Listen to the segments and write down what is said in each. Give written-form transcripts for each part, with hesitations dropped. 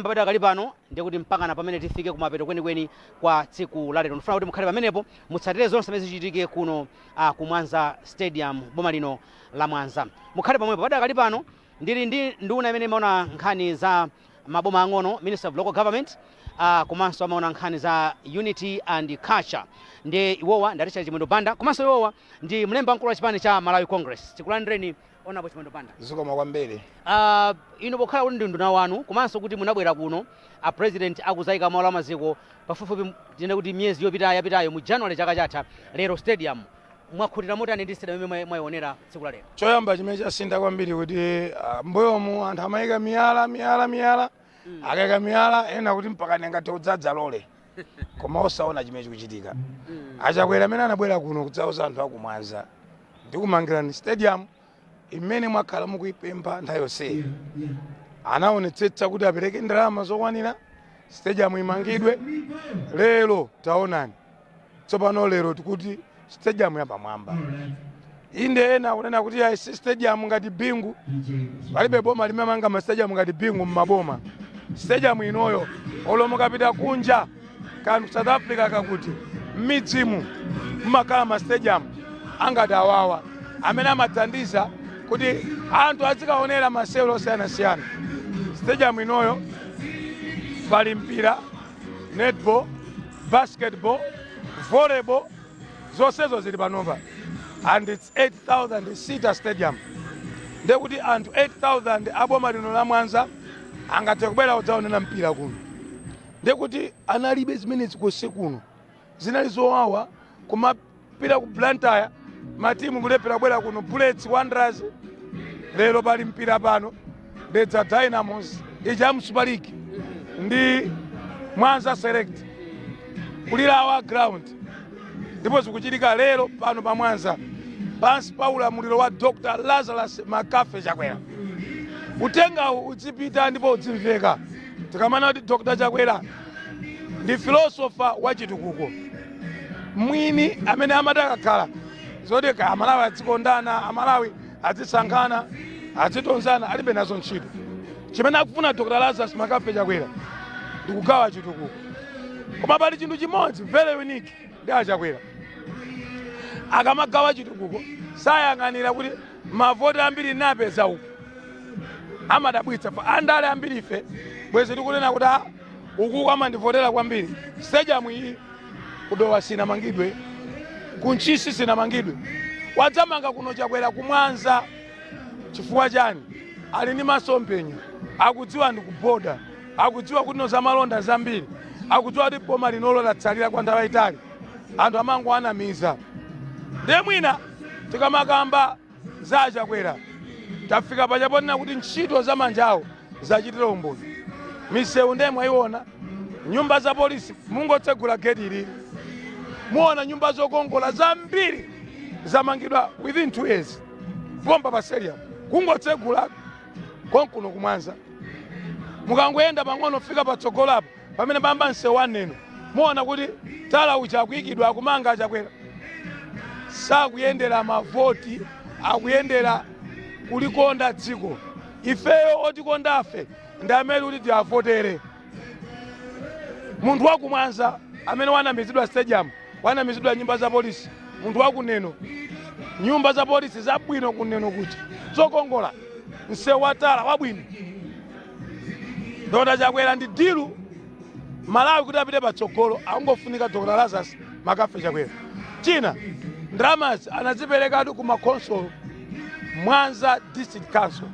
Padakali pano ndikuti mpakana pamene tifike kumapeto kwenikweni kwa tsiku la lero, ndifuna kuti mukhale pamenepo, mutsatire zonse zimene zichitike kuno ku Mwanza Stadium, boma lino la Mwanza. Mukhale pamwepo. Padakali pano ndili ndi nduna imene imaona nkhani za maboma ang'ono, Minister of Local Government, komanso amaona nkhani za Unity and Culture. Ndi iwowa ndi a Richard Chimwendo Banda, komanso iwowa ndi mlembi wamkulu wa chipani cha Malawi Congress. Tikulandireni, Honorable Chimwendo Banda. Zikomo kwambiri. Inu pokhala kuti ndi nduna wanu, komanso kuti munabwera kuno a President akuzayika mwala wa maziko pafupifupi, tinene kuti miyezi yopita yapitayo, mu January chaka chatha, lero stadium, mwakhutira motani ndi stadium imene mwayionera tsiku la lero? Choyamba chimene chasintha kwambiri kuti mbuyomu anthu amayika miyala, miyala, miyala. Akayika miyala, ena kuti mpaka nengathe kudzadza lole, koma osaona chimene chikuchitika. Achakwera amene anabwera kuno kudzauza anthu akumwanza, "Ndikumangirani stadium imene mwakhala mukuyipempha nthawi yonseyi," anaonetsetsa kuti apereke ndalama zokwanira, stadium imangidwe. Lero taonani, tsopano lero tikuti stadium yapamwamba. Inde, ena akunena kuti ayi, si stadium ngati Bingu. Palibe boma limamanga ma stadium ngati Bingu mmaboma. Stadium inoyo, olo mukapita kunja kanu, South Africa, kakuti m'midzimu mmakhala ma stadium angati awawa amene amathandiza kuti anthu azikaonera masewero osiyanasiyana. Stadium inoyo pali mpira, netball, basketball, volleyball, zonsezo zili panopa, and it's 8000 seater stadium. Ndekuti anthu 8000 aboma lino la Mwanza angathe kubwera kudzaonera mpira kuno. Ndekuti analibe zimenezi konse kuno. Zinali zowawa kumapita ku Blantyre, matimu kulephera kubwera kuno, Bullets, Wanderers. Lero pali mpira pano, Dedza Dynamos ija mu Super League ndi Mwanza Select, kulilawa ground, ndipo zikuchitika lero pano pa Mwanza pansi pa ulamuliro wa Dr Lazarus Makafe Chakwera. Utengawu udzipita ndipo udzimveka. Tikamana kuti Dr Chakwera ndi philosopher wa chitukuko mwini amene amati akakhala zoti ka Amalawi adzikondana, Amalawi azisankhana, azitonzana, alibe nazo ntchito. Chimene akufuna Dr Lazarus Makafe Chakwera ndikugawa chitukuko. Koma pali chinthu chimodzi very unique ndi aChakwera: akamagawa chitukuko sayang'anira kuti mavoti ambiri napeza uku. Amadabwitsa fa andale ambiri ife bwezi tikunena kuti, "Ah, ukuku amandivotera kwambiri." Stadium iyi kudowa sinamangidwe, kuntchisi sinamangidwe, wadzamanga kuno Chakwera kumwanza. Chifukwa chani? Ali ndi masomphenya, akudziwa ndi kuboda, akudziwa kuti no zamalonda zambiri, akudziwa kuti boma linolo latsalira kwa nthawi yayitali, anthu amangoanamiza. Ndiye mwina tikamakamba za Chakwera, tafika pachaponena kuti ntchito za manja awo zachitira umboni. Misewu ndiye mwayiona, nyumba za polisi, mungotsegula geti ilili muona nyumba zokongola zambiri zamangidwa within 2 years pompa pa stadium. Kungotsegula konkuno kumwanza, mukangoyenda pang'ono fika patsogolo apo pamene pamba msewu waneno, muona kuti tala uja akuyikidwa, akumanga. Achakwera sakuyendera mavoti, akuyendera kulikonda dziko. Ifeyo otikonda afe ndi amene kuti tiavotere. Munthu wakumwanza amene wanamizidwa stadium, wanamizidwa nyumba za polisi, munthu wakuneno, nyumba za polisi zabwino kuneno kuti zokongola, msewu watala wabwino. Dr Chakwera ndi deal. Malawi kuti apite patsogolo angofunika Dr Lazarus Makafe Chakwera. China, ndalamazi anaziperekatu ku makonsolo. Mwanza District Council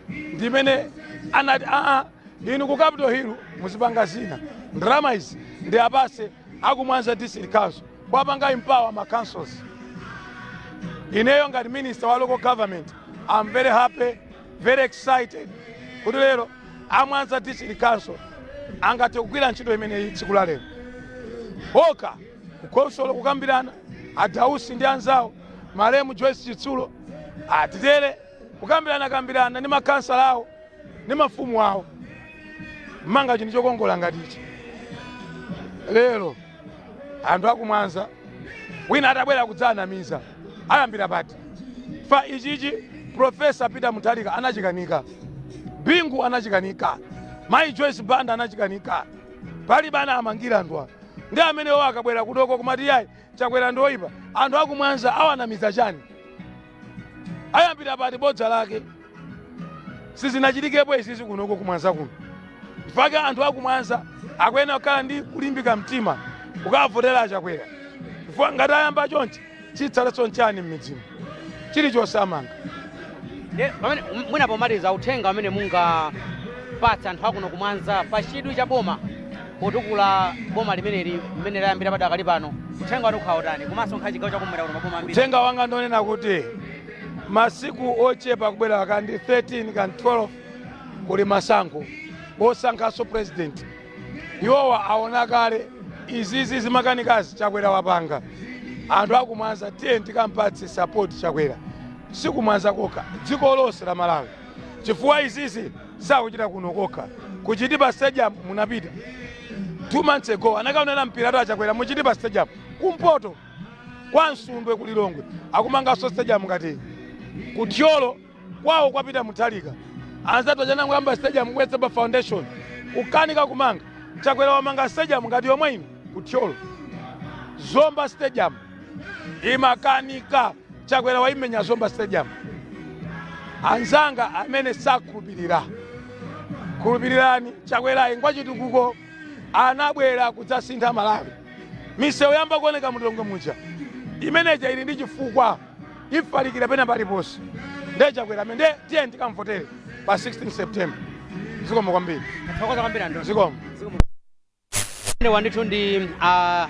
ndimene anati, "Aa, inu ku Capitol Hill muzipanga zina, ndalama izi ndi apase aku Mwanza District Council," kwapanga empower ma councils. Ineyo ngati minister wa local government, I'm very happy, very excited kuti lero amwanza District Council angathe kugwira ntchito imeneyi tsiku la lero. Oka kukonsolo kukambirana, Adausi ndi anzawo, malemu Joyce Chitsulo, atitere kukambirana kambirana ndi makhansala awo ndi mafumu awo, manga chinthu chokongola ngati ichi. Lero anthu akumwanza, wina atabwera kudzanamiza, ayambira pati? Fa ichichi Professor Peter Mutharika anachikanika, Bingu anachikanika, Mayi Joyce Banda anachikanika, palibe anamangira anthu awa. Ndi amenewo akabwera kudoko kumati yayi, Chakwera ndi oyipa, anthu akumwanza awanamiza chani? Ayambira pati bodza lake? Sizinachitikepo izizi kunoko kumwanza kuno. Mpaka anthu akumwanza akuyenera kukhala ndi kulimbika mtima kukavotera Achakwera, chifukwa ngati ayamba chonchi, chitsalenso nchani m'midzimu? Chilichonse amanga. Ndiye pamene mwina pomaliza, uthenga amene mungapatse anthu akuno kumwanza pa chidwi cha boma potukula boma limeneli mmene layambira padakali pano, uthenga wanu ukhala utani, komanso nkhala chigawo chakumwera kuno maboma ambiri? Uthenga wanga ndonena kuti masiku ochepa kubwera, kandi 13 kandi 12, kuli masankho osankhanso president. Iwowa aona kale izizi zimakanikazi Chakwera wapanga. Anthu akumwanza, tiye tikampatse support Chakwera, sikumwanza kokha, dziko lonse la Malawi, chifukwa izizi sakuchita kuno kokha. Kuchitipa Stadium munapita 2 months ago, anakaonera mpira atu Achakwera muchitipa Stadium. Kumpoto kwa Msundwe kulilongwe akumanganso stadium ngati kuthyolo kwawo kwapita Muthalika. Anzatu achanangoyamba stadium kubwetsa pa foundation kukanika kumanga. Chakwera wamanga stadium ngati yomwe ino kuthyolo, Zomba Stadium imakanika, Chakwera waimenya Zomba Stadium. Anzanga amene sakhulupirira, khulupirirani Chakwerayi ngwachitukuko, anabwera kudzasintha Malawi. Misewu yamba kuoneka mulilongwe muja, imeneja ili ndi chifukwa, ifalikira pena paliponse. Ndiye Chakwera amene, ndiye tiye tikamvotere pa 16 September. Zikomo kwambiri. Tathokoza kwambiri andoni. Zikomo. Wandithu ndi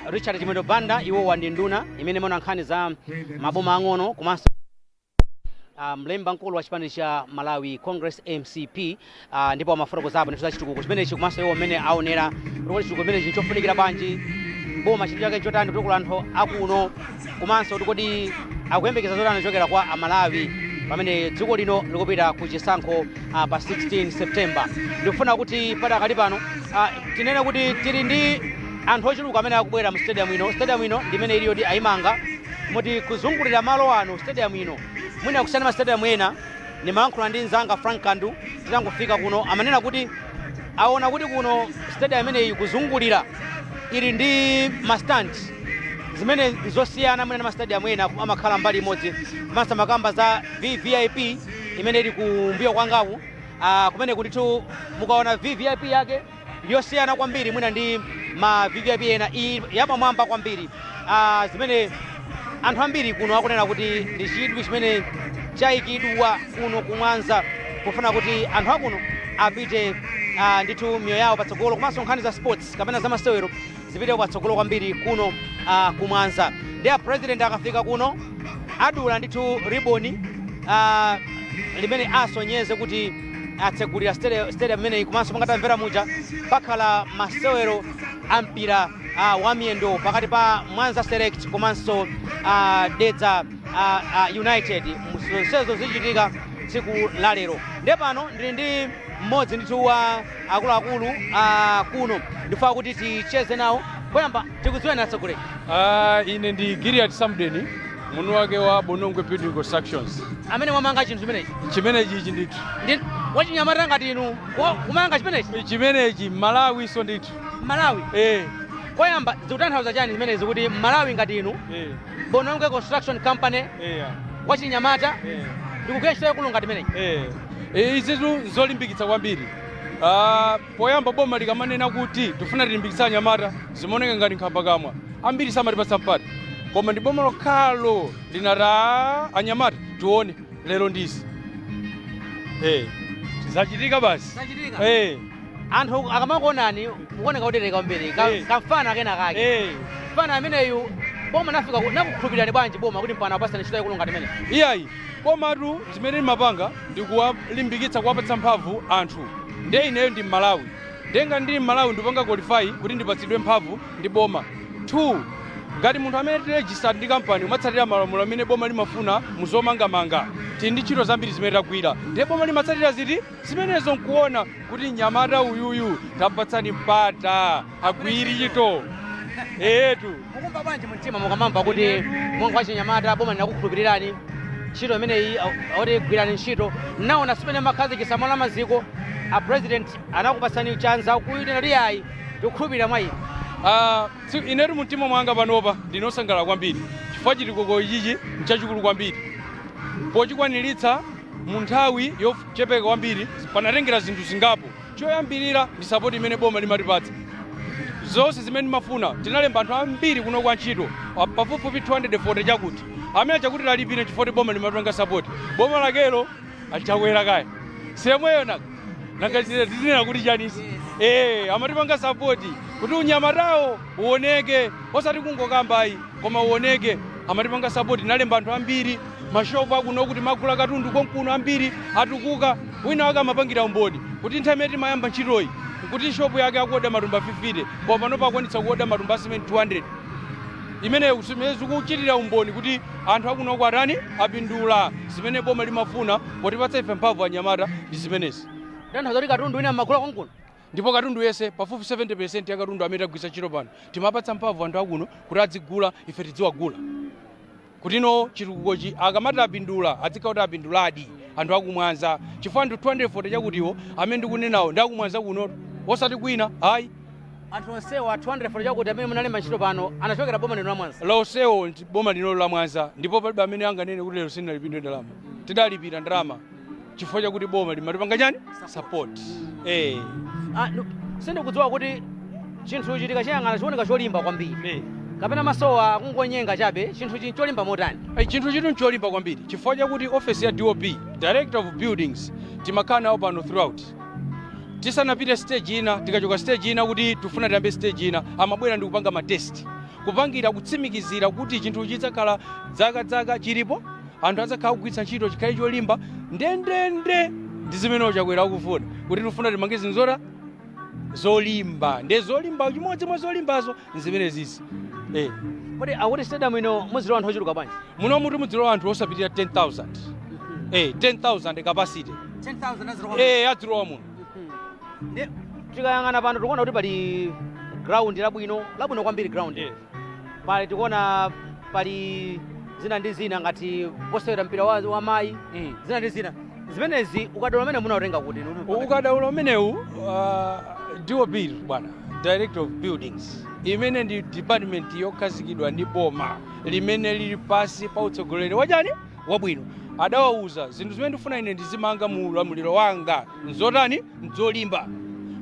Richard Chimwendo Banda. Iwowa ndi nduna imene imaona nkhani za maboma ang'ono komanso mlembi mkulu wa chipani cha Malawi Congress, MCP. Ndipo amafotokozapo ndithu za chitukuko chimenechi, komanso iwo mmene aonera kuti kodi chitukuko chimenechi nchofunikira bwanji, boma chinthu chake nchotani kutukula anthu akuno, komanso kuti kodi akuyembekeza zotani kuchokera kwa Amalawi pamene dziko lino likupita ku chisankho pa 16 September. Ndikufuna kuti padakali pano tinene kuti tili ndi anthu ochuluka amene akubwera mu stadium ino. Stadium ino ndi imene ili yoti ayimanga moti kuzungulira malo ano stadium ino mwina kusiyana ma stadium ena. Ndimayankhula ndi mzanga Frank Kandu titangofika kuno, amanena kuti aona kuti kuno stadium imeneyi kuzungulira ili ndi ma stand, zimene zosiyana mwina ndi ma stadium ena amakhala mbali imodzi. Komanso makamba za VVIP imene ili kumbuyo kwangaku, kumene kundithu mukaona VVIP yake ndiyosiyana kwambiri mwina ndi ma VVIP ena, iyi yapamwamba kwambiri, zimene anthu ambiri kuno akunena kuti ndi chidwi chimene chayikidwa kuno kumwanza kufuna kuti anthu akuno apite ndithu miyoyo yawo patsogolo, komanso nkhani za sports kapena za masewero zipite patsogolo kwambiri kuno kumwanza. Ndi a president akafika kuno adula ndithu riboni limene asonyeze kuti atsegulira stadium imeneyi. Komanso mungatamvera muja, pakhala masewero a mpira wa miyendo pakati pa Mwanza Select komanso Dedza United. Zonsezo zichitika tsiku la lero. Ndiye pano ndili ndi mmodzi ndithu wa akuluakulu kuno, ndifuna kuti ticheze nawo. Poyamba tikudziweni, atsogoleri. Ine ndi Gilead Samden, mwini wake wa Bonongwe Building Constructions. Amene mwamanga chinthu chimenechi? Chimenechi ichi ndithu. Ndi wachinyamata ngati inu kumanga chimenechi? Chimenechi Malawi so ndithu. Malawi? Eh. Koyamba, zikutanthauza chani zimenezi kuti Malawi ngati inu, Bonongwe Construction Company, wachinyamata, ndikugwira ntchito yakulu ngati imeneyi? Eh. Izitu zolimbikitsa kwambiri. Poyamba boma likamanena kuti tifuna tilimbikitsa anyamata, zimaoneka ngati nkhambakamwa, ambiri samatipatsa mpata, koma ndi boma lokhalo linati, "Ah, anyamata tione lero." Ndizi zachitika basi. Zachitika. Anthu akamakuonani mukuoneka kutereka kwambiri, kamfana kena kake, mfana ameneyu boma nafika nakukhulupirani bwanji boma kuti mpana wapasani ntchito yakulu ngati imeneyi? Iyayi, komatu zimene limapanga ndi kuwalimbikitsa, kuwapatsa mphamvu anthu. Ndiye ineyo ndi Mmalawi, ndenga ndili Mmalawi ndipanga qualify kuti ndipatsidwe mphamvu ndi boma. 2 ngati munthu amene tili registered ndi kampani, umatsatira malamulo amene boma limafuna muzomangamanga. Tili ndi ntchito zambiri zimene tagwira, ndiye boma limatsatira ziti zimenezo nkuona kuti mnyamata uyuyu tampatsani mpata agwire ntchito eyetu. Mukumva bwanji mumtima mukamamva kuti monga wachinyamata boma linakukhulupirirani ntchito imeneyi, akuti gwirani ntchito? Naona simene makhazikitsa mwala maziko, A President anakupatsani chanza kuyitana kuti ayi, tikukhulupirira mwa inu? Ah, inetu mumtima mwanga panopa ndinosangalala kwambiri chifukwa chitukuko ichichi nchachikulu kwambiri. Pochikwaniritsa mu nthawi yochepeka kwambiri panatengera zinthu zingapo. Choyambirira ndi support imene boma limatipatsa. Zonse zimene timafuna, tinalemba anthu ambiri kuno kwa ntchito, pafupifupi 240 chakuti amene chakuti talipire chifukwa kuti boma limatipanga support. Boma lakelo achakwera kaya siyemweyo naka nanga tizinena kuti chanisi amatipanga support kuti unyamatawo uoneke, osati kungokamba ayi, koma uoneke. Amatipanga support, nalemba anthu ambiri. Mashopu akuno kuti magula katundu konkuno ambiri atukuka. Wina wake amapangira umboni kuti nthawi imene timayamba ntchitoyi nkuti shopu yake akuoda matumba 50, koma panopa akwanitsa kuoda matumba a cement 200. Imeneyo zimene zikuchitira umboni kuti anthu akunoko atani, apindula. Zimene boma limafuna potipatsa ife mphamvu anyamata ndi zimenezi. Tanthauza kuti katundu wina mmagula konkuno? Ndipo katundu yense, pafupi 70% ya katundu amene tagwiritsa ntchito pano, timapatsa mphamvu anthu akuno kuti adzigula, ife tidziwagula, kuti no chitukukochi akamati apindula adzikhala kuti apinduladi anthu akumwanza, chifukwa anthu 240 chakutiwo amene ndikunenawo ndi akumwanza kuno, osati kwina ayi. Anthu onsewa 240 chakuti amene munalemba ntchito pano anachokera boma lino la Mwanza? Lonsewo ndi boma lino la Mwanza, ndipo palibe amene anganene kuti lero sindinalipidwe ndalama. Tidalipira ndalama chifukwa chakuti boma limatipanga chani, support. Ah, sindikudziwa kuti chinthuchi tikachiyang'ana chioneka cholimba kwambiri kapena masowa akungonyenga chabe. Chinthuchi ncholimba motani? Chinthu chitu ncholimba kwambiri chifukwa chakuti office ya DOB, Director of Buildings, timakhala nawo pano throughout tisanapite stage ina. Tikachoka stage ina kuti tifuna tiyambe stage ina, amabwera ndi kupanga ma test, kupangira kutsimikizira kuti chinthu chidzakhala dzaka chilipo, anthu adzakhala kugwiritsa ntchito, chikhale cholimba ndendende. Ndi zimene Chakwera akufuna, kuti tifuna timange zinthu zota zolimba. Ndi zolimba, chimodzi mwa zolimbazo nzimene zizi. Kodi akuti stadium ino muzilowa anthu ochuluka bwanji? Muno muti mudzilowa anthu osapitirira 10,000, 10,000 capacity. 10,000 azilowa? Adzilowa muno. Ndi tikayang'ana pano tikuona kuti pali ground labwino, labwino kwambiri ground. Pali, tikuona pali zina ndi zina ngati posewera mpira wa mayi, zina ndi zina zimenezi. Ukadaulo amene munautenga kuti? Ukadaulo umenewu, DOB bwana, Director of Buildings, imene ndi department yokhazikidwa ndi boma limene lili pasi pa utsogoleri wachani, wabwino, adawauza zinthu zimene ndifuna ine ndizimanga mu ulamuliro wanga nzotani, nzolimba.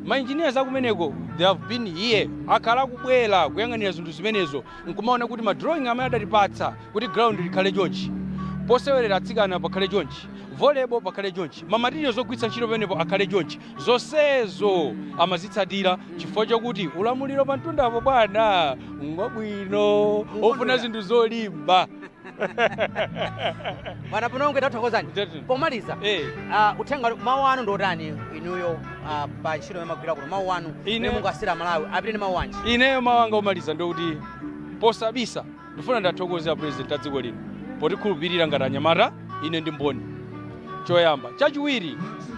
Ma engineers akumeneko, they have been here, akhala akubwera kuyang'anira zinthu zimenezo nkumaona kuti ma drawing amene adatipatsa kuti ground likhale chonchi, posewerera atsikana pakhale chonchi, volleyball pakhale chonchi, ma materials ogwiritsa ntchito pamenepo akhale chonchi, zonsezo amazitsatira chifukwa chakuti ulamuliro pa mtundapo bwana ngwabwino, ofuna zinthu zolimba. Bwana Bonongwe, tathokozani. Ndithu. Pomaliza, uthenga, mawu anu ndi otani inuyo pa ntchito imene magwira kuno? Mawu anu imene mungasira Malawi apite ndi mawu anji? Ineyo mawu anga omaliza ndikuti posabisa ndifuna ndathokoza President a dziko lino potikhulupirira ngati anyamata. Ine ndi mboni choyamba. Chachiwiri,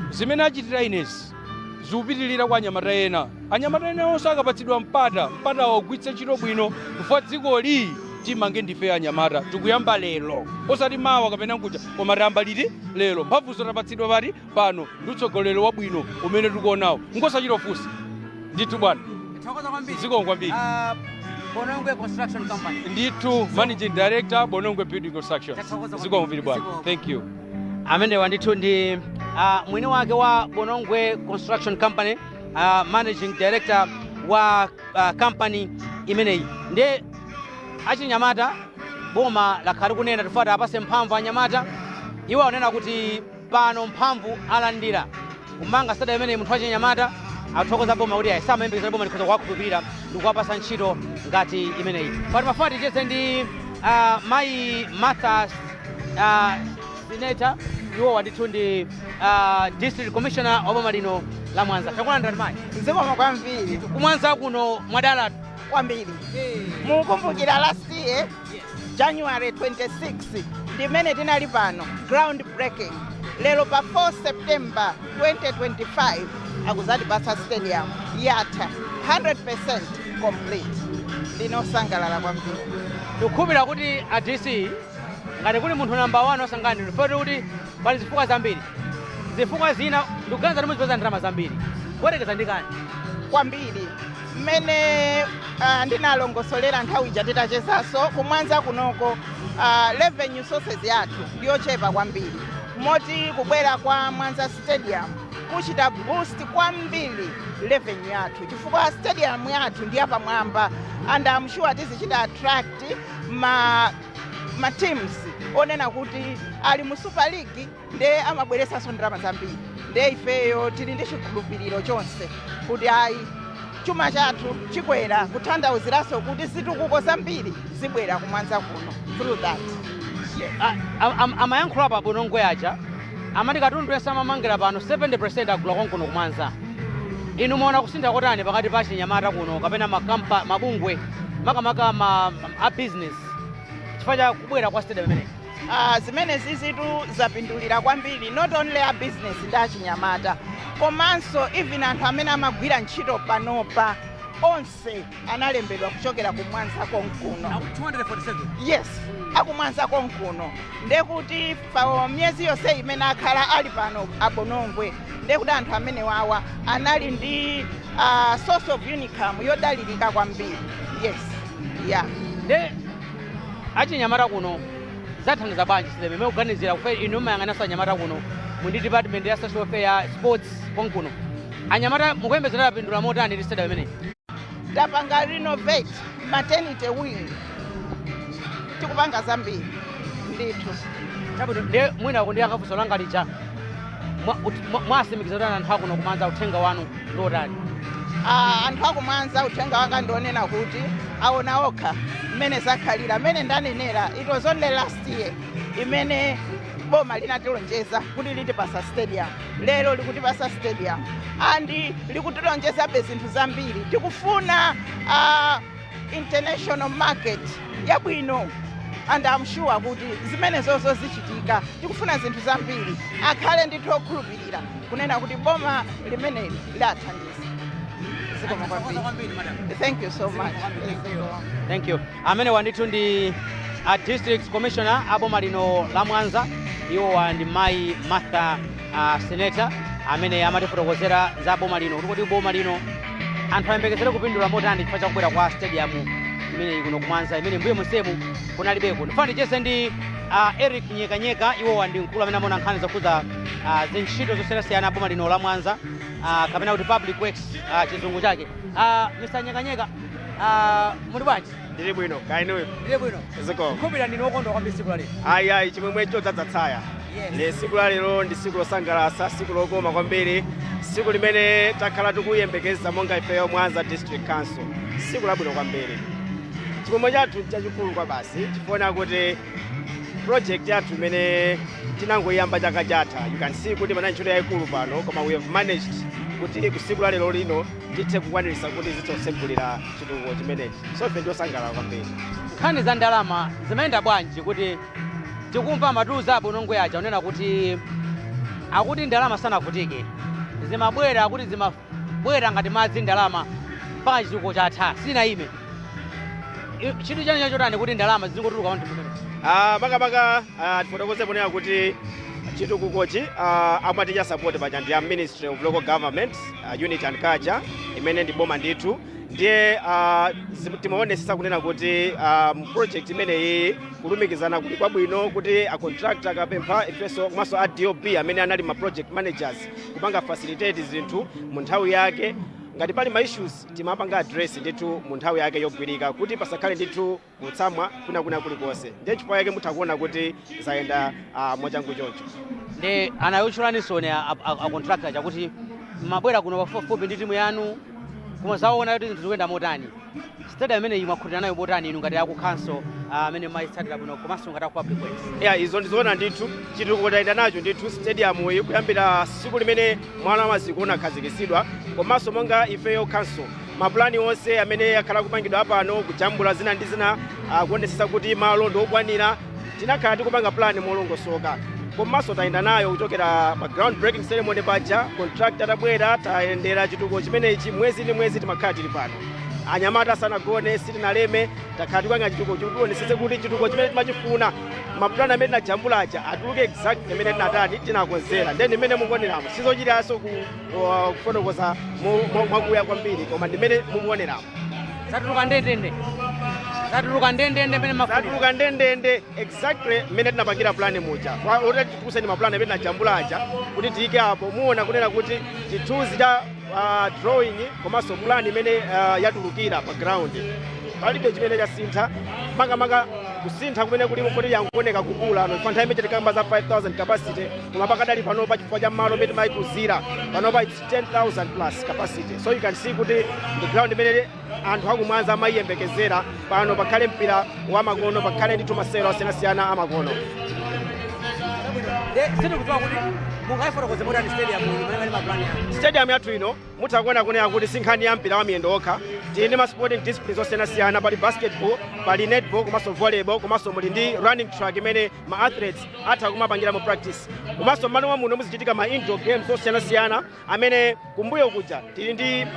zimene achitira inezi zikupitirira kwa anyamata ena. Anyamata ena onse akapatsidwa mpata, mpata awugwiritse ntchito bwino, chifukwa dzikoli timange ndife anyamata. Tikuyamba lero, osati mawa kapena nkuja, koma tayamba liti? Lero. Mphamvu zotapatsidwa pati pano ndi utsogoleri wabwino umene tikuonawo, ngosachita ofunsa ndithu bwana. Thokoza kwambiri. Zikomo kwambiri. Bonongwe Construction Company. Ndithu, managing director, Bonongwe Building Construction. Tathokoza. Zikomo kwambiri bwana. Zikomo. Thank you. Amenewa ndithu ndi mwini wake wa Bonongwe Construction Company, managing director wa company imeneyi. Ndiye achinyamata, boma lakhala kunena tifuna apase mphamvu anyamata. Iwo akunena kuti pano mphamvu alandira kumanga stadium imeneyi. Munthu wachinyamata akuthokoza boma kuti ayi, samayembekeza boma likhoza kuwakhulupirira ndi kuwapasa ntchito ngati imeneyi. Pano mafuna ticheze ndi mayi Martha Sineta. Iwowa ndithu ndi district commissioner wa boma lino la Mwanza. Takulandirani mayi. Zikomo kwambiri. Kumwanza kuno mwadala. Kwambiri. Mukumbukira last year January 26 ndimene tinali pano ground breaking. Lero pa 4 September 2025 akuzatipatsa stadium yatha, 100% complete. Ndinosangalala kwambiri. Ndikukhulupirira kuti a DC, ngati kuli munthu namba 1 osangani, ndifoti kuti pali zifukwa zambiri. Zifukwa zina Ndikuganiza kuti muzipeza ndalama zambiri kuyerekeza ndi kani. Kwambiri. Mmene ndinalongosolera nthawi ija titachezaso, kumwanza kunoko revenue sources yathu ndiyochepa kwambiri, moti kubwera kwa Mwanza Stadium kuchita boost kwambiri revenue yathu, chifukwa stadium yathu ndi yapamwamba and I'm sure tizichita attract ma teams onena kuti ali mu Super League, nde amabweresanso ndalama zambiri. Nde ifeyo tili ndi chikhulupiriro chonse kuti ayi, chuma chathu chikwera, kutanthauziraso kuti zitukuko zambiri zibwera kumwanza kuno through that. Amayankhula pa Bonongwe aja, amati katundu yense amamangira pano 70% agula konkuno kumwanza. Inu muona kusintha kotani pakati pa chinyamata kuno kapena makampa, mabungwe, makamaka a business, chifukwa cha kubwera kwa stadium imeneyi? Zimene zizitu zapindulira kwambiri, not only a business ndi achinyamata, komanso even anthu amene amagwira ntchito panopa onse analembedwa kuchokera kumwanza konkuno. 247? Yes, akumwanza konkuno. Ndekuti pa miyezi yonse imene akhala ali pano abonongwe, ndekuti anthu amene wawa anali ndi source of income yodalirika kwambiri. Yes, yeah. Nde achinyamata kuno zathandiza bwanji stadium imene kuganizira kufe inu mumayang'ananso anyamata kuno mu ndi department ya social welfare ya sports konkuno? Anyamata mukuyembezera apindula motani ndi stadium imeneyi? Tapanga renovate maternity wing, tikupanga zambiri ndithu. Chabwino. Ndiye mwina kundiyankha funso langa lija, mwasimikiza kuti anthu akuno kumwanza, uthenga wanu ndi otani? Ah, anthu akumwanza, uthenga wanga ndionena kuti aona okha mmene zakhalira. Mmene ndanenera, it was only last year imene boma linatilonjeza kuti litipasa stadium. Lero likutipasa stadium and likutilonjezabe zinthu zambiri. Tikufuna international market yabwino and I'm sure kuti zimenezozo zichitika. Tikufuna zinthu zambiri. Akhale ndithu okhulupirira kunena kuti boma limeneli lathandiza. Zikomo kwambiri. Thank you so much. Thank you. Amene wandithu ndi a district commissioner a boma lino la Mwanza. Iwowa ndi Mayi Martha Seneta, amene amatifotokozera za boma lino, kuti boma lino anthu ayembekezere kupindula motani chifukwa chakubwera kwa stadium imeneyi kuno kumwanza, imene mbuye monsemu kunalibeko. Ndifuna ndicheze ndi Eric Nyekanyeka. Iwowa ndi mkulu amene amaona nkhani zokhudza zintchito zosiyanasiyana boma lino la Mwanza, kapena kuti public works, chizungu chake. Mr Nyekanyeka, muli bwanji? Ndili bwino, kaya inuyo? Ndili bwino. Zikomo. Khupira ndinu okondwa kwambiri tsiku la lero. Ayi ayi, chimwemwe chodzaza tsaya. Le siku la lero ndi siku losangalatsa, siku lokoma kwambiri, siku limene takhala tikuyembekeza monga ifeyo Mwanza District Council, siku labwino kwambiri. Chimwemwe chathu chachikulu kwa basi chifuna kuti project yathu imene tinangoyamba chaka chatha, you can see kuti panali ntchito yayikulu pano, koma we have managed kuti kusiku la lero lino tithe kukwanirisa kuti zitosegulira chitukuko chimenechi, so ife ndiosangalala kwambiri. Nkhani za ndalama zimayenda bwanji? Kuti tikumva matuza abonongwe aja unena kuti akuti ndalama sanavutike, zimabwera, akuti zimabwera ngati madzi ndalama mpaka chitukuko chatha sinayime. Chinthu chani chachotani kuti ndalama zingotuluka wanthu mumene? Makamaka tifotokoze ponena kuti chitukukochi amaticha support paja ndi ya Ministry of Local Government, Unity and Culture, imene ndi boma ndithu. Ndiye timaonesesa kunena kuti project imeneyi kulumikizana kuli kwabwino, kuti a contractor akapempha ifenso komanso a DOB amene anali ma project managers kupanga facilitate zinthu mu nthawi yake. Ngati pali ma issues, timapanga address ndithu mu nthawi yake yogwirika, kuti pasakhale ndithu kutsamwa kwina kulikonse. Ndiye chifukwa yake mutha kuona kuti zayenda mwachangu choncho. Ndi anayotchulaninso a contractor chakuti mabwera kuno pafupifupi ndi timu yanu koma zaona kuti zinthu zikuyenda motani. Stadium imeneyi mwakhutira nayo motani inu ngati aku council amene mayitsatira bwino, komanso ngati aku public works? Ya, izo ndizoona ndithu. Chitukuko tayenda nacho ndithu stadium iyi kuyambira tsiku limene mwala wa maziko unakhazikitsidwa, komanso monga ifeyo council, mapulani onse amene akhala kupangidwa apano, kujambula zina ndi zina, kuonesesa kuti malo ndi okwanira, tinakhala tikupanga plan molongosoka. Komanso tayenda nayo kuchokera pa ground breaking ceremony paja, contractor atabwera, tayendera chitukuko chimenechi mwezi ndi mwezi, timakhala tili pano. Anyamata sanagone, sitinaleme, takhala tikuyang'ana chitukuko chikutionesese kuti chitukuko chimene timachifuna, mapulani amene tinajambula aja atuluke exact imene tinatani tinakonzera. Then imene mukuoneramo sizochitiranso kufotokoza mwakuya kwambiri, koma ndimene mukuoneramo. Zatuluka ndendende, zatuluka ndendende mmene mafunira. Zatuluka ndendende, exactly mmene tinapangira plan muja. Oti tikupatseni mapulani amene tinajambula aja kuti tiyike apo, muona kunena kuti chithunzi cha drawing komanso plan imene yatulukira pa ground, palibe chimene chasintha. Makamaka kusintha kumene kulipo kuti yankuoneka kukula ano. Nthawi imene tikamba za 5000 capacity, koma pakadali panopa, chifukwa cha malo amene timayikuzira panopa, it's 10,000 plus capacity. So you can see kuti ndi ground imene anthu akumwanza amayiyembekezera. Pano pakhale mpira wa makono, pakhale ndithu masewero osiyanasiyana amakono. Sindikudziwa kuti mungayifotokoze motani stadium iyi imene mali mapulani anu. Stadium yathu ino mutha kuona kunena kuti si nkhani ya mpira wa miyendo okha. Tili ndi ma sporting disciplines osiyanasiyana. Pali basketball, pali netball, komanso volleyball, komanso muli ndi running track imene ma athletes atha kumapangira mu practice. Komanso mmalo mwa muno muzichitika ma indoor games osiyanasiyana amene kumbuyo kuja tili ndi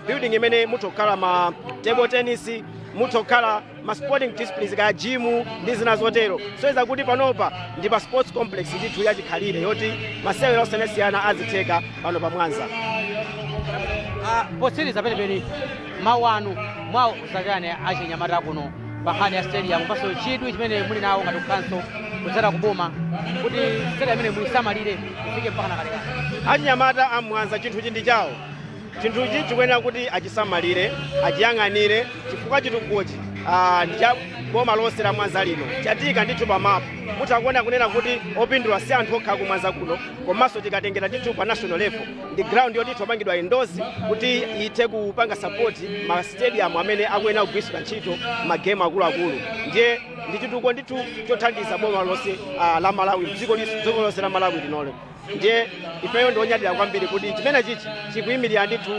building imene mutha kukhala ma table tennis, mutha kukhala ma sporting disciplines kaya gym ndi zina zotero. So iza kuti panopa ndi pa sports complex ndithu yachikhalire yoti masewero osiyanasiyana azitheka pano pa Mwanza. Potsiriza penipeni, mawu anu mwawo zachani achinyamata kuno pa nkhani ya stadium, komanso chidwi chimene muli nawo ngati kukhanso kudzera kuboma kuti stadium imene muyisamalire ifike mpaka nakalekale? Achinyamata amwanza, chinthuchi ndi chawo. Chinthuchi chikuyenera kuti achisamalire, achiyang'anire, chifukwa chitukukochi ndi cha boma lonse la Mwanza lino. Chatika ndithu pa mapu, mutha kuona kunena kuti opindula si anthu okha kumwanza kuno, komanso tikatengera ndithu pa national level, ndi ground yoti itapangidwa endorse kuti ithe kupanga support ma stadium amene akuyenera kugwiritsidwa ntchito magemu akuluakulu. Ndiye ndi chitukuko ndithu chothandiza boma lonse la Malawi, dziko lonse la Malawi linolo. Ndiye ifeyo ndionyadira kwambiri kuti chimene chichi chikuyimirira ndithu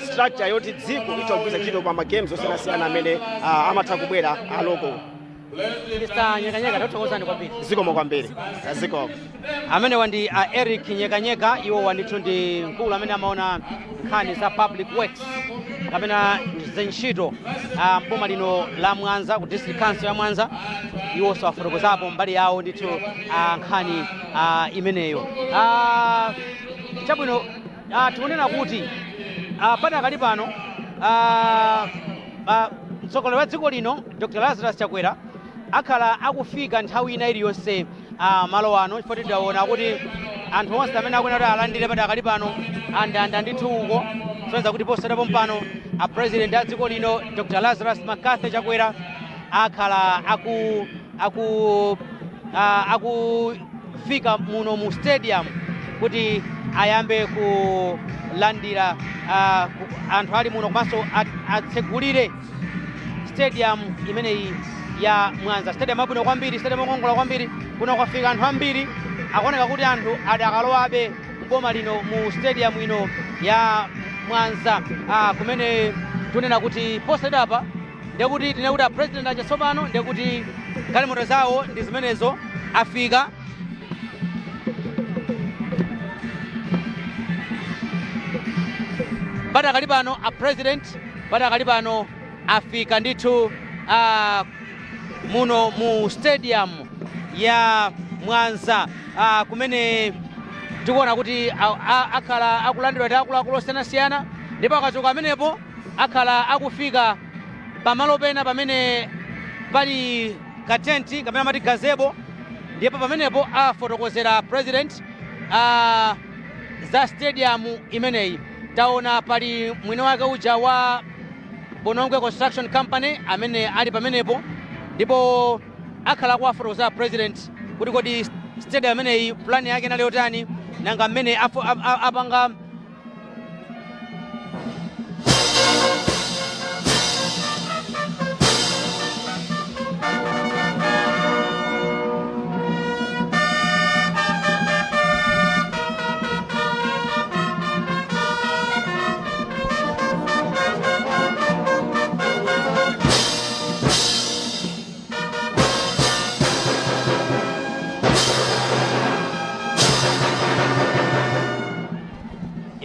structure yoti dziko litha kugwiritsa ntchito pa ma games osiyanasiyana amene amatha kubwera aloko. Mr. Nyekanyeka, tathokozani kwambiri. Zikomo kwambiri, zikomo. Amenewa ndi a Eric Nyekanyeka. Iwowa ndithu ndi mkulu amene amaona nkhani za public works kapena zintchito mboma lino la Mwanza, ku district council ya Mwanza. Iwonso afotokozapo mbali yawo ndithu nkhani imeneyo. Chabwino, tikunena kuti padakali pano mtsogoleri wa dziko lino Dr. Lazarus Chakwera akhala akufika nthawi ina iliyonse malo ano, chifukwa tidaona kuti anthu onse amene akuyenera kuti alandire padakali pano andanda ndithu uko, soneza kuti posadapo mpano a president a dziko lino Dr. Lazarus McCarthy Chakwera akhala akufika muno mu stadium kuti ayambe kulandira anthu ali muno, komanso atsegulire stadium imeneyi ya Mwanza. Stadium yabwino kwambiri, stadium yokongola kwambiri. Kuno kwafika anthu ambiri, akuoneka kuti anthu adakalowabe mboma lino mu stadium ino ya Mwanza, kumene tunena kuti posachedwapa ndekuti tinene kuti a president aja tsopano ndekuti galimoto zawo ndi zimenezo afika. Padakali pano a president padakali pano afika ndithu muno mu stadium ya Mwanza, kumene tikuona kuti akhala akulandidwa ndi akuluakulu osiyanasiyana, ndipo akachoka amenepo akhala akufika pamalo pena pamene pali katenti kamene amati gazebo, ndipo pamenepo afotokozera president za stadium imeneyi. Taona pali mwini wake uja wa Bonongwe Construction Company amene ali pamenepo, ndipo akhala akuwafotokozera president kuti kodi stadium imeneyi plan yake inali yotani, nanga mmene apanga.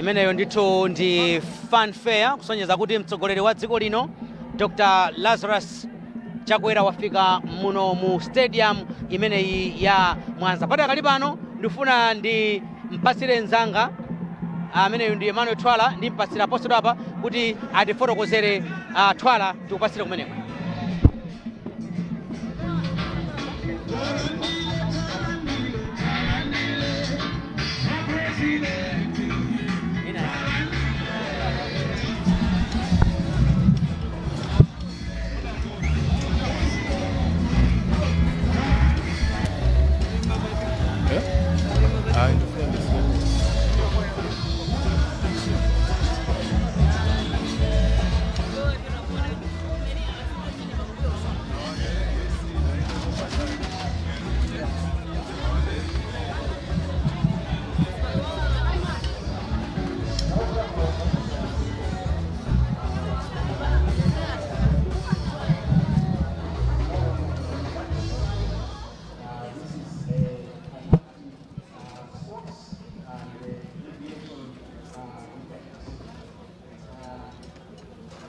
Imeneyo ndithu ndi fanfare, kusonyeza kuti mtsogoleri wa dziko lino, Dr Lazarus Chakwera, wafika muno mu stadium imeneyi ya Mwanza. Padakali pano ndifuna ndi mpatsire mzanga ameneyu ndi Emmanuel Twala. Ndimpatsira posachedwapa kuti atifotokozere. Twala, tikupatsire kumeneko.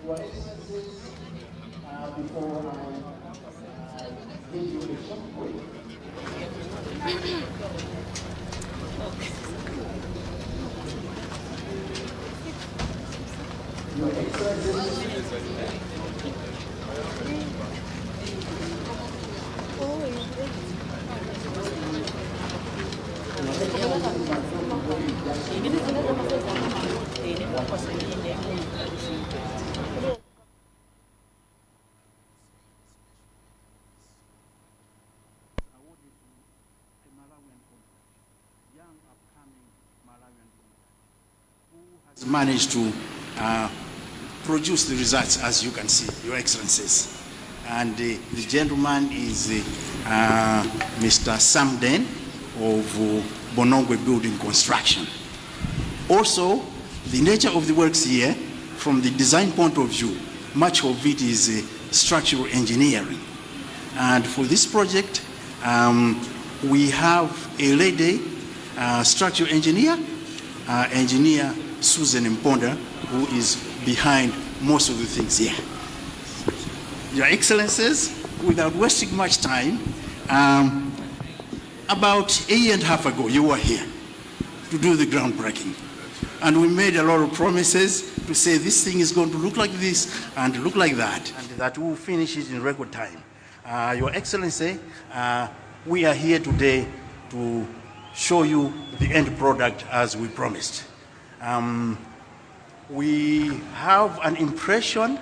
Your Excellencies, before I give you a short brief, Your Excellencies, Awarded to a Malawian contract, young upcoming Malawian contract, who has managed to produce the results, as you can see, Your Excellencies. And the gentleman is Mr. Samden of Bonongwe Building Construction. Also, the nature of the works here, from the design point of view, much of it is structural engineering. And for this project, we have a lady, structural engineer, Engineer Susan Mponda, who is behind most of the things here. Your Excellencies, without wasting much time, about a year and a half ago, you were here to do the groundbreaking. And we made a lot of promises to say this thing is going to look like this and look like that, and that we will finish it in record time. Your Excellency, we are here today to show you the end product as we promised. We have an impression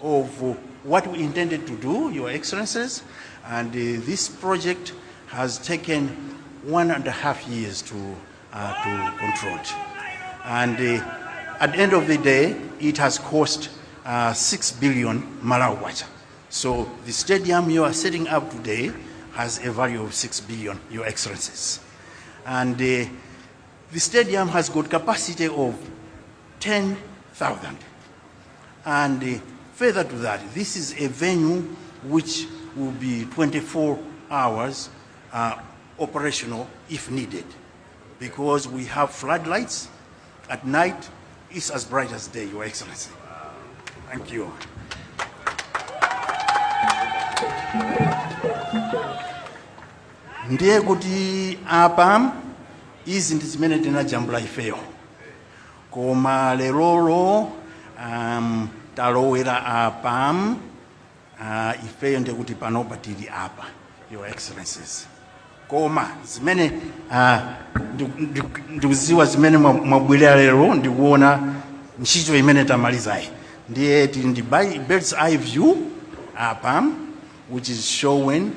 of what we intended to do, Your Excellencies, and this project has taken 1.5 years to control it. And at the end of the day, it has cost 6 billion Malawi kwacha. So the stadium you are setting up today has a value of 6 billion, Your Excellencies. And the stadium has got capacity of 10,000. And further to that, this is a venue which will be 24 hours operational if needed, because we have floodlights at night. It's as bright as day, Your Excellency. Thank you. Ndiye kuti apa izi ndi zimene tinajambula ifeyo, koma lerolo talowera apa. Ifeyo ndiye kuti panopa tili apa, Your Excellencies, koma zimene ndikuziwa zimene mwabwerera lero ndikuona ntchito imene tamalizayi. Ndiye tili ndi bird's eye view apa, which is showing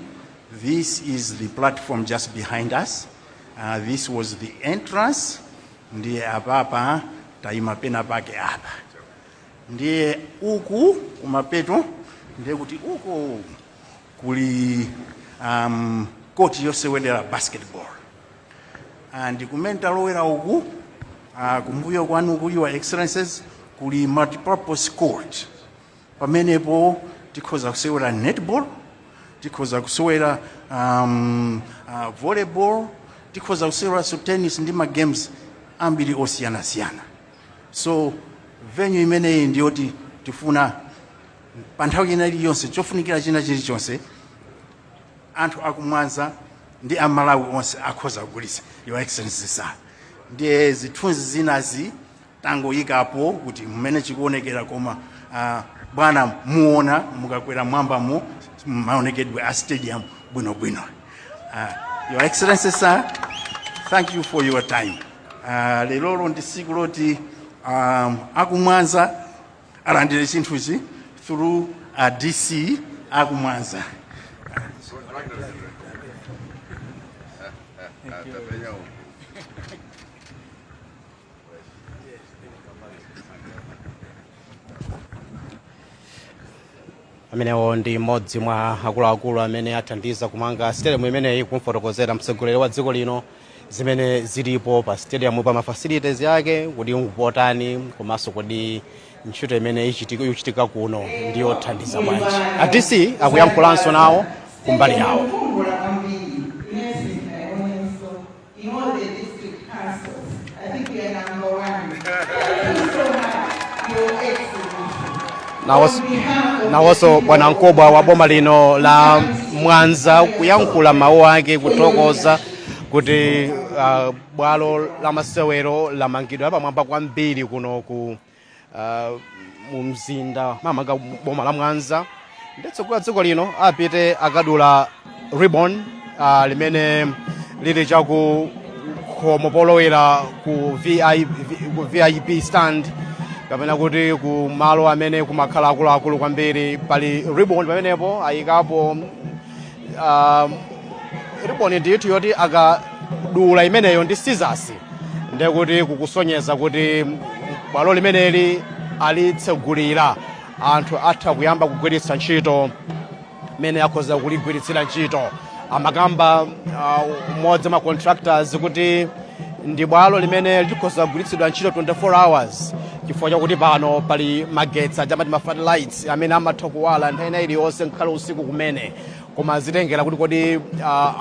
this is the platform just behind us. This was the entrance. Ndiye apapa tayima pena pake apa. Ndiye uku kumapeto ndiye kuti uku kuli court yosewedera basketball. And kumene talowera uku, kumbuyo kwanu, Your Excellencies, kuli multipurpose court. Pamenepo tikhoza kusewera netball, tikhoza kusewera volleyball, tikhoza kuseweranso tennis ndi ma games ambiri osiyanasiyana. So venue imeneyi ndiyoti tifuna pa nthawi ina iliyonse, chofunikira china chilichonse, anthu akumwanza ndi Amalawi onse akhoza kugulitsa, Your Excellency sir. Ndiye zithunzi zinazi tangoyikapo kuti mmene chikuonekera, koma bwana, muona mukakwera mwambamo maonekedwe a stadium bwinobwino. Your Excellency sir, thank you for your time. Lelolo ndi tsiku loti akumwanza alandire chinthuchi through DC akumwanza. Amenewo ndi mmodzi mwa akuluakulu amene athandiza kumanga stadium imeneyi, kumfotokozera mtsogoleri wa dziko lino zimene zilipo pa stadium, pa ma facilities yake, kuti ngupotani, komanso kodi ntchito imene ikuchitika kuno ndiyothandiza bwanji. A DC akuyankhulanso nawo kumbali yawo. Kukongola kwambiri inenso in all the district councils. I think we are number one. Thank you so much, Your Excellency. Nawonso bwana mkubwa wa boma lino la Mwanza kuyankhula mawu ake, kuthokoza kuti bwalo la masewero lamangidwa pamwamba kwambiri kuno ku mu mzinda, mamanga boma la Mwanza. Nditsogolo dziko lino apite akadula ribbon limene lili chaku khomo polowera ku VIP stand, kapena kuti ku malo amene kumakhala akuluakulu kwambiri. Pali ribbon pamenepo, ayikapo ribbon ndithu yoti akadula imeneyo ndi scissors, ndekuti kukusonyeza kuti bwalo limeneli alitsegulira, anthu atha kuyamba kugwiritsa ntchito mene akhoza kuligwiritsira ntchito. Amakamba mmodzi ma contractors kuti ndi bwalo limene likhoza kugwiritsidwa ntchito 24 hours, chifukwa chakuti pano pali magetsi aja amati ma floodlights amene amatha kuwala nthawi ina iliyonse, ngakhale usiku kumene. Koma zitengera kuti kodi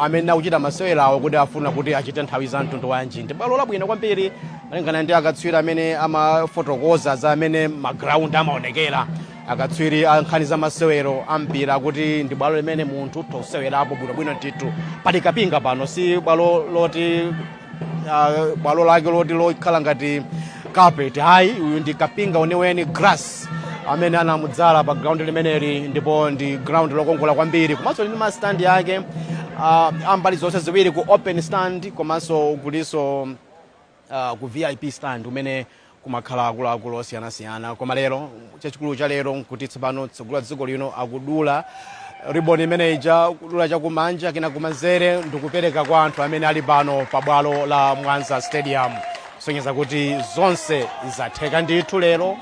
amene akuchita masewerawo kuti afuna kuti achite nthawi za mtundu wanji. Ndi bwalo labwino kwambiri malingana ndi akatswiri amene amafotokoza za amene ma ground amaonekera, akatswiri a nkhani za masewero ampira, kuti ndi bwalo limene munthu utha kusewerapo bwinobwino ndithu. Pali kapinga pano, si bwalo loti bwalo lake loti lokhala ngati carpet, hayi. Uyu ndi kapinga weniweni, grass amene anamudzala pa ground limeneli, ndipo ndi ground lokongola kwambiri. Komanso lili ma stand yake ambali zonse ziwiri, ku open stand komanso kulinso ku VIP stand umene kumakhala akuluakulu osiyanasiyana. Koma lero, chachikulu cha lero nkuti tsopano tsogolo la dziko lino akudula ribbon imeneja, kudula chakumanja kina kumanzere, ndikupereka kwa anthu amene ali pano pa bwalo la Mwanza Stadium, kusonyeza kuti zonse zatheka ndithu. Lero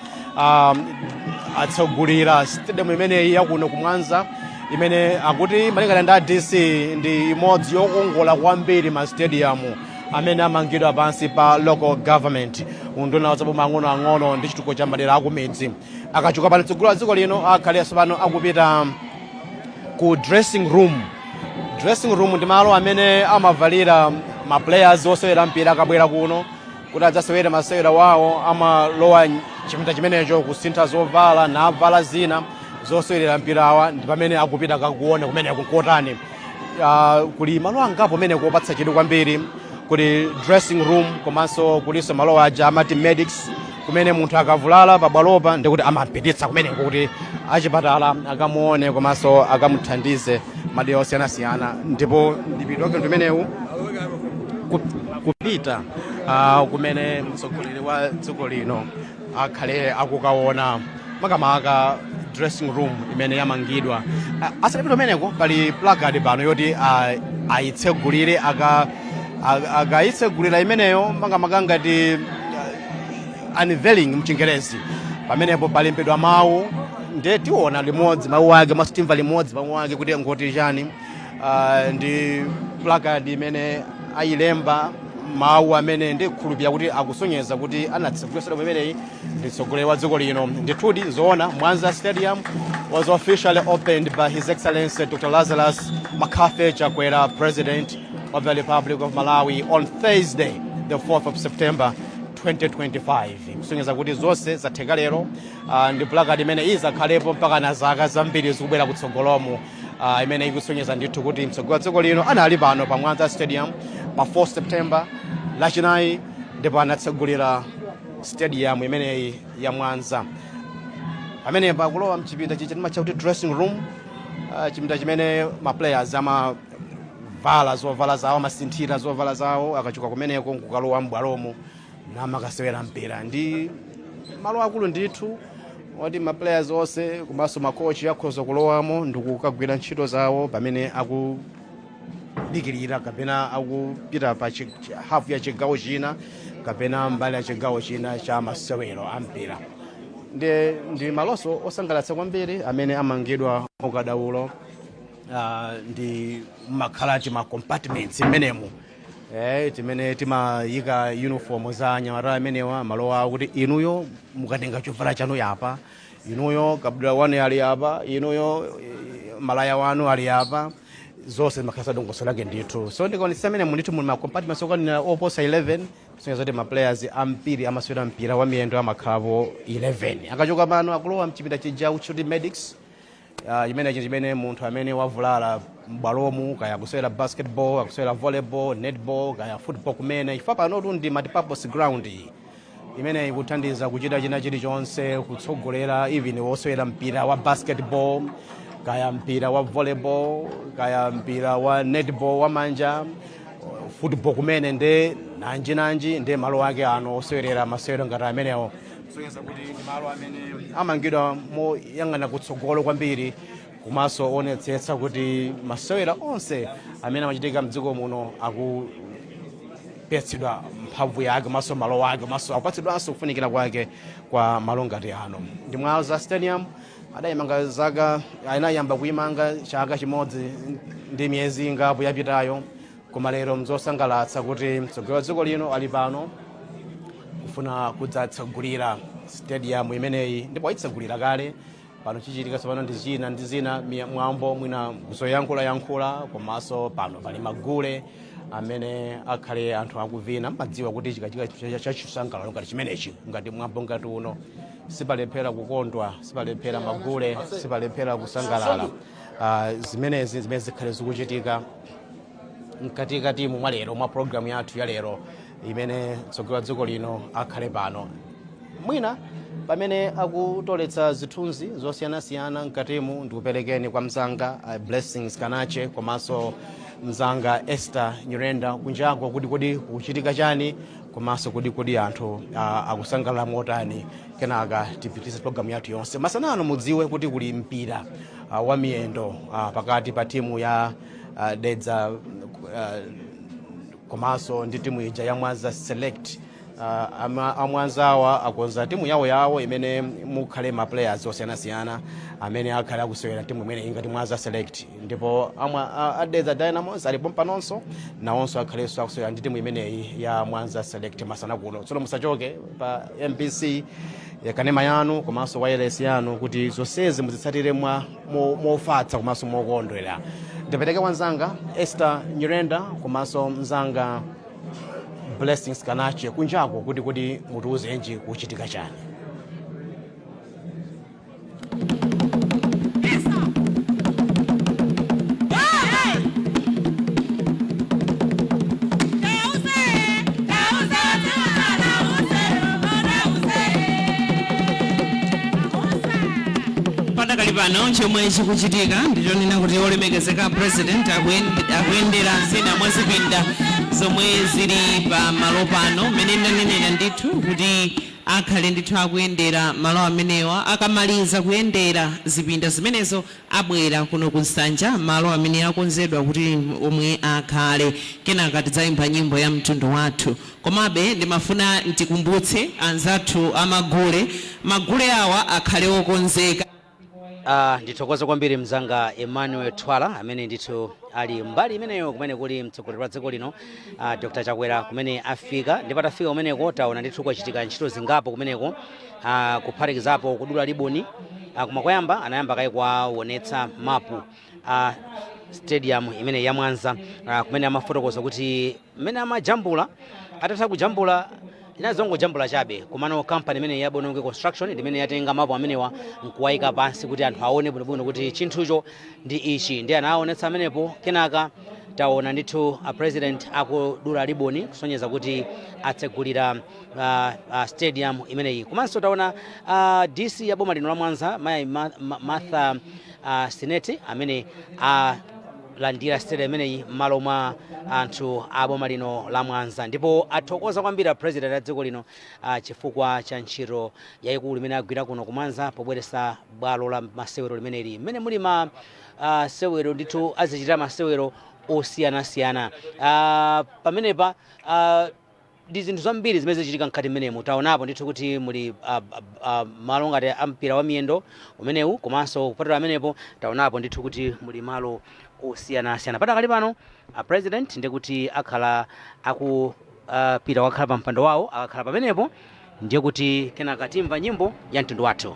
atsegulira stadium imeneyi yakuno ku Mwanza, imene akuti malingana ndi a DC ndi imodzi yokongola kwambiri ma stadium amene amangidwa pansi pa local government, unduna wa zaboma ang'onoang'ono ndi chitukuko cha madera akumidzi. Akachoka pano tsogolo la dziko lino akhalenso pano akupita ku dressing room. Dressing room ndi malo amene amavalira ma players osewera mpira akabwera kuno kuti adzasewere masewera wawo. Amalowa chipinda chimenecho kusintha zovala, navala zina zosewerera mpirawa. Ndi pamene akupita kakuona kumeneko nkotani. Kuli malo angapo amene kopatsa chidwi kwambiri. Kuli dressing room, komanso kulinso malo aja amati medics, kumene munthu akavulala pabwalopa ndikuti amapititsa kumeneko kuti achipatala akamuone komanso akamuthandize madera osiyanasiyana. Ndipo ndipitoke ndimenewu kupita kumene mtsogoleri wa dziko lino akhale akukaona, makamaka dressing room imene yamangidwa. Asanapite kumeneko, pali placard pano yoti ayitsegulire. Akayitsegulira imeneyo, makamaka ngati unveiling mchingerezi, pamenepo palembedwa mawu, ndiye tiona limodzi mawu ake, maso timva limodzi mawu ake kuti ngoti chani. Ndi placard imene ayilemba mawu amene ndikhulupirira kuti akusonyeza kuti anatsegulira stadium imeneyi ndi mtsogoleri wa dziko lino. Ndithudi zoona, Mwanza Stadium was officially opened by His Excellency Dr. Lazarus McCarthy Chakwera, President of the Republic of Malawi, on Thursday, the 4th of September. 2025, kusonyeza kuti zonse zatheka lero. Ndi placard imene izakhalepo mpaka na zaka zambiri zikubwera kutsogolomu, imene ikusonyeza ndithu kuti mtsogoleri wa dziko lino anali pano pa Mwanza Stadium pa 4 September, Lachinayi, ndipo anatsegulira stadium imeneyi ya Mwanza. Pamene pakulowa mchipinda chicha timatcha kuti dressing room, chipinda chimene ma players amavala zovala zawo, amasinthira zovala zawo akachoka kumeneko nkukalowa m'bwalomo namakasewera mpira. Ndi malo akulu ndithu oti ma players onse komanso makochi akhoza kulowamo ndikukagwira ntchito zawo pamene akudikirira kapena akupita pa hafu ya chigawo china kapena mbali ya chigawo china cha masewero a mpira. Ndi malonso osangalatsa kwambiri amene amangidwa ukadaulo, ndi makhala tima compartments mmenemu timene timayika uniform za anyamata amenewa, malo awo kuti inuyo mukatenga chovala chanu yapa, inuyo kabudula wanu ali apa, inuyo malaya wanu ali apa, zonse zimakhala dongosolo lake ndithu. So ndikaonetsa amene ndithu muli ma compartments okwanira oposa 11, kusonyeza kuti ma players ambiri amasewera mpira wa miyendo amakhalapo 11. Akachoka pano akulowa mchipinda chija kuti medics, chimene chimene munthu amene wavulala m'bwalomu, kaya akusewera basketball, akusewera volleyball, netball, kaya football kumene, chifukwa panotu ndi multipurpose ground iyi imene ikuthandiza kuchita china chilichonse, kutsogolera even wosewera mpira wa basketball, kaya mpira wa volleyball, kaya mpira wa netball wa manja, football kumene, nde nanji nanji. Nde malo ake ano osewerera masewero ngati amenewo, kusonyeza kuti ndi malo amene amangidwa moyang'ana kutsogolo kwambiri, komanso onetsetsa kuti masewera onse amene amachitika mdziko muno akupatsidwa mphamvu yake komanso malo ake, komanso akupatsidwanso kufunikira kwake kwa malo ngati ano. Ndi Mwanza Stadium, adayimanga zaka, anayamba kuyimanga chaka chimodzi ndi miyezi ingapo yapitayo, koma lero mzosangalatsa kuti mtsogoleri wa dziko lino ali pano kufuna kudzatsegulira stadium imeneyi, ndipo ayitsegulira kale. Pano chichitika tsopano ndi zina ndi zina, mwambo mwina kuzoyankhulayankhula, komanso pano pali magule amene akhale anthu akuvina. Madziwa kuti chikachitika chachisangalalo ngati chimenechi, ngati mwambo ngati uno, sipalephera kukondwa, sipalephera magule, sipalephera kusangalala. Zimenezi zimene zikhale zikuchitika mkatikatimu mwa lero, mwa programu yathu ya lero imene mtsogoleri wa dziko lino akhale pano. Mwina pamene akutoletsa zithunzi zosiyanasiyana mkatimu, ndikuperekeni kwa mzanga Blessings Kanache komanso mzanga Esther Nyirenda kunjako kuti kodi kuchitika chani, komanso kodi anthu akusangalala motani. Kenaka tipitirize programu yathu yonse masanano. Mudziwe kuti kuli mpira wa miyendo pakati pa timu ya Dedza komanso ndi timu ija ya Mwanza Select. Amwanzawa akonza timu yawo yawo imene mukhale ma players osiyanasiyana amene akhale akusewera timu imene ingati Mwanza Select, ndipo Adedza Dynamos alipo panonso, nawonso akhalenso akusewera ndi timu imeneyi ya Mwanza Select masana kuno. Tsono musachoke pa MBC ya kanema yanu komanso wireless yanu kuti zonsezi muzitsatire mwa mofatsa komanso mokondwera. Ndipereke kwa mzanga Esther Nyirenda komanso mzanga Blessings Kanache kunjako kuti mutiuzenji kuchitika chani. Padakali pano chomwe chikuchitika ndichonena kuti olemekezeka President akuyendera zina mwa zipinda zomwe zili pa malo pano. Mmene ndanenera ndithu kuti akhale ndithu akuyendera malo amenewa. Akamaliza kuyendera zipinda zimenezo, abwera kuno ku nsanja, malo amene akonzedwa kuti omwe akhale. Kenaka tidzayimba nyimbo ya mtundu wathu. Komabe ndimafuna ndikumbutse anzathu amagule, magule awa akhale okonzeka. Ndithokoze kwambiri mzanga Emmanuel Twala amene ndithu ali mbali imeneyo kumene kuli mtsogoleri wa dziko lino, Dr Chakwera, kumene afika. Ndipo atafika kumeneko taona ndithu kwachitika ntchito zingapo kumeneko, kuphatikizapo kudula liboni. Koma koyamba anayamba kaye kuwaonetsa mapu a stadium imene ya Mwanza, kumene amafotokoza kuti mmene amajambula, atatha kujambula Inazongojambula chabe, komano kampani imene ya Bonongwe Construction ndimene yatenga mapu amenewa nkuwayika pansi kuti anthu aone bwinobwino kuti chinthucho ndi ichi, ndi anaonetsa amenepo. Kenaka taona ndithu a President akudula liboni kusonyeza kuti atsegulira stadium imeneyi. Komanso taona DC ya boma lino la Mwanza, mayi Martha Sineti, amene alandira stadium imeneyi m'malo mwa anthu a boma lino la Mwanza, ndipo athokoza kwambiri a President a dziko lino chifukwa cha ntchito yayikulu imene agwira kuno ku Mwanza pobweretsa bwalo la masewero limeneli, mmene muli ma sewero ndithu, azichitira masewero osiyanasiyana. Pamenepa ndi zinthu zambiri zimene zichitika mkati mmenemu. Taonapo ndithu kuti muli malo ngati ampira wa miyendo umenewu, komanso kupatula amenepo taonapo ndithu kuti muli malo osiyanasiyana. Padakali pano a President ndikuti akhala akupita wakhala pa mpando wawo. Akakhala pamenepo ndiye kuti kenaka timva nyimbo ya mtundu wathu.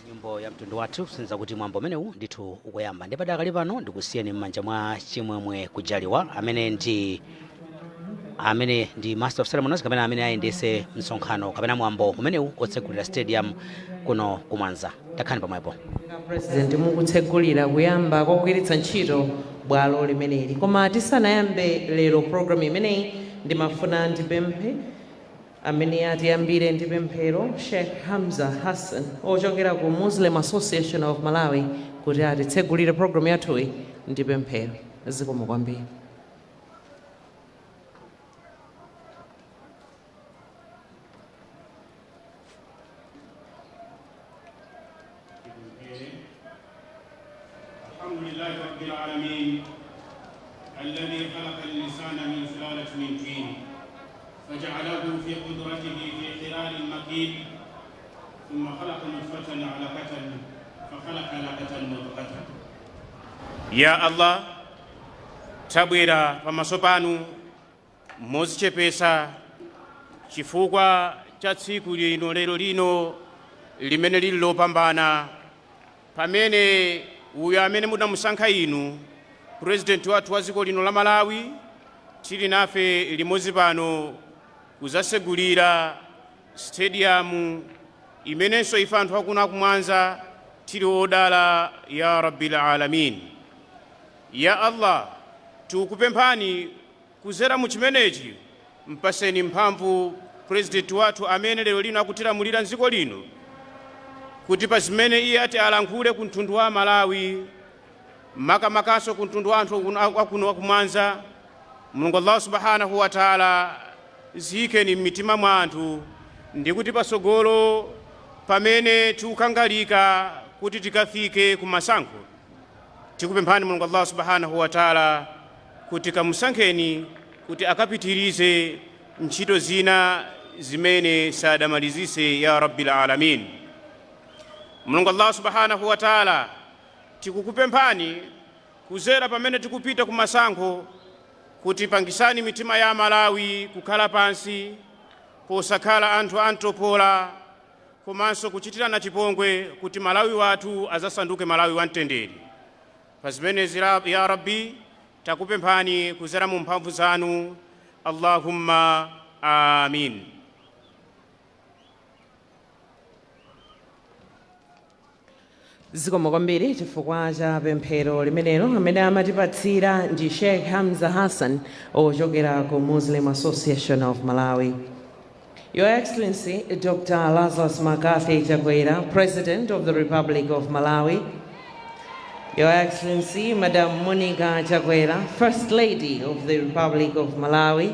Nyimbo ya mtundu wathu kusonyeza kuti mwambo umenewu ndithu ukuyamba. Ndi padakali pano ndikusiyeni m'manja mwa Chimwemwe Kujaliwa, amene ndi master of ceremonies kapena amene ayendese msonkhano kapena mwambo umenewu otsegulira stadium kuno kumwanza. Takhani pamwepo. President, mukutsegulira kuyamba kogwiritsa ntchito bwalo limeneli. Koma tisanayambe lero program imeneyi, ndimafuna ndipemphe amene atiyambire ndi pemphero, Sheikh Hamza Hassan ochokera ku Muslim Association of Malawi, kuti atitsegulire program yathuyi ndi pemphero. Zikomo kwambiri. الحمد لله رب العالمين، الذي خلق الإنسان من سلالة من طين، فجعله في قدرته في قرار مكين، ثم خلق نطفة علقة، فخلق علقة مضغة. Ya Allah, tabwera pamaso panu modzichepesa chifukwa Cha tsiku lino lero lino limene lili lopambana, pamene uyo amene munamusankha inu, Purezidenti wathu wa dziko lino la Malawi, tili nafe limodzi pano kuzasegulira stadium imenenso ife anthu akuno akumwanza tili odala. Ya Rabbil Alamin, ya Allah, tikupemphani kuzera mu chimenechi, mpaseni mphamvu Purezidenti wathu amene lero lino akutilamulira mdziko lino, kuti pa zimene iye ati alankhule ku mtundu wa Malawi, makamakaso ku mtundu wa anthu akuno akumwanza, Mulungu Allah Subhanahu wa Taala ziyikeni m'mitima mwa anthu, ndi kuti pasogolo pamene tikukangalika kuti tikafike ku masankho, tikupemphani Mulungu Allah Subhanahu wa Taala kuti kamusankheni kuti akapitirize ntchito zina zimene sadamalizise. Ya Rabbil Alamin, Mulungu Allah Subhanahu wa Taala, tikukupemphani kuzera pamene tikupita ku masankho kuti pangisani mitima ya Malawi kukhala pansi, posakhala anthu antopola komanso kuchitirana chipongwe, kuti Malawi wathu azasanduke Malawi wamtendere. Pa zimenezi, ya Rabbi, takupemphani kuzera mu mphamvu zanu. Allahumma amin. Zikomo kwambiri chifukwa cha pemphero limenelo. Amene amatipatsira ndi Sheikh Hamza Hassan ochokera ku Muslim Association of Malawi. Your Excellency Dr. Lazarus McCarthy Chakwera, President of the Republic of Malawi. Your Excellency Madam Monica Chakwera, First Lady of the Republic of Malawi.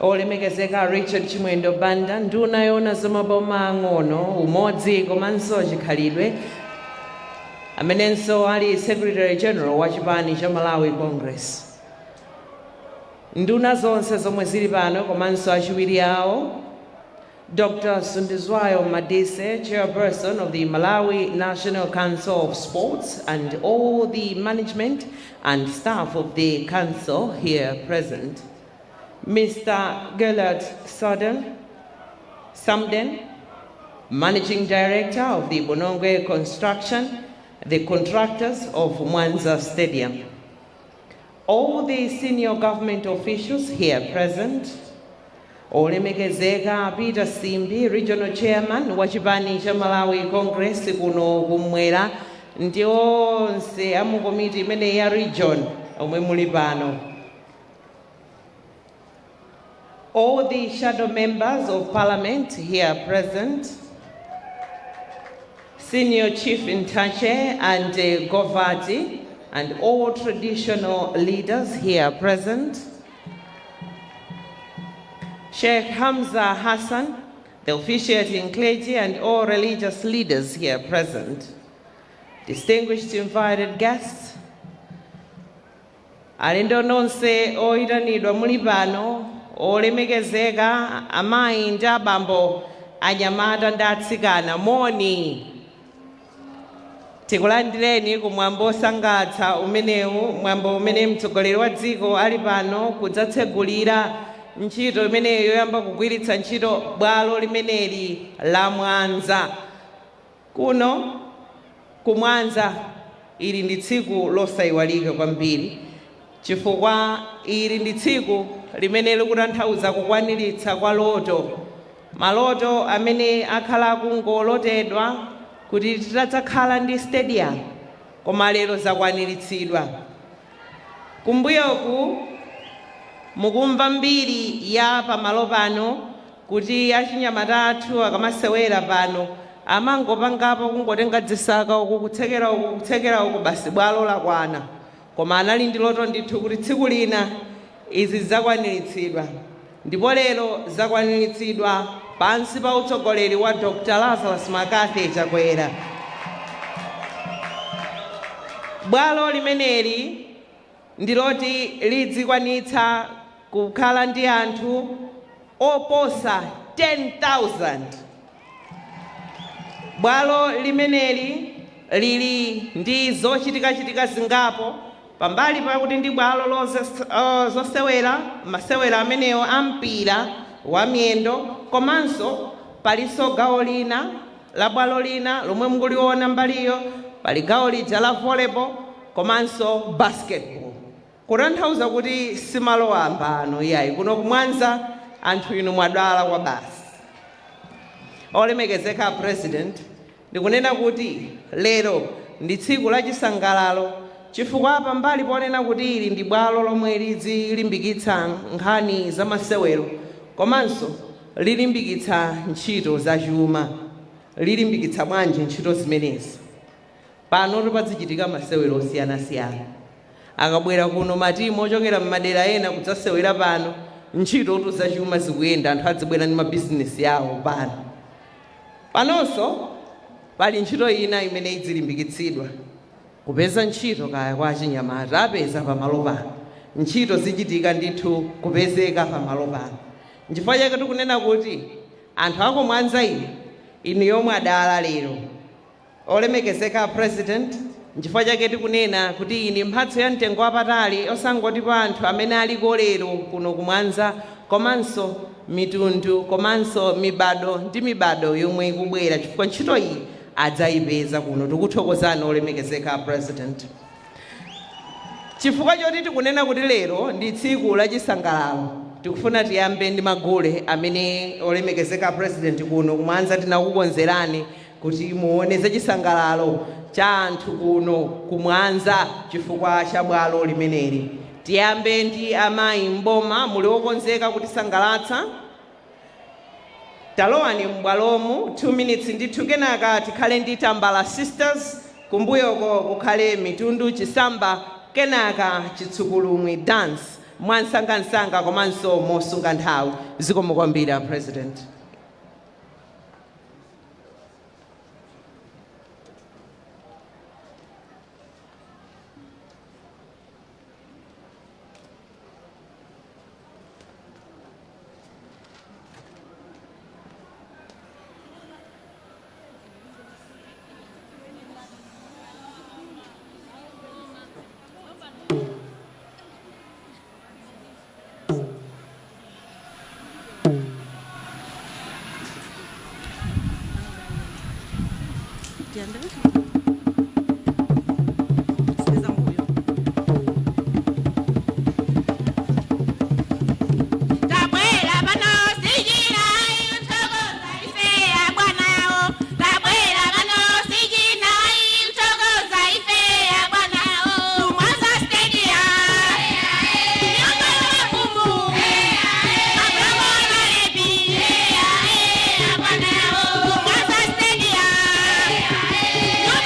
Olemekezeka Richard Chimwendo Banda, nduna yoona zamaboma ang'ono, umodzi komanso chikhalidwe, amenenso ali Secretary General wa chipani cha Malawi Congress, nduna zonse zomwe zili pano komanso achiwiri awo, Dr. Sunduzwayo Madise, Chairperson of the Malawi National Council of Sports, and all the management and staff of the council here present. Mr. Gellert Samden, Managing Director of the Bonongwe Construction, the contractors of Mwanza Stadium. All the senior government officials here present, olemekezeka Peter Simbi, Regional Chairman wa chipani cha Malawi Congress kuno kumwera, ndi onse a mu komiti imene ya region omwe muli pano, all the shadow members of parliament here present, Senior Chief Ntache and Govati, and all traditional leaders here present, Sheikh Hamza Hassan, the officiating clergy, and all religious leaders here present, distinguished invited guests, alendo nonse oyitanidwa muli pano, olemekezeka amayi ndi abambo, anyamata ndi atsikana, moni. Tikulandireni kumwambo osangalatsa umenewu, mwambo umene mtsogoleri wa dziko ali pano kudzatsegulira ntchito imeneyo yoyamba kugwiritsa ntchito bwalo limeneli la Mwanza. Kuno kumwanza ili ndi tsiku losayiwalika kwambiri, chifukwa ili ndi tsiku limene likutanthauza kukwaniritsa kwa loto, maloto amene akhala akungolotedwa kuti titadzakhala ndi stadium, koma lero zakwaniritsidwa. Kumbuyoku mukumva mbiri ya pamalo pano kuti achinyamata athu akamasewera pano amangopangapo kungotenga dzisaka uku, kutsekera uku, kutsekera uku, basi bwalo lakwana. Koma anali ndi loto ndithu kuti tsiku lina izi zidzakwaniritsidwa, ndipo lero zakwaniritsidwa pansi pa utsogoleri wa Dr. Lazarus McCarthy Chakwera. Bwalo limeneli ndiloti lidzikwanitsa kukhala ndi anthu oposa 10,000. Bwalo limeneli lili ndi zochitikachitika zingapo, pambali pakuti ndi bwalo lozosewera masewera amenewo a mpira wa miyendo. Komanso palinso gawo lina la bwalo lina lomwe mukuliona mbaliyo, pali gawo lija la volleyball komanso basketball, kutanthauza kuti simalo wamba ano iyayi. Kuno kumwanza anthu inu mwadala kwa basi. Olemekezeka President, ndikunena kuti lero ndi tsiku la chisangalalo, chifukwa pambali ponena kuti ili ndi bwalo lomwe lizilimbikitsa nkhani za masewero, komanso lilimbikitsa ntchito zachuma. Lilimbikitsa bwanji ntchito zimenezi? Pano pazichitika masewero osiyanasiyana. Akabwera kuno matimu ochokera m'madera ena kudzasewera pano, ntchito zachuma zikuyenda, anthu adzibwera ndi mabizinesi yawo pano. Panonso pali ntchito ina imene idzilimbikitsidwa, kupeza ntchito kaya kwa achinyamata, apeza pamalo pano. Ntchito zichitika ndithu kupezeka pamalo pano. Nchifukwa chake tikunena kuti anthu akumwanza inu, inu yomwe adala lero. Olemekezeka President, nchifukwa chake tikunena kuti iyi ndi mphatso ya mtengo wapatali, osangoti pa anthu amene aliko lero kuno kumwanza, komanso mitundu komanso mibado ndi mibado yomwe ikubwera, chifukwa ntchito iyi adzayipeza kuno. Tikuthokozani, olemekezeka President. Chifukwa choti tikunena kuti lero ndi tsiku la chisangalalo, tikufuna tiyambe ndi magule amene, olemekezeka President, kuno kumwanza tinakukonzerani kuti muone zachisangalalo cha anthu kuno kumwanza chifukwa cha bwalo limeneli. Tiyambe ndi amayi mboma. Muli okonzeka kutisangalatsa? Talowani m'bwalomu, 2 minutes ndithu. Kenaka tikhale ndi Tambala Sisters, kumbuyoko kukhale Mitundu Chisamba, kenaka Chitsukulumwe Dance. Mwansangansanga komanso mosunga nthawi. Zikomo kwambiri, President. Tabwera pano sichina kuthokoza ife abwanawo. Tabwera pano sichina kuthokoza ife abwanawo. Mwanza Stadium, nyumba ya mafumu, mablomo malebi, abwanawo. Mwanza Stadium, nyumba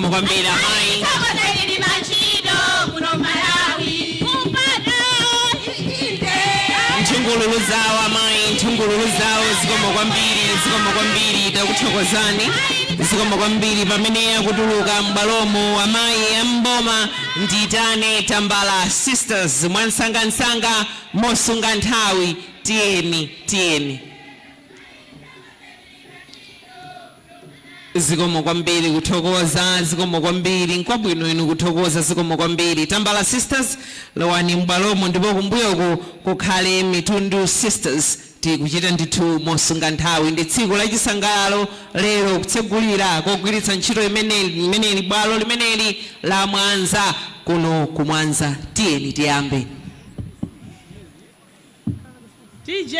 Zikomo kwambiri amayi. Nthungululu zawo amayi, nthungululu zawo. Zikomo kwambiri, zikomo kwambiri, takuthokozani, zikomo kwambiri. Pamene akutuluka m'bwalomo amayi amboma, nditane Tambala Sisters mwansangansanga, mosunga nthawi. Tiyeni, tiyeni. Zikomo kwambiri, kuthokoza, zikomo kwambiri. Nkwabwino inu kuthokoza, zikomo kwambiri. Tambala Sisters, lowani m'bwalomo, ndipo kumbuyoku kukhale Mitundu Sisters. Tikuchita ndithu mosunga nthawi. Ndi tsiku lachisangalalo lero, kutsegulira kogwiritsa ntchito imeneli, bwalo limeneli la Mwanza, kuno ku Mwanza. Tiyeni tiyambe. TJ.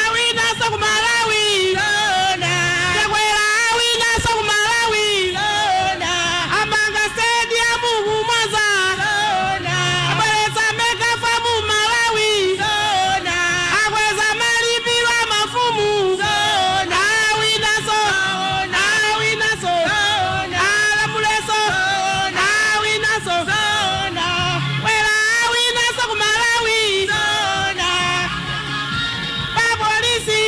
Awinaso ku Malawi. Chakwera awinaso ku Malawi. Amanga stadium ku Mwanza. Abweretsa mega farm Malawi. Akweza malipiro a mafumu. Awinaso, awinaso, alamuleso, awinaso. Wera awinaso ku Malawi. Papolisi.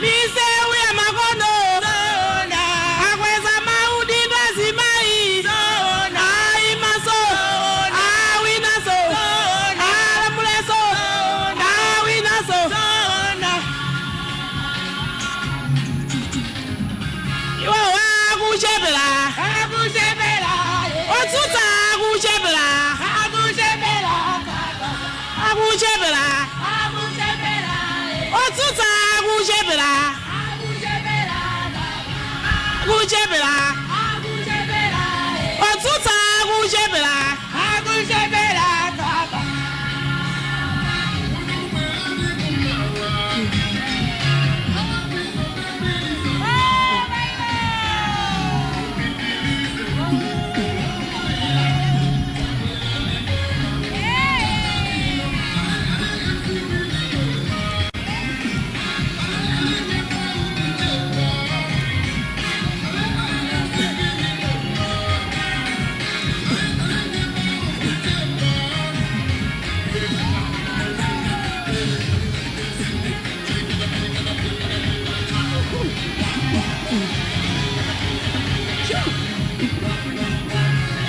Misewu ya makono. Akweza maudindo azimayi. Ayimaso, awinaso, alamuleso, awinaso. Iwo akuchepera, otsutsa akuchepera, akuchepera, otsutsa akuchepera, akuchepera, otsutsa akuchepera, akuchepera.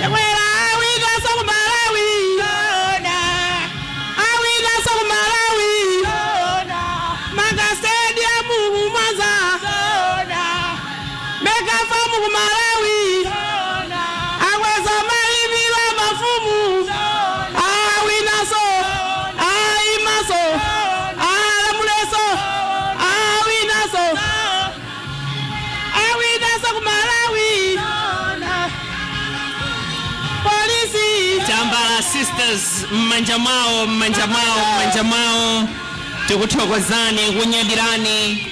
Chakwera awinaso ku Malawi. Awinaso ku Malawi. Manga stadium ku Mwanza. Mega farm ku Malawi. Akweza malipiro a mafumu. Awinaso, ayimaso, alamuleso, awinaso, awinaso ku Malawi. Polisi. Tambala Sisters, m'manja mwawo, m'manja mwawo, m'manja mwawo. Tikuthokozani, kunyadirani.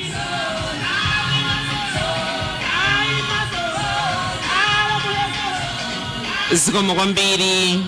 Zikomo kwambiri,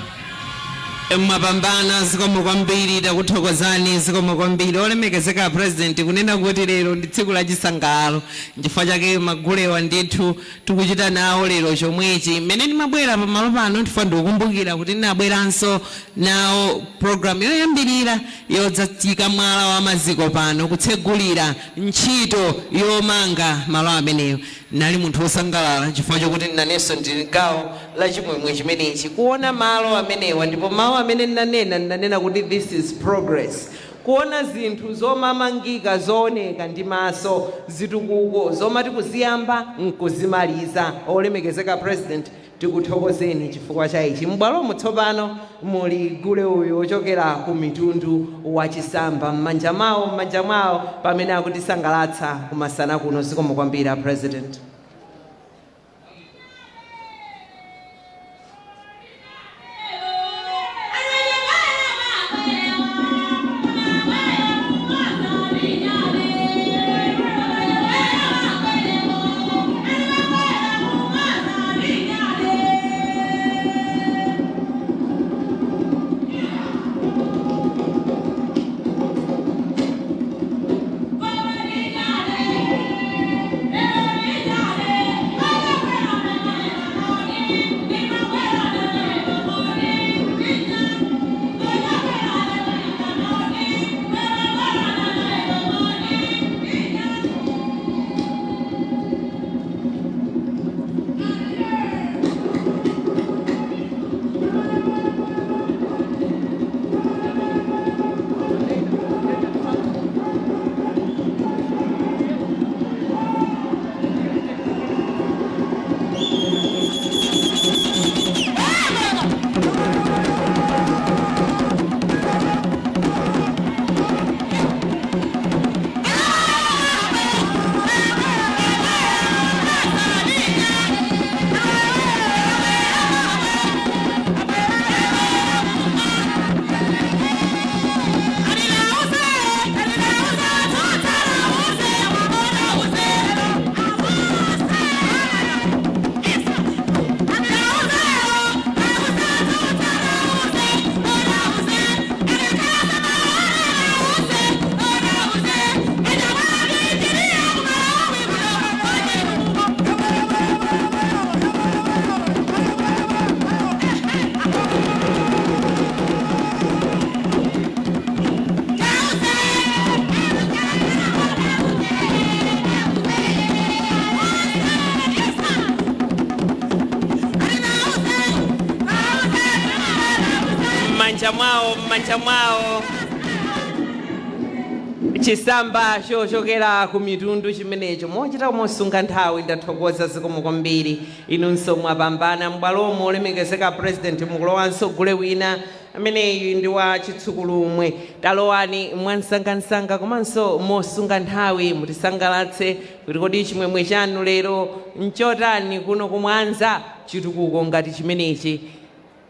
mwapambana. Zikomo kwambiri, takuthokozani, zikomo kwambiri. Olemekezeka President, kunena kuti lero ndi tsiku la chisangalalo, nchifukwa chake magulewa ndithu tikuchita nawo lero chomwechi. Mmene ndimabwera pamalo pano, ndifuna ndikukumbukira kuti ndinabweranso nawo program yoyambirira yodzayika mwala wa maziko pano, kutsegulira ntchito yomanga malo ameneyo. Nali munthu wosangalala chifukwa chokuti nanenso ndili gawo la chimwemwe chimenechi, kuona malo amenewa. Ndipo mawu amene ndinanena, ndinanena kuti this is progress, kuona zinthu zomamangika, zooneka ndi maso, zitukuko zomati kuziyamba nkuzimaliza. Olemekezeka President, tikuthokozeni chifukwa cha ichi. M'bwalomo tsopano muli gule uyu wochokera ku Mitundu Wachisamba, m'manja mwawo, m'manja mwawo, pamene akutisangalatsa kumasana kuno. Zikomo kwambiri, a President. Mwawo, m'manja mwawo, chisamba chochokera ku mitundu chimenecho. Mochita mosunga nthawi, ndathokoza, zikomo kwambiri. Inunso mwapambana. M'bwalomo, olemekezeka President, mukulowanso gule wina ameneyu ndi wa Chitsukulumwe. Talowani mwansangansanga komanso mosunga nthawi, mutisangalatse kuti kodi chimwemwe chanu lero nchotani kuno kumwanza, chitukuko ngati chimenechi.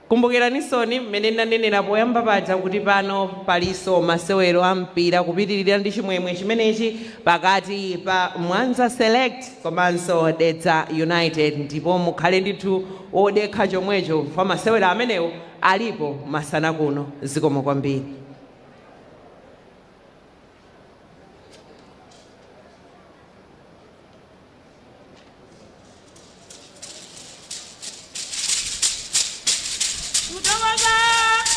Kumbukiranisoni mmene ndanenera poyamba paja kuti pano palinso masewero a mpira kupitirira ndi chimwemwe chimenechi pakati pa Mwanza Select komanso Dedza United, ndipo mukhale ndithu odekha chomwecho pa masewero amenewo, alipo masana kuno. Zikomo kwambiri. Kutokoza,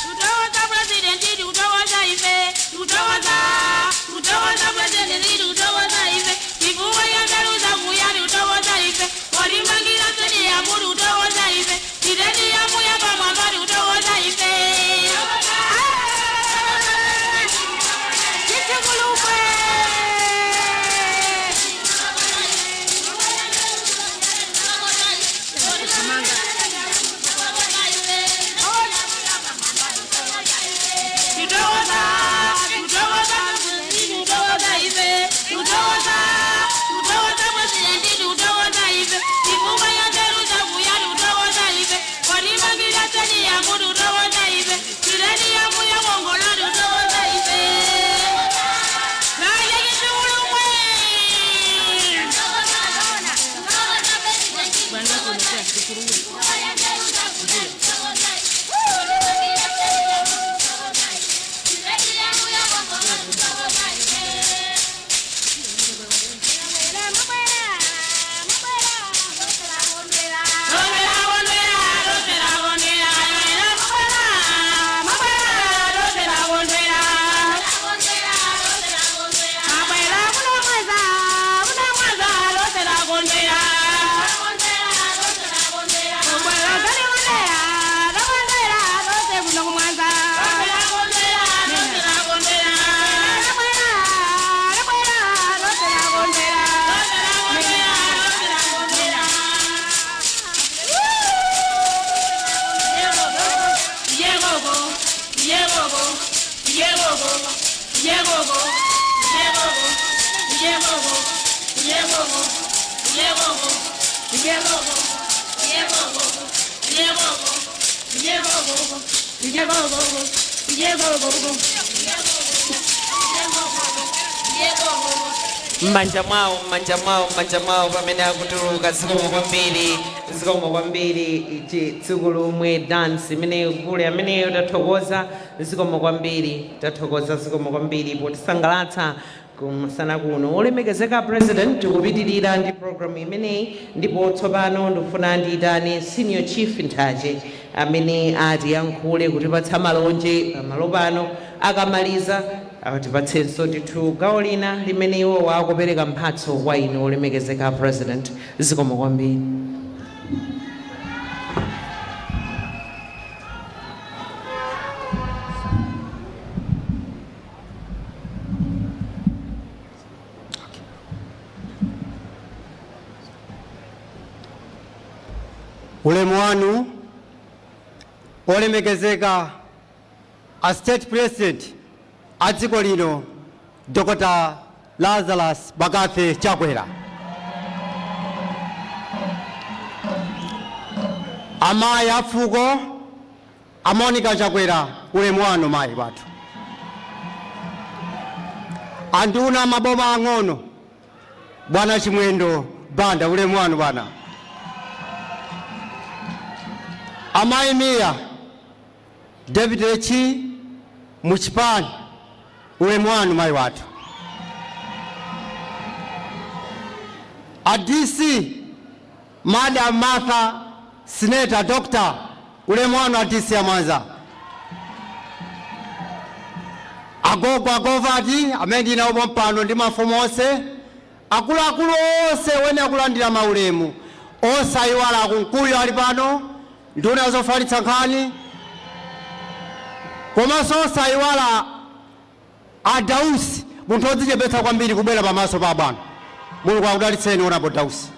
kutokoza President, kutokoza ife, kutokoza, kutokoza President, kutokoza ife, chifukwa cha nzeru zakuya, kutokoza ife, watimangira stadium, kutokoza ife, stadium ya pamwamba, kutokoza ife. Chitsukulumwe. Kutokoza, kutokoza, kutokoza ife, kutokoza, kutokoza President, kutokoza ife, chifukwa cha nzeru zakuya, kutokoza ife, watimangira stadium, kutokoza ife, stadium yokongola, kutokoza ife. Naye Chitsukulumwe. M'manja mwawo, m'manja mwawo, m'manja mwawo pamene akutuluka. Zikomo kwambiri, zikomo kwambiri. Chitsukulumwe dance imeneyo, gule ameneyo. Tathokoza, zikomo kwambiri, tathokoza, zikomo kwambiri potisangalatsa kumasana kuno. Olemekezeka President, tikupitirira ndi program imeneyi, ndipo tsopano ndikufuna ndiyitane Senior Chief Nthache amene atiyankhule kutipatsa malonje pamalo pano. Akamaliza atipatsenso ndithu gawo lina limene iwo akupereka mphatso kwa inu, olemekezeka President. Zikomo kwambiri. Ulemu wanu, olemekezeka a State President a dziko lino, Dr Lazarus McCarthy Chakwera, amayi afuko a Monica Chakwera, ulemu wanu mayi wathu, anduna maboma ang'ono, bwana Chimwendo Banda, ulemu wanu bwana, amayi Mia David Echi muchipani, ulemu wanu mayi wathu, a DC Madam Martha Senator Doctor, ulemu wanu a DC amwanza, agogo agovati amene ndinawo mpano ndi mafumu onse, akuluakulu onse wene akulandira maulemu, osayiwala Kunkuyu ali pano, nduna zofalitsa nkhani. Komanso osayiwala a Dausi, munthu wodzichepetsa kwambiri kubwera pamaso pa bwana. Mulungu akudalitseni, Honorable Dausi.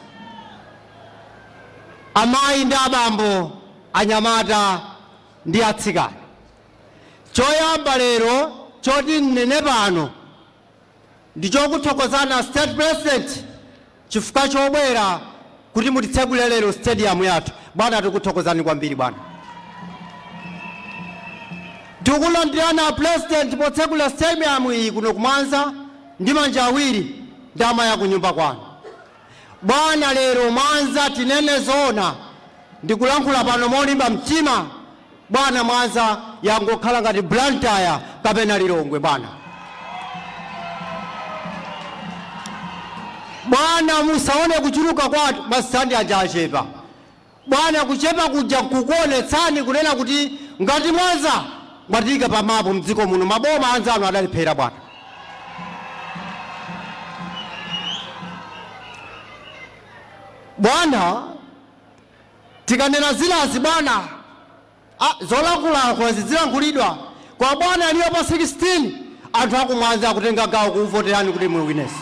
Amayi ndi abambo, anyamata ndi atsikana, choyamba lero choti nnene pano ndi chokuthokozani, State President, chifukwa chobwera kuti mutitsegulire lero stadium yathu. Bwana, tikuthokozani kwambiri. Bwana, tikulandirani, President, potsegula stadium iyi kuno kuMwanza ndi manja awiri ndi amayi akunyumba kwanu. Bwana, lero Mwanza, tinene zona, ndikulankhula pano molimba mtima, bwana, Mwanza yangokhala ngati Blantyre kapena Lilongwe. Bwana, bwana, musaone kuchuluka kwathu, masitandi aja achepa. Bwana, kuchepa kuja nkukuonetsani kunena kuti ngati Mwanza mwatiyika pamapu mdziko muno. Maboma anzanu adalephera, bwana. Bwana, tikanena zinazi, bwana, zolankhulako zizilankhulidwa kwa bwana aliyo pa 16. Anthu akumwanza akutenga gawo kuvoterani kuti muwinenso.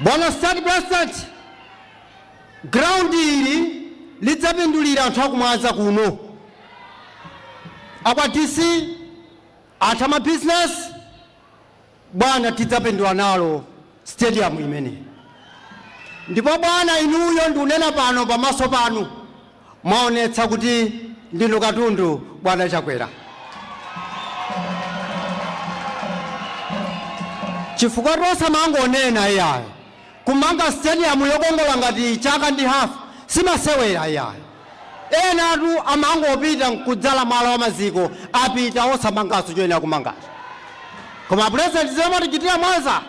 Bwana State President, ground ili lidzapindulira anthu akumwanza kuno, akwa DC, anthu amabizinesi. Bwana, tidzapindula nalo stadium imeneyi. Ndipo bwana, inuyo, ndikunena pano pamaso panu, mwaonetsa kuti ndinu katundu, bwana Chakwera, chifukwa tosamangonena iyayo. Kumanga stadium yokongola ngati chaka ndi hafu simasewera iyayo. Enatu amangopita nkudzala mwala wa maziko, apita osamanganso choyenera kumangacho. Koma President, zomwe tichitira Mwanza,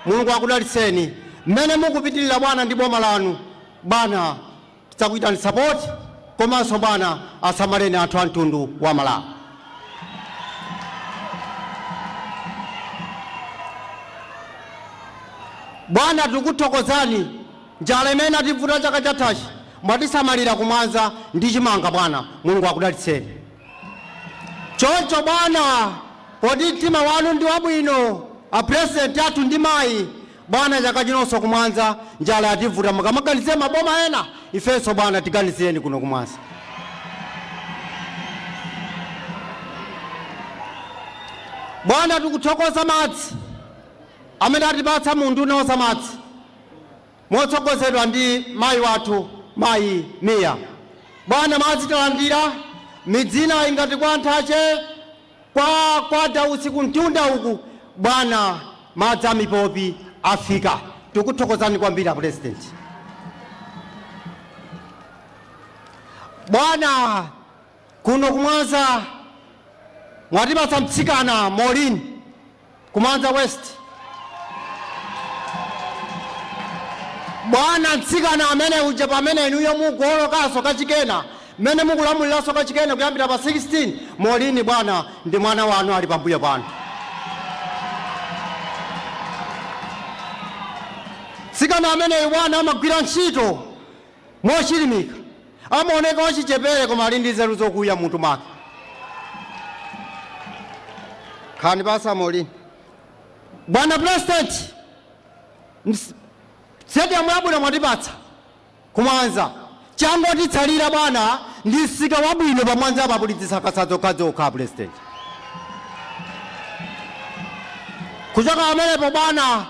Mulungu akudalitseni mmene mukupitirira, bwana, ndi boma lanu. Bwana, tidzakuchitani support. Komanso bwana, asamaleni anthu a mtundu wa Malawi. Bwana, tikuthokozani. Njala imene ativuta chaka chathachi, mwatisamalira kumwanza ndi chimanga. Bwana, Mulungu akudalitseni. Choncho bwana, poti mtima wanu ndi wabwino, a President athu ndi mayi, bwana, chaka chinonso kumwanza njala yativuta. Mukamaganizire maboma ena, ifenso bwana tiganizireni kuno kumwanza. Bwana, tikuthokoza madzi amene atipatsa mu unduna wa madzi motsogozedwa ndi mayi wathu, mayi Mia. Bwana, madzi talandira midzi ina ingati kwa Nthache, kwa Dausi, kumtunda uku. Bwana, madzi a mipopi afika. Tikuthokozani kwambiri, a President. Bwana, kuno kumwanza mwatipatsa mtsikana Maureen kumwanza West. Bwana, mtsikana amene uja, pamene inuyo mukuolokanso kachikena, mmene mukulamuliranso kachikena kuyambira pa 16, Maureen, bwana, ndi mwana wanu ali pambuyo panu. Mtsikana ameneyu, bwana, amagwira ntchito mochilimika. Amaoneka wachichepere koma ali ndi nzeru zokuya mutu mwake. Khani pasa Maureen. Bwana President, stadium yabwino mwatipatsa kumwanza. Changotitsalira, bwana, ndi msika wabwino pamwanza papulitsa zokhazokha, President. Kuchoka pamenepo, bwana,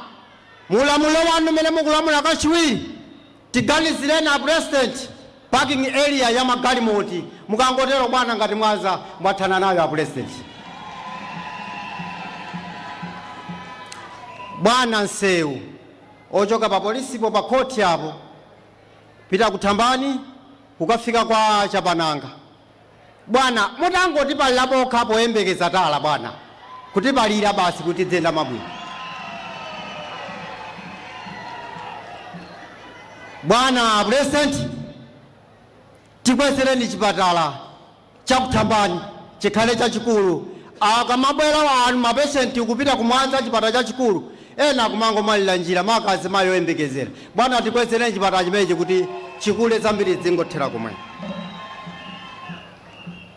mulamuliro wanu mmene mukulamula kachiwiri, tiganizireni, a President, parking area ya magalimoti. Mukangotero, bwana, ngati Mwanza mwathana nayo, a President. Bwana, nsewu ochoka pa polisipo, pa khoti apo, pita kuthambani kukafika kwa Chapananga, bwana, mutangotipalira pokha poyembekeza tala, bwana, kutipalira basi kuti dzenda mabwino. Bwana President, tikwezereni chipatala chakuthambani chikhale chachikulu. Akamabwera wanu ma patient kupita kumwanza, chipatala chachikulu, ena akumangomwalira njira, makazi mayi oyembekezera. Bwana, tikwezereni chipatala chimenechi kuti chikule, zambiri zingothera komwe.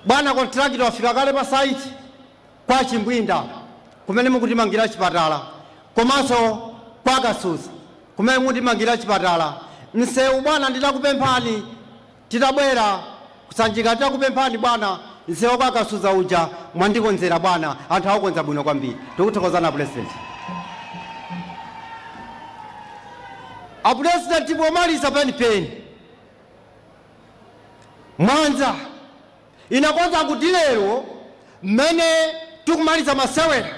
Bwana, contractor wafika kale pa site kwa Chimbwinda kumene mukutimangira chipatala, komanso kwa Kasuza kumene mukutimangira chipatala. Msewu bwana, nditakupemphani titabwera kusanjika, titakupemphani bwana, msewu kwa Kasuza uja mwandikonzera bwana, anthu akukonza bwino kwambiri. Tikuthokozana, President. A President, pomaliza penipeni, Mwanza inakonza kuti lero mmene tikumaliza masewera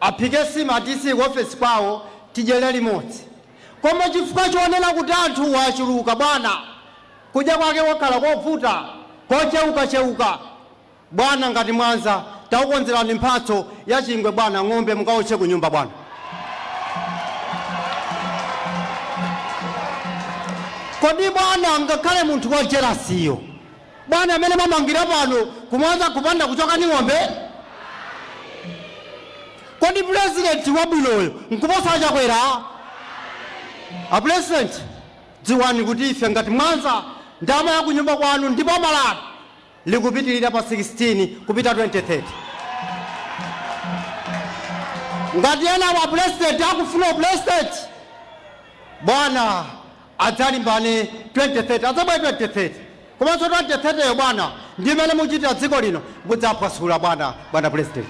aphike sima atisi ku ofesi kwawo, tidyere limodzi, koma chifukwa chonena kuti anthu achuluka bwana, kudya kwake wakhala kovuta, kocheukacheuka bwana, ngati Mwanza takukonzerani mphatso ya chingwe bwana, ng'ombe mukaotche ku nyumba bwana. Kodi bwana, ngakhale munthu wa jealousyyo bwana, amene mamangira pano kumwanza kupanda kuchoka ni ng'ombe? Kodi President wabwinoyo nkuposa Chakwera? A President, dziwani kuti ife ngati Mwanza, ndalama ya kunyumba kwanu ndipo malano likupitirira pa 16 kupita 2030. Ngati ena wa President akufuna President bwana, adzalimbane 2030, adzabwera 2030. Komanso 2030 yo bwana, ndimene muchitira dziko lino, mudzaphwasula bwana. Bwana President,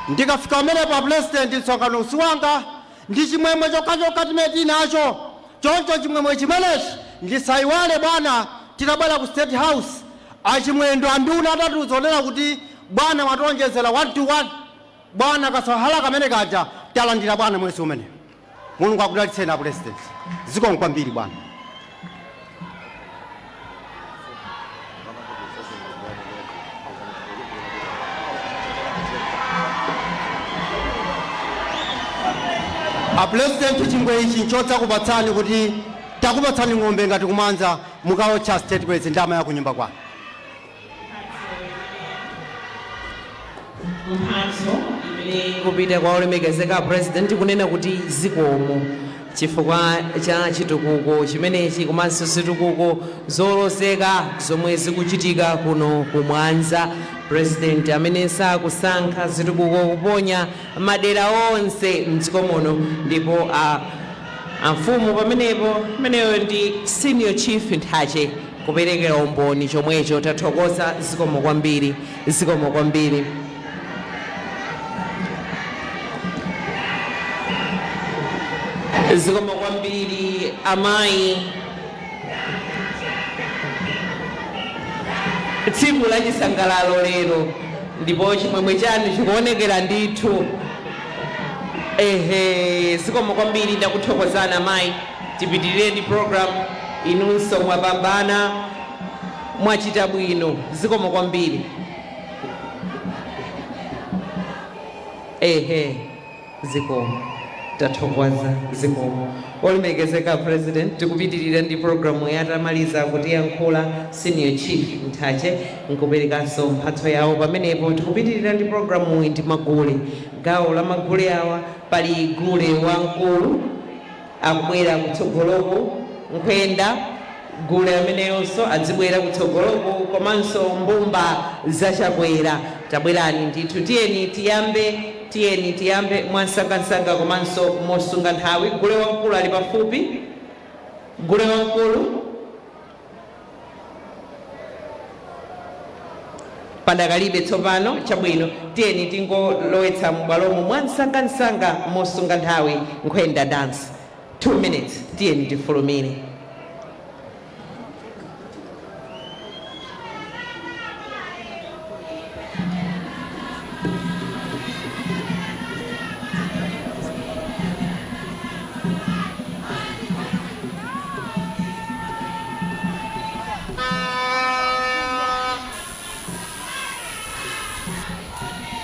ndikafika pamenepo a President, msonkhano usi wanga ndi chimwemwe chokhachokha timene tinacho. Choncho chimwemwe chimenechi ndisayiwale bwana, titabwera ku State House, Achimwendo anduna atatiuza onena kuti bwana mwationjezera 1 to 1 bwana, kasahala kamene kaja talandira bwana mwezi umene. Mulungu akudalitseni a President, zikomo kwambiri bwana. A President, chingwe ichi nchodzakupatsani kuti takupatsani ng'ombe ngati kumwanza, mukaotcha State President, ndalama ya kunyumba kwanu. Mphatso imene ikupita kwa olemekezeka President, kunena kuti zikomo chifukwa cha chitukuko chimenechi komanso zitukuko zolozeka zomwe zikuchitika kuno kumwanza. President amene sakusankha zitukuko, kuponya madera onse mdziko muno. Ndipo a amfumu pamenepo, ameneyo ndi Senior Chief Nthache kuperekera umboni chomwecho. Tathokoza, zikomo kwambiri, zikomo kwambiri. Zikomo kwambiri amayi. Tsiku la chisangalalo lero, ndipo chimwemwe chanu chikuonekera ndithu. Ehe, zikomo kwambiri, ndakuthokozani amayi. Tipitirire ndi program. Inunso mwapambana, mwachita bwino, zikomo kwambiri. Ehe, zikomo, tathokoza, zikomo. Olemekezeka President, tikupitirira ndi programu. Yatamaliza kutiyankhula Senior Chief Nthache nkuperekanso mphatso yawo pamenepo, tikupitirira ndi programu ndi magule. Gawo la magule awa, pali gule wamkulu akubwera kutsogoloko, Nkhwenda gule ameneyonso adzibwera kutsogoloko, komanso mbumba zachakwera. Tabwerani ndithu, tiyeni tiyambe, tiyeni tiyambe mwansangansanga komanso mosunga nthawi. Gule wamkulu ali pafupi, gule wamkulu padakalibe tsopano. Chabwino, tiyeni tingolowetsa m'bwalomo mwansangansanga mosunga nthawi Nkhwenda Dance, 2 minutes. Tiyeni tifulumire.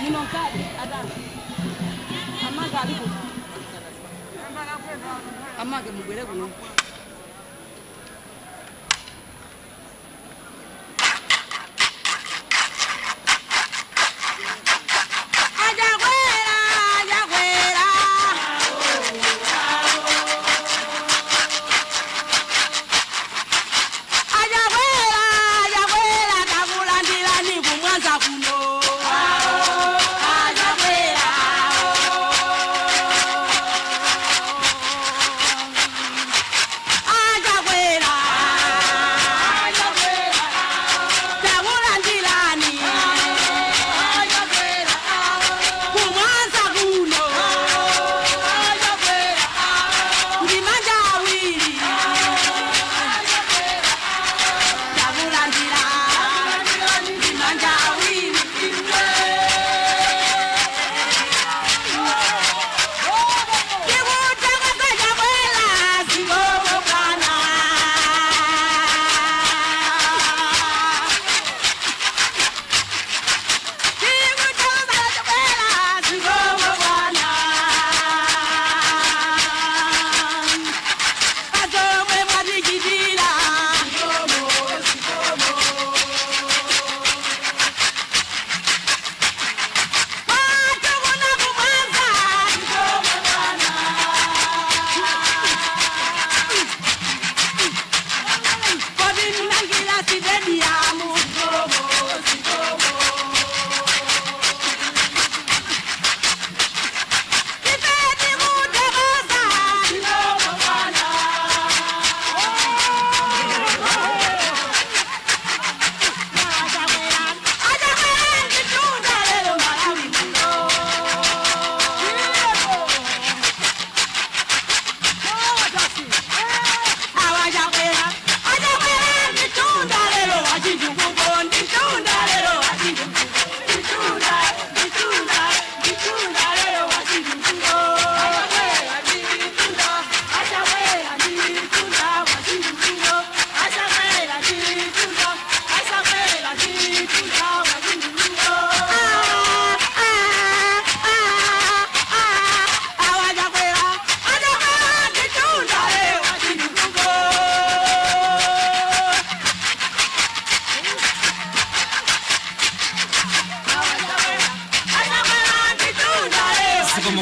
Muno mkati atatu amake ali kuti amake mubwere kuno. Achakwera, achakwera, achakwera, achakwera, takula.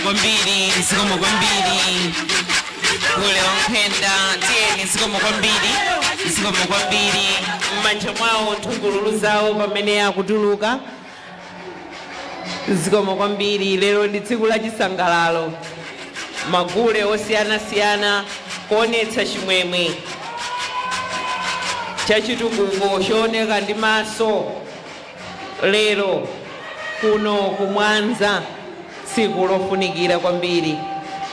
Kwambiri, zikomo kwambiri, gule wankhwenda. Tiyeni, zikomo kwambiri, zikomo kwambiri. M'manja mwawo nthungululu zawo pamene akutuluka. Zikomo kwambiri. Lero ndi tsiku la chisangalalo, magule osiyanasiyana kuonetsa chimwemwe chachitukuko chooneka ndi maso lero kuno kumwanza, tsiku lofunikira kwambiri.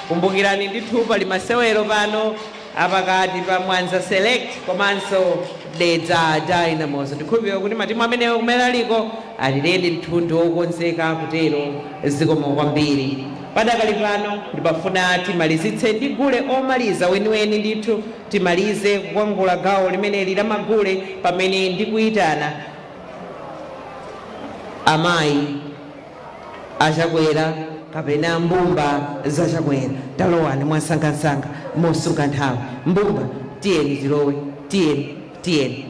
Kumbukirani ndithu, pali masewero pano apakati pa Mwanza Select komanso Dedza Dynamos. Ndikhulupirira kuti matimu amenewo kumene aliko ali ready ndithu, ndi okonzeka kutero. Zikomo kwambiri. Padakali pano ndipafuna timalizitse ndi gule omaliza weniweni ndithu, timalize kukwangula gawo limeneli la magule pamene ndikuyitana amayi achakwera kapena mbumba zachakwera. Talowani mwansangansanga, mosunga nthawi. Mbumba, tiyeni tilowe, tiyeni, tiyeni.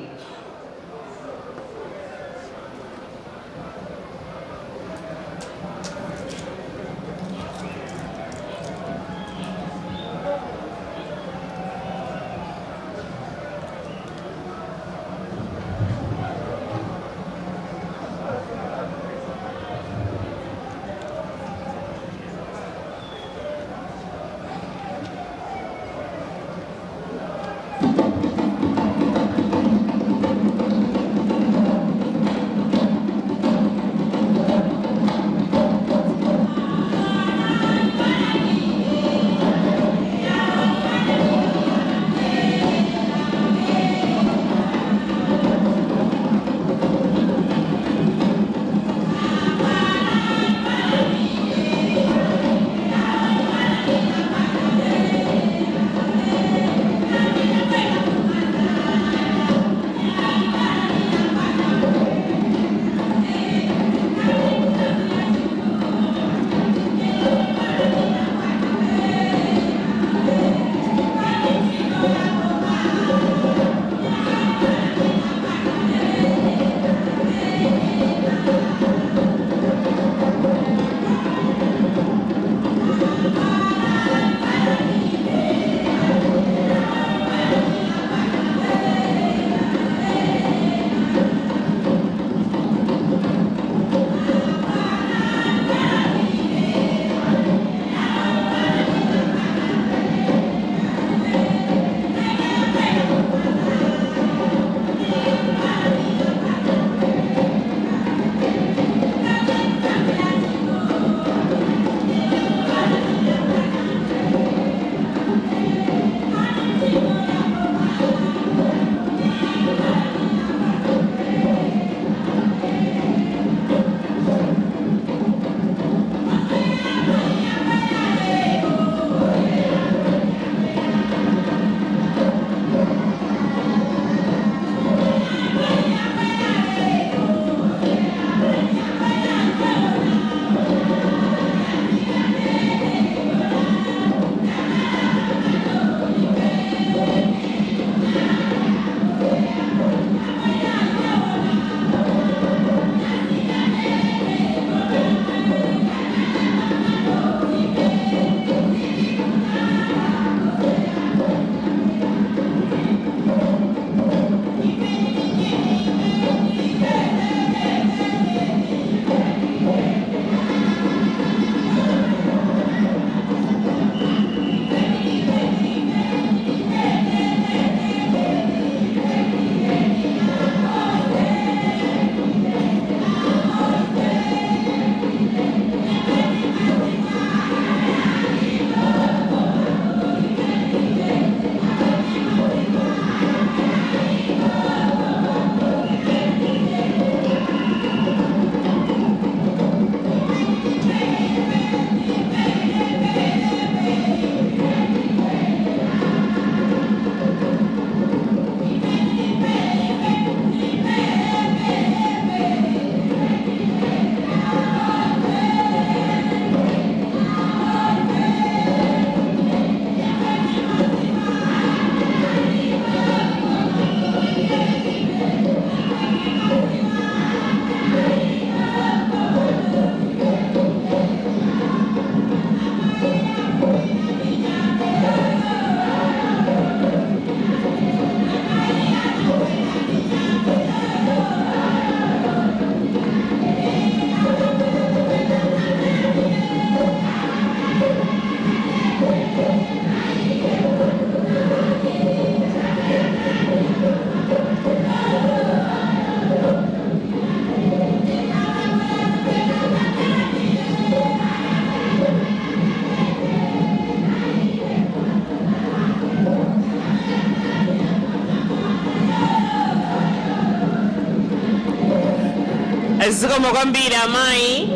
Zikomo kwambiri amayi.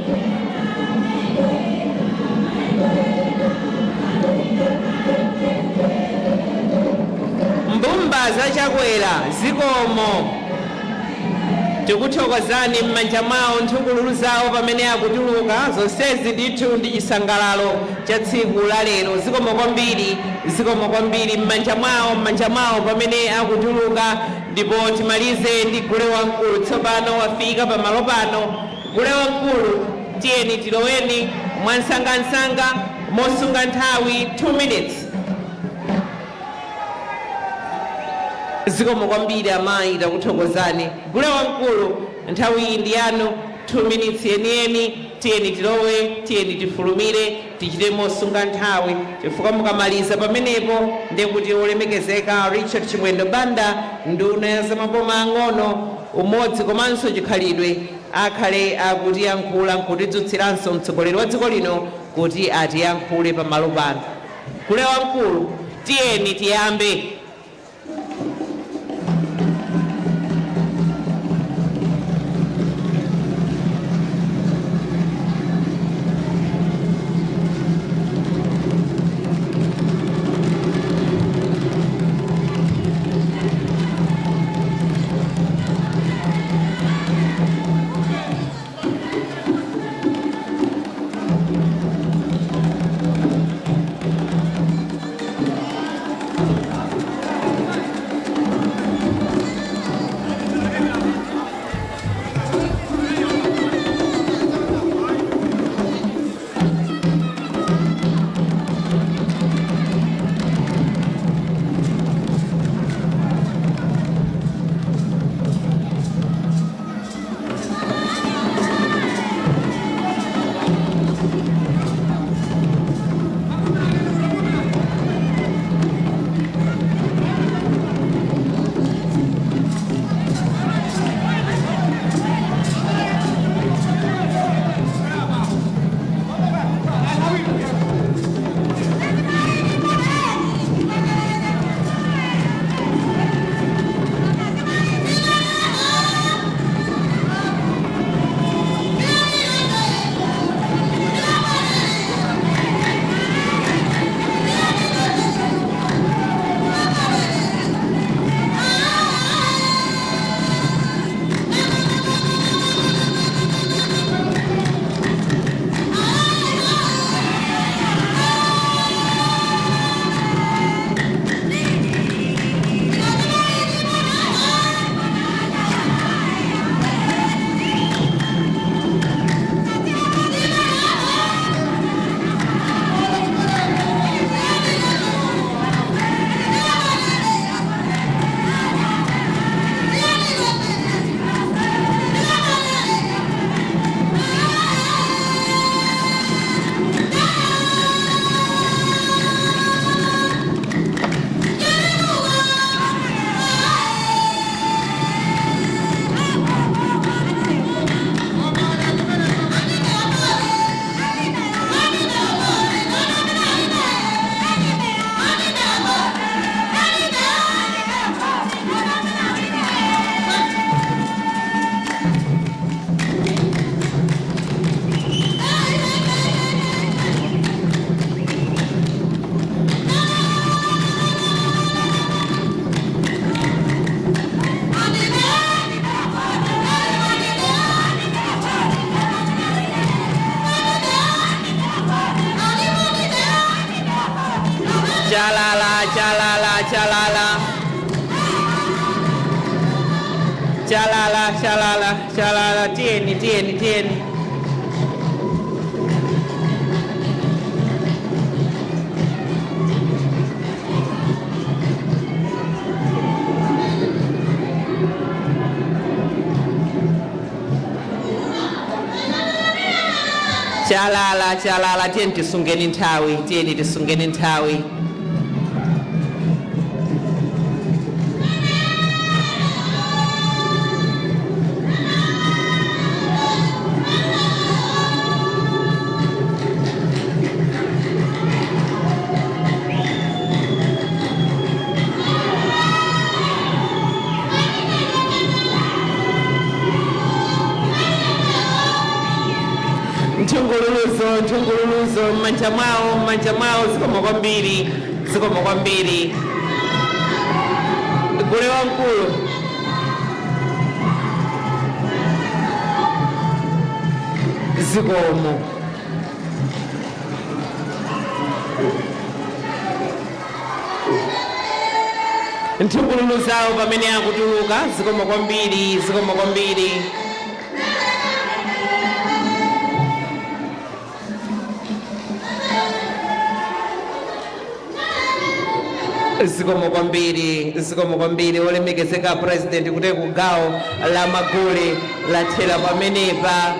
Mbumba zachakwera, zikomo, tikuthokozani. M'manja mwawo nthungululu zawo pamene akutuluka, zonsezi ndithu ndi chisangalalo cha tsiku la lero. Zikomo kwambiri, zikomo kwambiri. M'manja mwawo, m'manja mwawo pamene akutuluka. Ndipo timalize ndi gule wamkulu. Tsopano wafika pamalo pano gule wamkulu. Tiyeni tiloweni mwansangansanga mosunga nthawi, 2 minutes. Zikomo kwambiri amayi, takuthokozani. Gule wamkulu, nthawi iyi ndi yanu, 2 minutes yeniyeni. Tiyeni tilowe, tiyeni tifulumire, tichite mosunga nthawi, chifukwa mukamaliza pamenepo ndiye kuti olemekezeka Richard Chimwendo Banda, nduna ya zamaboma ang'ono, umodzi komanso chikhalidwe, akhale akutiyankhula nkutidzutsiranso mtsogoleri wa dziko lino kuti atiyankhule pamalo pano. Gule wamkulu, tiyeni tiyambe. Chalala, chalala, chalala, chalala, chalala, chalala. Tiyeni, tiyeni, tiyeni. Chalala, chalala. Tiyeni tisungeni nthawi, tiyeni tisungeni nthawi. Nthungululuzo, nthungululuzo m'manja mwawo, m'manja mwawo. Zikomo kwambiri, zikomo kwambiri, gule wamkulu. Zikomo. Nthungululu zawo pamene akutuluka. Zikomo kwambiri, zikomo kwambiri. Zikomo kwambiri, zikomo kwambiri, olemekezeka President. Kuti ku gawo la magule lathera pamenepa.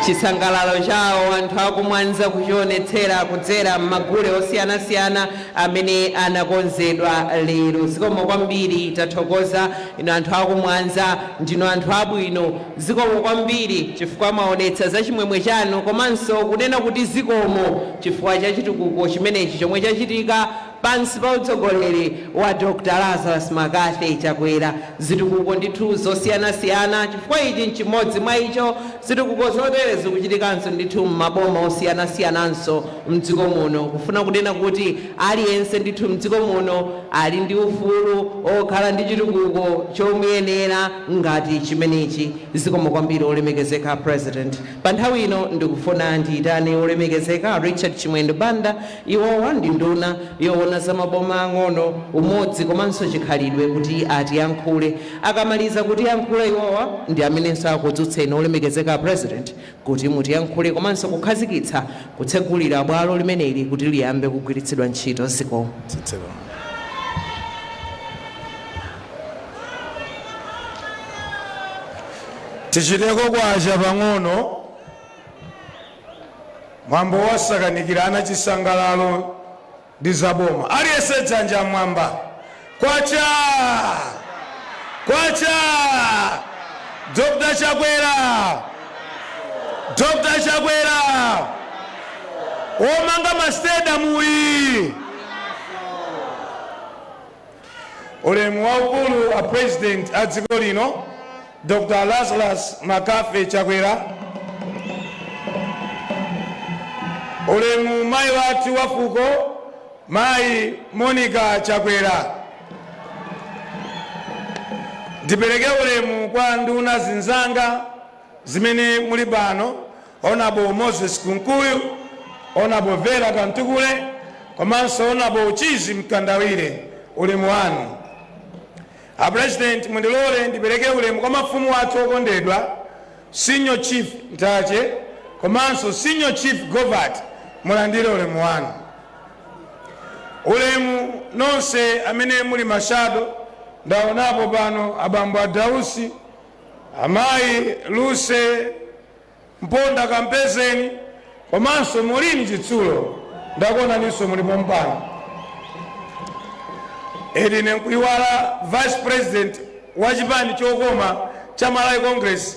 Chisangalalo chawo anthu akumwanza kuchionetsera kudzera m'magule osiyanasiyana amene anakonzedwa lero. Zikomo kwambiri, tathokoza inu anthu akumwanza, ndinu anthu abwino. Zikomo kwambiri chifukwa mwaonetsa za chimwemwe chanu komanso kunena kuti zikomo chifukwa cha chitukuko chimenechi chomwe chachitika pansi pa utsogoleri wa Dr Lazarus McCarthy Chakwera. Zitukuko ndithu zosiyanasiyana, chifukwa ichi nchimodzi mwa icho. Zitukuko zotere zikuchitikanso ndithu m'maboma osiyanasiyananso mdziko muno, kufuna kunena kuti aliyense ndithu mdziko muno ali ndi ufulu okhala ndi chitukuko chomuyenera ngati chimenechi. Zikomo kwambiri, olemekezeka President. Pa nthawi ino ndikufuna ndiyitane olemekezeka Richard Chimwendo Banda. Iwowa ndi nduna yoona za maboma ang'ono, umodzi komanso chikhalidwe, kuti atiyankhule. Akamaliza kutiyankhula iwowa, ndi amenenso akudzutseni, olemekezeka President, kuti mutiyankhule komanso kukhazikitsa kutsegulira bwalo limeneli kuti liyambe kugwiritsidwa ntchito. Zikomo. Tsitseko. Tichiteko kwacha pang'ono, mwambo wasakanikirana chisangalalo ndi zaboma. Aliyense dzanja mwamba. Kwacha, kwacha! Dr Chakwera, Dr Chakwera, womanga mastadium uyi. Ulemu waukulu a President a dziko lino, Dr Lazarus McCarthy Chakwera. Ulemu mayi wathu wa fuko, Mayi Monica Chakwera. Ndipereke ulemu kwa nduna zinzanga zimene muli pano, Honorable Moses Kunkuyu, Honorable Vera Kamtukule komanso Honorable Uchizi Mkandawire, ulemu wanu. A President, mundilole ndipereke ulemu kwa mafumu athu okondedwa, Senior Chief Ntache komanso Senior Chief Govati, mulandire ulemu wanu. Ulemu nonse amene muli ma shadow. Ndaonapo pano abambo Adausi, amayi Luse Mponda Kampezeni komanso Mulini Chitsulo, ndakuonaninso mulipo mpano. Ine nkuiwala Vice President wa chipani chokoma cha Malawi Congress,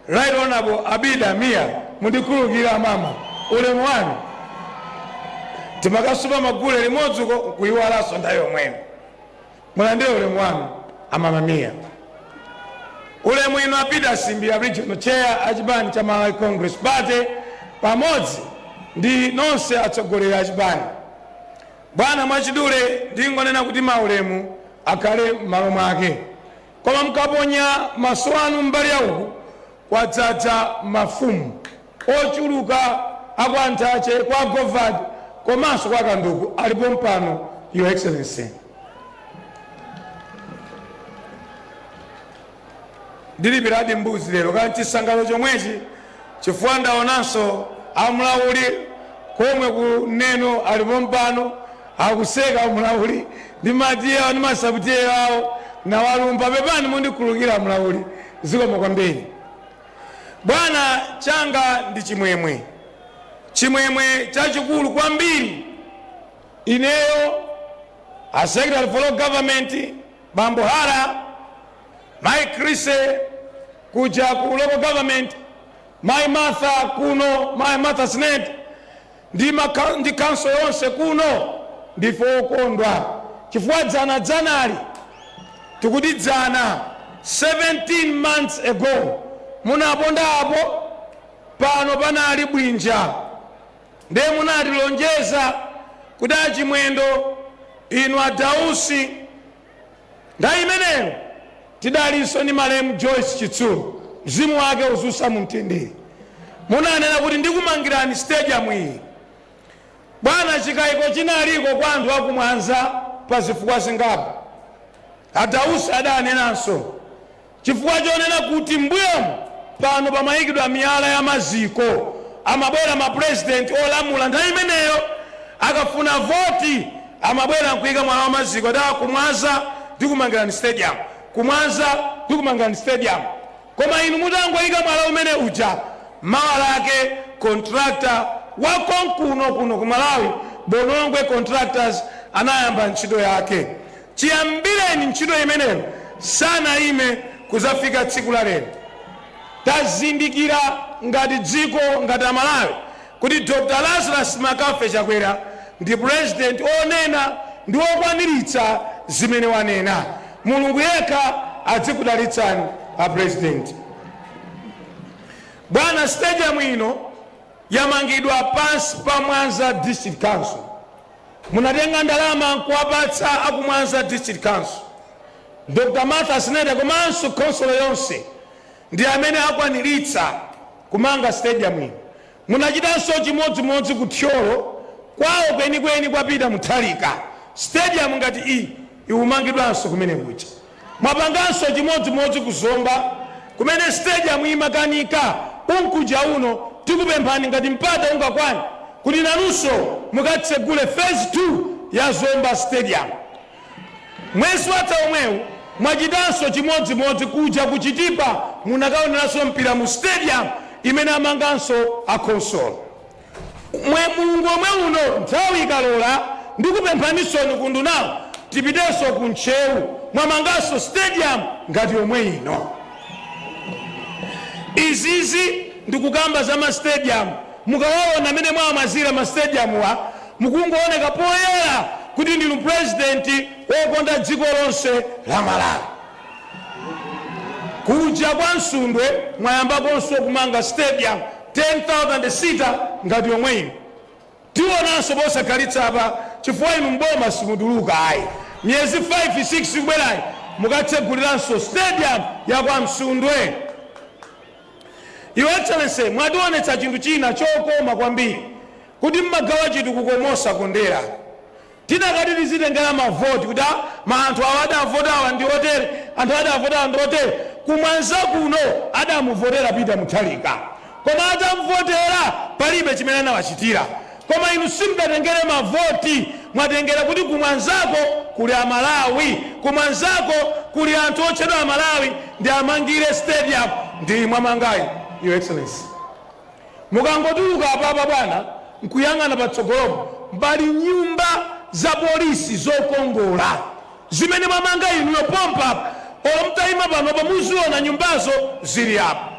Right Honorable Abida Mia, mundikhululukira mama, ulemu wanu. Timakasuma magule limodzi uko, nkuiwalanso nthawi yomweyo. Mulandire ulemu wanu, amama Mia. Ulemu inu a Peter Simbi, a Regional Chair a chipani cha Malawi Congress Party, pamodzi ndi nonse atsogoleri a chipani. Bwana, mwachidule ndingonena kuti maulemu akhale m'malo mwake, koma mkaponya maso anu mbali yauku, kwadzadza mafumu ochuluka akwa Nthache, kwa Govard komanso kwa Kanduku alipo mpano. Your Excellency, ndilipiradi mbuzi lero kani chisangalalo chomwechi, chifukwa ndaonanso amulauli komwe ku Neno alipo mpano, akuseka amulauli ndi matiye ndi masabutiye awo nawalumba. Pepani, mundikhululukira amulauli. Zikomo kwambiri, bwana. Changa ndi chimwemwe, chimwemwe chachikulu kwambiri. Ineyo, a Secretary for Local Government bambo Hara, mai Chrise kuja ku Local Government, mai Martha kuno, mai Martha Sinet ndi council yonse kuno, ndife okondwa chifukwa dzana dzanali, tikuti dzana, 17 months ago. Munaponda apo, pano panali bwinja, ndiye munatilonjeza kuti achimwendo inu adausi, nthawi imeneyo tidalinso ndi malemu Joyce Chitsulo, mzimu wake uzusa mu mtendere, munanena kuti ndikumangirani stadium iyi. Bwana, chikayiko chinaliko kwa anthu akumwanza pa zifukwa zingapo. Adausi adanenanso chifukwa chonena kuti mbuyomu pano pamayikidwa miyala ya maziko, amabwera mapurezidenti olamula nthawi imeneyo, akafuna voti amabwera nkuyika mwala wa maziko ati kumwanza ndikumangirani stadium, kumwanza ndikumangirani stadium. Koma inu mutangoyika mwala umene uja, mawa lake contractor wakonkuno kuno ku Malawi, Bonongwe Contractors, anayamba ntchito yake. Chiyambireni ntchito imeneyo sanayime kuzafika tsiku la lero. Tazindikira ngati dziko, ngati Amalawi, kuti Dr Lazarus Makafe Chakwera ndi president onena ndi okwaniritsa zimene wanena. Mulungu yekha adzikudalitsani a president. Bwana, stadium ino yamangidwa pansi pa Mwanza District Council. Munatenga ndalama nkuwapatsa aku Mwanza District Council, Dr Martha Snede komanso khonsolo yonse ndi amene akwaniritsa kumanga stadium ino. Munachitanso chimodzimodzi ku Thyolo, kwawo kwenikweni kwapita Mutharika. Stadium ngati iyi ikumangidwanso kumene kuja. Mwapanganso chimodzimodzi ku Zomba kumene stadium imakanika. Unkuja uno tikupemphani, ngati mpata ungakwane, kuti nanunso mukatsegule phase 2 ya Zomba Stadium mwezi watha omwewu. Mwachitanso chimodzimodzi kuja kuchitipa, munakaoneranso mpira mu stadium imene amanganso akhonsolo. Mwe Mulungu omwe uno, nthawi ikalola, ndikupemphanisoni kundunawo tipitenso ku Ntcheu, mwamanganso stadium ngati yomwe ino. Izizi ndikukamba za ma stadium. Mukawaona amene mwawamazira ma stadium wa, mukungooneka poyera kuti ndinu president wokonda dziko lonse la Malawi. Kuja kwa Msundwe mwayambakonso kumanga stadium 10,000 seater ngati yomwe ino. Tionanso posakhalitsa apa, chifukwa inu mboma simutuluka ayi. Miyezi 5 6 kubwerayi mukatseguliranso stadium ya kwa Msundwe. Your Excellency, mwationetsa chinthu china chokoma kwambiri, kuti mmagawa chitukuko mosakondera. Tinakati tizitengera mavoti kuti ma anthu awa adavota awa ndi otere, anthu adavota awa ndi otere, kumwanza kuno adamuvotera Peter Mutharika, koma atamvotera palibe chimene anawachitira. Koma inu simudatengere mavoti, mwatengera kuti kumwanzako kuli Amalawi, kumwanzako kuli anthu otchedwa Amalawi, ndi amangire stadium ndi mwamangayi. Your Excellency, mukangotuluka apapa bwana, nkuyang'ana patsogolopo, pali nyumba za polisi zokongola zimene mwamanga inuyo pompa. Olo mutayima panopo muziona nyumbazo zili apo.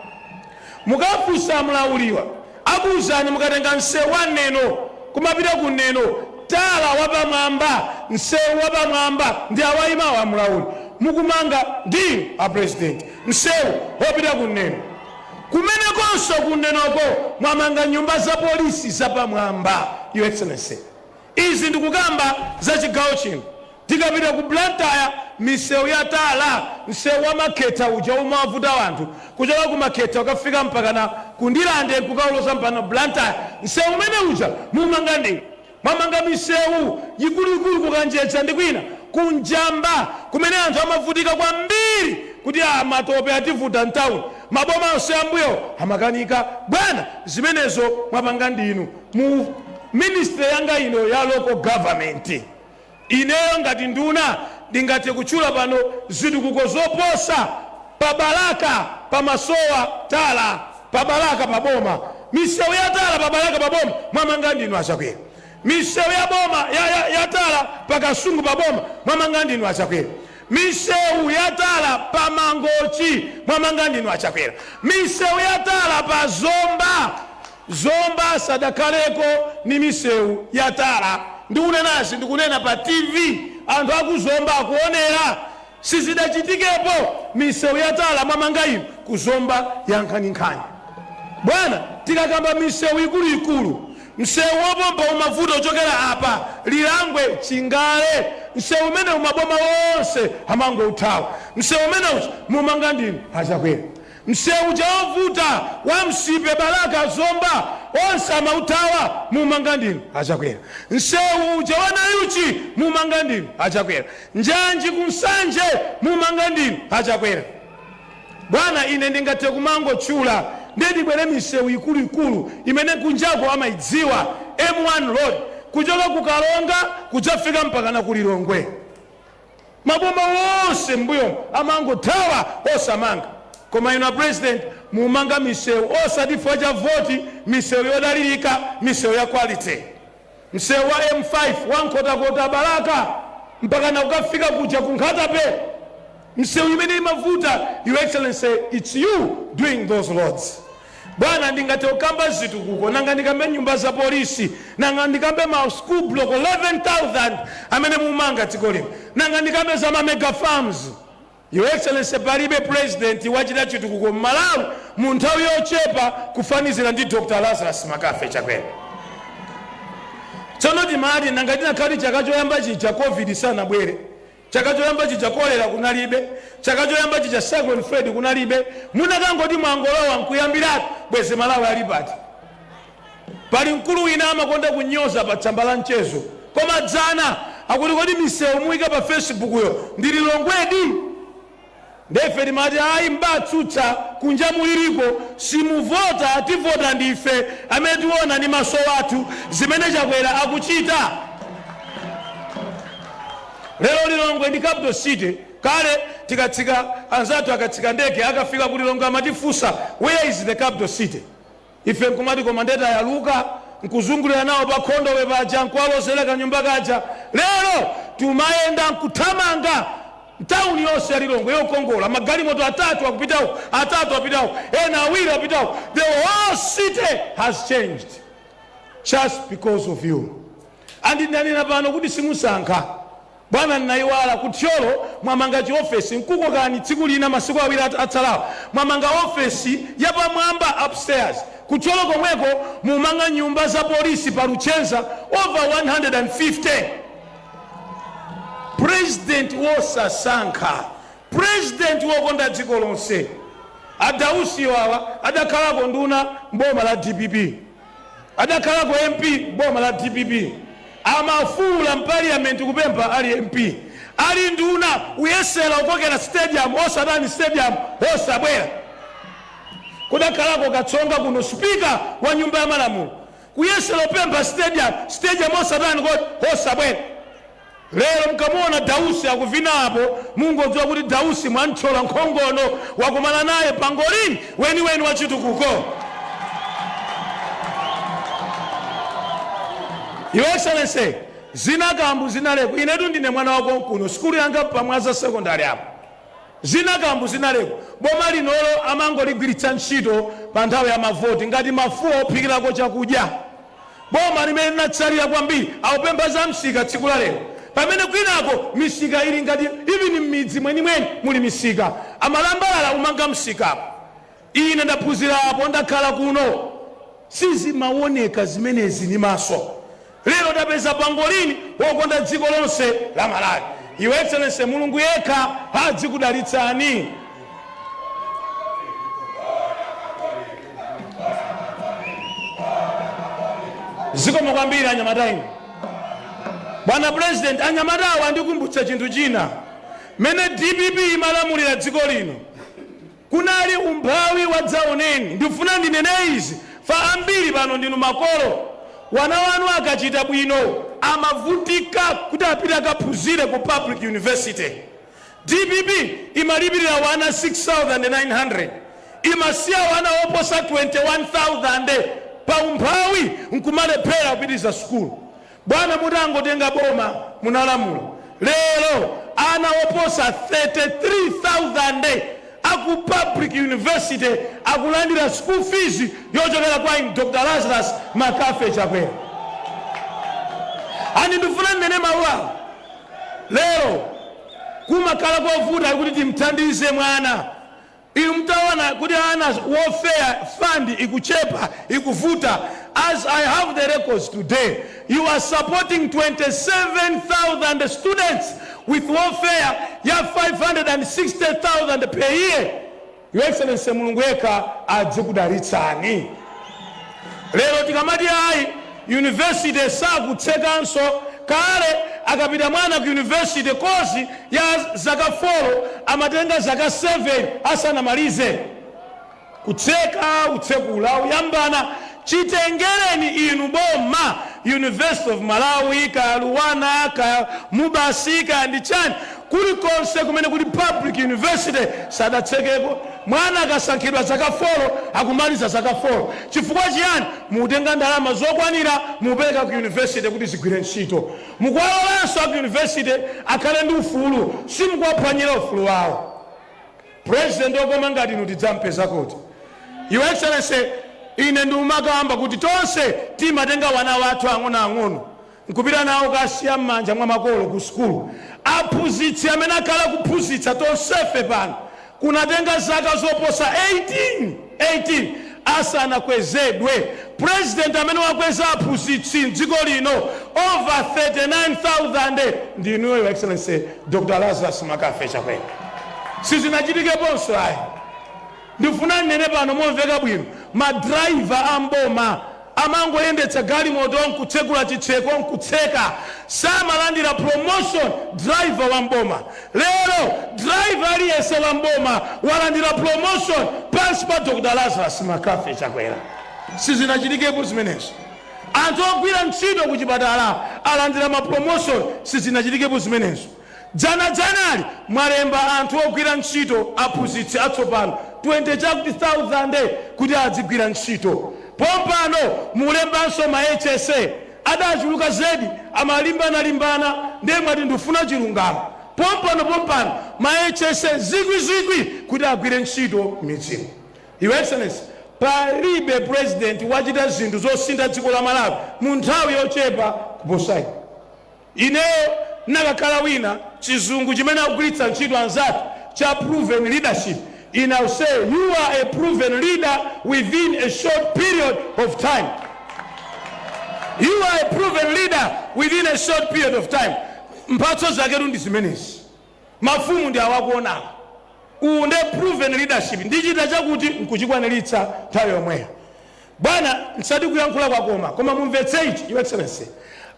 Mukafunsa mlauliwa akuwuzani. Mukatenga msewu wa Neno kumapita ku Neno, tala wapamwamba, msewu wapamwamba ndi awayimawo amulauli, mukumanga ndi a president msewu wopita ku Neno. Kumenekonso kunenoko mwamanga nyumba za polisi zapamwamba. Your Excellency, izi ndikukamba za chigawo chino. Tikapita ku Blantyre, misewu ya tala, msewu wa Makhetha uja umawavuta wanthu kuchoka ku Makhetha ukafika mpakana kundilande, nkukaulosa mpaka Blantyre, msewu umene uja mumanga ndi mwamanga. Misewu ikuluikulu kukanjedza ndi kwina kunjamba kumene anthu amavutika kwambiri kuti a matope ativuta mtawuni, maboma onse ambuyo amakanika. Bwana, zimenezo mwapanga ndinu mu ministry yanga ino ya Local Government. Ineyo ngati nduna ndingathe kutchula pano zitukuko zoposa pa Balaka pamasowa tala, pa Balaka pa boma, misewu ya tala pa Balaka pa boma mwamanga ndinu achakwera. Misewu ya boma ya tala pa Kasungu pa boma mwamanga ndinu achakwera. Misewu ya tala pa Mangochi mwamanga ndinu achakwera. Misewu ya tala pa Zomba, Zomba sadakhaleko ni misewu ya tala. Ndikunenazi ndikunena pa TV, anthu akuzomba akuonera, sizidachitikepo. Misewu ya tala mwamanga inu. Ku Zomba yankhaninkhani. Bwana, tikakamba misewu ikuluikulu, msewu wopompa umavuta ochokera apa Lilangwe Chingale, msewu umene maboma onse amangouthawa, msewu umene mumanga ndinu aChakwera. Msewu uja wovuta wa Msipe Balaka Zomba onse amauthawa, mumanga ndinu aChakwera. Msewu uja wa Nayuchi mumanga ndinu aChakwera. Njanji ku Nsanje mumanga ndinu aChakwera. Bwana, ine ndingathe kumangotchula, ndiye ndibwere misewu ikuluikulu imene kunjako amaidziwa, M1 Road kuchoka ku Karonga kudzafika mpakana ku Lilongwe. Maboma onse m'mbuyomu amangothawa osamanga, koma inu a President mumanga misewu osati chifukwa cha voti, misewu yodalirika, misewu ya quality. Msewu wa M5 wa Nkhotakota Balaka mpakana kukafika kuja ku Nkhata Bay, msewu imene imavuta, Your Excellency, it's you doing those roads. Bwana, ndingathe kukamba zitukuko, nanga ndikambe nyumba za polisi, nanga ndikambe ma school block 11,000 amene mumanga dziko lino, nanga ndikambe za ma mega farms? Your Excellency, palibe president wachita chitukuko m'Malawi mu nthawi yochepa kufanizira ndi Dr Lazarus McCarthy Chakwera. Tsono timati nanga tinakhati chaka choyamba chija COVID sanabwere, chaka choyamba chija kolera kunalibe, chaka choyamba chija Cyclone Freddy kunalibe, munakangoti mwangolowa nkuyambiratu, bwezi Malawi ali pati? Pali mkulu wina amakonda kunyoza pa tsamba la mchezo, koma dzana akuti, "Kodi misewu muyika pa Facebook yo ndi Lilongwedi?" Ndefe timati ayi, mbatsutsa kunja muliliko, simuvota, tivota ndife amene tiona ndi maso athu zimene Chakwera akuchita. Lero Lilongwe ndi capital city. Kale tikatsika, anzathu akatsika ndege akafika ku Lilongwe amatifunsa, "Where is the capital city?" Ife nkumati, "Koma ndeta yaluka," nkuzungulira nawo pa Khondowe paja, nkuwalozera kanyumba kaja. Lero tumayenda nkuthamanga mtawuni yonse ya Lilongwe yokongola, magalimoto atatu akupitawo, atatu apitawo, ena awiri apitawo. The whole city has changed just because of you. And ndanena pano kuti simusankha. Bwana, nnayiwala, kuThyolo mwamanga chiofesi, nkukokani tsiku lina, masiku 2 atsalawa. Mwamanga ofesi yapamwamba, upstairs. KuThyolo komweko mumanga nyumba za polisi pa Luchenza, over 150. President wosasankha, president wokonda dziko lonse. A Dausiyo awa adakhalako nduna mboma la DPP, adakhalako MP boma la DPP, amafuula mparliament kupempha ali MP, ali nduna, uyesera ukokera stadium osadani, stadium osabwera. Kudakhalako Katsonga kuno, speaker wa nyumba ya malamulo, kuyesera kupempha stadium, stadium osadani kodi, osabwera. Lero mkamuona Dausi akuvina apo, mungodziwa kuti Dausi mwamthyola nkhongono, wakumana naye pangolini weniweni wa chitukuko. Your Excellency, zinakambu zinaleko. Inetu ndine mwana wako nkuno, sukulu yanga paMwanza Secondary apo. Zinakambu zinaleko, boma linolo amangoligwiritsa ntchito pa nthawi ya mavoti ngati mafuwa ophikirako chakudya. Boma limene linatsalira kwambiri akupempha za msika tsiku la lero, pamene kwinako misika ili ngati even m'midzi mwenimweni muli misika, amalambalala umanga msikapo. Ine ndaphunzira apo, ndakhala kuno, sizimaoneka zimenezi ndi maso. Lero tapeza pangolini wokonda dziko lonse la Malawi. Your Excellency, Mulungu yekha adzikudalitsani. Zikomo kwambiri, anyamata inu. Bwana President, anyamata awa andikumbutsa chinthu china. Mene DPP imalamulira dziko lino, kunali umphawi wadzaoneni. Ndifuna ndinene izi fa ambiri pano ndinu makolo. Wana wanu akachita bwino amavutika kuti apite akaphunzire ku public university. DPP imalipirira wana 6900, imasiya wana oposa 21,000 pa umphawi nkumalephera kupitiriza sukulu. Bwana, mutangotenga boma munalamula, lero ana oposa 33,000 aku public university akulandira school fees yochokera kwa inu, Dr Lazarus McCarthy Chakwera. Ani ndifuna ndinene mawu awo. Lero kumakhala kovuta kuti timthandize mwana. Inu mtaona kuti ana welfare fund ikuchepa, ikuvuta, as I have the records today, you are supporting 27,000 students with welfare ya 560,000 per year. Your Excellency, Mulungu yekha adzikudalitsani. Lero tikamati ayi, university sakutsekanso. Kale akapita mwana ku university, course ya zaka 4 amatenga zaka 7 asanamalize. Kutseka, utsekula, uyambana. Chitengereni inu boma, University of Malawi, kaya LUANAR, kaya MUBAS, kaya ndi chani, kulikonse kumene kuli public university sadatsekeko. Mwana akasankhidwa zaka 4, akumaliza zaka 4. Chifukwa chiyani? Mukutenga ndalama zokwanira, mukupereka ku university kuti zigwire ntchito. Mukuwalolanso aku university akhale ndi ufulu, simukuwaphwanyira ufulu wawo. President okoma ngati inu tidzampeza kuti? Your Excellency, ine ndiumakamba kuti tonse timatenga wana wathu ang'onoang'ono nkupita nawo kasiya m'manja mwa makolo ku sukulu. Aphunzitsi amene akhala kuphunzitsa tonsefe pano, kunatenga zaka zoposa 18 18 asanakwezedwe. President amene wakweza aphunzitsi mdziko lino over 39,000 ndinuyo, Your Excellency Dr Lazarus McCarthy Chakwera. Sizinachitikeponso ayi. Ndifuna nnene pano momveka bwino, madraiva amboma amangoyendetsa galimoto nkutsekula chitseko nkutseka, samalandira promotion. Driver wa mboma, lero driver aliyense wa mboma walandira promotion pansi pa Dr Lazarus McCarthy Chakwera. Sizinachitikepo zimenezo. Anthu ogwira ntchito ku chipatala alandira ma promotion. Sizinachitikepo zimenezo. Dzanadzanali mwalemba anthu ogwira ntchito, aphunzitsi atsopano 20 chakuti 1000 kuti adzigwira ntchito. Pompano mulembanso ma HSA. Adachuluka zedi, amalimbana-limbana, ndiye mwati ndifuna chilungamo. Pompano pompano ma HSA zikwizikwi kuti agwire ntchito m'midzimu. Your Excellency, palibe president wachita zinthu zosintha dziko la Malawi mu nthawi yochepa kuposayi. Ineyo nakakhala wina, chizungu chimene akugwiritsa ntchito anzathu cha proven leadership, ine I'll say you are a proven leader within a short period of time. You are a proven leader within a short period of time. Mphatso zaketu ndi zimenezi. Mafumu ndi awakuonawa. Uwu nde proven leadership. Ndichita chakuti, nkuchikwaniritsa nthawi yomweyo. Bwana, nsati kuyankhula kwakoma, koma mumvetse ichi, Your Excellency.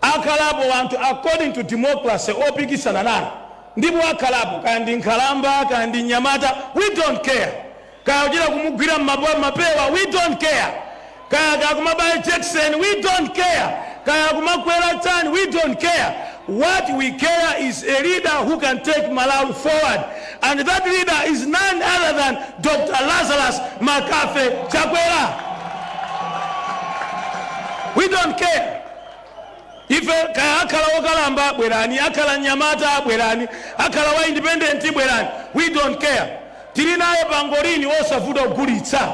Akhalapo anthu, according to democracy, opikisana nanu, ndipo akhalapo, kaya ndi nkhalamba, kaya ndi mnyamata, we don't care. Kaya uchita kumugwira mapewa, we don't care. Kaya kakumabaya Jackson, we don't care. Kaya kumakwera chani, we don't care. What we care is a leader who can take Malawi forward, and that leader is none other than Dr Lazarus McCarthy Chakwera. We don't care ife kaya akhala wokalamba, bwerani, akhala mnyamata, bwerani, akhala wa independent, bwerani, we don't care. Tili naye pangolini wosavuta kugulitsa,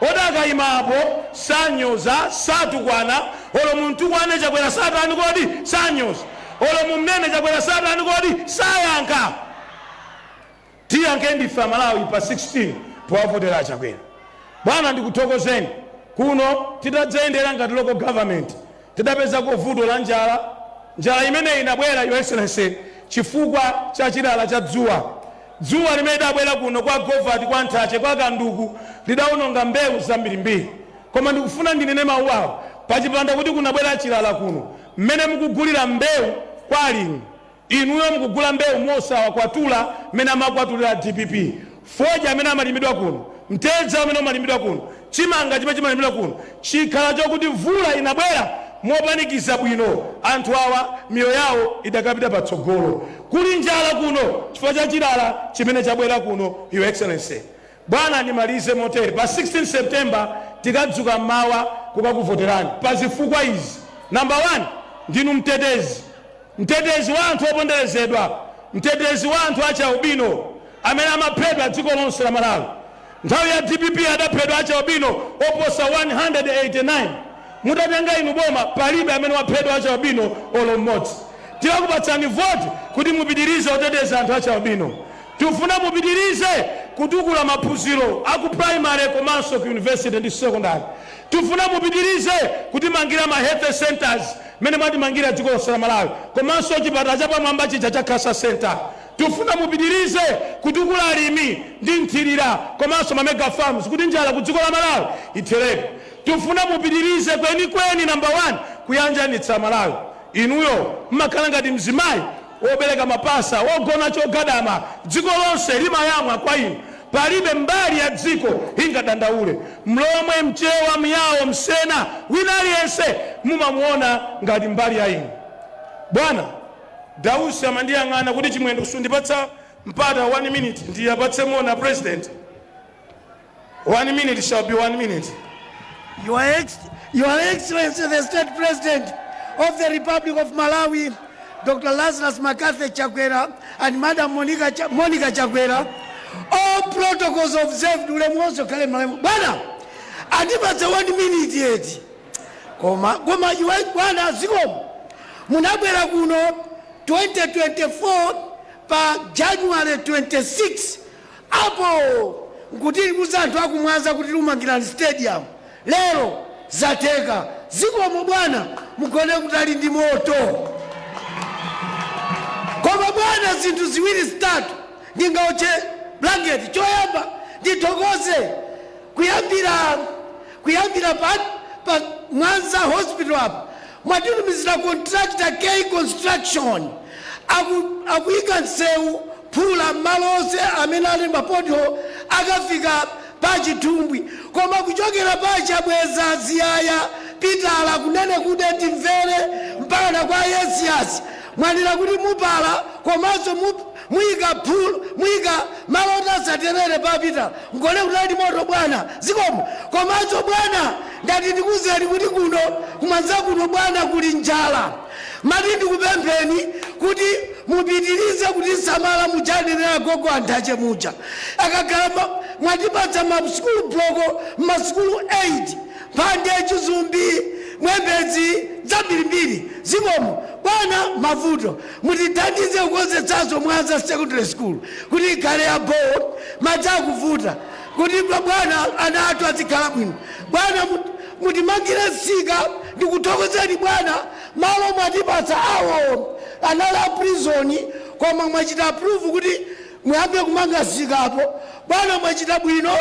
oti akayimapo sanyoza, satukwana. Olo muntukwane Chakwera, satani kodi? Sanyoza. Olo mumnene Chakwera, satani kodi? Sayankha. Tiyankhe ndife Amalawi pa 16 powavotera Chakwera. Bwana, ndikuthokozeni. Kuno titadzayendera ngati local government, tidapezako vuto la njala. Njala imeneyi inabwera, Your Excellency, chifukwa cha chilala cha dzuwa. Dzuwa limene lidabwera kuno kwa Govati, kwa Nthache, kwa Kanduku, lidawononga mbewu zambirimbiri. Koma ndikufuna ndinene mawu awo: pachipanda kuti kunabwera chilala kuno, mmene mukugulira mbewu kwa alimi inuyo, mukugula mbewu mosawakwatula mmene amakwatulira DPP. Fodya amene amalimidwa kuno, mtedza amene umalimidwa kuno, chimanga chimene chimalimidwa kuno, chikhala chokuti mvula inabwera mopanikiza bwino, anthu awa miyoyo yawo idakapita patsogolo. Kuli njala kuno chifukwa cha chilala chimene chabwera kuno, Your Excellency. Bwana, ndimalize motere: pa 16 September tikadzuka mmawa kukakuvoterani pa zifukwa izi. Number 1, ndinu mtetezi, mtetezi wa anthu oponderezedwa, mtetezi wa anthu achialubino amene amaphedwa dziko lonse la Malawi. Nthawi ya DPP adaphedwa achialubino oposa 189. Mutatenga inu boma, palibe amene waphedwa achialubino olo mmodzi. Tikakupatsani voti kuti mupitirize kuteteza anthu achialubino. Tifuna mupitirize kutukula maphunziro aku primary komanso ku university ndi secondary. Tifuna mupitirize kutimangira ma health centers mmene mwatimangira dziko lonse la Malawi, komanso chipatala chapamwamba chija cha Cancer Center. Tifuna mupitirize kutukula alimi ndi mthirira komanso ma mega farms kuti njala ku dziko la Malawi itheretu. Tifuna mupitirize kwenikweni, number 1, kuyanjanitsa Malawi. Inuyo mmakhala ngati mzimayi wobereka mapasa wogona chogadama, dziko lonse limayamwa kwa inu. Palibe mbali ya dziko ingadandaule. Mlomwe, Mchewa, Myao, Msena, wina aliyense mumamuona ngati mbali ya inu. Bwana Dausi amandiyang'ana kuti, "Chimwendo, sundipatsa mpata 1 minute ndiyapatse moni President?" 1 minute shall be 1 minute. Your Excellency, the State President of the Republic of Malawi, Dr. Lazarus McCarthy Chakwera, and Madam Monica Chakwera, all protocols observed, ulemu wonse ukhale malemu. Bwana, andipatse 1 minute yeti. Koma iwe bwana, zikomo. Munabwera kuno 2024 pa January 26 apo nkuti kuza anthu akumwanza kuti lumangirani stadium. Lero zatheka. Zikomo bwana, mugone kutali ndi moto. Koma bwana, zinthu ziwiri zitatu ndingaotche blanket. Choyamba, ndithokoze kuyambira pa Mwanza Hospital apa mwatitumizira contractor K Construction, akuyika msewu phula malo onse amene ali ma pothole akafika pa Chitumbwi. Koma kuchokera pa Chabweza, Ziyaya, Pitala, kunene kude timvere mpaka na kwa Yesiyasi, mwanena kuti mupala komanso muyika phulu, muyika malo oti asaterere pa Pitala. Ngone kutali moto bwana, zikomo. Komanso bwana, ndati ndikuzeni kuti kuno kumwanza kuno bwana kuli njala. Mati ndikupempheni kuti mupitirize kutisamala mujanenera gogo anthache muja akakhala mwatipatsa masukulu block, masukulu 8, Mphande, Chizumbi, Mwembedzi, zambirimbiri. Zikomo bwana. Mavuto, mutithandize kukonzetsanso Mwanza Secondary School kuti ikhale ya bo, madzi akuvuta, kuti bwana ana athu azikhala bwino. Bwana, mutimangire msika. Ndikuthokozeni bwana, malo mwatipatsa awo anali a prison, koma mwachita approve kuti muyambe kumanga msikapo. Bwana, mwachita bwino.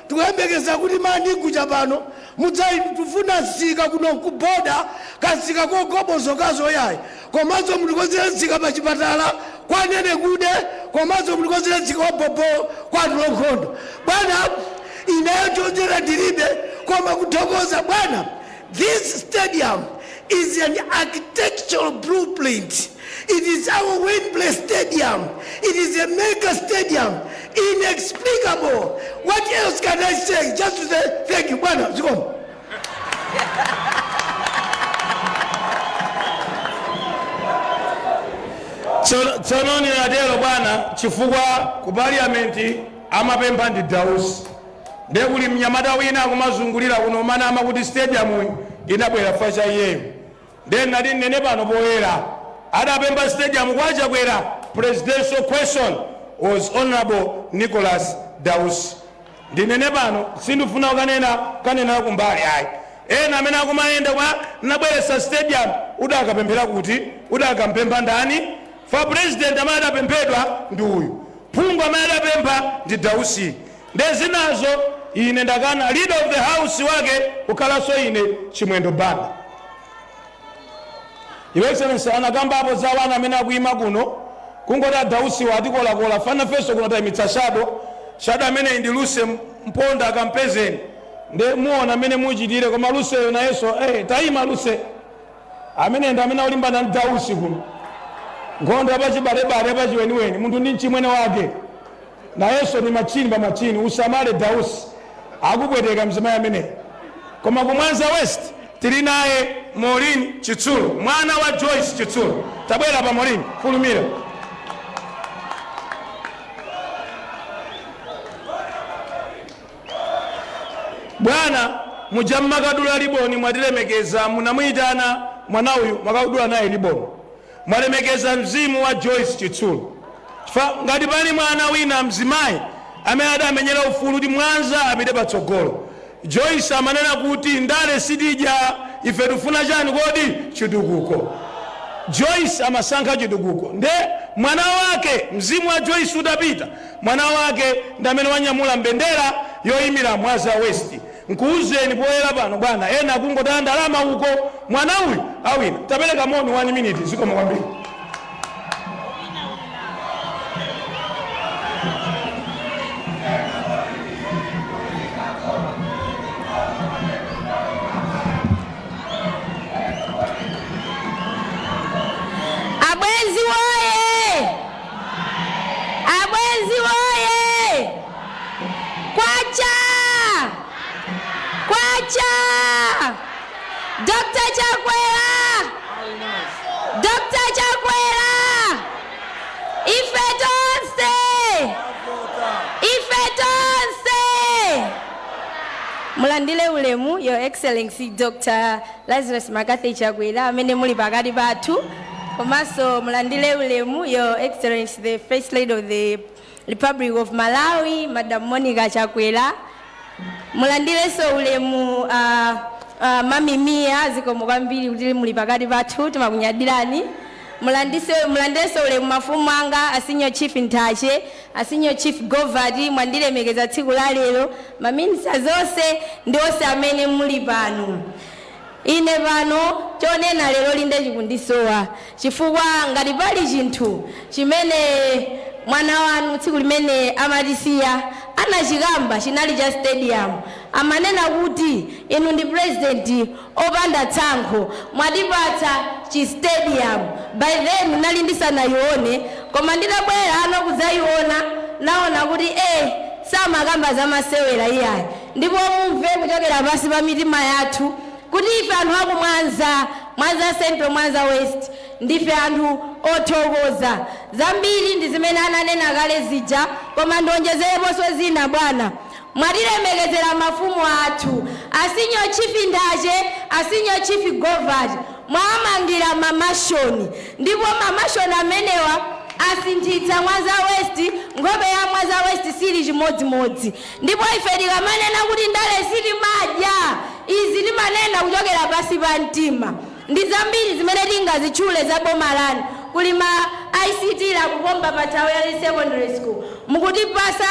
Tikuyembekeza kuti mandi kucha pano mudzatifuna msika kuno kuboda, kamsika kogobozokazo yayi. Komanso mutikonzere msika pa chipatala kwanene kude, komanso mutikonzere msika wa bobo kwatulo nkhondo. Bwana, ineyo chonjera ndilibe koma kuthokoza bwana. This stadium is an architectural blueprint. It is our Wembley Stadium. It is a mega stadium, inexplicable. What else can I say? Just to say thank you, bwana. Zikomo. Tsono ninatero bwana chifukwa ku parliament amapempha ndi Dausi, ndiye kuli mnyamata wina akumazungulira kuno mana amakuti stadium inabwera fa cha iyeyo. Ndiye nati nene pano poyera, adapempha stadium kwa Chakwera, presidential question was Honorable Nicholas Dausi. Ndinene pano, sindifuna kukanena kanena kumbali ayi. Ena amene akumayenda kwa nabweretsa stadium, udakapemphera kuti udakampempha ndani? Fa president amene adapemphedwa ndi uyu, phungu amene adapempha ndi Dausi. Nde zinazo ine ndakana. Leader of the house wake kukhalanso ine, Chimwendo Banda. Your Excellency, anakambapo za wana amene akuyima kuno, kungoti adausiwa atikolakola fanafenso kuno tayimitsa shadow. Shadow ameneyi ndi Luse Mponda, akampezeni nde muona amene muchitire. Koma Luseyo nayenso, tayima Luse. Amene ndi amene akulimbana ndi Dausi kuno, nkhondo yapachibalebale, yapachiweniweni, munthu ndi mchimwene wake, nayenso ni machini pa machini. Usamale Dausi, akupweteka mzimayi ameneyi. Koma ku Mwanza West tili naye Maureen Chitsulo, mwana wa Joyce Chitsulo. Tabwera pa Maureen, fulumira. Bwana, muja mmakadula liboni mwatilemekeza, munamuyitana mwana uyu, mwakadula naye liboni, mwalemekeza mzimu wa Joyce Chitsulo. Chifukwa ngati pali mwana wina mzimayi amene adamenyera ufulu kuti Mwanza apite patsogolo. Joyce amanena kuti ndale sitidya, ife tifuna chani kodi? Chitukuko. Joyce amasankha chitukuko. Nde mwana wake, mzimu wa Joyce utapita, mwana wake ndi amene wanyamula mbendera yoyimira Mwanza West. Nkuuzeni poyera pano bwana, ena akungotaya ndalama uko, mwana uyu awina. Tapereka moni 1 minute, zikomo kwambiri. Abwenzi woye! Abwenzi woye! Kwacha! Kwacha! Dr. Chakwera! Dr. Chakwera! Ife tonse! Ife tonse! Mulandile ulemu, Your Excellency Dr. Lazarus McCarthy Chakwera, amene muli pakati pathu. Komanso mulandile ulemu, Your Excellency the First Lady of the Republic of Malawi, Madam Monica Chakwera. Mulandilenso ulemu Mami Mia, zikomo kwambiri kuti muli pakati pathu, timakunyadirani. Mulandilenso ulemu mafumu anga, a Senior Chief Nthache, a Senior Chief Govati, mwandilemekeza tsiku la lero, maminista zonse ndi onse amene muli pano. Ine pano chonena lero linde chikundisowa, chifukwa ngati pali chinthu chimene mwana wanu tsiku limene amatisiya anachikamba chinali cha stadium. Amanena kuti inu ndi president opanda tsankho, mwatipatsa chi stadium. By then nali ndisanayione, koma nditabwera ano kudzayiona naona kuti samakamba zamasewera iyayi. Ndipo mumve kuchokera pansi pa mitima yathu kuti ife anthu aku Mwanza, Mwanza Central, Mwanza West, ndife anthu othokoza. Zambiri ndi zimene ananena kale zija, koma ndionjezereponso zina bwana. Mwatilemekezera mafumu athu, a Senior Chief Nthache, a Senior Chief Govati, mwamangira mamashoni, ndipo mamashoni amenewa asinthitsa Mwanza West. Nkhope ya Mwanza West sili chimodzimodzi. Ndipo ife tikamanena kuti ndale sitimadya, izi timanena kuchokera pansi pa mtima. Ndi zambiri zimene tingazitchule za boma lanu. Kuli ma ICT la kupomba pa Thawale Secondary School, mukutipasa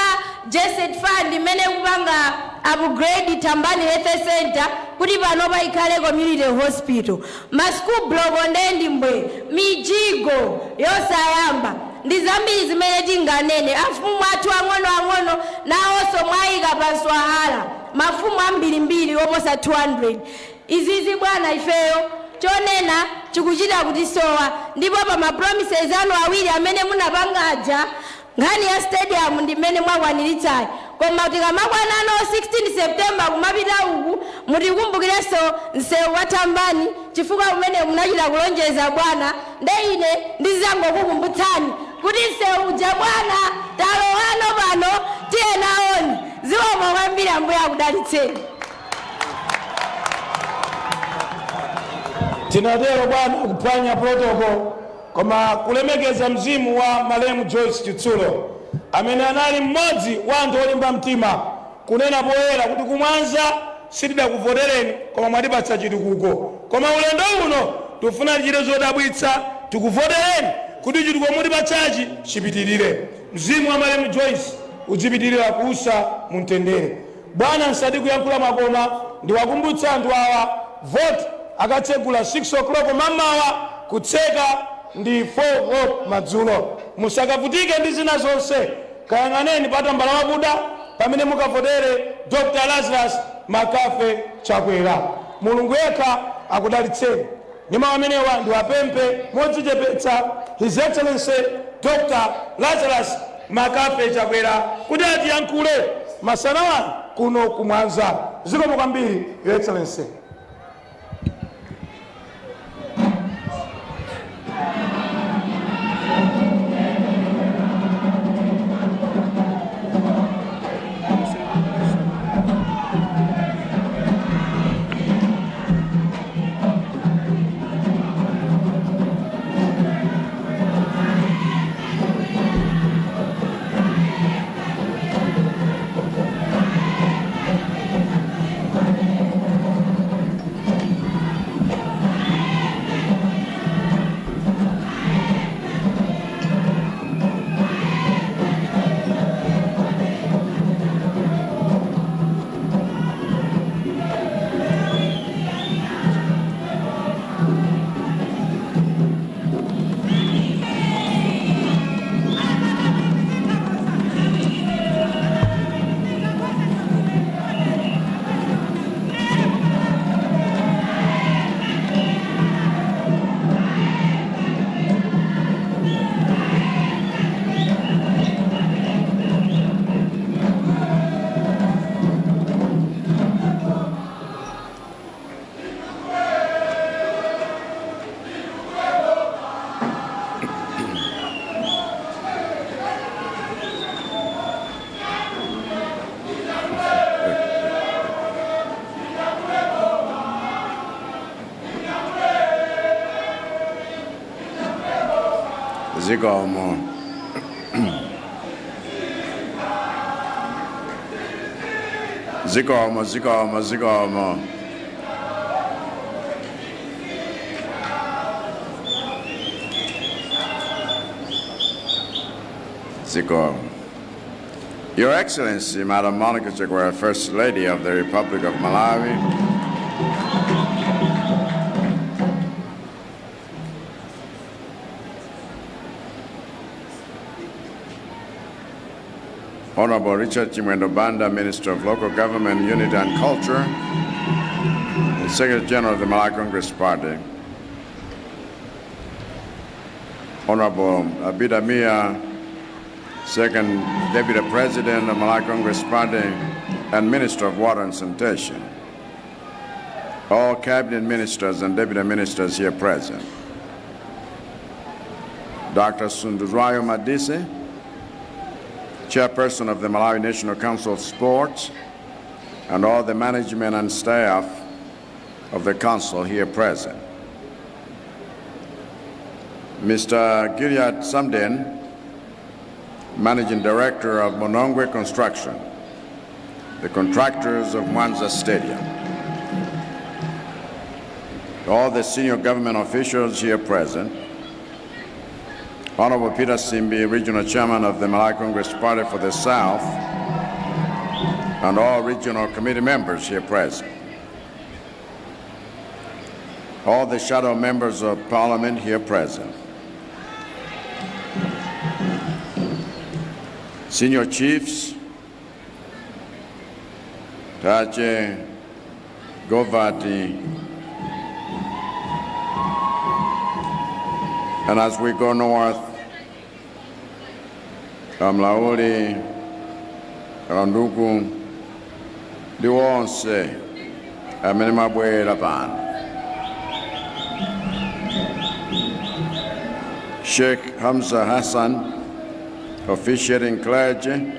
GESD Fund imene kupanga upgrade Thambani Health Center kuti panopa ikhale community hospital, ma school block ndendi mbwe, mijigo yosayamba. Ndi zambiri zimene tinganene. Afumu athu ang'onoang'ono nawonso mwayika pa nswahala, mafumu ambirimbiri oposa 200. Izizi bwana, ifeyo chonena chikuchita kutisowa. Ndipo pa ma promises anu awiri amene munapangaja, nkhani ya stadium ndi mmene mwakwaniritsayi, koma tikamakwanano 16 September kumapita uku, mutikumbukirenso msewu wa Thambani, chifukwa kumene munachita kulonjeza bwana. Nde ine ndizangokukumbutsani kuti msewu uja bwana talowano pano, tiye naoni. Zikomo kwambiri, Ambuye akudalitseni. Tinatero bwana kuphwanya protocol, koma kulemekeza mzimu wa malemu Joyce Chitsulo, amene anali mmodzi wa anthu olimba mtima kunena poyera kuti kumwanza sitidakuvotereni, koma mwatipatsa chitukuko, koma ulendo uno tifuna tichite zodabwitsa, tikuvotereni kuti chitukuko mutipatsachi chipitirire. Mzimu wa malemu Joyce udzipitirira kuusa mumtendere. Bwana, nsati kuyankhula mwakoma, ndiwakumbutsa anthu awa, vote akatsegula 6 o'clock mamawa, kutseka ndi 4 o'clock madzulo. Musakavutike ndi zina zonse, kayang'aneni patambala wakuda pamene mukavotere Dr Lazarus McCarthy Chakwera. Mulungu yekha akudalitseni. Ndi mawu amenewa ndiwapemphe modzichepetsa His Excellency Dr Lazarus McCarthy Chakwera kuti atiyankhule masana wano kuno kumwanza. Zikomo kwambiri, Your Excellency. Zikomo. Zikomo, zikomo, zikomo. Zikomo. Your Excellency, Madam Monica Chakwera, First Lady of the Republic of Malawi, Honorable Richard Chimwendo Banda, Minister of Local Government, Unity and Culture, and Secretary General of the Malawi Congress Party, Honorable Abida Mia, Second Deputy President of Malawi Congress Party and Minister of Water and Sanitation, all Cabinet Ministers and Deputy Ministers here present, Dr. Sunduzwayo Madise, Chairperson of the Malawi National Council of Sports, and all the management and staff of the council here present. Mr. Gilead Samden, Managing Director of Monongwe Construction, the contractors of Mwanza Stadium. All the senior government officials here present, Honorable Peter Simbi, Regional Chairman of the Malawi Congress Party for the South, and all regional committee members here present. All the shadow members of Parliament here present. Senior Chiefs, Tache, Govati, and as we go north, Kamlauli, Kalanduku, ndi onse amene mwabwera pano. Sheikh Hamza Hassan, officiating clergy,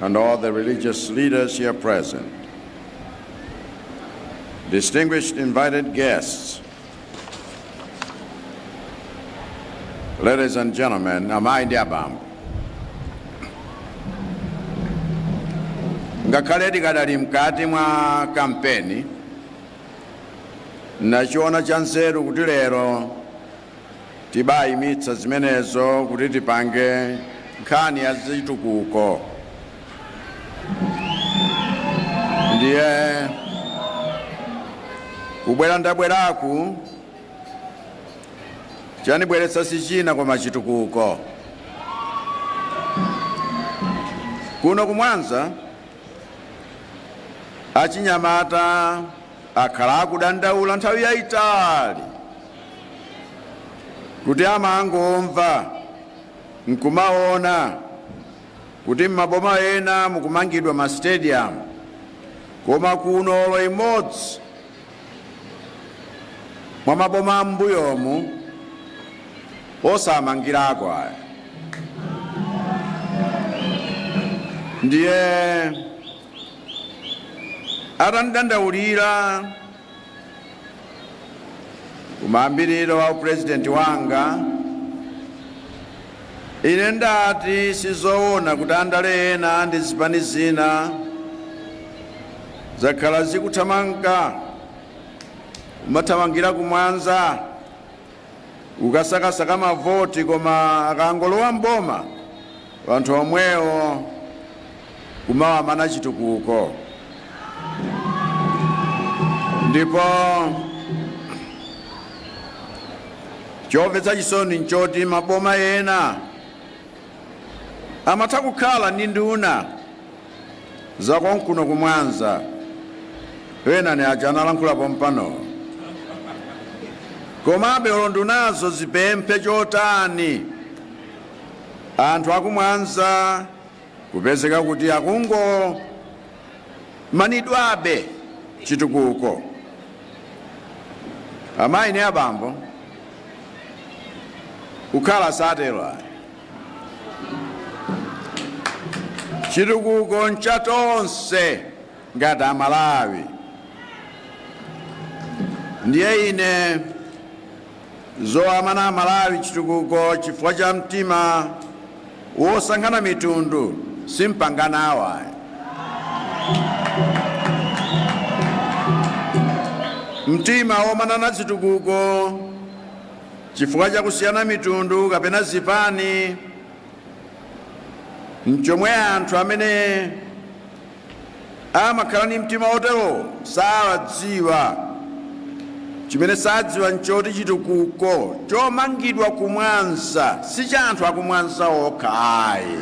and all the religious leaders here present. Distinguished invited guests, ladies and gentlemen, amayi ndi abambo, ngakhale tikadali mkati mwa kampeni, nachiona cha nzeru kuti lero tibayimitsa zimenezo kuti tipange nkhani ya zitukuko. Ndiye kubwera ndabweraku chanibweretsa si china koma chitukuko. Kuno kumwanza achinyamata akhala akudandaula nthawi yayitali kuti amangomva nkumaona kuti m'maboma ena mukumangidwa ma stadium, koma kuno olo imodzi mwa maboma am'mbuyomu osamangirako aya. Ndiye atandidandaulira kumayambiriro wa upurezidenti wanga, ine ndati sizoona kuti andale ena ndi zipani zina zakhala zikuthamanga kumathamangira kumwanza kukasakasaka mavoti, koma akangolowa mboma anthu omwewo kumawamana chitukuko. Ndipo chomvetsa chisoni nchoti maboma ena amatha kukhala ndi nduna zakonkuno kumwanza, ena ni aja analankhulapo mpano, komabe olo ndunazo zipemphe chotani anthu akumwanza kupezeka kuti akungomanidwabe chitukuko. Amayi ndi abambo, kukhala satero ayi. Chitukuko nchatonse ngati Amalawi. Ndiye ine Zowamana Amalawi chitukuko chifukwa cha mtima wosankhana mitundu simpanga nawo ayi. Mtima womanana zitukuko chifukwa cha kusiyana mitundu kapena zipani nchomwe anthu amene amakhala ndi mtima oterowo sawadziwa. Chimene sadziwa nchoti chitukuko chomangidwa ku Mwanza si cha anthu aku Mwanza okha ayi,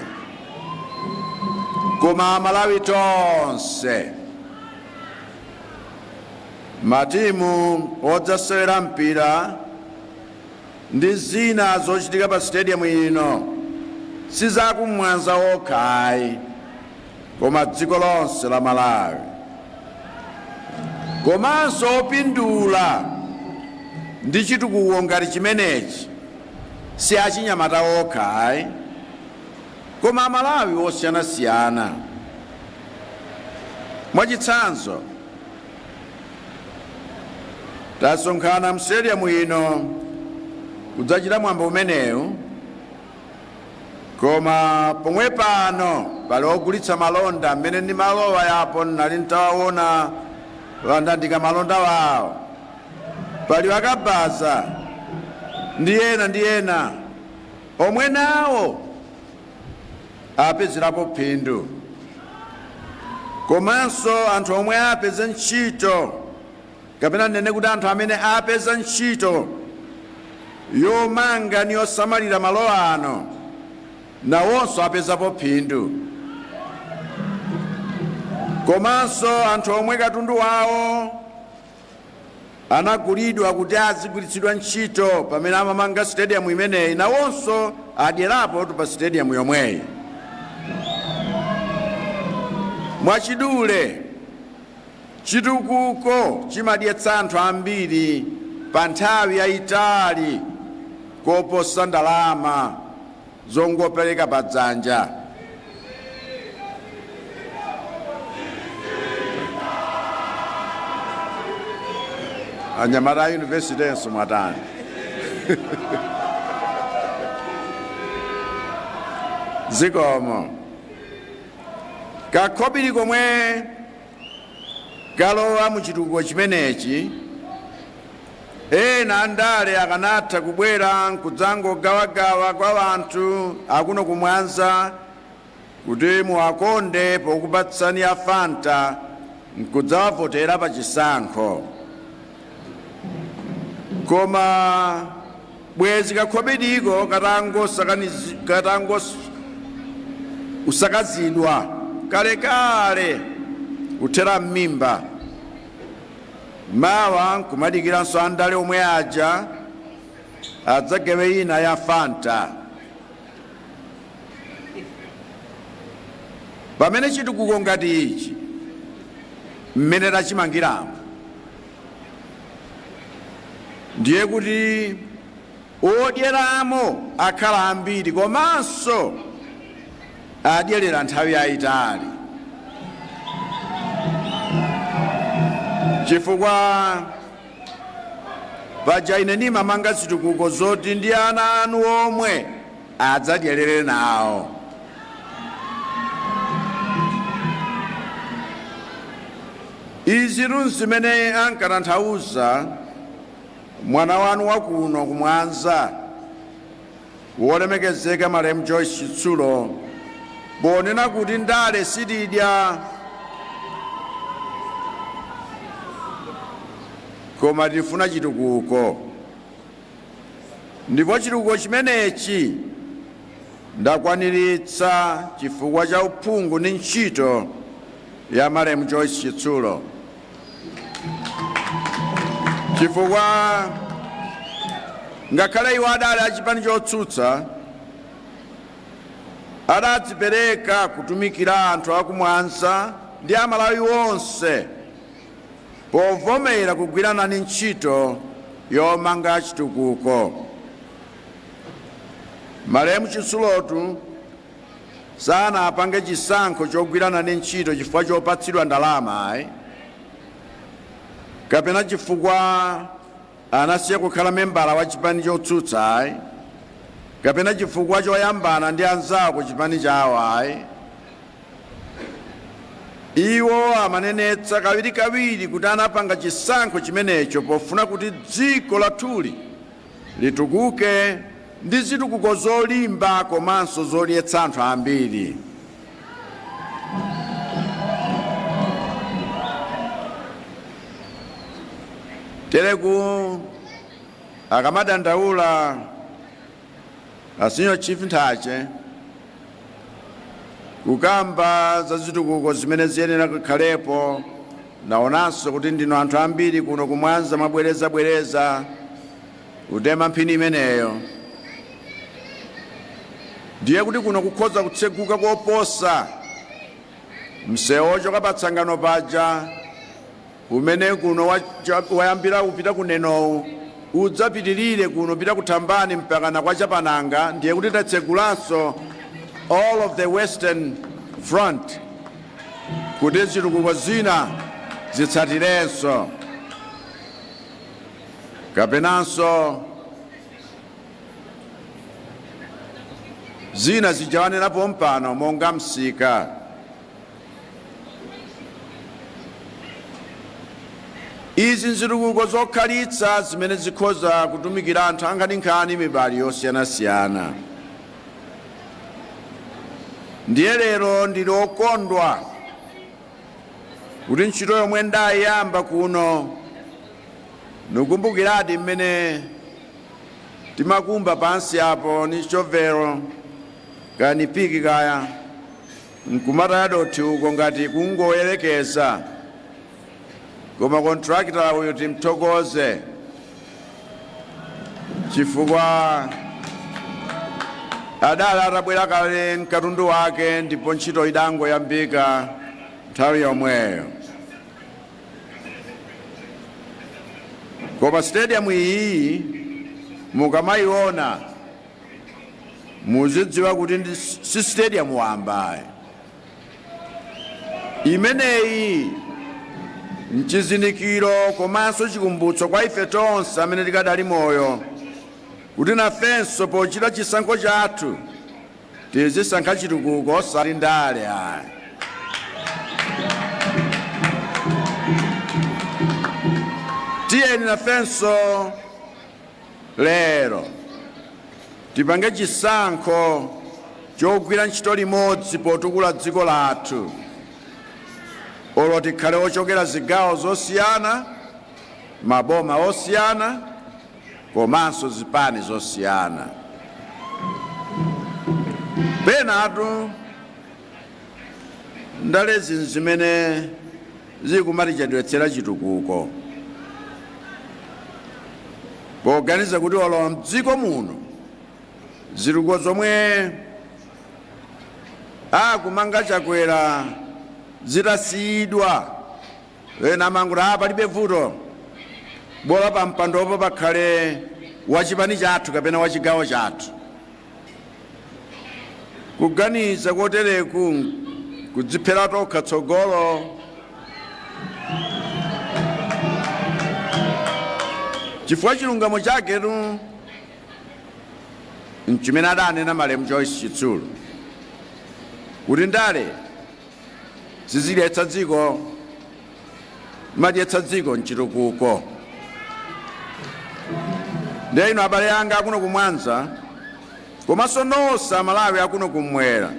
koma Amalawi tonse. Matimu odzasewera mpira ndi zina zochitika pa stadium ino si za ku Mwanza okha ayi, koma dziko lonse la Malawi. Komanso opindula ndi chitukuko ngati chimenechi si achinyamata okha ayi, koma Amalawi osiyanasiyana. Mwachitsanzo, tasonkhana mu stadium ino kudzachita mwambo umenewu, koma pomwe pano pali ogulitsa malonda. Mmene ndimalowa yapo ndinali ntawaona wandandika malonda wawo, pali akabaza ndi ena ndi ena omwe nawo apezerapo phindu, komanso anthu omwe apeze ntchito, kapena ndinene kuti anthu amene apeza ntchito yomanga ndi yosamalira malo ano nawonso apezapo phindu, komanso anthu omwe katundu wawo anagulidwa kuti azigwiritsidwa ntchito pamene amamanga stadium imeneyi nawonso adyerapo pa stadium yomweyi. Mwachidule, chitukuko chimadyetsa anthu ambiri pa nthawi yayitali koposa ndalama zongopereka pa dzanja. Anyamata a university mwatani? Zikomo. Kakhobiri komwe kalowa mu chitukuko chimenechi, ena andale akanatha kubwera nkudzangogawagawa kwa anthu akuno ku Mwanza kuti muwakonde pokupatsani ya Fanta nkudzawavotera pa chisankho, koma bwezi kakhobidiko katangosakazidwa kalekale kuthera m'mimba, mawa nkumadikiranso andale omwe aja adzagawe ina ya Fanta. Pamene chitukuko ngati ichi mmene tachimangiramo, ndiye kuti odyeramo akhala ambiri komanso adyerera nthawi yayitali, chifukwa paja ine ndimamanga zitukuko zoti ndi ana anu omwe adzadyerere nawo. Izitu nzimene ankatanthauza mwana wanu wakuno ku Mwanza, wolemekezeka malemu Joyce Chitsulo, ponena kuti ndale sitidya koma tifuna chitukuko, ndipo chitukuko chimenechi ndakwaniritsa chifukwa cha uphungu ndi ntchito ya malemu Joyce Chitsulo, chifukwa ngakhale iwo adali achipani chotsutsa, adadzipereka kutumikira anthu aku Mwanza ndi Amalawi onse povomera kugwira nane ntchito yomanga chitukuko. Malemu Chitsulotu sanapange chisankho chogwira nane ntchito chifukwa chopatsidwa ndalama ayi, kapena chifukwa anasiya kukhala membala wa chipani chotsutsa ayi, kapena chifukwa choyambana ndi anzawo ku chipani chawo ayi. Iwo amanenetsa kawirikawiri kuti anapanga chisankho chimenecho pofuna kuti dziko lathuli litukuke ndi zitukuko zolimba komanso zodyetsa anthu ambiri. Tereku akamadandaula a Senior Chief Nthache kukamba za zitukuko zimene ziyenera kukhalepo, naonanso kuti ndinu anthu ambiri kuno ku Mwanza mwabwerezabwereza kutema mphini imeneyo, ndiye kuti kuno kukhoza kutseguka koposa msewu wochoka pa Tsangano paja umene kuno wayambira kupita ku Nenowu udzapitirire kuno kupita ku Thambani mpakana kwa Chapananga, ndiye kuti tatsegulanso all of the western front kuti zitukuko zina zitsatirenso. Kapenanso zina zija wanena pompano monga msika. Izi nzitukuko zokhalitsa zimene zikhoza kutumikira anthu ankhaninkhani mibadwo yosiyanasiyana. Ndiye lero ndili okondwa kuti ntchito yomwe ndayiyamba kuno, nikukumbukiradi mmene timakumba pansi apo ni shovelo kaya ni piki kaya nkumataya dothi uko ngati kungoyerekeza, koma kontrakita uyu timthokoze chifukwa adali atabwera kale mkatundu wake ndipo ntchito idangoyambika nthawi yomweyo. Koma stadium iyi mukamayiona muzidziwa kuti si stadium wamba imeneyi, nchizindikiro komanso chikumbutso kwa ife tonse amene tikadali moyo kuti nafenso pochita chisankho chathu tizisankha chitukuko osati ndale ayi. Tiyeni nafenso lero tipange chisankho chogwira ntchito limodzi potukula dziko lathu, olo tikhale ochokera zigawo zosiyana, maboma osiyana komanso zipani zosiyana. Penatu ndalezi nzimene zikumatichedwetsera chitukuko, poganiza kuti olowa mdziko muno zitukuko zomwe akumanga Chakwera zitasiyidwa, ena amangoti a palibe vuto, bola pa mpandopo pakhale wachipani chathu kapena wachigawo chathu. Kuganiza kotereku kudziphera tokha tsogolo, chifukwa chilungamo chaketu nchimene adanena malemu Joyce Chitsulo kuti ndale sizidyetsa dziko, madyetsa dziko nchitukuko. Ndiye inu abale anga akuno ku Mwanza komanso nonse Amalawi akuno kumwera,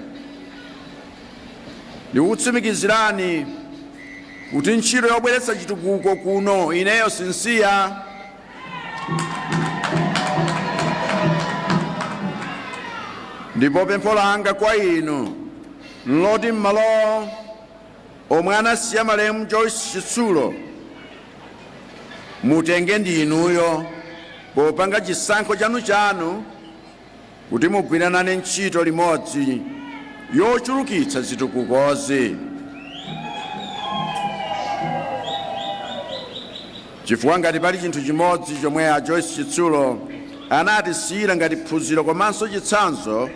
ndikukutsimikizirani kuti ntchito yobweretsa chitukuko kuno ineyo sinsiya. Ndipo pempho langa kwa inu nloti m'malo omwe anasiya malemu Joyce Chitsulo mutenge ndi inuyo popanga chisankho chanu chanu kuti mugwire nane ntchito limodzi yochulukitsa zitukukozi, chifukwa ngati pali chinthu chimodzi chomwe a Joyce Chitsulo anatisiyira ngati phunziro komanso chitsanzo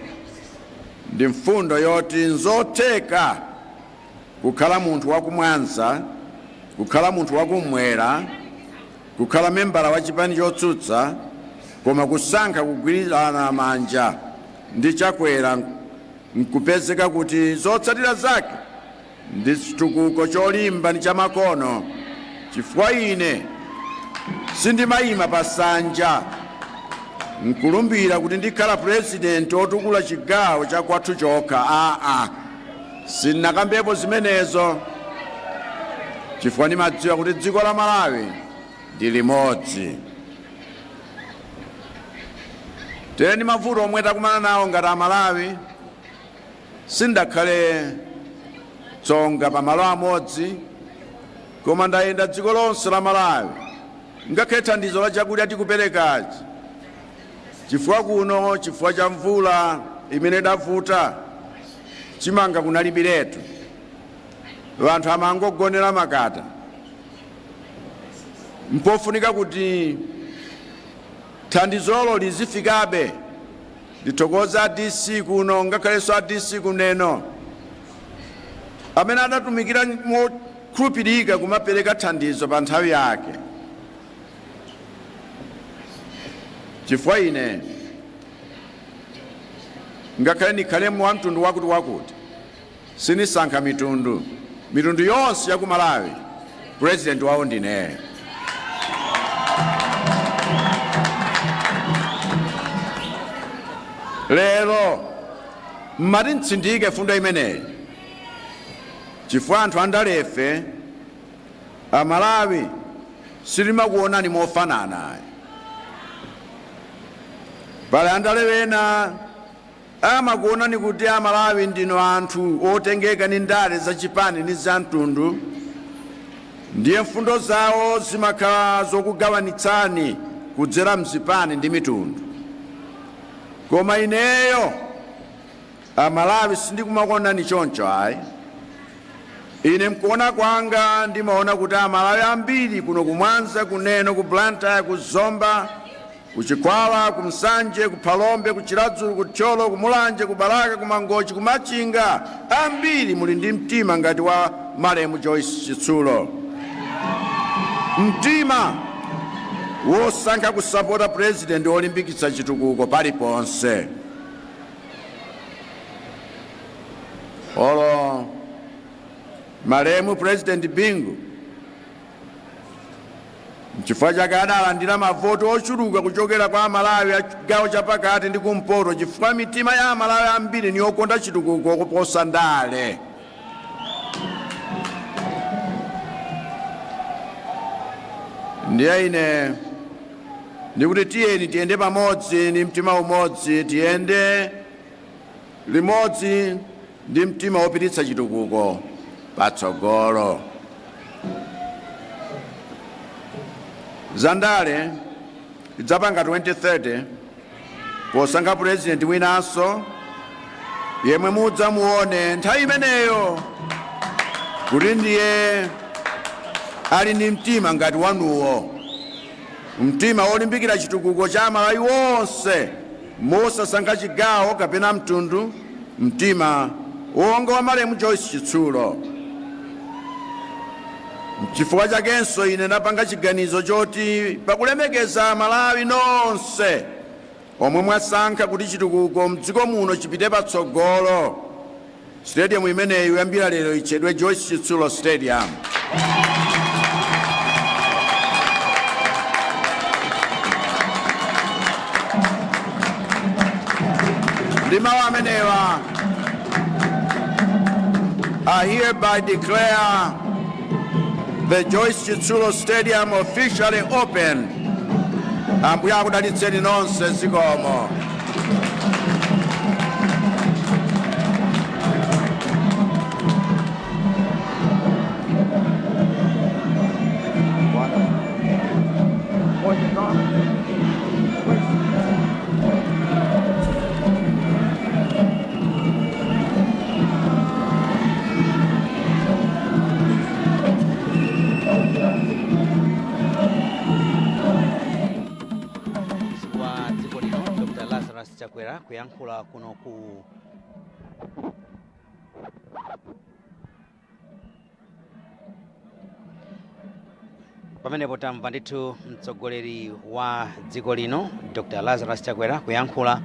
ndi mfundo yoti nzotheka kukhala munthu wa ku Mwanza, kukhala munthu wa kumwera Kukhala membala wa chipani chotsutsa koma kusankha kugwirana manja ndi Chakwera nkupezeka kuti zotsatira zake ndi chitukuko cholimba ndi chamakono, chifukwa ine sindimayima pa nsanja nkulumbira kuti ndikhala purezidenti otukula chigawo cha kwathu chokha. Aa, sindinakambepo zimenezo, chifukwa ndimadziwa kuti dziko la Malawi ndi limodzi. Tere ndi mavuto omwe takumana nawo ngati Amalawi, sindakhale tsonga pa malo amodzi, koma ndayenda dziko lonse la Malawi, ngakhale thandizo la chakudya tikuperekachi, chifukwa kuno, chifukwa cha mvula imene idavuta, chimanga kunalibiretu, anthu amangogonera makata. Mpofunika kuti thandizolo lizifikabe. Ndithokoze a DC kuno, ngakhalenso a DC ku Neno amene adatumikira mokhulupirika kumapereka thandizo pa nthawi yake, chifukwa ine ngakhale ndikhale wa mtundu wakuti wakuti, sinisankha mitundu. Mitundu yonse ya ku Malawi president wawo ndineyo. Lero mmati ntsindike fundo imeneyi, chifukwa anthu andalefe Amalawi sitimakuonani mofanana. Pali andale ena amakuonani kuti Amalawi ndinu anthu otengeka ndi ndale za chipani ndi za mtundu, ndiye mfundo zawo zimakhala zokugawanitsani kudzera mzipani ndi mitundu. Koma ineyo Amalawi sindikumakuonani choncho ayi. Ine mkuona kwanga ndimaona kuti Amalawi ambiri kuno ku Mwanza, ku Neno, ku Blantyre, ku Zomba, ku Chikwawa, ku Nsanje, ku Phalombe, ku Chiradzulu, ku Thyolo, ku Mulanje, ku Balaka, ku Mangochi, ku Machinga, ambiri muli ndi mtima ngati wa malemu Joyce Chitsulo, mtima wosankha kusapota purezidenti wolimbikitsa chitukuko paliponse. Olo malemu Purezidenti Bingu, nchifukwa chake adalandira mavoti ochuluka kuchokera kwa Amalawi a chigawo chapakati ndi kumpoto, chifukwa mitima ya Amalawi ambiri ni yokonda chitukuko kuposa ndale. Ndiye ine ndikuti tiyeni tiyende pamodzi ndi mtima umodzi, tiyende limodzi ndi mtima wopititsa chitukuko patsogolo. Zandale tidzapanga 2030 posankha purezidenti winanso yemwe mudzamuone nthawi imeneyo kuti ndiye ali ndi mtima ngati wanuwo, mtima wolimbikira chitukuko cha Amalawi onse mosasankha chigawo kapena mtundu, mtima wonga wa malemu Joyce Chitsulo. Nchifukwa chakenso ine ndapanga chiganizo choti pakulemekeza Amalawi nonse omwe mwasankha kuti chitukuko mdziko muno chipite patsogolo, stadium imeneyi kuyambira lero itchedwe Joyce Chitsulo Stadium. Ndi mawu amenewa, I hereby declare the Joyce Chitsulo Stadium officially open. Ambuye akudalitseni nonse, zikomo. Wa dziko lino Dr Lazarus Chakwera kuyankhula kuno ku Pamenepo tamva ndithu mtsogoleri wa dziko lino, Dr Lazarus Chakwera, kuyankhula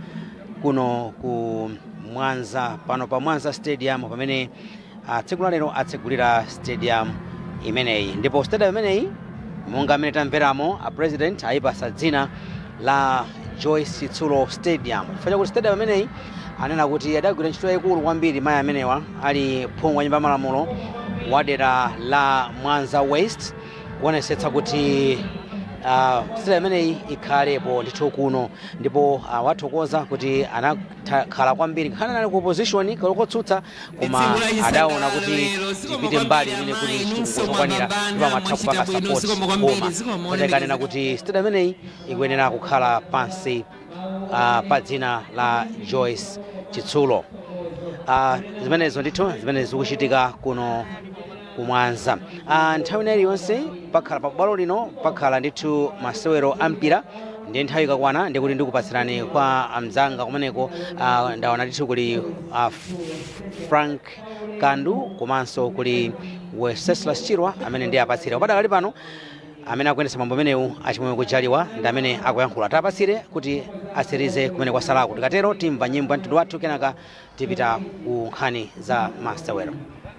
kuno ku Mwanza, pano pa Mwanza Stadium, pamene tsiku la lero atsegulira stadium imeneyi. Ndipo stadium imeneyi, monga amene tamveramo a President, ayipasa dzina la Joyce Chitsulo Stadium chifukwa chakuti stadium imeneyi anena kuti adagwira ntchito yayikulu kwambiri mayi amenewa ali phungu wa Nyumba ya Malamulo wa dera la Mwanza West, kuonesetsa kuti stadium imeneyi ikhalepo ndithu kuno. Ndipo wathokoza kuti anakhala kwambiri, ngakhale anali ku opposition, kotsutsa, koma adaona kuti tipite mbali imene kuti chitukuko chokwanira, ndipo amatha kupanga support boma. Kotekanena kuti stadium imeneyi ikuyenera kukhala pansi pa dzina la Joyce Chitsulo. Zimenezo ndithu zimene zikuchitika kuno kumwanza. Nthawi ina iliyonse pakhala pa bwalo lino pakhala ndithu masewero a mpira, ndiye nthawi ikakwana ndikuti ndikupatsirani kwa amzanga kumeneko. Ndaona ndithu kuli Frank Kandu komanso kuli Wenceslas Chirwa amene ndiye apatsire. Padakali pano amene akuyendetsa mwambo amenewu, Achimwemwe Kujaliwa, ndi amene akuyankhula. Tapatsire kuti asirize kumene kwasalako. Tikatero timva nyimbo ya mtundu wathu, kenaka tipita ku nkhani za masewero.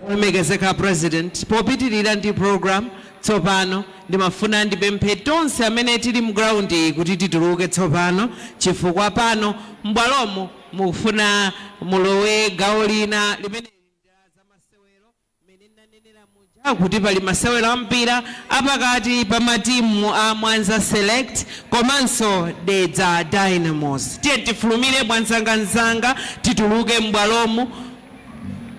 Olemekezeka President, popitirira ndi program tsopano, ndimafuna ndipemphe tonse amene tili mu ground iyi kuti tituluke tsopano, chifukwa pano m'bwalomo mukufuna mulowe gawo lina limene kuti pali masewero a mpira apakati pa matimu a Mwanza Select komanso Dedza Dynamos. Tiye tifulumire mwanzanganzanga, tituluke m'bwalomu,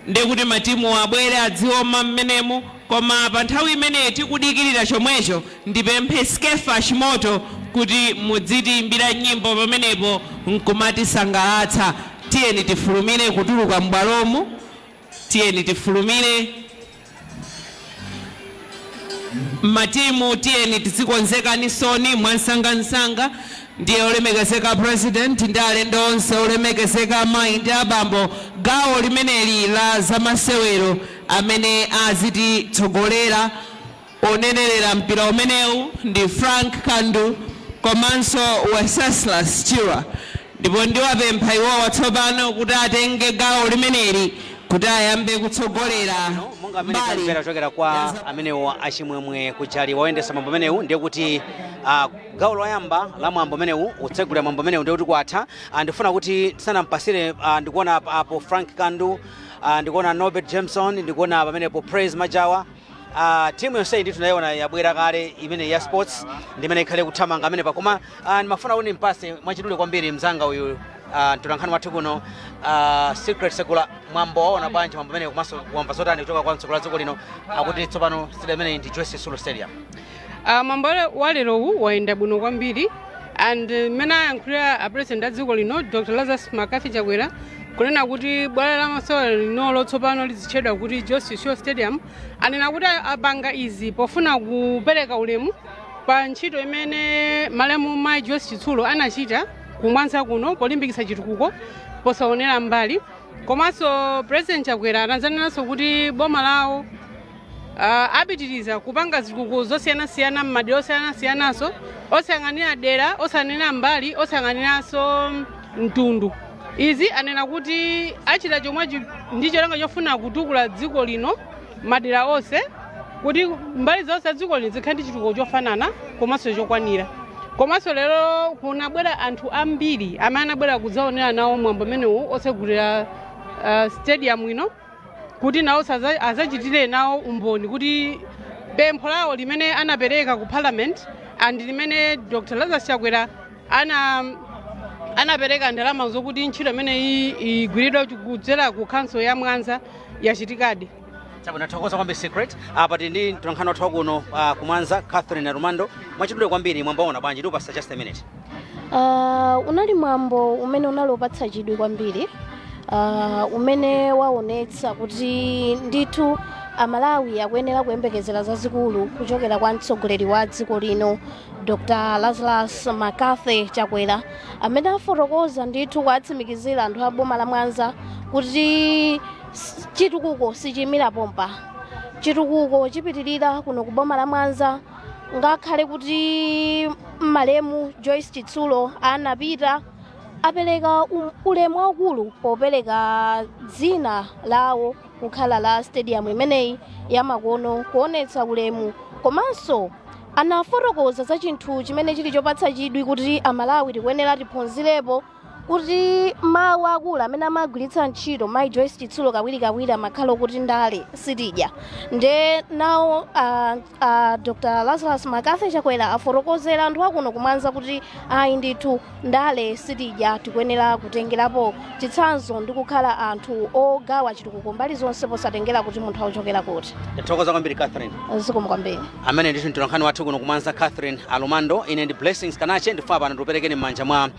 ndekuti matimu abwere adzioma mmenemu. Koma pa nthawi imeneyi tikudikirira chomwecho, ndipemphe Skefa Chimoto kuti mudzitiimbira nyimbo pamenepo nkumatisangalatsa. Tiyeni tifulumire kutuluka m'bwalomu, tiyeni tifulumire. Matimu, tiyeni tizikonzekani soni mwansangansanga. Ndiye olemekezeka President ndi alendo onse, olemekezeka amayi ndi abambo, gawo limeneli la zamasewero, amene azititsogolera onenerera mpira umenewu ndi Frank Kandu komanso Wenceslas Chirwa, ndipo ndiwapempha iwowa tsopano kuti atenge gawo limeneli kuti ayambe kutsogolera. Monga amene tamvera kuchokera kwa amenewo, Achimwemwe Kujali, woyendetsa mwambo amenewu, ndiye kuti gawo loyamba la mwambo amenewu, utsegulira mwambo amenewu, ndiye kuti kwatha. Ndifuna kuti tisanampasire, ndikuona apo Frank Kandu, ndikuona Norbert Jameson, ndikuona pamenepo Praise Majawa. Timu yonseyi ndithu nayiona yabwera kale imene ya sports ndi imene ikhale kuthamanga amenepa. Koma ndimafuna kuti mpase mwachidule kwambiri mzanga uyu, mtolankhani wathu kuno, Secret Segula. Mwambo waona bwanji mwambo umene, komanso wamva zotani kuchoka kwa mtsogoleri wa dziko lino akuti tsopano stadium imeneyi ndi Joyce Chitsulo Stadium? Mwambo wa lerowu wayenda bwino kwambiri, and mmene ayankhulira a President a dziko lino, Dr Lazarus McCarthy Chakwera, kunena kuti bwalo la masewero linolo tsopano lizitchedwa kuti Joyce Chitsulo Stadium, anena kuti apanga izi pofuna kupereka ulemu pa ntchito imene malemu mayi Joyce Chitsulo anachita kumwanza kuno polimbikitsa chitukuko posaonera mbali. Komanso President Chakwera anadzanenanso kuti boma lawo apitiriza kupanga zitukuko zosiyanasiyana m'madera osiyanasiyananso, osayang'anira dera, osayang'anira mbali, osayang'aniranso mtundu. Izi anena kuti achita chomwechi ndi cholinga chofuna kutukula dziko lino madera onse, kuti mbali zonse za dziko lino zikhale ndi chitukuko chofanana komanso chokwanira. Komanso lero kunabwera anthu ambiri amene anabwera kudzaonera nawo mwambo umenewu otsegulira stadium ino, kuti nawo azachitire nawo umboni kuti pempho lawo limene anapereka ku Parliament and limene Dr Lazarus Chakwera anapereka ndalama zokuti ntchito imeneyi igwiridwe kudzera ku council ya Mwanza yachitikadi. Chabwino, tathokoza kwambiri, Secret. Apa tili ndi mtolankhani wathu wakuno kumwanza, Catherine Arumando. Mwachidule kwambiri, mwambo waona bwanji? Ndikupasa just a minute. Unali mwambo umene unali wopatsa chidwi kwambiri, umene waonetsa kuti ndithu Amalawi akuyenera kuyembekezera zazikulu kuchokera kwa mtsogoleri wa dziko lino, Dr Lazarus McCarthy Chakwera, amene afotokoza ndithu kuatsimikizira anthu a boma la Mwanza kuti chitukuko sichiyimira pompa, chitukuko chipitirira kuno ku boma la Mwanza. Ngakhale kuti malemu Joyce Chitsulo anapita, apereka ulemu waukulu popereka dzina lawo kukhala la stadium imeneyi yamakono, kuonetsa ulemu. Komanso anafotokoza za chinthu chimene chili chopatsa chidwi kuti Amalawi tikuyenera tiphunzirepo, kuti mawu akulu amene amagwiritsa ntchito mayi Joyce Chitsulo kawirikawiri amakhala okuti ndale sitidya. Nde nawo Dr Lazarus McCarthy Chakwera afotokozera anthu akuno kumwanza kuti ayi ndithu, ndale sitidya, tikuyenera kutengerapo chitsanzo ndi kukhala anthu ogawa chitukuko mbali zonse posatengera kuti munthu akuchokera kuti. Tathokoza kwambiri, Catherine. Zikomo kwambiri. Amene ndithu mtolankhani wathu kuno kumwanza, Catherine Alumando. Ine ndi Blessings Kanache. Ndifuna pano ndikuperekeni m'manja mwa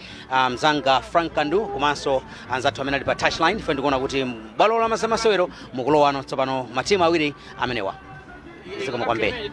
mzanga Frank Kandu komanso anzathu amene ali pa touchline. Ife ndikuona kuti bwalo la zamasewero mukulowano tsopano matimu awiri amenewa. Zikomo kwambiri.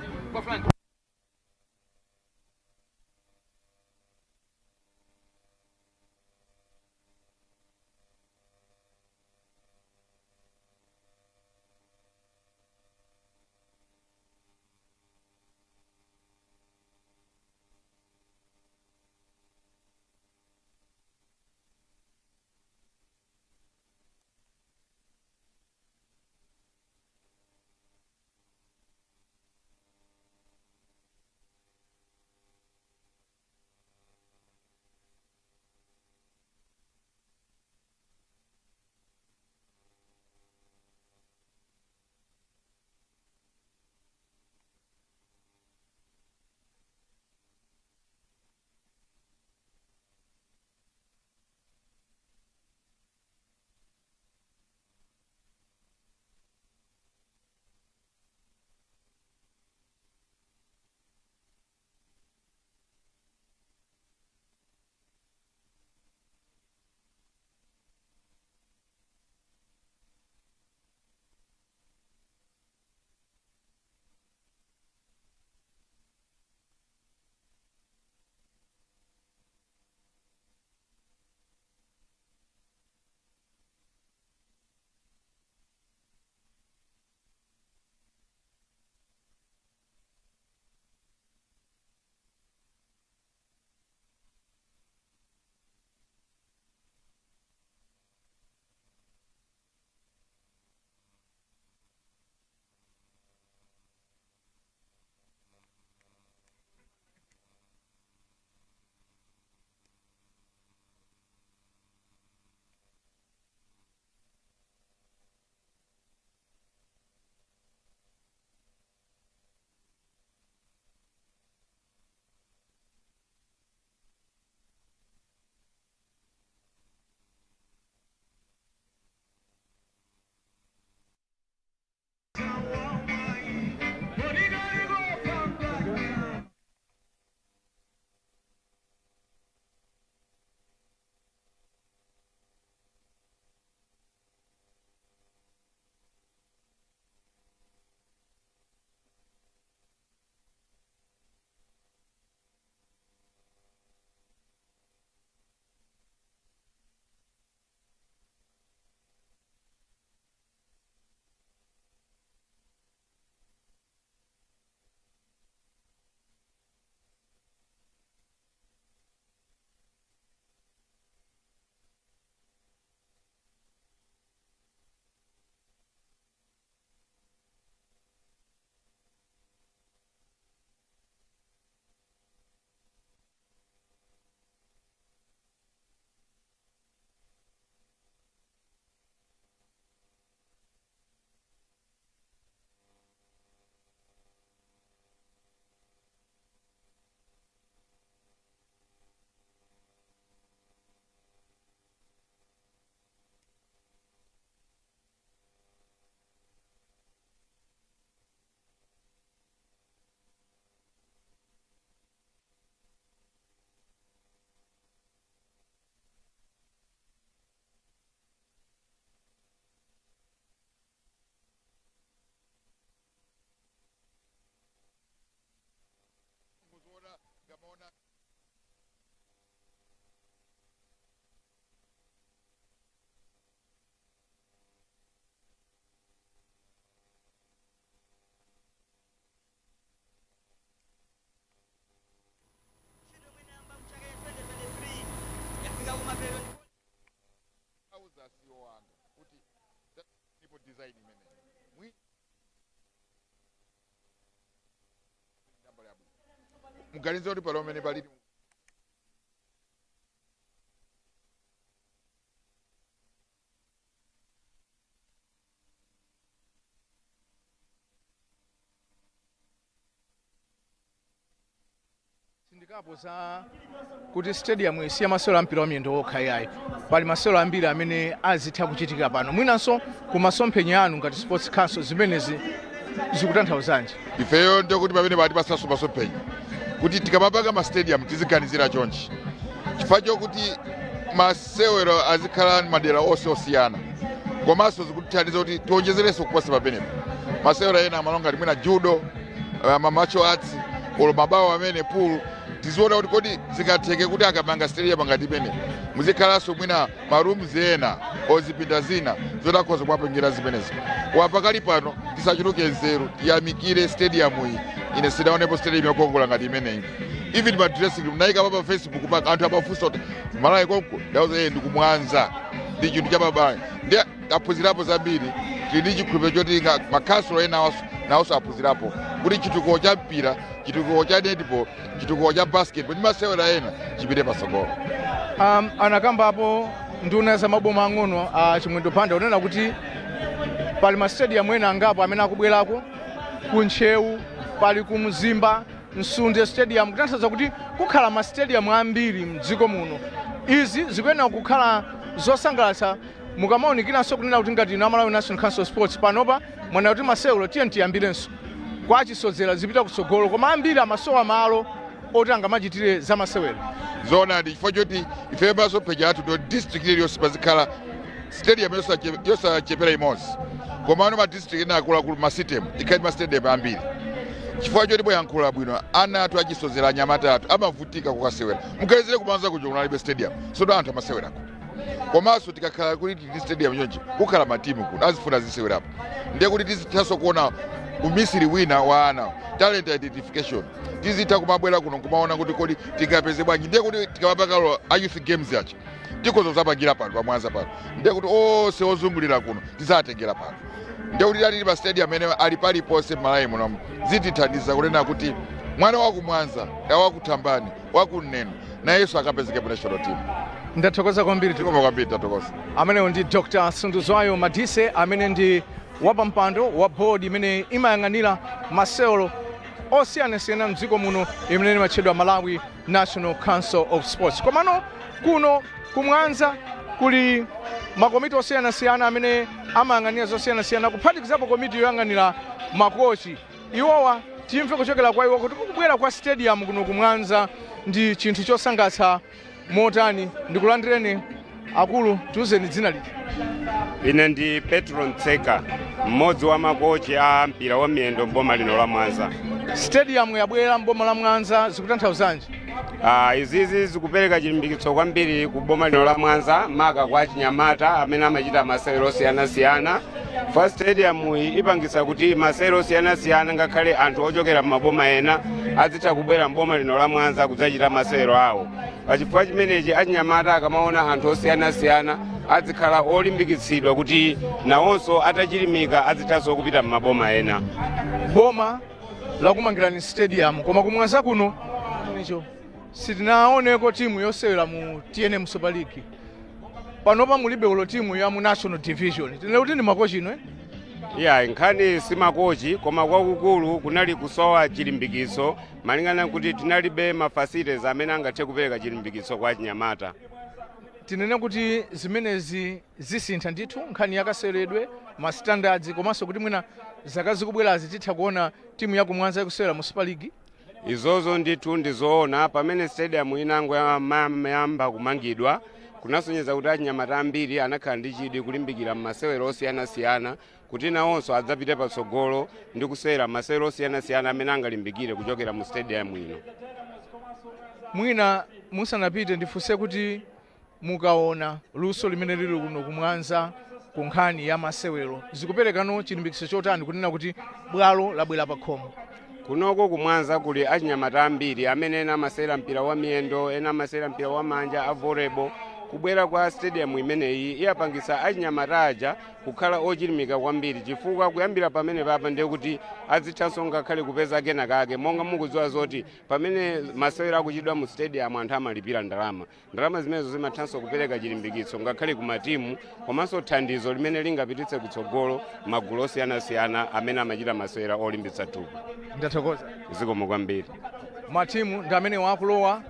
Muganize kuti pali pamene palili. Sindikapo za kuti stadium si ya masewero ampira wa miyendo okha yayi, pali masewero ambiri amene azitha kuchitika pano. Mwinanso ku masomphenya anu ngati Sports Council, zimenezi zikutanthauzanji? Ifeyo ndikuti pamene patipasaso masomphenya kuti tikamapanga ma stadium tiziganizira chonchi, chifukwa chokuti masewero azikhala madera onse osiyana, komanso zikutithandiza kuti tionjezerenso kuposa pamenepo masewero ena amalonga ngati mwina judo, ma martial arts, olo mabawo amene pool. Tiziona kuti kodi zingatheke kuti akamanga stadium ngati imene muzikhalanso mwina ma rooms ena ozipinda zina zoti akhoza kuwapangira zimenezi. Koma pakali pano tisachuluke nzeru, tiyamikire stadium iyi. Ine sinaonepo stadium yokongola ngati imeneyi. Even pa dressing room nayika pa Facebook paka, anthu amafunsa kuti Malawi konko, ndauza iye ndikumwanza, ndi chinthu chapabaya. Ndi aphunzirapo zambiri. Tili ndi chikhulupiriro choti makhansolo ena nawonso aphunzirapo kuti chitukuko cha mpira, chitukuko cha netball, chitukuko cha basketball ndi masewera ena chipite patsogolo. Anakambapo nduna za maboma ang'ono a Chimwendo Banda unena kuti pali ma stadium ena angapo amene akubwerako ku Ntcheu, pali ku Mzimba, Msunde Stadium, kutanthauza kuti kukhala ma stadium ambiri mdziko muno. Izi zikuyenera kukhala zosangalatsa mukamaonikiranso kunena kuti ngati inu Malawi National Council of Sports panopa mwana kuti masewero tiye tiyambirenso kwa achisodzera zipita kutsogolo, koma ambiri amasowa malo oti angamachitire za masewero. Zoonadi, chifukwa choti ife masomphenya athu ndo district iliyonse pazikhala stadium yosachepera imodzi, komano ma district ena akuluakulu, ma system ikhale ma stadium ambiri, chifukwa choti boyankhula bwino ana athu achisozera, anyamata athu amavutika kukasewera. Muganizire kuMwanza kuja kunalibe stadium, sodo anthu amasewerako. Komanso tikakhala kuti tili stadium chonchi, kukhala matimu kuno azifuna azisewerapo, ndiye kuti tizithanso kuona umisiri wina wa ana, talent identification. Tizitha kumabwera kuno kumaona kuti kodi tingapeze bwanji. Ndiye kuti tikamapanga a youth games acha tikhoza kuzapangira pano paMwanza pano, ndiye kuti onse ozungulira kuno tizatengera pano. Ndiye kuti alili pa stadium amene ali paliponse m'Malawi munomu, zitithandiza kunena kuti mwana wakuMwanza, wakuThambani, wakuNeno nayenso akapezeke mu national team. Ndathokoza kwambiri. Zikomo kwambiri, tathokoza. Amenewo ndi Dr Sunduzwayo Madise amene ndi wapampando wa board imene imayang'anira masewero osiyanasiyana mdziko muno, imene imatchedwa Malawi National Council of Sports. Komano kuno kuMwanza kuli makomiti osiyanasiyana amene amayang'anira zosiyanasiyana, kuphatikizapo komiti yoyang'anira makochi. Iwowa timve kuchokera kwa iwo kuti kubwera kwa stadium kuno kuMwanza ndi chinthu chosangalatsa motani. Ndikulandireni akulu, tiuzeni dzina liti. Ine ndi Petro Ntseka, mmodzi wa makochi a mpira wa miyendo mboma lino la Mwanza. Stadium yabwera mboma la Mwanza, zikutanthauzanji? Izizi zikupereka chilimbikitso kwambiri ku boma lino la Mwanza, maka kwa achinyamata amene amachita masewero osiyanasiyana. Fa stadium iyi ipangisa kuti masewero osiyanasiyana, ngakhale anthu ochokera m'maboma ena azitha kubwera mboma lino la Mwanza kudzachita masewero awo. Pachifukwa chimenechi achinyamata akamaona anthu osiyanasiyana azikhala olimbikitsidwa kuti nawonso atachilimika azithanso kupita m'maboma ena. Boma lakumangirani stadium, koma kuMwanza kuno icho sitinaoneko timu yosewera mu TNM Super League. Panopa mulibe ulo timu ya mu National Division. Tinene kuti ndi makochi ino, eh? Ya, nkhani si makochi, koma kwakukulu kunali kusowa chilimbikitso, malingana kuti tinalibe ma facilities amene angathe kupereka chilimbikitso kwa achinyamata. Tinene kuti zimenezi zisintha ndithu nkhani yakaseweredwe, ma standards, komanso kuti mwina zaka zikubwerazi titha kuona timu ya kuMwanza ikusewera mu Super League? Izozo ndithu ndizoona. Pamene stadium inango yamba kumangidwa, kunasonyeza kuti achinyamata ambiri anakhala ndi chidwi kulimbikira m'masewero osiyanasiyana, kuti nawonso adzapite patsogolo ndi kusewera masewero osiyanasiyana amene angalimbikire kuchokera mu stadium ino. Mwina musanapite ndifunse kuti mukaona luso limene lili kuno kuMwanza ku nkhani ya masewero, zikuperekano chilimbikitso chotani kunena kuti bwalo labwera pa khomo? Kunoko kuMwanza kuli achinyamata ambiri amene ena amasewera mpira wa miyendo, ena amasewera mpira wa manja, a volleyball. Kubwera kwa stadium imeneyi iyapangisa achinyamata aja kukhala ochilimika kwambiri, chifukwa kuyambira pamene papa ndiye kuti azithanso ngakhale kupeza kena kake. Monga mukudziwa zoti pamene masewero akuchitidwa mu stadium anthu amalipira ndalama. Ndalama zimenezo zimathanso kupereka chilimbikitso ngakhale ku matimu, komanso thandizo limene lingapititse kutsogolo magulu osiyanasiyana amene amachita masewera olimbitsa thupi. Ndathokoza. Zikomo kwambiri. Matimu ndi amene wakulowa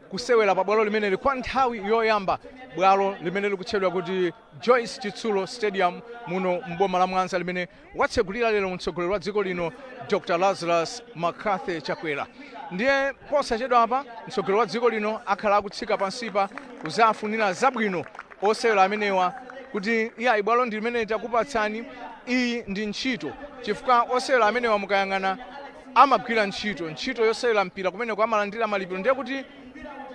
kusewera pa bwalo limeneli kwa nthawi yoyamba, bwalo limene likutchedwa kuti Joyce Chitsulo Stadium muno mboma la Mwanza, limene watsegulira lero mtsogoleri wa dziko lino Dr Lazarus McCarthy Chakwera. Ndiye posachedwa apa mtsogoleri wa dziko lino akhala akutsika pansipa kuzafunira zabwino osewera amenewa kuti iyayi, bwalo ndi limene takupatsani, iyi ndi ntchito, chifukwa osewera amenewa mukayang'ana amagwira ntchito yosewera mpira kumeneko, amalandira malipiro. Ndiye kuti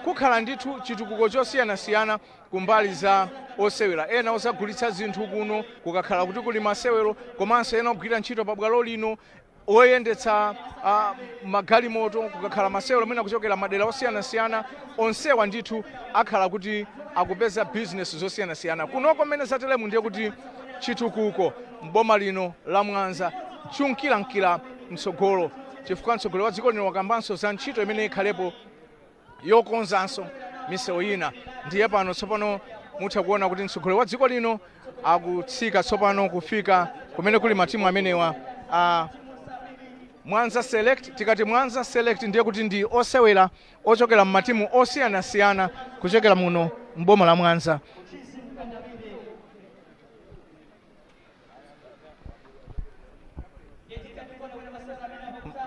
kukhala ndithu chitukuko chosiyanasiyana kumbali za osewera, ena osagulitsa zinthu kuno kukakhala kuti kuli masewero, komanso ena ogwira ntchito pa bwalo lino, oyendetsa magalimoto kukakhala masewero mwina kuchokera madera osiyanasiyana. Onsewa ndithu akhala kuti akupeza bizinesi zosiyanasiyana kunoko. Mmene zatelemu ndiye kuti chitukuko mboma lino la Mwanza chunkilankila mtsogolo, chifukwa mtsogoleri wa dziko lino wakambanso za ntchito imene ikhalepo yokonzanso misewu ina. Ndiye pano tsopano mutha kuona kuti mtsogoleri wa dziko lino akutsika tsopano kufika kumene kuli matimu amenewa a Mwanza Select. Tikati Mwanza Select ndiye kuti ndi osewera ochokera mmatimu osiyanasiyana kuchokera muno mboma la Mwanza.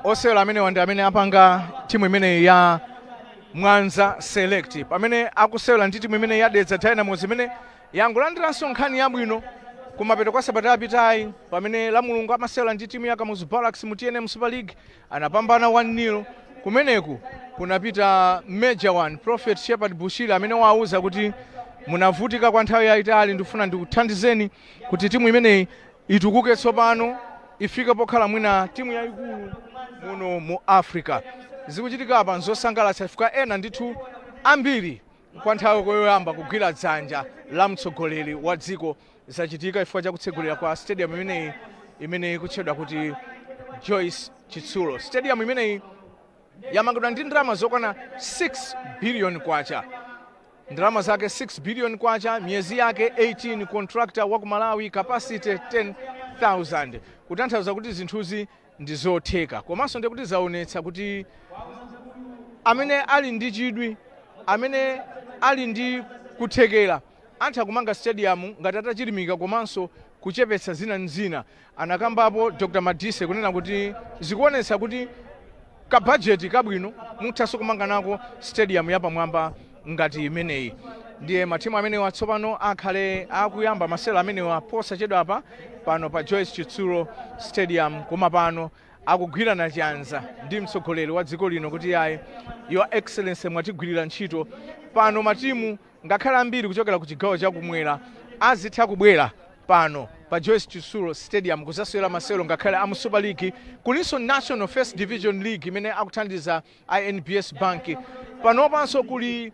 Osewera amenewa ndi amene apanga timu imeneyi ya Mwanza Select, pamene akusewera ndi timu imene ya Dedza Dynamos, imene yangolandiranso nkhani yabwino kumapeto kwa sabata yapitayi, pamene la Mulungu amasewera ndi timu ya Kamuzu Barracks mu TNM Super League, anapambana 1-0. Kumeneku kunapita Major One Prophet Shepherd Bushiri, amene wauza kuti munavutika kwa nthawi yayitali, ndikufuna ndikuthandizeni kuti timu imeneyi itukuke tsopano, ifike pokhala mwina timu yayikulu muno mu Africa. Zikuchitika apa nzosangalatsa, chifukwa ena ndithu ambiri kwa nthawi yoyamba kugwira dzanja la mtsogoleri wa dziko. Zachitika chifukwa chakutsegulira kwa stadium imeneyi, imene ikutchedwa kuti Joyce Chitsulo Stadium. Imeneyi yamangidwa ndi ndalama zokwana 6 billion kwacha, ndalama zake 6 billion kwacha, miyezi yake 18, contractor wa ku Malawi, capacity 10,000, kutanthauza kuti zinthuzi ndi zotheka. Komanso ndiye kuti zaonetsa kuti amene ali ndi chidwi, amene ali ndi kuthekera, atha kumanga stadium ngati atachilimika komanso kuchepetsa zina ndi zina. Anakambapo Dr Madise kunena kuti zikuonetsa kuti kabajeti kabwino muthanso kumanga nako stadium yapamwamba ngati imeneyi. Ndiye matimu amenewa tsopano akhale akuyamba masewero amenewa posachedwa apa pano pa Joyce Chitsulo Stadium. Koma pano akugwirana chanza ndi mtsogoleri wa dziko lino kuti ayi, Your Excellency, mwatigwirira ntchito. Pano matimu ngakhale ambiri kuchokera ku chigawo chakumwera azitha kubwera pano pa Joyce Chitsulo Stadium kuzasewera masewero ngakhale a mu Super League. Kulinso National First Division League imene akuthandiza NBS Bank. Panopanso kuli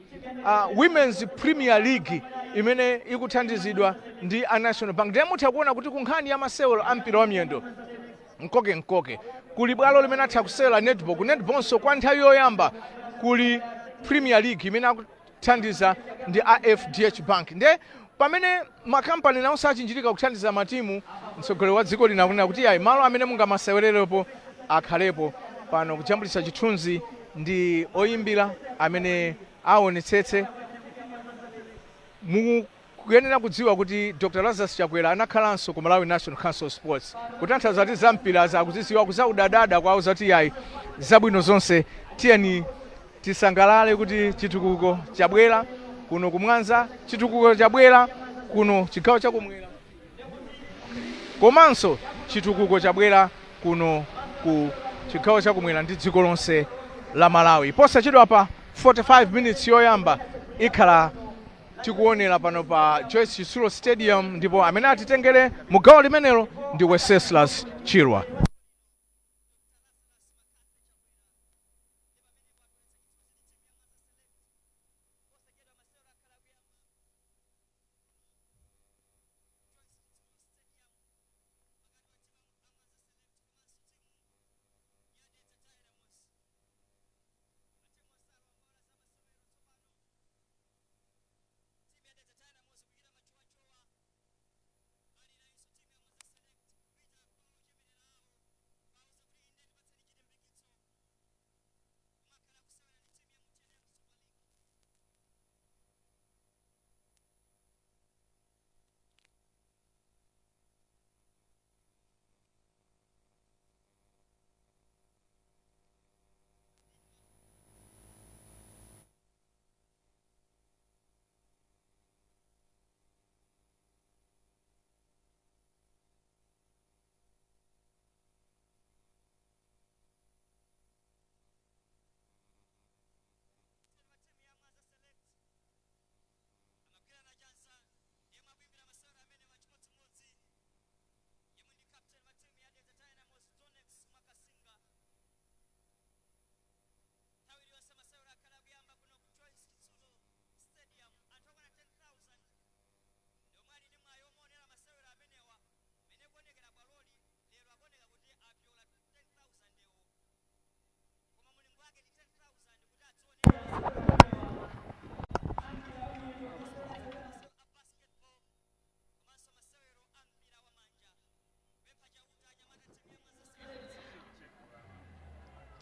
Women's Premier League imene ikuthandizidwa ndi a National Bank. Ndiye mutha kuona kuti ku nkhani ya masewero a mpira wa miyendo mkoke mkoke, kuli bwalo limene atha kusewera netball. Ku netballnso kwa nthawi yoyamba kuli Premier League imene akuthandiza ndi a FDH Bank. Ndiye pamene makampani nawonso achinjirika kuthandiza matimu, mtsogoleri wa dziko lino akunena kuti ayi, malo amene mungamasewererepo akhalepo pano. Kujambulitsa chithunzi ndi oyimbira amene aonetsetse. Mukuyenera kudziwa kuti Dr Lazarus Chakwera anakhalanso ku Malawi National Council of Sports, kutanthauza kuti za mpira akuzidziwa, kuzaudadada kwawo zati yayi, zabwino zonse. Tiyeni tisangalale kuti chitukuko chabwera kuno kumwanza, chitukuko chabwera kuno chigawo chakumwera, komanso chitukuko chabwera kuno ku chigawo chakumwera ndi dziko lonse la Malawi. Posachedwa pa 45 minutes yoyamba ikhala tikuonera pano pa Joyce Chitsulo Stadium, ndipo amene atitengere mu gawo limenelo ndi Wenceslas Chirwa.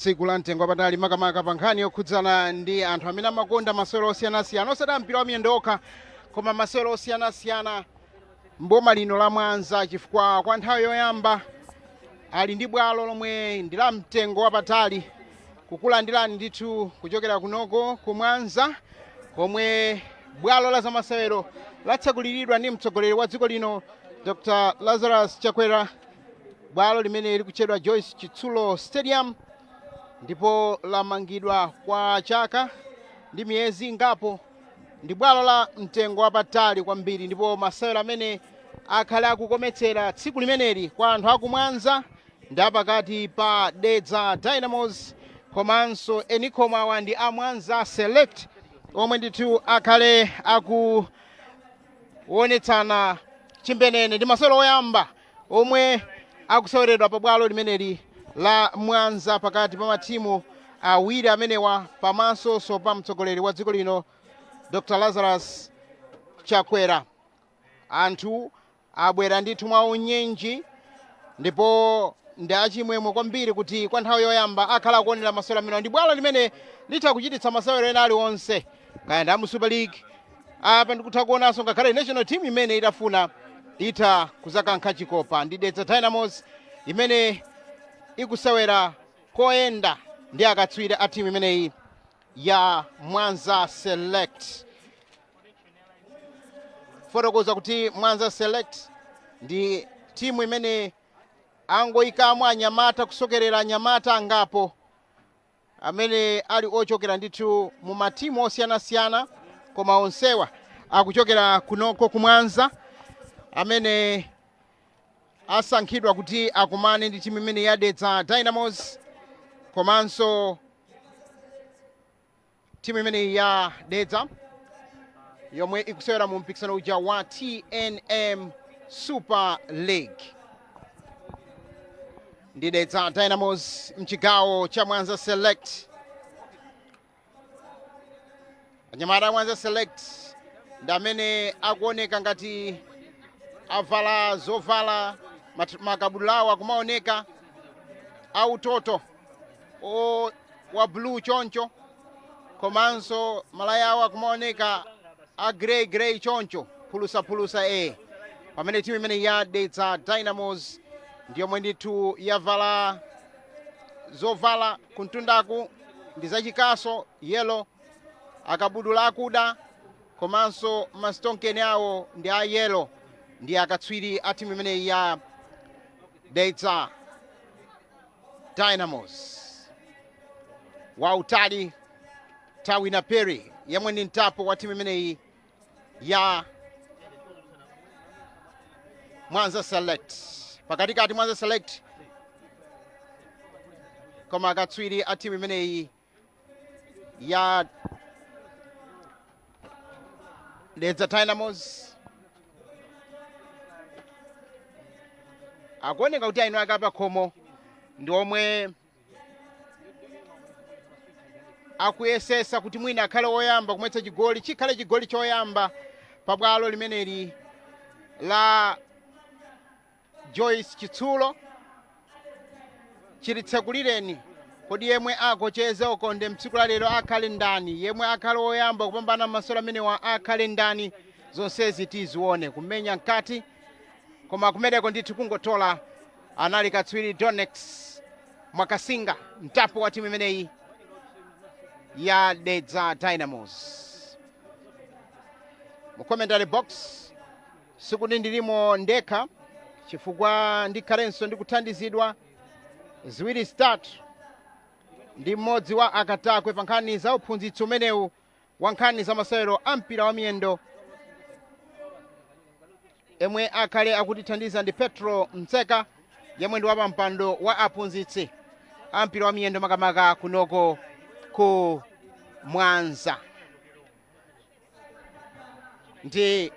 Tsiku la mtengo wapatali, makamaka pa nkhani yokhudzana ndi anthu amene amakonda masewero osiyanasiyana, osati mpira wa miyendo okha, koma masewero osiyanasiyana mboma lino la Mwanza, chifukwa kwa nthawi yoyamba ali ndi bwalo lomwe ndi la mtengo wapatali. Kukulandirani ndithu kuchokera kunoko ku Mwanza, komwe bwalo la zamasewero latsekuliridwa ndi mtsogoleri wa dziko lino, Dr Lazarus Chakwera, bwalo limene likutchedwa Joyce Chitsulo Stadium, ndipo lamangidwa kwa chaka ndi miyezi ingapo. Ndi bwalo la mtengo wapatali kwambiri, ndipo masewero amene akhale akukometsera tsiku limeneli kwa anthu akumwanza ndi apakati pa Dedza Dynamos komanso Enicom. Awa ndi a Mwanza Select omwe ndithu akhale akuonetsana chimbenene. Ndi masewero oyamba omwe akuseweredwa pa bwalo limeneli la Mwanza pakati pa matimu awiri amenewa, pamaso pa mtsogoleri wa dziko lino, Dr Lazarus Chakwera. Anthu abwera ndithu mwa unyenji ndipo ndi achimwemwe kwambiri kuti kwa nthawi yoyamba akhala akuonera masewero amenewa. Ndi bwalo limene litha kuchititsa masewero ena aliwonse, kaya ndi amu Super League. Apa ndikutha kuonanso ngakhale national team imene itafuna itha kuzakankha chikopa. Ndi Dedza Dynamos imene ikusewera koyenda ndi akatswiri a timu imeneyi ya Mwanza Select. Fotokoza kuti Mwanza Select ndi timu imene angoyikamo anyamata, kusokerera anyamata angapo amene ali ochokera ndithu mu matimu osiyanasiyana, koma onsewa akuchokera kunoko kumwanza, amene asankhidwa kuti akumane ndi timu imene ya Dedza Dynamos komanso timu imeneyi ya Dedza yomwe ikusewera mu mpikisano uja wa TNM Super League. Ndi Dedza Dynamos mchigawo cha Mwanza Select. Anyamata a Mwanza Select ndi amene akuoneka ngati avala zovala, makabudula awo akumaoneka autoto o wa blue choncho, komanso malaya awo akumaoneka a grey grey choncho, phulusaphulusa e, pamene timu imene ya Dedza Dynamos ndiyomwe ndithu yavala zovala kumtundaku ndi zachikaso, yellow, akabudula akuda, komanso masitonkeni awo ndi a yellow. Ndi akatswiri a timu imeneyi ya Dedza Dynamos. Wautali Tawina Perry, yemwe ndi mtapo wa timu imeneyi ya Mwanza Select. Pakatikati Mwanza Select, koma akatswiri a timu imeneyi ya Dedza Dynamos akuoneka kuti aino ake apakhomo ndi omwe akuyesesa kuti mwina akhale woyamba kumwetsa chigoli, chikhale chigoli choyamba pabwalo limeneli la Joyce Chitsulo. Chilitsekulireni, kodi yemwe akocheze ukonde mtsiku la lero akhale ndani? Yemwe akhale woyamba kupambana masewero amenewa akhale ndani? Zonsezi tizione. Kumenya mkati, koma kumeneko ndithu kungotola anali katswiri Donex Mwakasinga, mtapo wa timu imeneyi ya Dedza Dynamos. Mu commentary box sikuti ndilimo ndekha, chifukwa ndikhalenso ndikuthandizidwa ziwiri zitatu ndi mmodzi wa akatakwe pa nkhani za uphunzitsi umenewu wa nkhani za masewero a mpira wa miyendo. Yemwe akhale akutithandiza ndi Petro Mtseka, yemwe ndi wapampando wa aphunzitsi a mpira wa miyendo makamaka kunoko ku Mwanza. Ndi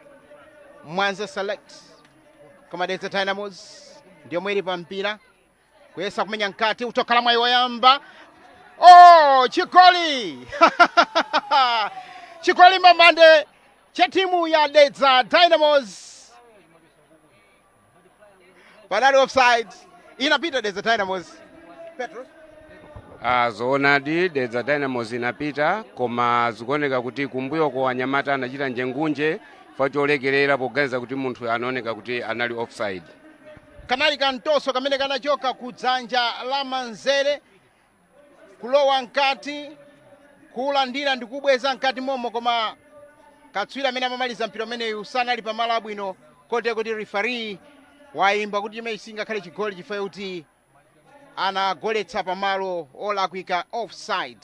Mwanza Select, koma Dedza Dynamos ndiyomwe ili pa mpira, kuyesa kumenya mkati, utokhala mwayi woyamba. Oh, chigoli! Chigoli mbambande cha timu ya Dedza Dynamos. Panali offside, inapita Dedza Dynamos. Petro. Ah, zoonadi, Dedza Dynamos inapita, koma zikuoneka kuti kumbuyoko anyamata anachita njengunje chifukwa cholekerera poganiza kuti munthu anaoneka kuti anali offside. Kanali kamtoso kamene kanachoka ku dzanja la manzere kulowa mkati, kulandira ndi kubweza mkati momo, koma katswiri amene amamaliza mpira umeneyu sanali pamalo abwino, kotero kuti referee wayimba kuti chimene singakhale chigoli chifukwa kuti anagoletsa pamalo olakwika, offside.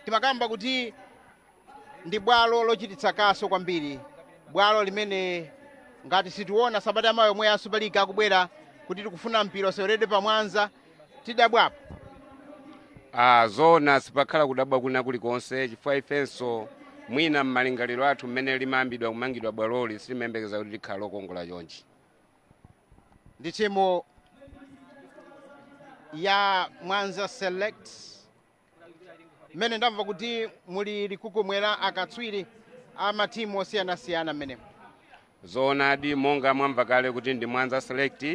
Timakamba kuti ndi bwalo lochititsa kaso kwambiri, bwalo limene ngati sitiona sabata yamawa yomwe ya Super League akubwera kuti tikufuna mpira useweredwe pamwanza, tidabwapo. Ah, zoona, sipakhala kudabwa kuna kulikonse chifukwa ifenso mwina m'malingaliro athu mmene limayambidwa kumangidwa bwaloli silimayembekeza kuti likhala lokongola chonchi. Ndi timu ya Mwanza Select mmene ndamva kuti muli likukumwera akatswiri a matimu osiyanasiyana mmenemo. Zoonadi, monga mwamva kale kuti ndi Mwanza Select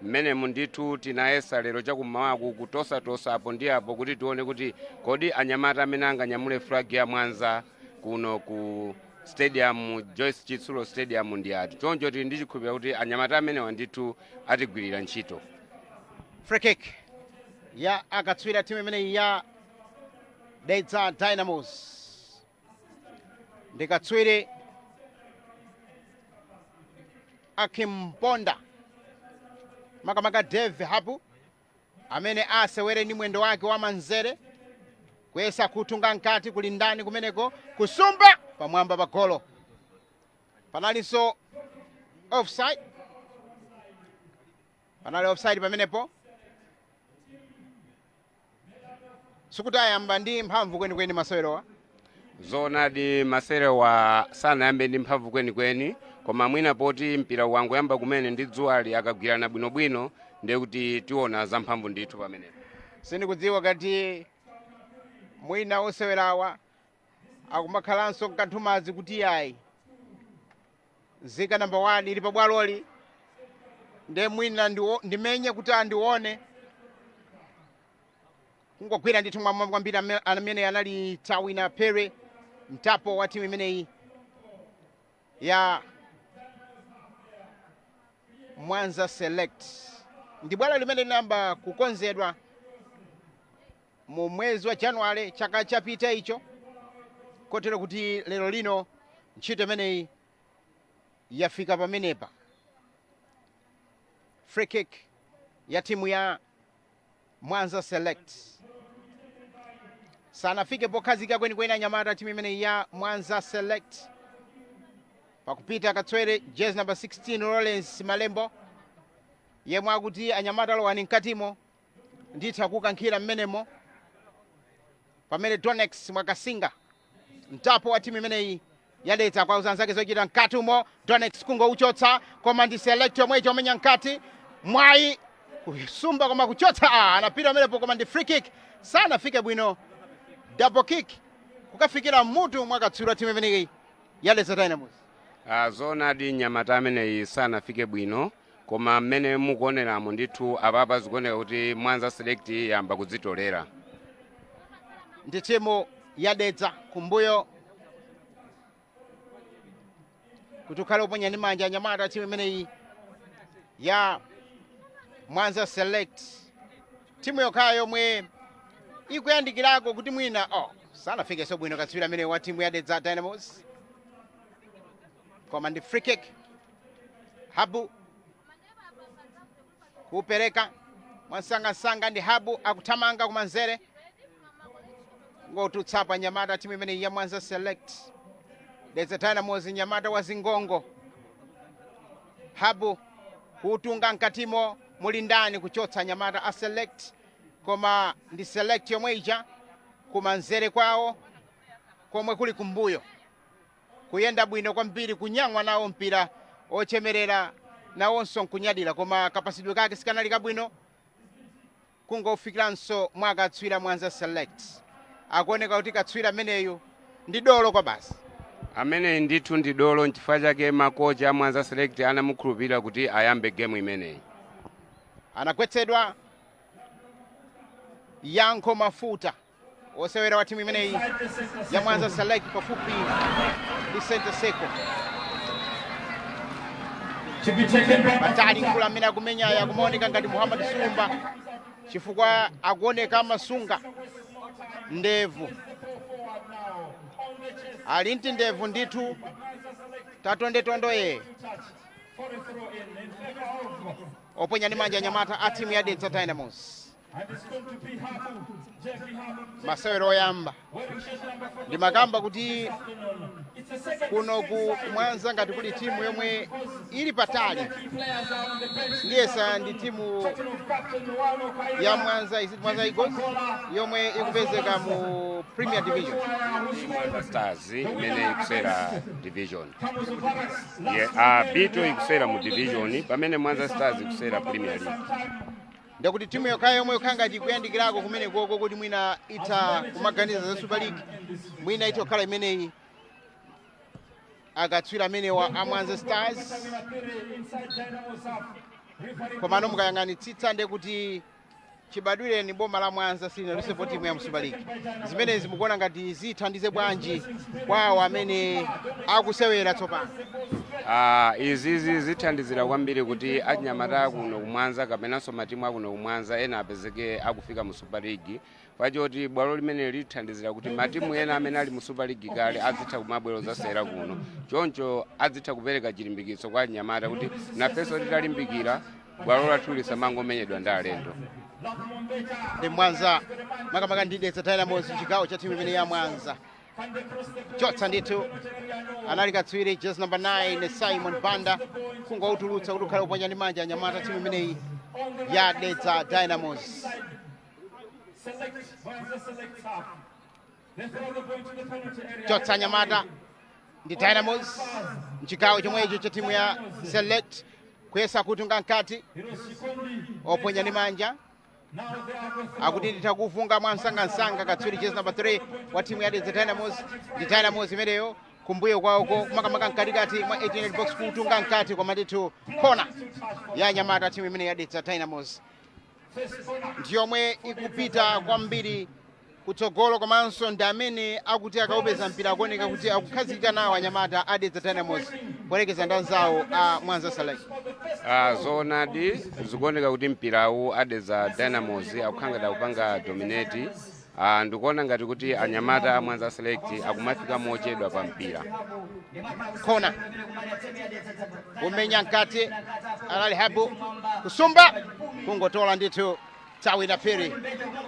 mmenemu ndithu tinayesa lero chakummawaku kutosatosa apo ndi apo kuti tione kuti kodi anyamata amene anganyamule flag ya Mwanza kuno ku stadium, Joyce Chitsulo Stadium, ndi ati. Choncho tili ndi chikhulupiriro kuti anyamata amenewa ndithu atigwirira ntchito. Free kick ya akatswiri a timu imeneyi ya Dedza Dynamos ndi katswiri Akimponda, makamaka Dave Hapu, amene asewere ndi mwendo wake wa manzere kuyesa kutunga mkati. Kuli ndani kumeneko? Kusumba pamwamba pa golo. Panalinso offside, panali offside pamenepo. Sikuti ayamba ndi mphamvu kwenikweni masewerowa. Zoonadi, masewerowa sanayambe ndi mphamvu kwenikweni, koma mwina poti mpira wangoyamba kumene ndi dzuwali, akagwirana bwinobwino ndiye kuti tiona za mphamvu ndithu pamenepo. Sindikudziwa kati mwina osewerawa akumakhalanso mkanthumadzi kuti ayi, nzika namba 1 ili pabwaloli, nde mwina ndimenye kuti andione. Kungogwira ndithu mwamwa kwambiri amene anali Tawina Pere, mtapo wa timu imeneyi ya Mwanza Select. Ndi bwalo limene linayamba kukonzedwa mu mwezi wa Januwale chaka chapita icho, kotero kuti lero lino ntchito imeneyi yafika pamenepa. Free kick ya timu ya Mwanza Select. Sanafike pokhazika kwenikweni anyamata timu imeneyi ya Mwanza Select. Pakupita katswiri jezi number 16 Lawrence Malembo, yemwe akuti anyamata alowani mkatimo, nditha kukankhira mmenemo, pamene Donex Mwakasinga, mtapo wa timu imeneyi yadetsa, kwa anzake zochita mkati umo. Donex kungouchotsa, koma ndi Select yomwe chomenya mkati. Mwayi kusumba koma kuchotsa. Ah, anapita pamenepo, koma ndi free kick. Sanafike bwino, double kick kukafikira mutu mwakatswiri wa timu imeneyi ya Dedza Dynamos. Ah, zoonadi, nyamata ameneyi sanafike bwino, koma mmene mukuoneramo ndithu apapa zikuoneka kuti Mwanza Select yamba kudzitolera. Ndi timu yadetsa kumbuyo kuti ukhale uponya ndi manja anyamata timu imeneyi ya Mwanza Select, timu yokhayo yomwe ikuyandikirako kuti mwina. Oh, sanafikenso bwino katswiri amene wa timu ya Dedza Dynamos, koma ndi free kick. Habu kupereka mwansangasanga, ndi Habu akuthamanga kumanzere, ngotutsapo nyamata timu imeneyi ya Mwanza Select. Dedza Dynamos, nyamata wa zingongo Habu kutunga mkatimo, muli ndani? Kuchotsa nyamata a Select, koma ndi Select yomwe ija kumanzere kwawo komwe kuli kumbuyo, kuyenda bwino kwambiri, kunyamwa nawo mpira, ochemerera nawonso nkunyadira, koma kapasidwe kake sikanali kabwino, kungofikiranso mwakatswira Mwanza Select. Akuoneka kuti katswira ameneyu ndi dolo kwa basi. Ameneyi ndithu ndi dolo, nchifukwa chake makocha a Mwanza Select anamukhulupirira kuti ayambe gemu imeneyi. Anagwetsedwa. Yankho Mafuta, osewera wa timu imeneyi ya Mwanza Select, pafupi ndi center circle. Patali mkulu amene akumenyayo akumaoneka ngati Muhammad Sumba, chifukwa akuoneka amasunga ndevu, ali nti ndevu ndithu tatondetondo ye. Oponya ndi manja anyamata a timu ya Dedza Dynamos. Masewero oyamba ndimakamba kuti kuno ku Mwanza ngati kuli timu yomwe ili patali, ndiyesa ndi timu ya Mwanza, is it Mwanza Eagles yomwe ikupezeka mu Premier Division? Mwanza Stars imene ikusewera division, yeah, Bito ikusewera mu division, pamene Mwanza Stars ikusewera Premier League. Ndekuti timu yokhayo yomwe yokhala ngati ikuyandikirako kumene koko kuti mwina itha kumaganiza za Super League, mwina itha kukhala imeneyi, akatswiri amenewa a Mwanza Stars. Komano mukayang'anitsitsa, ndekuti chibadwireni boma la Mwanza silinatusepo timu ya mu Super League. Zimenezi mukuona ngati zithandize bwanji kwawo amene akusewera tsopano? Izizi zithandizira kwambiri kuti achinyamata kuno kumwanza kapenanso matimu akuno kumwanza ena apezeke akufika mu Super League, pachoti bwalo limene lithandizira kuti matimu ena amene ali mu Super League kale azitha kumabwera zasewera kuno. Choncho azitha kupereka chilimbikitso kwa achinyamata kuti nafenso titalimbikira, bwalo lathu lisamangomenyedwa ndi alendo. Ndi Mwanza, makamaka ndi Dedza Dynamos, chigawo cha timu imene ya Mwanza. Chotsa ndithu anali katswiri jezi number 9 Simon Banda, kungoutulutsa kuti ukhale uponya ndi manja anyamata timu imeneyi ya Dedza Dynamos. Chotsa anyamata ndi Dynamos mchigawo chomwecho cha timu ya Select, kuyesa kutunga mkati. Oponya ndi manja akuti nditha kufunga mwamsangamsanga katswiri jezi number 3 wa timu ya Dedza Dynamos. Ndi Dynamos imeneyo kumbuyo kwawoko, makamaka mkatikati mwa 18 box, kutunga mkati koma ndithu kona ya anyamata timu imene ya Dedza Dynamos ndiyomwe ikupita kwambiri kutsogolo, komanso ndi amene akuti akaupeza mpira akuoneka kuti akukhazikika nawo anyamata a Dedza Dynamos poyerekeza ndi anzawo a Mwanza Select. Zoonadi, zikuoneka kuti mpirawu a Dedza Dynamos akukhala ngati akupanga dominate. Ndikuona ngati kuti anyamata a Mwanza Select akumafika mochedwa pa mpira. Kona, kumenya mkati anali Habu kusumba, kungotola ndithu Tawina Phiri,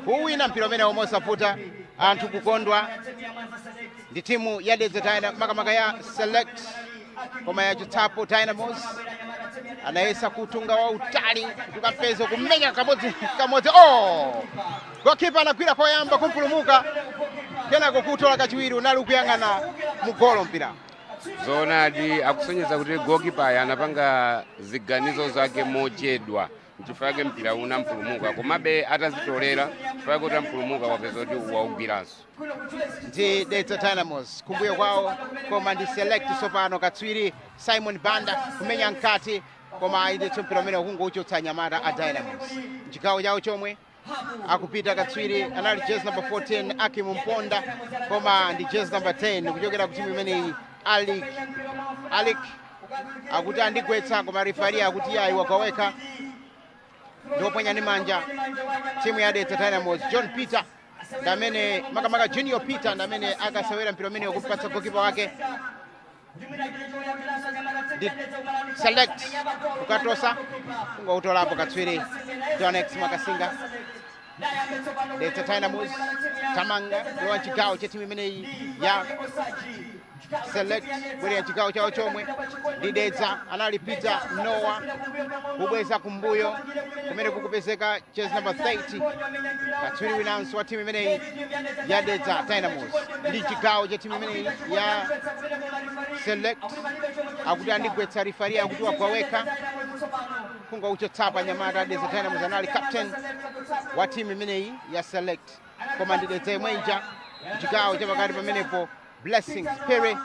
kuwina mpira umene mosavuta, anthu kukondwa. Ndi timu ya Dedza Dynamos, makamaka ya Select, koma yachotsapo Dynamos. Anayesa kutunga wautali kuti ukampeze, kumenya kamodzi kamodzi, oh! Goalkeeper anagwira koyamba kumpulumuka, kenako kutola kachiwiri, unali ukuyang'ana mugolo mpira. Zoonadi, akusonyeza kuti goalkeeper anapanga ziganizo zake mochedwa, nchifukwa chake mpira unampulumuka. Komabe atazitolera, chifukwa kuti ampulumuka, wapeza kuti waugwiranso. Ndi Dedza Dynamos kumbuyo kwawo, koma ndi Select tsopano. Katswiri Simon Banda kumenya mkati, koma ayendetsa mpira umene ukungouchotsa anyamata a Dynamos mchigawo chawo chomwe. Akupita katswiri anali jezi number 14 Akim Mponda, koma ndi jezi number 10 kuchokera ku timu imeneyi Alik. Alik akuti andigwetsa, koma referee akuti yayi, wagaweka, ndioponya ndi manja timu ya Dedza Dynamos. John Peter ndamene, makamaka Junior Peter ndamene akasewera mpira umene kumpatsa goalkeeper wake. Ndi Select kukatosa, kungoutolapo katswiri Donex Makasinga. Dedza Dynamos tamanga kulowa mchigawo cha timu imeneyi ya Select, bwerera chigawo chawo chomwe ndi Dedza. Anali Peter Noah kubweza kumbuyo kumene kukupezeka jezi number 30, katswiri winanso wa timu imeneyi ya Dedza Dynamos. Ndi chigawo cha timu imeneyi ya Select. Akuti andigwetsa, referee akuti wagwaweka, kungouchotsapo anyamata Dedza Dynamos. Anali captain wa timu imeneyi ya Select, koma ndi Dedza imwenja chigawo chapakati pamenepo. Blessings Pere,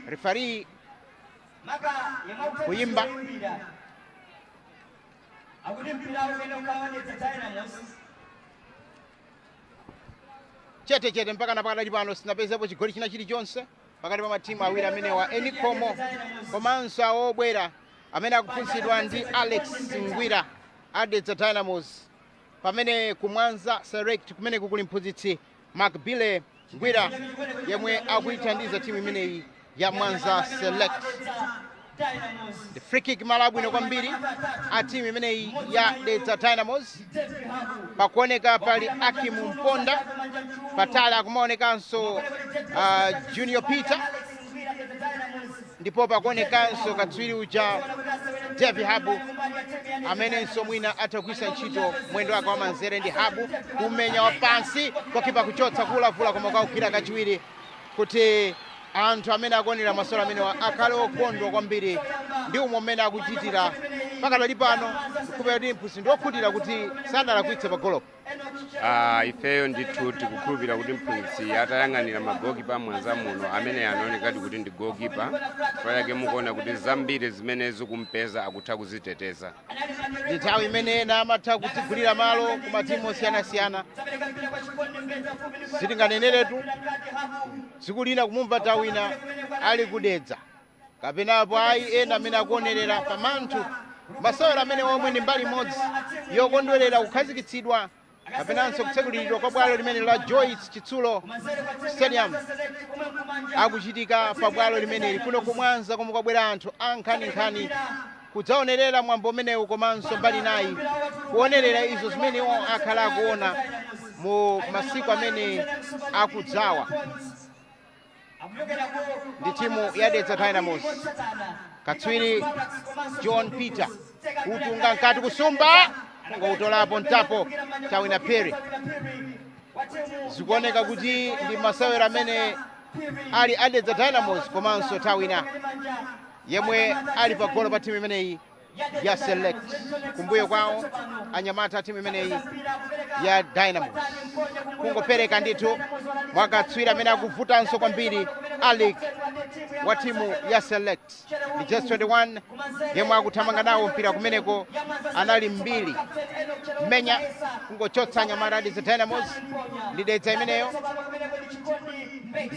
referee kuyimba. Akuti mpira umene ukaonetsa Dynamos. Chetechete mpaka napakadali pano, sinapezepo chigoli china chilichonse pakati pa matimu awiri amenewa, Enikhomo komanso awo obwera amene akuphunzitsidwa ndi Alex Ngwira a Dedza Dynamos, pamene kumwanza Select kumeneku kuli mphunzitsi Macbile Ngwira yemwe akuyithandiza timu imeneyi ya Mwanza Select. The free kick, malo abwino kwambiri a timu imeneyi ya Dedza Dynamos. Pakuoneka pali Akimu Mponda patali, akumaonekanso Junior Peter, ndipo pakuonekanso katswiri uja Davi Habu amenenso mwina atha kugwiritsa ntchito mwendo wake wamanzere. Ndi Habu kumenya wapansi, goalkeeper kuchotsa kulavula, koma kaugwira kachiwiri kuti anthu amene akuonera masewero amenewa akhale okondwa kwambiri ndi umwe mmene akuchitira pakadali pano. Kupera kuti mphunzitsi ndi okhutira kuti sanalakwitse pagolopo. Ah, ifeyo ndithu tikukhulupirira kuti mphunzitsi atayang'anira magokipa Mwanza muno, amene anaonekadi kuti ndi gokipa, chifukwa chake mukuona kuti zambiri zimene zikumpeza akutha kuziteteza. Ndi nthawi imene ena amatha kudzigulira malo ku matimu osiyanasiyana. Sitinganeneretu tsiku lina kumumva Tawina ali kudedza kapenapo ayi. Ena amene akuonerera pamanthu masewero amene omwe ndi mbali imodzi yokondwerera kukhazikitsidwa kapenanso kutsekuliridwa kwa bwalo limene la Joyce Chitsulo Stadium akuchitika pa bwalo limeneli kuno kumwanza, komwe kwabwera anthu ankhaninkhani kudzaonerera mwambo umenewu, komanso mbali nayi kuonerera izo zimene iwo akhala akuona mu masiku amene akudzawa. Ndi timu ya Dedza Dynamos, katswiri John Peter kutunga mkati, kusumba, kungoutolapo mtapo Tawina Perry. Zikuoneka kuti ndi masewero amene ali a Dedza Dynamos komanso Tawina yemwe ali pagolo pa timu imeneyi ya Select. Kumbuyo kwawo anyamata a timu imeneyi ya Dynamos kungopereka ndithu mwakatswiri amene akuvutanso kwambiri, Alik wa timu ya Select, ndi just 21 yemwe akuthamanga nawo mpira. Kumeneko anali mbili mmenya, kungochotsa anyamata a Dedza Dynamos. Ndi Dedza imeneyo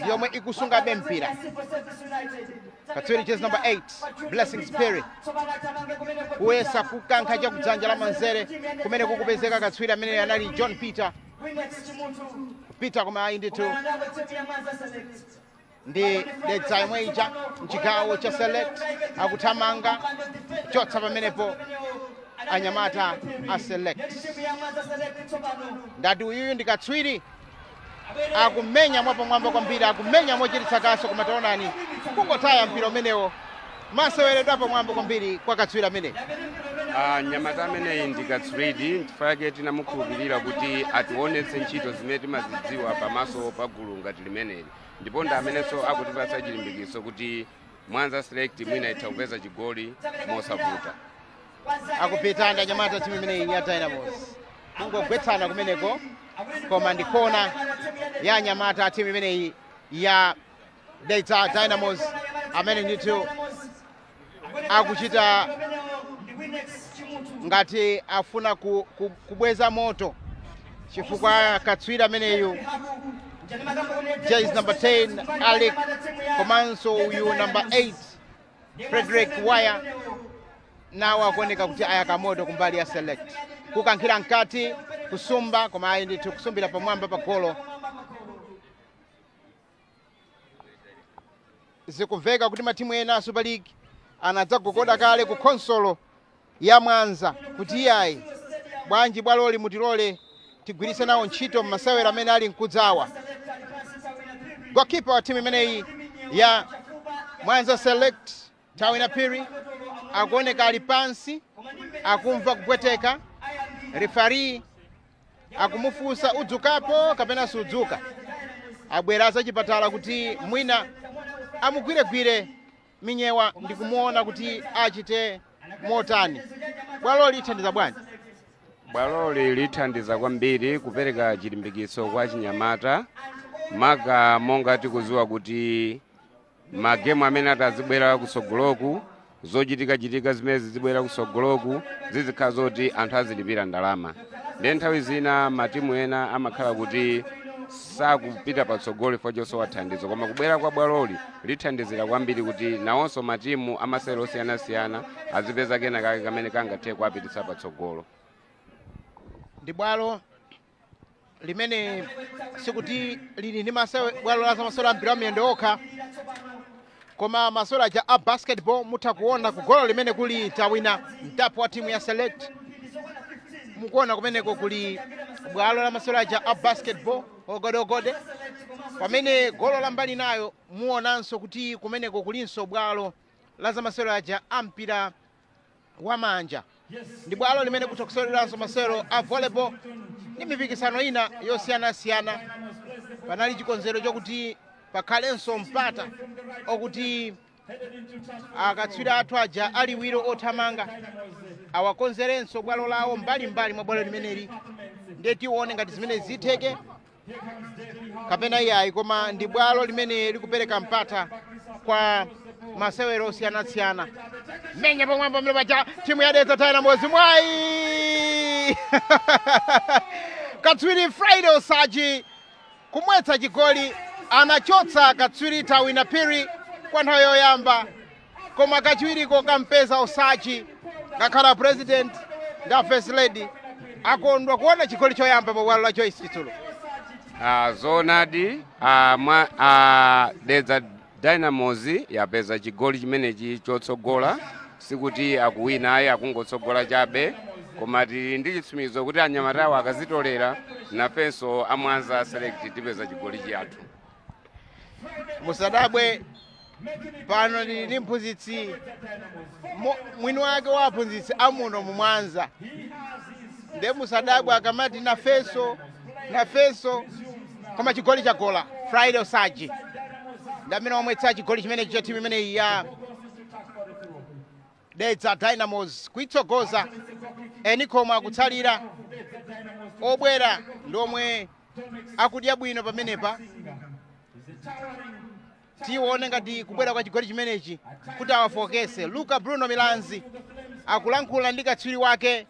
yomwe ikusungabe mpira. Katswiri jezi number 8 Blessings Perry kuyesa kukankha chakudzanja la manzere kumene kukupezeka katswiri amene anali John Peter kupita, koma ayi ndithu, ndi Dedza yomwe ija mchigawo cha Select akuthamanga, kuchotsa pamenepo anyamata a Select. Ndati uyuyu ndi katswiri, akumenya mwapamwamba kwambiri, akumenya mochititsa kaso, koma taonani kungotaya mpira umenewo. Maseweredwe apamwamba kwambiri kwa katswiri ameneyi. Ah, mnyamata ameneyi ndi katswiri, nchifukwa chake tinamukhulupirira kuti ationetse ntchito zimene timazidziwa pamaso pa gulu ngati limeneli, ndipo ndi amenenso akutipatsa chilimbikitso kuti Mwanza Select mwina itha kupeza chigoli mosavuta. Akupita ndi anyamata timu imeneyi ya Dynamos, kungogwetsana kumeneko, koma ndi kona ya anyamata timu imeneyi ya Dedza Dynamos amene ndithu akuchita ngati afuna kubweza moto, chifukwa katswiri ameneyu jezi number 10 Alec komanso uyu number 8 Frederick Waya nawo akuoneka kuti ayaka moto kumbali ya Select. Kukankhira mkati, kusumba, koma ayi ndithu, kusumbira pamwamba pa golo. Zikumveka kuti matimu ena a Super League anadzagogoda kale ku khonsolo ya Mwanza kuti iyayi, bwanji bwaloli mutilole tigwiritse nawo ntchito m'masewero amene ali mkudzawa. Goalkeeper wa timu imeneyi ya Mwanza Select Tawina Phiri akuoneka ali pansi, akumva kupweteka. Referee akumufunsa, udzukapo kapena sudzuka? Abwera zachipatala kuti mwina amugwiregwire minyewa ndi kumuona kuti achite motani. Bwaloli lithandiza bwanji? Bwaloli lithandiza kwambiri kupereka chilimbikitso kwa chinyamata, maka monga tikuziwa kuti magemu amene atazibwera kusogoloku, zochitikachitika zimene zizibwera kusogoloku zizikhala zoti anthu azilipira ndalama. Ndiye nthawi zina matimu ena amakhala kuti Sakupita patsogolo chifukwa chosowa thandizo, koma kubwera kwa bwaloli lithandizira kwambiri kuti nawonso matimu amasewero osiyanasiyana azipeza kena kake kamene kangathe kuwapititsa patsogolo. Ndi bwalo limene sikuti lili ndi bwalo la zamasewero a mpira wa miyendo okha, koma masewero aja a basketball. Mutha kuona ku golo limene kuli Tawina Mtapo wa timu ya Select. Mukuona kumeneko kuli bwalo la masewero aja a basketball ogodogode, pamene golo la mbali nayo muonanso kuti kumeneko kulinso bwalo la zamasewero aja a mpira wa manja. Ndi bwalo limene kutha kusewereranso masewero a volleyball ndi mipikisano ina yosiyanasiyana. Panali chikonzero chokuti pakhalenso mpata okuti akatswiri athu aja aliwiro othamanga awakonzerenso bwalo lawo mbalimbali mwa bwalo limeneli. Ndiye tione ngati zimene zitheke kapena iyayi, koma ndi bwalo limene likupereka mpata kwa masewero osiyanasiyana. Menya pamwamba pamene paja timu ya Dedza Dynamos, mwayi! Katswiri Friday Osaji kumwetsa chigoli. Anachotsa katswiri Tawina Phiri kwa nthawi yoyamba, koma kachiwiriko kampeza Osaji. Ngakhala president ndi a first lady akondwa kuona chigoli choyamba pa bwalo la Joyce Chitsulo. Zoonadi, Dedza Dynamos yapeza chigoli chimenechi chotsogola. Sikuti akuwina ayi, akungotsogola chabe, koma tili ndi chitsimikizo kuti anyamatawo akazitolera, nafenso amwanza Select tipeza chigoli chathu. Musadabwe, pano ndili ndi mphunzitsi mwini wake wa aphunzitsi amuno mumwanza, nde musadabwe akamati nafenso, nafenso. Koma chigoli chagola Friday Osaji, ndi amene wamwetsa chigoli chimenechi cha timu imeneyi ya Dedza Dynamos kuitsogoza. Eni khoma akutsalira, obwera ndi omwe akudya bwino pamenepa. Tione ngati kubwera kwa chigoli chimenechi kuti awafokese. Luka Bruno Milanzi akulankhula ndi katswiri wake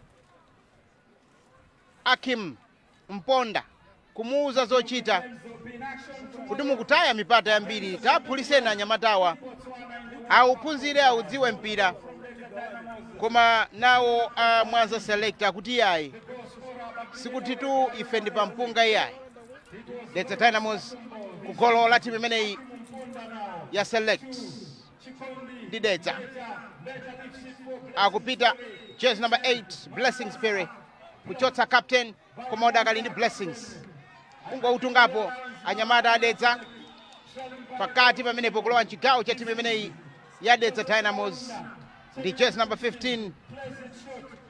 Akim Mponda kumuuza zochita kuti mukutaya mipata yambiri, taphuliseni anyamatawa auphunzire, audziwe mpira. Koma nawo a Mwanza Select akuti iyayi, sikuti tu ife ndi pampunga iyayi. Dedza Dynamos kugolo la timu imeneyi ya Select ndi Dedza. Akupita jersey number 8 Blessings Perry kuchotsa captain, koma udakali ndi Blessings, kungoutungapo anyamata adedza pakati pamenepo kulowa mchigawo cha timu imeneyi ya Dedza Dynamos ndi jersey number 15,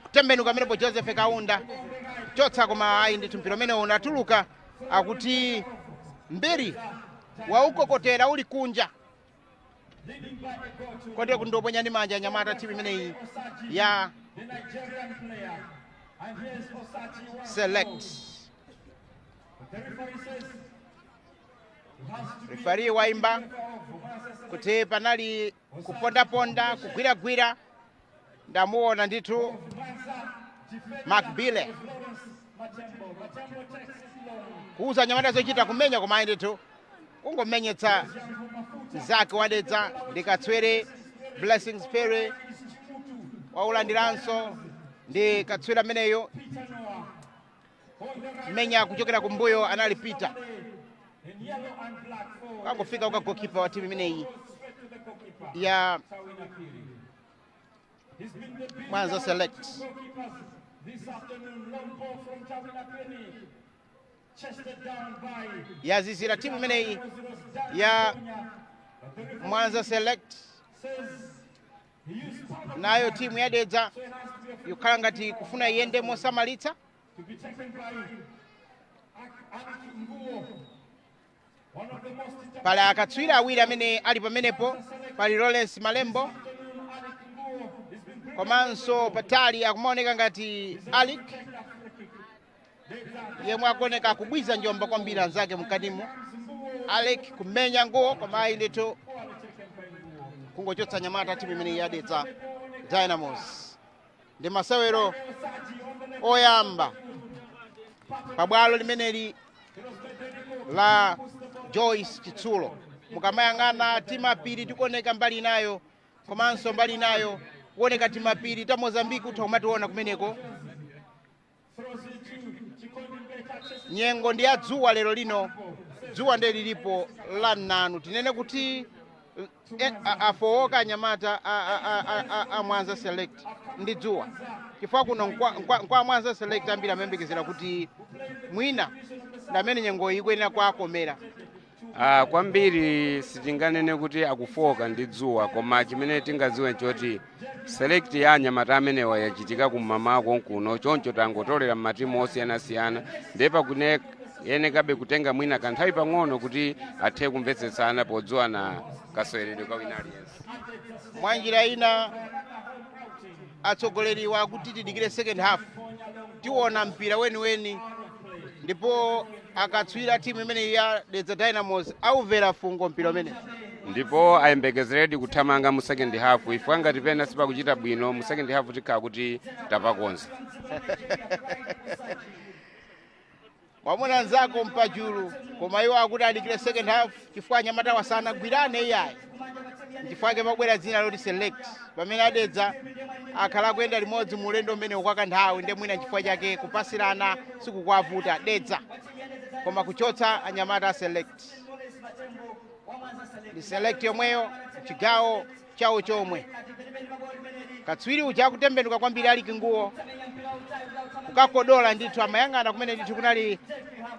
kutembenuka pamenepo Joseph Kaunda kuchotsa, koma ayi ndithu, mpira umene unatuluka. Akuti mbiri waukokotera uli kunja, kotero kuti ndoponya ndi manja anyamata timu imeneyi ya Select. Refari waimba kuti panali kupondaponda, kugwiragwira. Ndamuona ndithu Mark Bile kuuza anyamata zochita, kumenya, koma ayi ndithu, kungomenyetsa mzake wadedza ndi katswiri Blessings Perry. Waulandiranso ndi katswiri ameneyo, menya kuchokera kumbuyo anali Peter, kangofika uka goalkeeper wa timu imeneyi ya Mwanza Select. Yazizira timu imeneyi ya Mwanza Select, nayo timu ya Dedza yokhala ngati kufuna iyende mosamalitsa. Pali akatswiri awiri amene ali pamenepo, pali Lawrence Malembo komanso patali akumaoneka ngati Alik, yemwe akuoneka akubwiza njomba kwambiri anzake mkatimo. Alek kumenya nguwo, koma ayi ndithu, kungochotsa nyamata timu imeneyi ya Dedza Dynamos. Ndi masewero oyamba pabwalo limeneli. La Joyce Chitsulo. Mukamayang'ana timapiri tikuoneka mbali inayo komanso mbali inayo kuoneka timapiri ta Mozambique, utha kumationa kumeneko. Nyengo ndi ya dzuwa lero lino, dzuwa ndiye lilipo la nanu. Tinene kuti afowoka anyamata a Mwanza Select ndi dzuwa, chifukwa kuno nkwa Mwanza Select ambiri amayembekezera kuti mwina ndamene nyengo ikuyenera kwakomera. Kwambiri sitinganene kuti akufoka ndi dzuwa, koma chimene tingadziwe nchoti select ya anyamata amenewa yachitika kum'mamawa konkuno, choncho tangotolera m'matimu osiyanasiyana, ndiye pakune yenekabe kutenga mwina kanthawi pang'ono kuti athe kumvetsetsana podziwana kaseweredwe ka wina aliyense. Mwa njira ina atsogoleriwa akuti tidikire second half, tiona mpira weniweni, ndipo akatswira timu imeneyi ya Dedza Dynamos aumvera fungo mpira umene. Ndipo ayembekezeredi kuthamanga mu second half. Ifika ngati pena sipakuchita bwino mu second half, tikhala kuti tapakonza. Mwamuna anzako mpachulu, koma iwo akuti adikire second half chifukwa anyamata wasanagwirane iyayi. Nchifukwa chake pabwera dzina loti select, pamene adedza akhala akuyenda limodzi mu ulendo umene kwa kanthawi, ndiye mwina chifukwa chake kupasirana sikukwavuta Dedza, koma kuchotsa anyamata a Select. Ndi Select yomweyo chigawo chawo chomwe. Katswiri uja akutembenuka kwambiri, ali kinguwo kukakodola ndithu, amayang'ana kumene ndithu kunali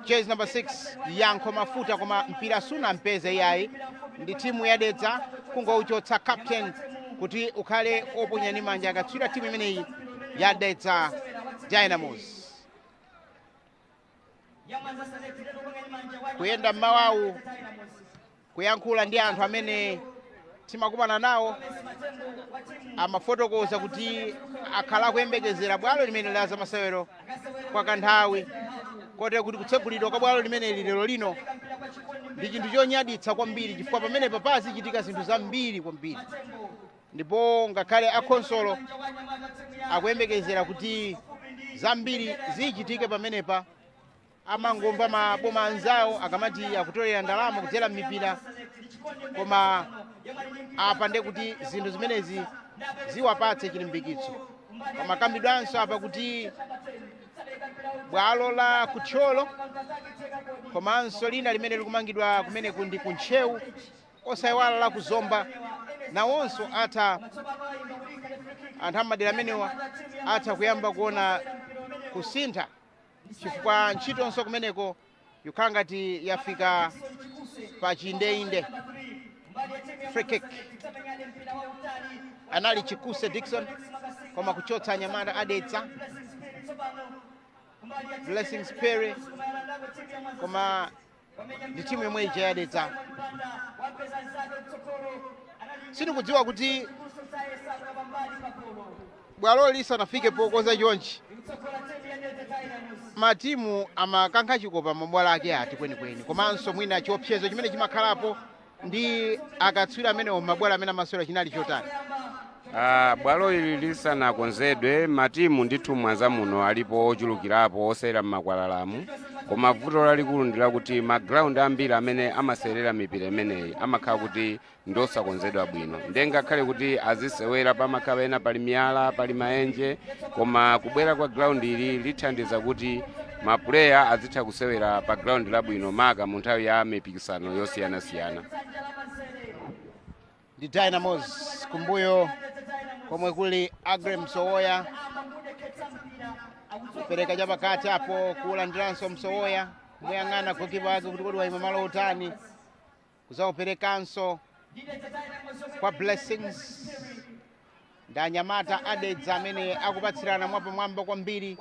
jezi number 6 Yankho Mafuta, koma mpira sunampeze iyayi. Ndi timu yadedza kungouchotsa captain kuti ukhale oponya ndi manja akatswiri timu imeneyi yadedza Dynamos. Kuyenda mmawawu, kuyankhula ndi anthu amene timakumana nawo, amafotokoza kuti akhala akuyembekezera bwalo limene la zamasewero kwa kanthawi, kotero kuti kutsegulidwa kwa bwalo limeneli lero lino ndi chinthu chonyaditsa kwambiri, chifukwa pamenepa pazichitika zinthu zambiri kwambiri. Ndipo ngakhale akhonsolo akuyembekezera kuti zambiri zichitike pamenepa. Amangomva maboma anzawo akamati akutolera ndalama kudzera m'mipira, koma apa ndiye kuti zinthu zimenezi ziwapatse chilimbikitso. Pamakambidwanso apa kuti bwalo la kuthyolo komanso lina limene likumangidwa kumeneku ndi kuntcheu, osayiwala la kuzomba, nawonso atha anthu amadera amenewa atha kuyamba kuona kusintha, chifukwa ntchitonso kumeneko yukhala ngati yafika pa chindeinde. Free kick, anali Chikuse Dixon, koma kuchotsa anyamata adedza. Blessings Perry, koma ndi timu yomwe ija yadedza. Sindikudziwa kuti bwalo lisanafike pokonza chonchi matimu amakankha chikopa mabwalo ake ati kwenikweni, komanso mwina chiopsezo chimene chimakhalapo ndi akatswiri amenewo mabwalo amene amasewera chinali chotani? Bwalo ili lisanakonzedwe, matimu ndithu Mwanza muno alipo ochulukirapo osewera m'makwalalamu, koma vuto lalikulu ndi lakuti magrawundi ambiri amene amasewerera mipira imeneyi amakhala kuti ndosakonzedwa bwino, ndiye ngakhale kuti azisewera pamakhala ena pali miyala, pali maenje. Koma kubwera kwa ground ili lithandiza kuti mapuleya azitha kusewera pa ground labwino, maka mu nthawi ya mipikisano yosiyanasiyana. Ndi Dynamos kumbuyo komwe kuli Agre Msowoya, kupereka chapakati apo, kulandiranso Msowoya, kumuyang'ana gokipa wake kuti kodi wayima malo otani, kuzauperekanso kwa Blessings. Ndi anyamata adedza amene akupatsirana mwapamwamba kwambiri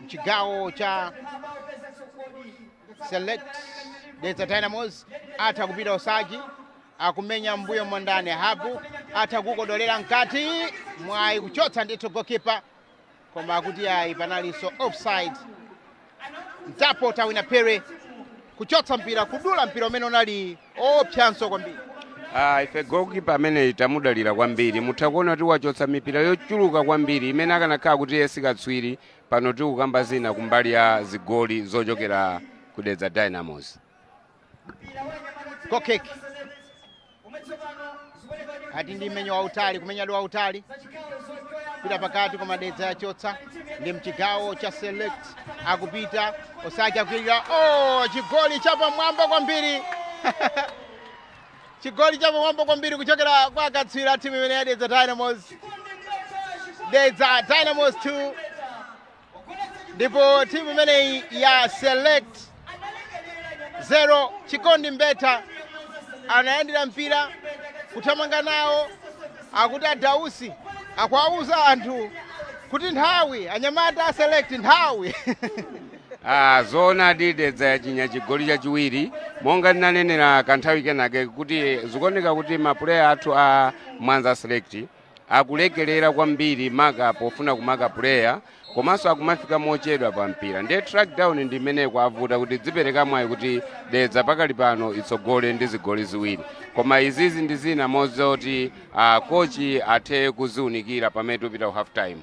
mchigawo cha Select. Dedza Dynamos atha kupita usaji, akumenya mbuyo mwandani, habu atha kukodolera mkati mwayi, kuchotsa ndithu goalkeeper, koma akuti ayi, panalinso offside. Mtapo Tawina Pere kuchotsa mpira, kudula mpira umene unali opsanso kwambiri. Ife goalkeeper ameneyi tamudalira kwambiri. Mutha kuona kuti wachotsa mipira yochuluka kwambiri imene akanakhala kuti iye sikatswiri, pano tikukamba zina kumbali ya zigoli zochokera ku Dedza Dynamos. Goal kick ati ndi mmenyo wautali, kumenyadwa wautali kupita pakati, koma Dedza yachotsa. Ndi mchigawo cha Select, akupita Osaki, akuilira. Oh, chigoli chapamwamba kwambiri, chigoli chapamwamba kwambiri kuchokera kwa akatswiri a timu imene ya Dedza Dynamos. Dedza Dynamos 2 ndipo timu imeneyi ya Select 0. Chikondi Mbeta anayandira mpira kuthamanga nawo, akuti adausi akuwauza anthu kuti nthawi, anyamata a Select, nthawi. Ah, zoonadi, Dedza yachinya chigoli chachiwiri. Monga ndinanenera kanthawi kenake kuti zikuoneka kuti mapuleya athu a Mwanza Select akulekelera kwambiri, maka pofuna kumaka puleya, komanso akumafika mochedwa pa mpira, ndiye track down ndi imene kwavuta kuti dzipereka mwayi kuti Dedza pakali pano itsogole ndi zigoli 2. Koma izizi ndi zina mozoti kochi athe kuziunikira pamene tikupita ku half time.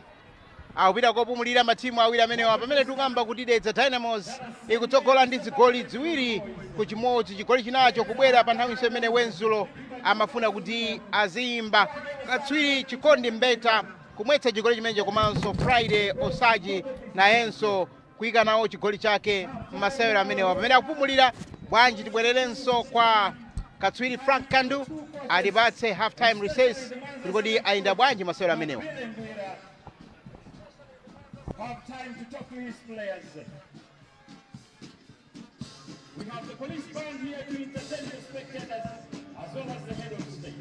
Akupita kopumulira matimu awiri amenewa, pamene tikukamba kuti Dedza Dynamos ikutsogola ndi zigoli 2-1, chigoli chinacho kubwera pa nthawinso imene Wenzulo amafuna kuti aziyimba. Katswiri Chikondi Mbeta kumwetsa chigoli chimenecho, komanso Friday Osaji nayenso kuyika nawo chigoli chake m'masewero amenewa pamene akupumulira. Bwanji tibwererenso kwa katswiri Frank Kandu alipatse half time recess kuti kodi ayenda bwanji masewero amenewa. Have time to talk to his players. We have the police band here to entertain the spectators as well as the head of state.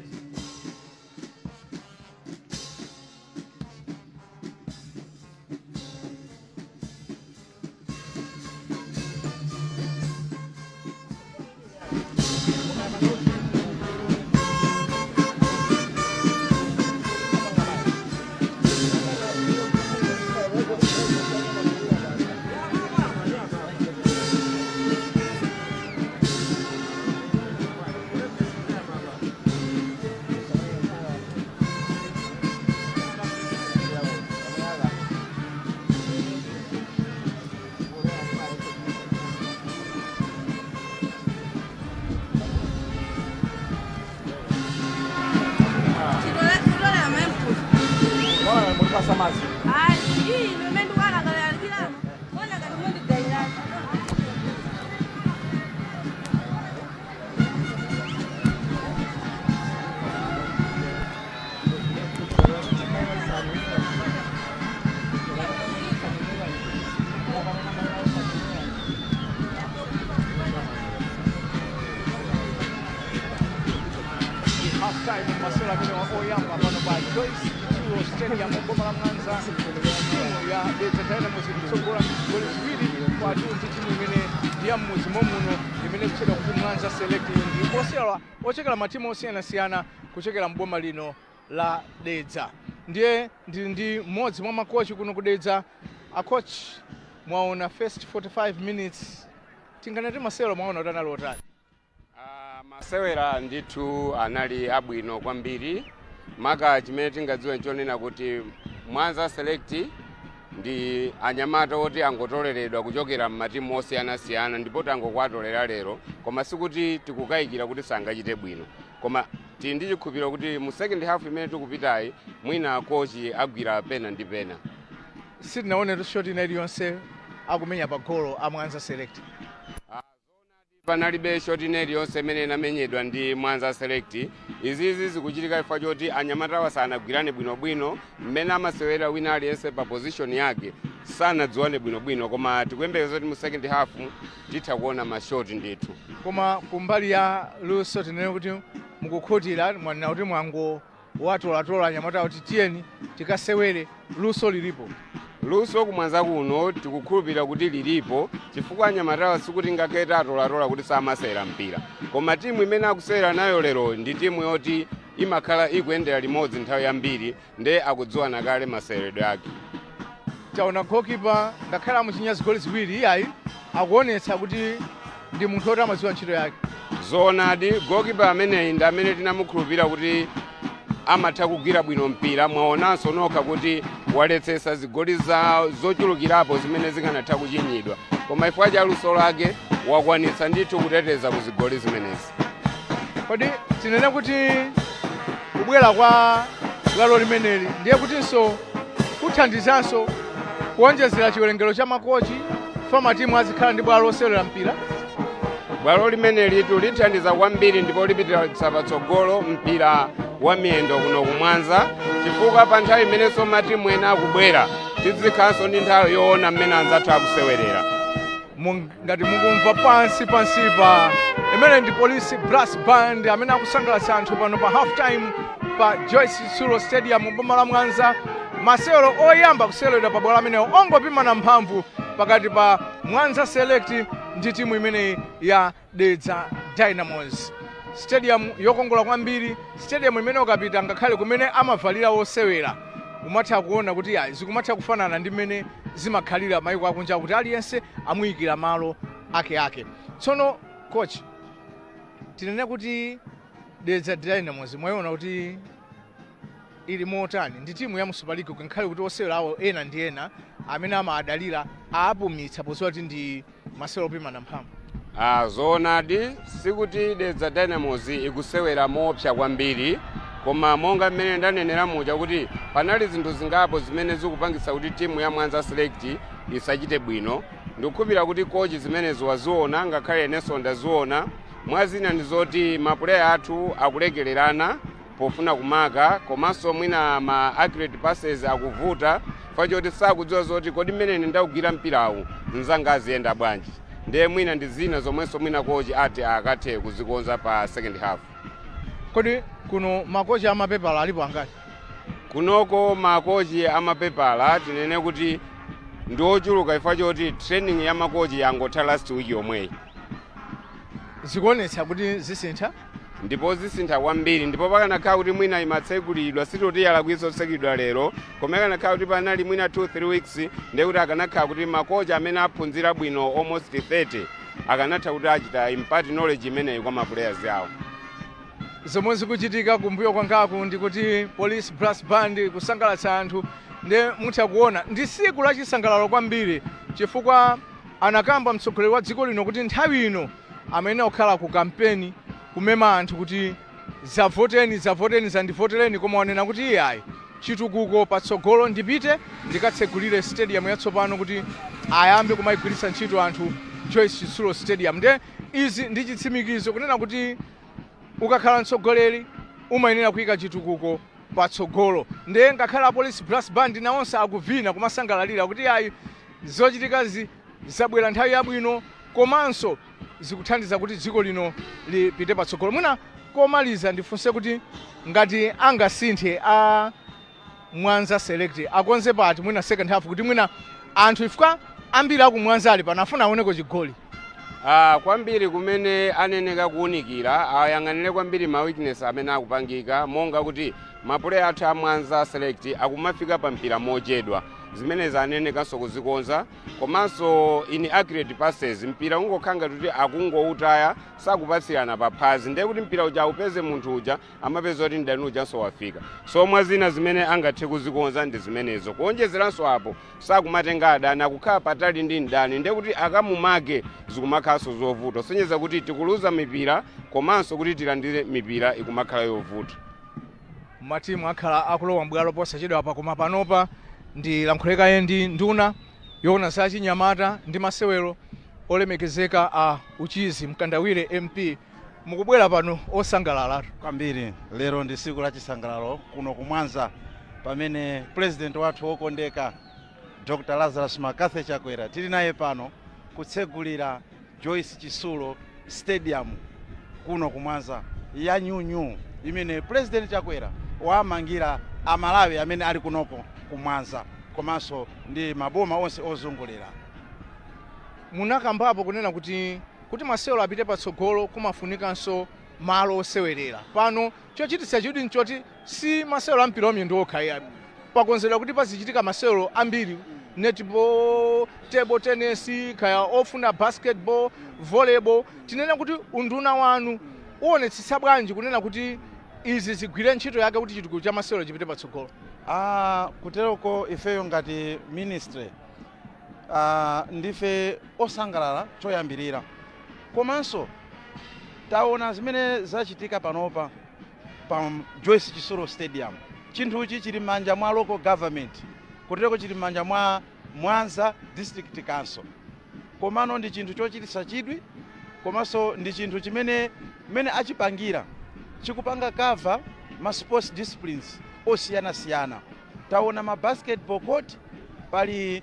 Half time, masewero amene oyamba pano pa Joyce Chitsulo Stadium, boma la Mwanza, timu ya Dedza Dynamos ikutsogola zigoli 2 kwa 2 ndi timu imene ndi ya mmuzi momuno imene kutchedwa kuti Mwanza Select. Ndi osewera ochokera matimu osiyanasiyana kuchokera mboma lino la Dedza. Ndiye ndili ndi mmodzi mwa makochi kuno ku Dedza. A coach, mwaona first 45 minutes, tinganati masewero mwaona kuti anali otani? Masewera ndithu anali abwino kwambiri. Maka chimene tingadziwe nchonena kuti Mwanza Select ndi anyamata oti angotoleredwa kuchokera m'matimu osiyanasiyana, ndipo tangokwatolera lero, koma sikuti tikukayikira kuti sangachite bwino, koma tili ndi chikhulupiriro kuti mu second half imene tikupitayi mwina kochi agwira pena ndi pena. Sitinaone shot ina iliyonse akumenya pa golo a Mwanza Select. Panalibe shot ina iliyonse imene inamenyedwa ndi Mwanza Select. Izizi zikuchitika chifukwa choti anyamatawa sanagwirane bwinobwino mmene amasewera, wina aliyense pa position yake, sanadziwane bwinobwino, koma tikuyembekeza kuti mu second half titha kuona mashoti ndithu. Koma kumbali ya luso, tinene kuti mukukhutira? Mwanena kuti mwango watolatola anyamata kuti tiyeni tikasewere, luso lilipo? Luso kumwanza kuno tikukhulupirira kuti lilipo, chifukwa anyamatawa sikuti ngakhale tatolatola kuti samasewera mpira, koma timu imene akusewera nayo lero ndi timu yoti imakhala ikuyendera limodzi nthawi yambiri, nde akudziwana kale maseweredwe ake. Taona goalkeeper, ngakhale amuchinya zigoli 2, iyayi, akuonetsa kuti ndi munthu woti amadziwa ntchito yake. Zoonadi, goalkeeper ameneyi ndi amene tinamukhulupirira kuti amatha kugwira bwino mpira. Mwaonanso nokha kuti waletsesa zigoli za zochulukirapo zimene zikanatha kuchinyidwa. Koma chifukwa cha luso lake wakwanitsa ndithu kuteteza ku zigoli zimenezi. Kodi tinene kuti kubwera kwa bwalo limeneli ndiye kutinso kuthandizanso kuonjezera chiwerengero cha makochi fa matimu azikhala ndi bwalo losewera mpira? Bwalo limenelitu lithandiza kwambiri ndipo lipititsa patsogolo mpira wa miyendo kuno kumwanza, chifukwa pa nthawi imenenso matimu ena akubwera, tizikhalanso ndi nthawi yoona mmene anzathu akusewerera. Ngati mukumva pansi pansipa, imene ndi Police Brass Band amene akusangalatsa anthu pano pa half time pa Joyce Chitsulo Stadium, boma la Mwanza. Masewero oyamba kuseweredwa pa bwalo amenewo ongopimana mphamvu pakati pa Mwanza Select ndi timu imeneyi ya Dedza Dynamos. Stadium yokongola kwambiri, stadium imene ukapita ngakhale kumene amavalira wosewera umatha kuona kuti ayi, zikumatha kufanana ndi mmene zimakhalira mayiko akunja, kuti aliyense amuyikira malo akeake. Tsono coach, tinene kuti Dedza Dynamos mwayiona kuti ili motani? Ndi timu ya mu Super League, ngakhale kuti osewera awo ena ndi ena amene amadalira aapumitsa podziwa kuti ndi masewero opimana mphamvu. Ah, zoonadi, sikuti Dedza Dynamos ikusewera moopsa kwambiri, koma monga mmene ndanenera muja kuti panali zinthu zingapo zimene zikupangitsa kuti timu ya Mwanza Select isachite bwino. Ndikukhulupirira kuti kochi zimenezi waziona, ngakhale inenso ndaziona. Mwazina ndi zoti mapuleya athu akulekererana pofuna kumaka, komanso mwina ma accurate passes akuvuta chifukwa choti sakudziwa zoti kodi mmene ine ndakugwira mpirawu mnzanga aziyenda bwanji. Ndiye mwina ndi zina zomwenso mwina kochi ati akathe kuzikonza pa second half. Kodi kuno makochi amapepala alipo angati? Kunoko makochi amapepala tinene kuti ndi ochuluka chifukwa choti training ya makochi yangotha last week yomweyi. Zikuonetsa kuti zisintha. Ndipo zisintha kwambiri, ndipo pakanakhala kuti mwina imatsekulidwa, sitoti yalakwitsa kutsekulidwa lero, koma ikanakhala kuti panali mwina 2 3 weeks, ndiye kuti akanakhala kuti makochi amene aphunzira bwino almost 30 akanatha kuti achita impart knowledge imeneyi kwa maplayers awo. Zomwe zikuchitika kumbuyo kwangaku ndikuti Police Brass Band kusangalatsa anthu, ndi mutha kuona ndi tsiku la chisangalalo kwambiri, chifukwa anakamba mtsogoleri wa dziko lino kuti nthawi ino amene okhala ku kampeni kumema anthu kuti zavoteni, zavoteni, zandivotereni, koma wanena kuti iyayi, chitukuko patsogolo, ndipite ndikatsegulire stadium yatsopano kuti ayambe kumayigwiritsa ntchito anthu, Joyce Chitsulo Stadium. Nde izi ndi chitsimikizo kunena kuti ukakhala mtsogoleri umayenera kuyika chitukuko patsogolo. Nde ngakhale a Police Brass Band nawonso akuvina kumasangalalira kuti ayi, zochitikazi zabwera nthawi yabwino komanso zikuthandiza kuti dziko lino lipite patsogolo. Mwina komaliza ndifunse kuti ngati angasinthe a Mwanza Select, akonze pati mwina second half, kuti mwina anthu ifika ambiri aku Mwanza ali pano afuna aoneko chigoli? Ah, kwambiri kumene aneneka kuwunikira, ayang'anire kwambiri ma weakness amene akupangika, monga kuti mapuleya athu a Mwanza Select akumafika pa mpira mochedwa. Zimenezi anenekanso kuzikonza, komanso inaccurate passes, mpira ungokhala ngati kuti akungoutaya, sakupatsirana paphazi, ndiye kuti mpira uja awupeze munthu uja, amapeza kuti mdani ujanso wafika. So mwa zina zimene angathe kuzikonza ndi zimenezo. Kuonjezeranso apo, sakumatenga adani, akukhala patali ndi mdani, ndiye kuti akamumake zikumakhalanso zovuta, kusonyeza kuti tikuluza mipira komanso kuti tilandire mipira ikumakhala yovuta. Matimu akhala akulowa mbwalo posachedwa apa, koma panopa ndilankhulekaye ndi nduna yoona za chinyamata ndi masewero, olemekezeka a Uchizi Mkandawire MP. Mukubwera pano osangalalatu. Kwambiri. Lero ndi tsiku la chisangalalo kuno kumwanza pamene president wathu wokondeka Dr Lazarus McCarthy Chakwera tili naye pano kutsegulira Joyce Chitsulo Stadium kuno kumwanza, ya new imene President Chakwera wamangira Amalawi amene ali kunoko kumwanza komanso ndi maboma onse ozungulira. Munakambapo kunena kuti masewero apite patsogolo kumafunikanso malo osewerera. Pano chochititsa chidwi nchoti si masewero a mpira wamiyendo okha iya, pakonzedwa kuti pazichitika masewero ambiri, netball, table tennis, kaya ofuna basketball, volleyball. Tinene kuti unduna wanu uonetsetsa bwanji kunena kuti izi zigwire ntchito yake kuti chitukuko cha masewero chipite patsogolo? Ah, kuteroko ifeyo ngati ministry Ndife osangalala choyambirira, komanso taona zimene zachitika panopa pa Joyce Chitsulo Stadium. Chinthuchi chili m'manja mwa local government, kutereko chili m'manja mwa Mwanza District Council, komano ndi chinthu chochititsa chidwi, komanso ndi chinthu chimene mmene achipangira chikupanga cover ma sports disciplines osiyanasiyana. Taona ma basketball court, pali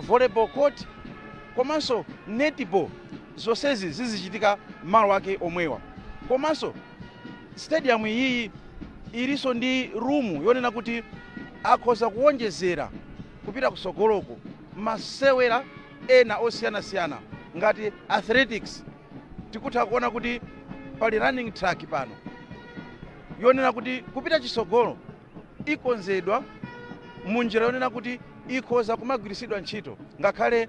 volleyball court komanso netball. Zonsezi zizichitika malo ake omwewa. Komanso stadium iyi ilinso ndi room yonena kuti akhoza kuwonjezera kupita kusogoloko masewera ena osiyanasiyana ngati athletics. Tikutha kuona kuti pali running track pano yonena kuti kupita chisogolo ikonzedwa munjira yonena kuti ikhoza kumagwiritsidwa ntchito, ngakhale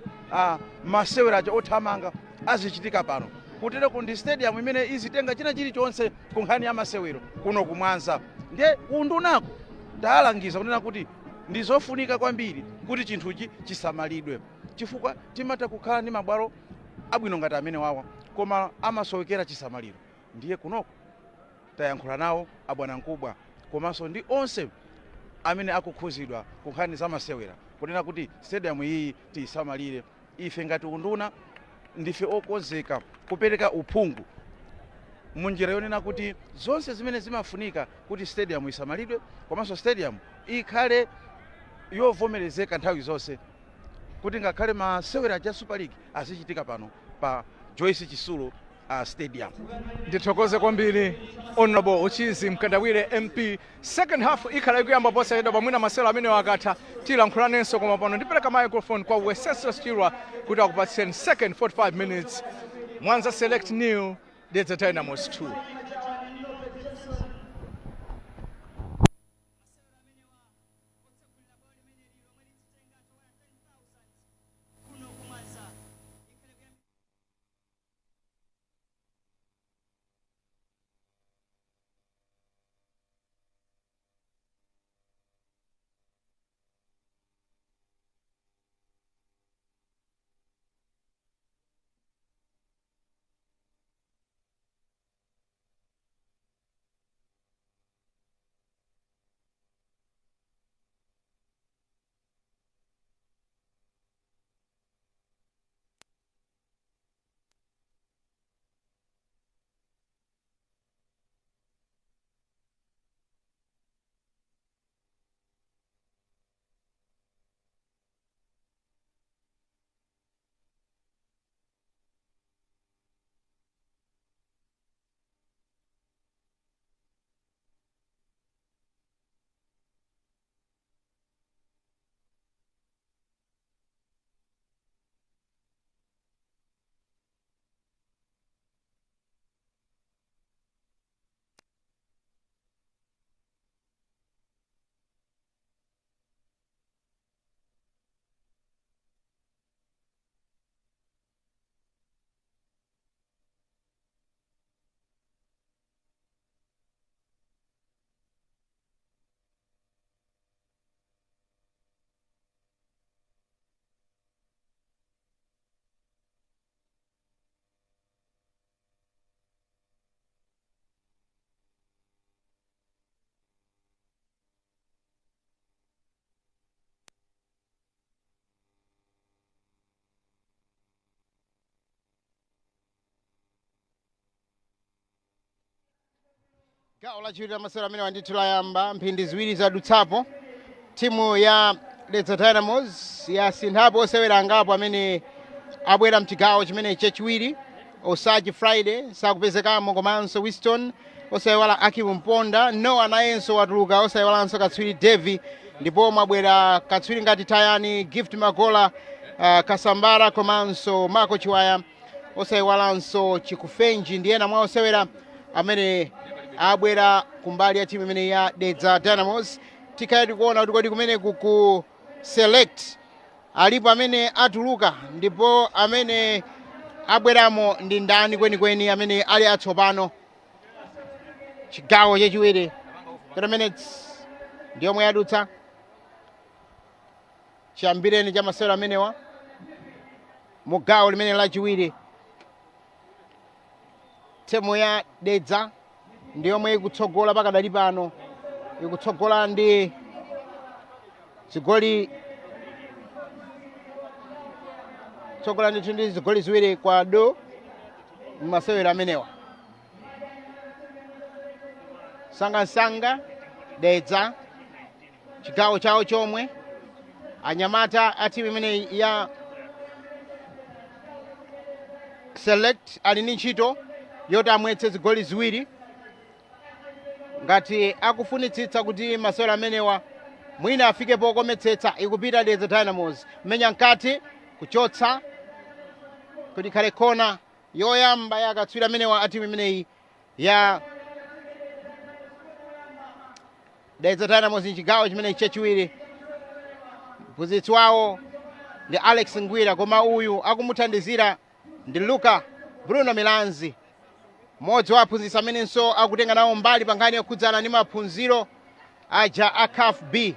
masewera aja othamanga azichitika pano. Kutereko ndi stadium imene izitenga china chilichonse ku nkhani ya masewero kuno kumwanza. Ndiye undunako talangiza kunena kuti ndi zofunika kwambiri kuti chinthuchi chisamalidwe, chifukwa timatha kukhala ndi mabwalo abwino ngati amene wawa, koma amasowekera chisamaliro. Ndiye kunoko tayankhula nawo abwana mkubwa komanso ndi onse amene akukhuzidwa ku nkhani za masewera kunena kuti stadium iyi tiyisamalire. Ife ngati unduna ndife okonzeka kupereka uphungu munjira yonena kuti zonse zimene zimafunika kuti stadium isamalidwe komanso stadium ikhale yovomerezeka nthawi zonse, kuti ngakhale masewera a Super League azichitika pano pa Joyce Chitsulo Stadium. Ndithokoze kwambiri Honorable Uchizi Mkandawire MP. Second half ikhala ikuyamba posachedwa pamwina masewero amene akatha tilankhulanenso, koma pano ndipereka microphone kwa Weseso Chilwa kuti akupatseni second 45 minutes. Mwanza Select 0, Dedza Dynamos 2. Gawo lachiwiri la masewero amene wandithu layamba. Mphindi 2 zadutsapo. Timu ya Dedza Dynamos yasinthapo osewera angapo amene abwera mchigawo chimene chachiwiri. Osaji Friday sakupezekamo, komanso Winston, osayiwala Akimu Mponda. Noah nayenso watuluka, osayiwalanso katswiri Devi, ndipo mwabwera katswiri ngati Tayani Gift Magola, Kasambara komanso Marco Chiwaya, osayiwalanso Chikufenji ndi ena mwa osewera amene abwera kumbali ya timu imene ya Dedza Dynamos. Tikhale tikuona kuti kodi kumeneku ku Select alipo amene atuluka ndipo amene abweramo ndi ndani kwenikweni amene ali atsopano. Chigawo chachiwiri, 3 minutes ndiyomwe yadutsa chiyambireni cha masewero amenewa. Mu gawo limene lachiwiri, timu ya Dedza ndi yomwe ikutsogola pakadali pano, ikutsogola ndi zigoli, tsogola ndithu ndi zigoli 2 kwa do mmasewero amenewa. Sangasanga Dedza chigawo chawo chomwe, anyamata a timu imeneyi ya Select ali ndi ntchito yoti amwetse zigoli 2 ngati akufunitsitsa kuti masewero amenewa mwina afike pokometsetsa. Ikupita Dedza Dynamos, mmenya mkati, kuchotsa kuti ikhale kona yoyamba ya akatswiri amenewa a timu imeneyi ya Dedza Dynamos mchigawo chimenechi chachiwiri. Mphunzitsi wawo ndi Alex Ngwira, koma uyu akumuthandizira ndi Luka Bruno Milanzi, mmodzi wa aphunzitsi amenenso akutenga nawo mbali pa nkhani yokhudzana ndi maphunziro aja a CAF B.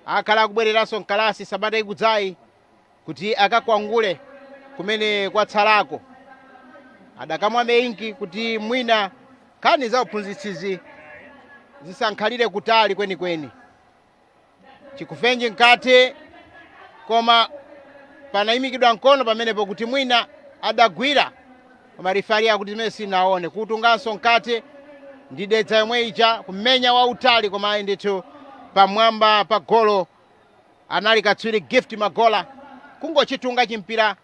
Akhala akubwereranso mkalasi sabata ikudzayi kuti akakwangule kumene kwatsalako. Adakamwa meinki kuti mwina nkhani za uphunzitsizi zisankhalire kutali kwenikweni. Chikufenji mkati, koma panayimikidwa mkono pamenepo kuti mwina adagwira, koma rifari akuti zimene sinaone. Kutunganso mkati ndi Dedza yomwe ija, kumenya wautali, koma ayi ndithu, pamwamba pa golo anali katswiri Gift Magola, kungochitunga chimpira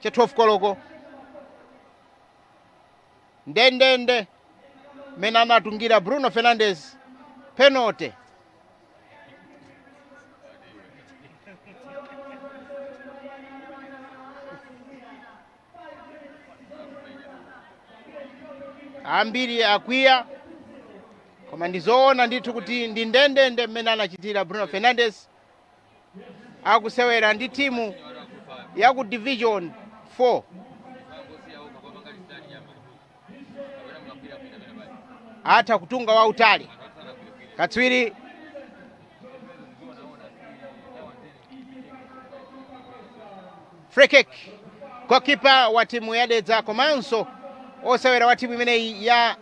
cha 12 koloko ndendende mene anatungira Bruno Fernandes, penalty. Ambiri akwiya, koma ndizoona ndithu kuti ndi ndendende mmene anachitira Bruno Fernandes, akusewera ndi timu ya ku Division 4. Atha kutunga wautali katswiri free kick. Goalkeeper wa timu ya Dedza komanso osewera wa timu imeneyi ya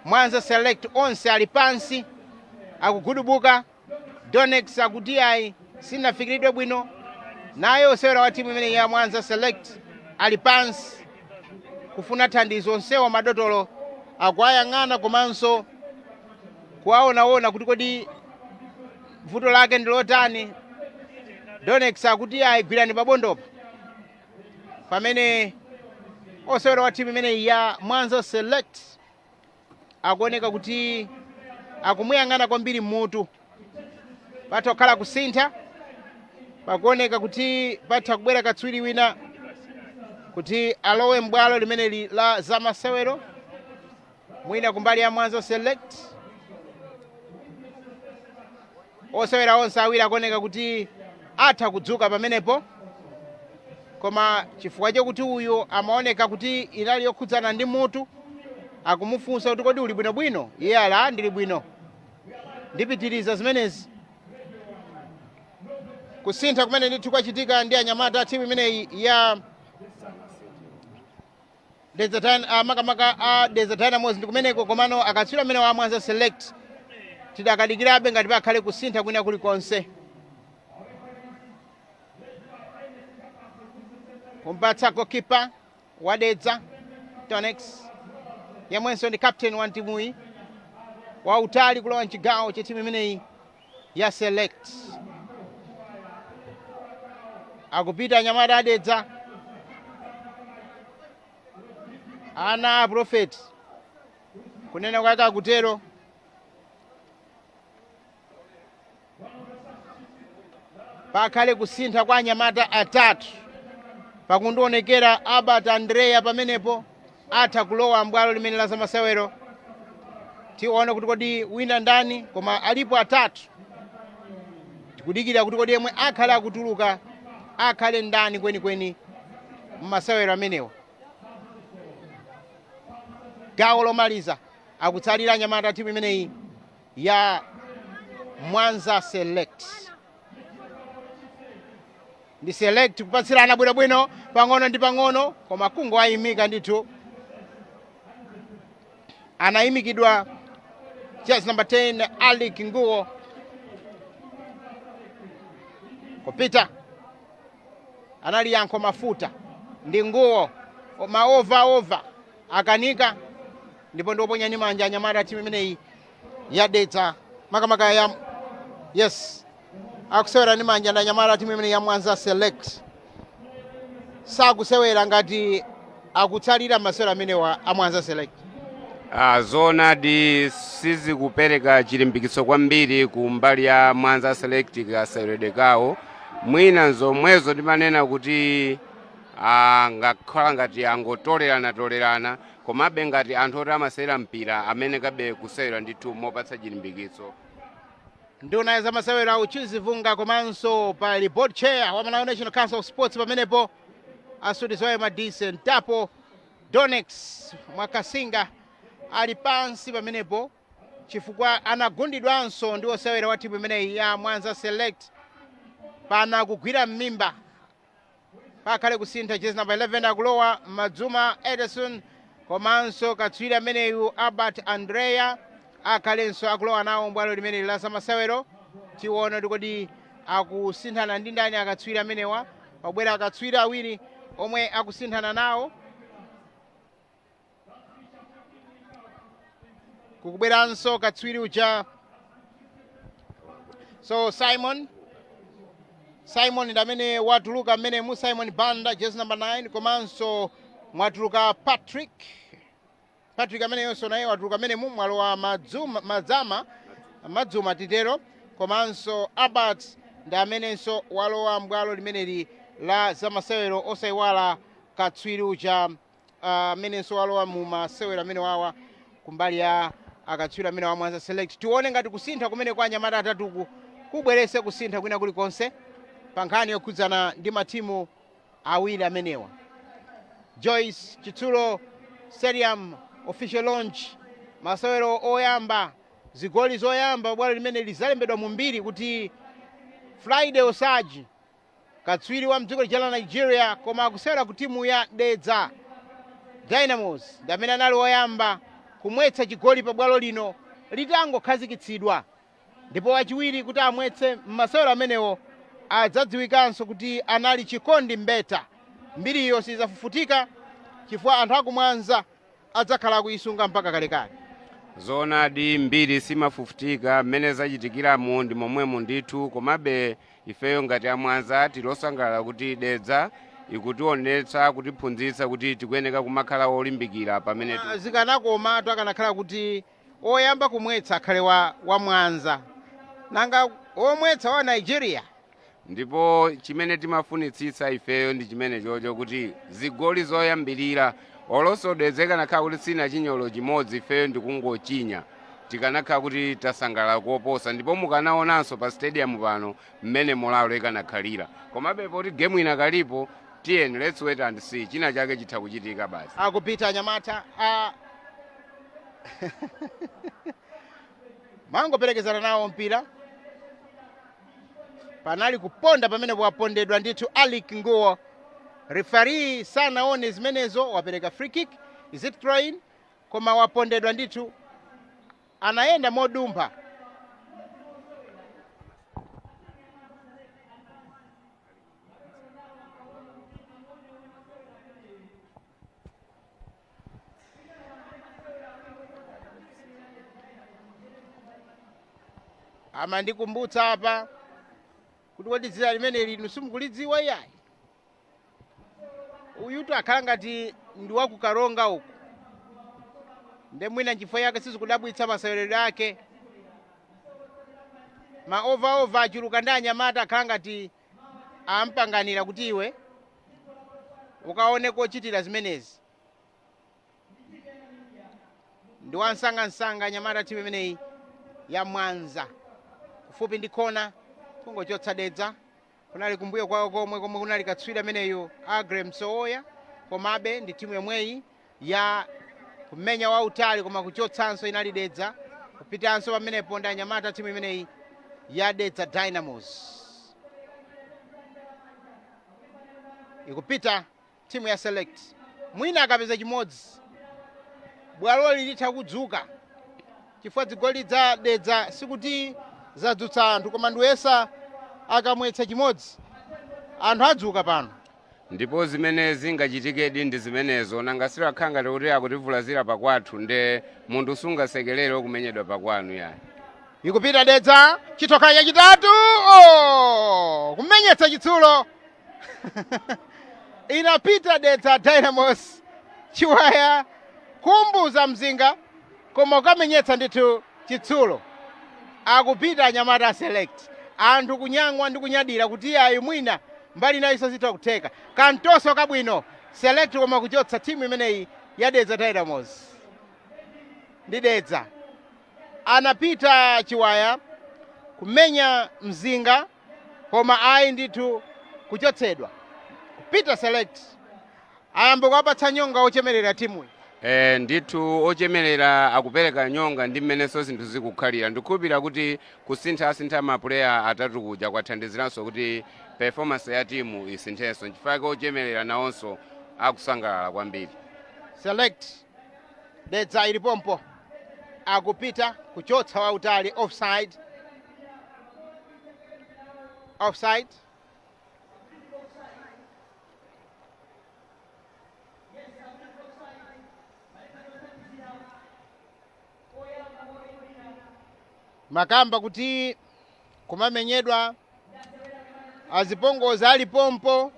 Mwanza Select onse ali pansi akugudubuka. Donex akuti ayi, sinafikiridwe bwino. Naye osewera wa timu imeneyi ya Mwanza Select ali pansi kufuna thandizo. Onsewa madotolo akuwayang'ana komanso kuwaonaona kuti kodi vuto lake ndi lotani. Donex akuti ayi, gwirani pabondopa, pamene osewera wa timu imeneyi ya Mwanza Select akuoneka kuti akumuyang'ana kwambiri mutu. Patha kukhala kusintha, pakuoneka kuti patha kubwera katswiri wina kuti alowe m'bwalo limeneli la zamasewero, mwina kumbali ya Mwanza Select. Osewera onse awiri akuoneka kuti atha kudzuka pamenepo, koma chifukwa chokuti uyu amaoneka kuti inali yokhudzana ndi mutu, akumufunsa kuti kodi uli bwinobwino? Iye ala, "Ndili bwino, ndipitiriza zimenezi." Kusintha kumene ndithu kwachitika ndi anyamata a timu imeneyi ya Dedza, makamaka a Dedza Dynamos ndi kumeneko. Komano akatswiri amene wa Mwanza Select tidakadikirabe ngati pakhale kusintha kwina kulikonse. Kumpatsa goalkeeper wa Dedza, Tonex, yemwenso ndi captain wa timuyi, wautali kulowa mchigawo cha timu imeneyi ya Select. Akupita anyamata adedza, ana a prophet kunena kwake akutero. Pakhale kusintha kwa anyamata atatu, pakundionekera Albert Andrea pamenepo atha kulowa mbwalo limene la zamasewero. Tione kuti kodi wina ndani, koma alipo atatu. Tikudikira kuti kodi yemwe akhale akutuluka akhale ndani kwenikweni mmasewero amenewa. Gawo lomaliza, akutsalira anyamata timu imeneyi ya Mwanza Select. Ndi Select kupatsirana bwinobwino pang'ono ndi pang'ono, koma kungoayimika ndithu. Anayimikidwa jezi number 10 Alik Nguwo. Kupita anali Yankho Mafuta ndi Nguwo, maova ova akanika, ndipo ndioponya ndi manja anyamata timu imeneyi yadetsa makamaka ya, yes, akusewera ndi manja ndi anyamata timu imeneyi ya Mwanza Select. Sakusewera ngati akutsalira masewero amenewa a Mwanza Select. Zoonadi, sizikupereka chilimbikitso kwambiri ku mbali ya Mwanza Select kaseweredwe kawo. Mwina nzomwezo ndimanena kuti ngakhala ngati angotolerana tolerana, komabe ngati anthu oti amasewera mpira amene kabe kusewera ndithu mopatsa chilimbikitso. Nduna ya zamasewero Uchizi Vunga komanso pali board chair wa Malawi National Council of Sports pamenepo Asudizwayo Madise Ntapo. Donex Mwakasinga ali pansi pamenepo chifukwa anagundidwanso ndi osewera wa timu imeneyi ya Mwanza Select, pana kugwira m'mimba. Pakhale kusintha, jezi number 11 akulowa Madzuma Edison, komanso katswiri ameneyu Albert Andrea akhalenso akulowa nawo mbwalo limeneli la zamasewero. Tione kodi akusinthana ndi ndani akatswiri amenewa. Pabwera akatswiri awiri omwe akusinthana nawo. Kukubweranso katswiri uja, so Simon ndi amene watuluka mmenemu, Simon Banda, jezi number 9, komanso mwatuluka Patrick ameneyonso naye watuluka mmenemu. Mwalowa Madzuma, Madzama, Madzuma titero, komanso Albert ndi amenenso walowa mbwalo limeneli la zamasewero. Osayiwala katswiri uja amenenso walowa mu masewero amene wawa kumbali ya akatswiri amene wa Mwanza Select. Tione ngati kusintha kumene kwa anyamata atatuku kubwerese kusintha kwina kulikonse pa nkhani yokhudzana ndi matimu awiri amenewa. Joyce Chitsulo Stadium official launch, masewero oyamba, zigoli zoyamba bwalo limene lizalembedwa mu mbiri kuti Friday Osaji, katswiri wa mdziko lija la Nigeria koma akusewera ku timu ya Dedza Dynamos, ndi amene anali woyamba kumwetsa chigoli pa bwalo lino litangokhazikitsidwa, ndipo wachiwiri kuti amwetse m'masewero amenewo adzadziwikanso kuti anali Chikondi Mbeta. Mbiriyo sidzafufutika chifukwa anthu akumwanza adzakhala akuisunga mpaka kalekale. Zoonadi, mbiri simafufutika. Mmene zachitikiramo ndi momwemo ndithu. Komabe ifeyo ngati amwanza tilosangalala kuti Dedza ikutionetsa, kutiphunzitsa kuti tikuyeneka kumakhala olimbikira pamene Zikanakoma akanakhala kuti oyamba kumwetsa akhale wa Mwanza, nanga omwetsa wa Nigeria. Ndipo chimene timafunitsitsa ifeyo ndi chimene chocho, kuti zigoli zoyambirira olonso Dedza ikanakhala kuti sina chinyolo chimodzi, ifeyo ndikungochinya, tikanakhala kuti tasangalala koposa, ndipo mukanaonanso pa stadium pano mmene morale ikanakhalira. Komabe poti game inakalipo, tiyeni, let's wait and see, china chake chitha kuchitika basi. Akupita anyamata a mangoperekezana nawo mpira, panali kuponda pamene wapondedwa ndithu Alik Nguwo. Referee sanaone zimenezo, wapereka free kick. Is it throw in? Koma wapondedwa ndithu, anayenda modumpha. Amandikumbutsa apa kuti kodi dzina limeneli inu simukulidziwa? Iyayi, uyutu akhala ngati ndi wakukaronga uku, nde mwina nchifukwa yake sizikudabwitsa maseweredwe ake. Ma over achuluka ndi anyamata akhala ngati ampanganira kuti iwe ukaone kochitira zimenezi. Ndi wansangansanga anyamata timu imeneyi ya Mwanza. Kufupi ndi kona, kungochotsa Dedza. Kunali kumbuyo kwawo komwe komwe kunali katswiri ameneyu Agre Msowoya, komabe ndi timu yomweyi ya kumenya wautali, koma kuchotsanso inali Dedza. Kupitanso pamenepo ndi anyamata timu imeneyi ya Dedza Dynamos. Ikupita timu ya Select. Mwina akapeza chimodzi, bwaloli litha kudzuka, chifukwa zigoli za Dedza sikuti zadzutsa anthu, koma ndiyesa akamwetsa chimodzi anthu adzuka pano. Ndipo zimene zingachitikedi ndi zimenezo. Nanga silakhala ngati kuti akutivulazira pakwathu, nde munthu sungasekerere okumenyedwa pakwanu yayi. Ikupita Dedza, chitokha chachitatu. Oh, kumenyetsa chitsulo. Inapita Dedza Dynamos, Chiwaya kumbuza mzinga, koma ukamenyetsa ndithu chitsulo. Akupita anyamata Select, anthu kunyang'wa ndi kunyadira kuti ayi, mwina mbali nayo zitha kutheka. Kantoso kabwino Select, koma kuchotsa timu imeneyi ya Dedza Dynamos. Ndi Dedza, anapita Chiwaya kumenya mzinga, koma ayi ndithu, kuchotsedwa. Kupita Select, ayambe kuwapatsa nyonga ochemerera timuyi. Ndithu ochemerera akupereka nyonga ndi mmenenso zinthu zikukhalira. Ndikukhulupirira kuti kusinthasintha mapuleya atatu kuja kwathandiziranso kuti performance ya timu isinthenso, nchifukwa ochemerera nawonso akusangalala kwambiri. Select, Dedza ilipompo, akupita kuchotsa wautali, offside, offside. Makamba kuti kumamenyedwa, azipongozi alipompo,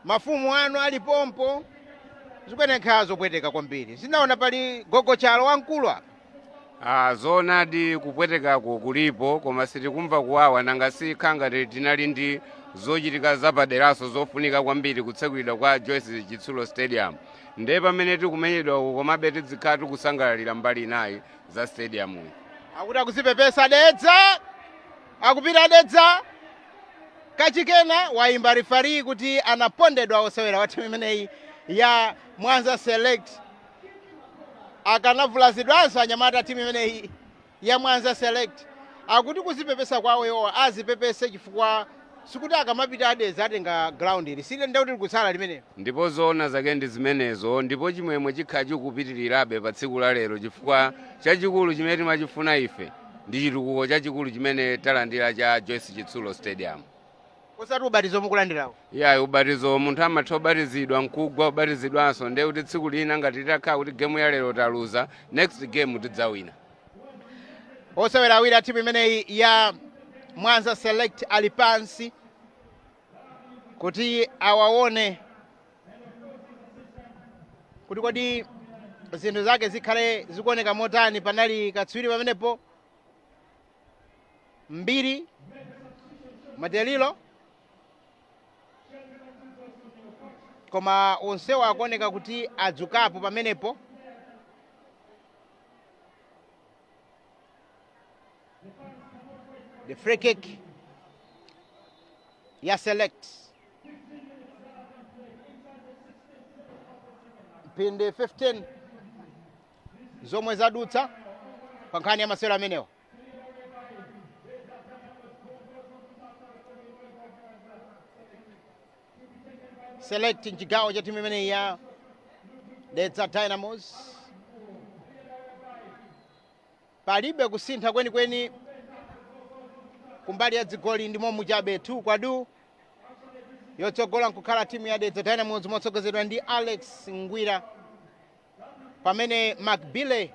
mafumu anu alipompo, zikuyenekhala zopweteka kwambiri. Zinaona pali gogochalo wamkulu apa. Ah, zoonadi, kupwetekako kulipo, koma sitikumva kuwawa. Nanga sikhala ngati tinali ndi zochitika zapaderaso zofunika kwambiri, kutsekulidwa kwa Joyce Chitsulo Stadium, ndiye pamene tikumenyedwa uku, komabe tizikhala tikusangalalira mbali inayi za stadium iyi. Akuti akuzipepesa Dedza, akupita Dedza kachikena, wayimba referee kuti anapondedwa osewera wa timu imeneyi ya Mwanza Select. Akanavulazidwanso anyamata timu imeneyi ya Mwanza Select. Akuti kuzipepesa kwawo iwowa azipepese, chifukwa sikuti akamapita adedza atenga ground ili, sile kuti likutsala limenelo. Ndipo zoona zake ndi zimenezo, ndipo chimwemwe chikhala chikupitirirabe pa tsiku la lero, chifukwa chachikulu chimene timachifuna ife ndi chitukuko chachikulu chimene talandira cha Joyce Chitsulo Stadium. Osati ubatizo mukulandirawo. Iyayi, ubatizo munthu amatha ubatizidwa nkugwa, ubatizidwanso. Ndiye kuti tsiku lina ngati titakhala kuti game ya lero taluza, next game tidzawina. Osewera awiri a timu imeneyi ya Mwanza Select ali pansi kuti awaone kuti kodi zinthu zake zikhale zikuoneka motani. Panali katswiri pamenepo, Mbiri Madelilo, koma onsewo akuoneka kuti adzukapo pamenepo. The free kick ya Select, mphindi 15 zomwe zadutsa pa nkhani ya masewero amenewa. Select mchigawo cha timu imeneyi ya Dedza Dynamos, palibe kusintha kwenikweni kumbali ya dzigoli, ndi momwe chabe 2 kwa 2, yotsogola nkukhala timu ya Dedza Dynamos motsogozedwa ndi Alex Ngwira, pamene Macbile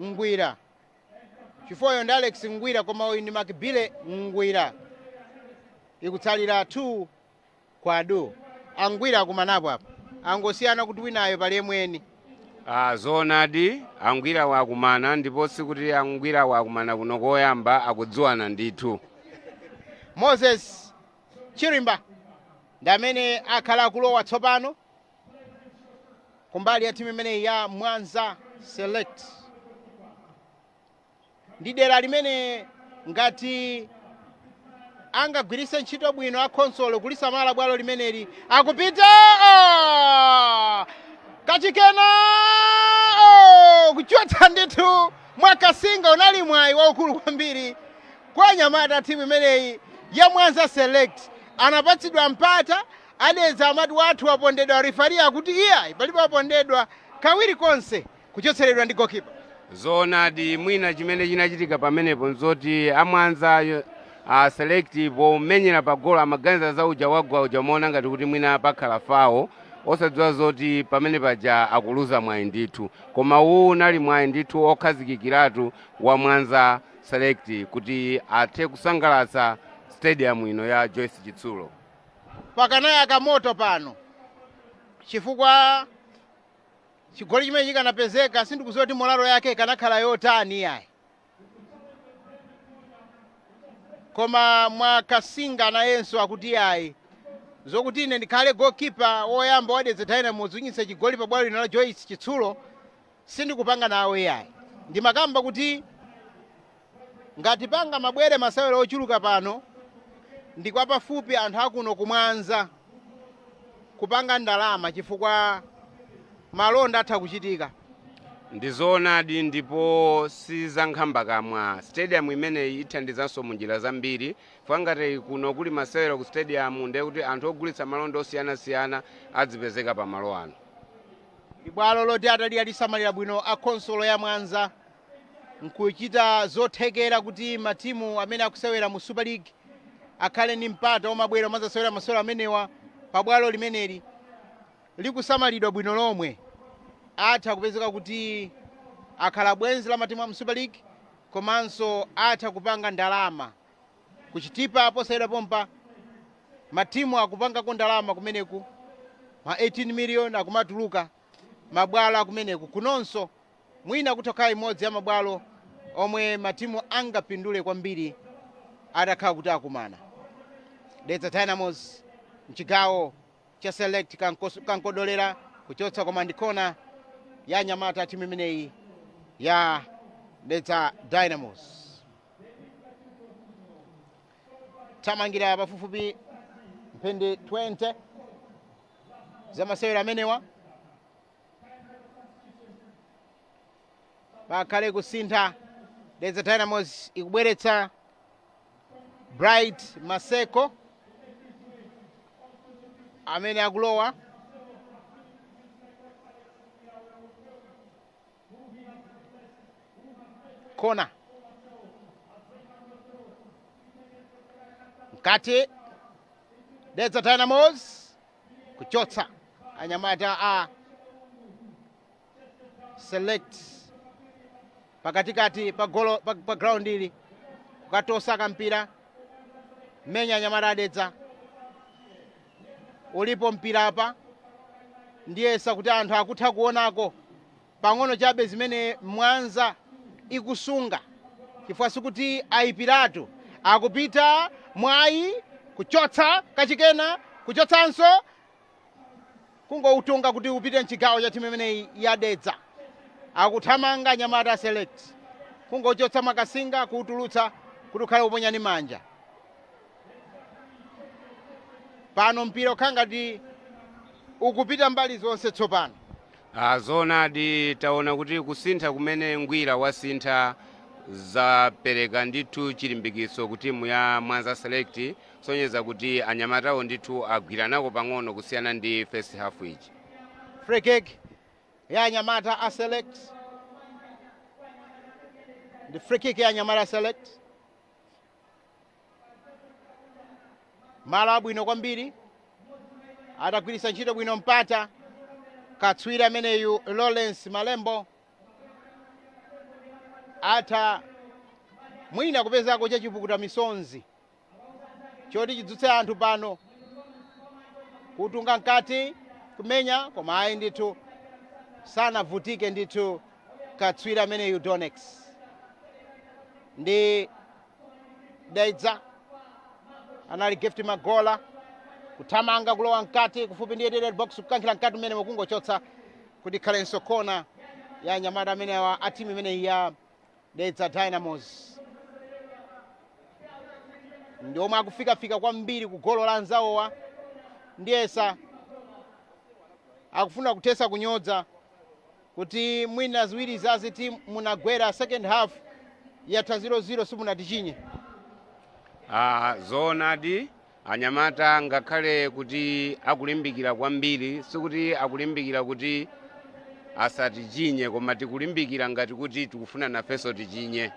Ngwira, chifukwa ndi Alex Ngwira koma uyu ndi Macbile Ngwira. Ikutsalira 2 kwa 2. Angwira akumanapo apa, angosiyana kuti winayo pali emweni. Ah, zoonadi, angwira wakumana, ndipo sikuti angwira wakumana kuno koyamba, akudziwana ndithu. Moses Chirimba ndi amene akhala akulowa tsopano kumbali ya timu imeneyi ya Mwanza Select. Ndi dera limene ngati angagwiritse ntchito bwino akhonsolo kulisamala bwalo limeneli. Akupita, oh! Kachikena, oh! Kuchotsa ndithu mwakasinga. Unali mwayi waukulu kwambiri kwa anyamata timu imeneyi ya Mwanza Select. Anapatsidwa mpata a Dedza, amati wathu wapondedwa. Referee akuti iyayi, palibe wapondedwa. Kawiri konse kuchotseredwa ndi goalkeeper. Zoonadi, mwina chimene chinachitika pamenepo nzoti amwanza a Select pomenyera pa golo amaganiza za uja wagwa uja, umaona ngati kuti mwina pakhala foul, osadziwa zoti pamene paja akuluza mwayi ndithu. Koma uwu unali mwayi ndithu okhazikikiratu wa Mwanza Select kuti athe kusangalatsa stadium ino ya Joyce Chitsulo. Pakanayaka moto pano, chifukwa chigoli chimene chikanapezeka, sindikudziwa kuti morale yake ikanakhala yotani yayi. Koma Mwakasinga nayenso akuti yayi, zokuti ine ndikhale goalkeeper woyamba wa Dedza Dynamos kunyitsa chigoli pa bwalo lino la Joyce Chitsulo, sindikupanga nawo yayi. Ndimakamba kuti ngati panga mabwere masewero ochuluka pano, ndi kwa pafupi anthu akuno kumwanza kupanga ndalama, chifukwa malonda atha kuchitika. Ndi zoonadi, ndipo si zankhambakamwa. Stadium imeneyi ithandizanso mu njira zambiri, chifukwa ngati kuno kuli masewero ku stadium, ndiye kuti anthu ogulitsa malonda osiyanasiyana adzipezeka pa malo ano. Ndi bwalo loti atali alisamalira bwino a khonsolo ya Mwanza nkuchita zothekera kuti matimu amene akusewera mu Super League akhale ndi mpata omabwera omadzasewera masewero amenewa pa bwalo limeneli likusamalidwa bwino lomwe, atha kupezeka kuti akhala bwenzi la matimu a mu Super League, komanso atha kupanga ndalama. Kuchitipa posayedwa pompa matimu akupangako ndalama kumeneku, ma 18 million akumatuluka mabwalo akumeneku. Kunonso mwina kutokhala imodzi ya mabwalo omwe matimu angapindule kwambiri atakhala kuti akumana. Dedza Dynamos mchigawo cha Select, kankodolera kuchotsa, koma ndi kona ya anyamata timu imeneyi ya Dedza Dynamos. Thamangira pafupifupi mphindi 20 za masewero amenewa, pakhale kusintha. Dedza Dynamos ikubweretsa Bright Maseko amene akulowa. Kona mkati, Dedza Dynamos kuchotsa anyamata a Select pakatikati pa golo pa ground ili, kukatosa kampira, menya anyamata adedza. Ulipo mpira apa, ndiyesa kuti anthu akutha kuonako pang'ono chabe zimene Mwanza ikusunga, chifukwa sikuti ayipiratu. Akupita mwayi, kuchotsa kachikena, kuchotsanso, kungoutunga kuti upite mchigawo cha timu imeneyi ya Dedza. Akuthamanga anyamata Select, kungochotsa Makasinga, kuutulutsa kuti ukhale uponya ndi manja. Pano mpira ukhala ngati ukupita mbali zonse tsopano. Ah, zoonadi, taona kuti kusintha kumene Ngwira wasintha zapereka ndithu chilimbikitso ku timu ya Mwanza Select, kusonyeza kuti anyamatawo ndithu agwiranako pang'ono kusiyana ndi first half ichi. Free kick ya anyamata a Select, ndi free kick ya anyamata a Select. Malo abwino kwambiri, atagwiritsa ntchito bwino mpata katswiri ameneyu Lawrence Malembo, atha mwina kupezako chachipukuta misonzi choti chidzutse anthu pano. Kutunga mkati, kumenya, koma ayi ndithu, sanavutike ndithu katswiri ameneyu Donex. Ndi Dedza, anali Gift Magola, kuthamanga kulowa mkati kufupi ndi 88 box, kukankhira mkati umene mukungochotsa kuti ikhalenso kona ya anyamata amenewa a timu imeneyi ya Dedza Dynamos. Ndi omwe akufikafika kwambiri ku golo la anzawowa. Ndiyesa akufuna kuthesa kunyodza kuti mwina ziwiri zaziti munagwera second half yatha 0-0, simunatichinye. Ah, zoonadi. Anyamata ngakhale kuti akulimbikira kwambiri, sikuti akulimbikira kuti asatichinye, koma tikulimbikira ngati kuti tikufuna nafenso tichinye.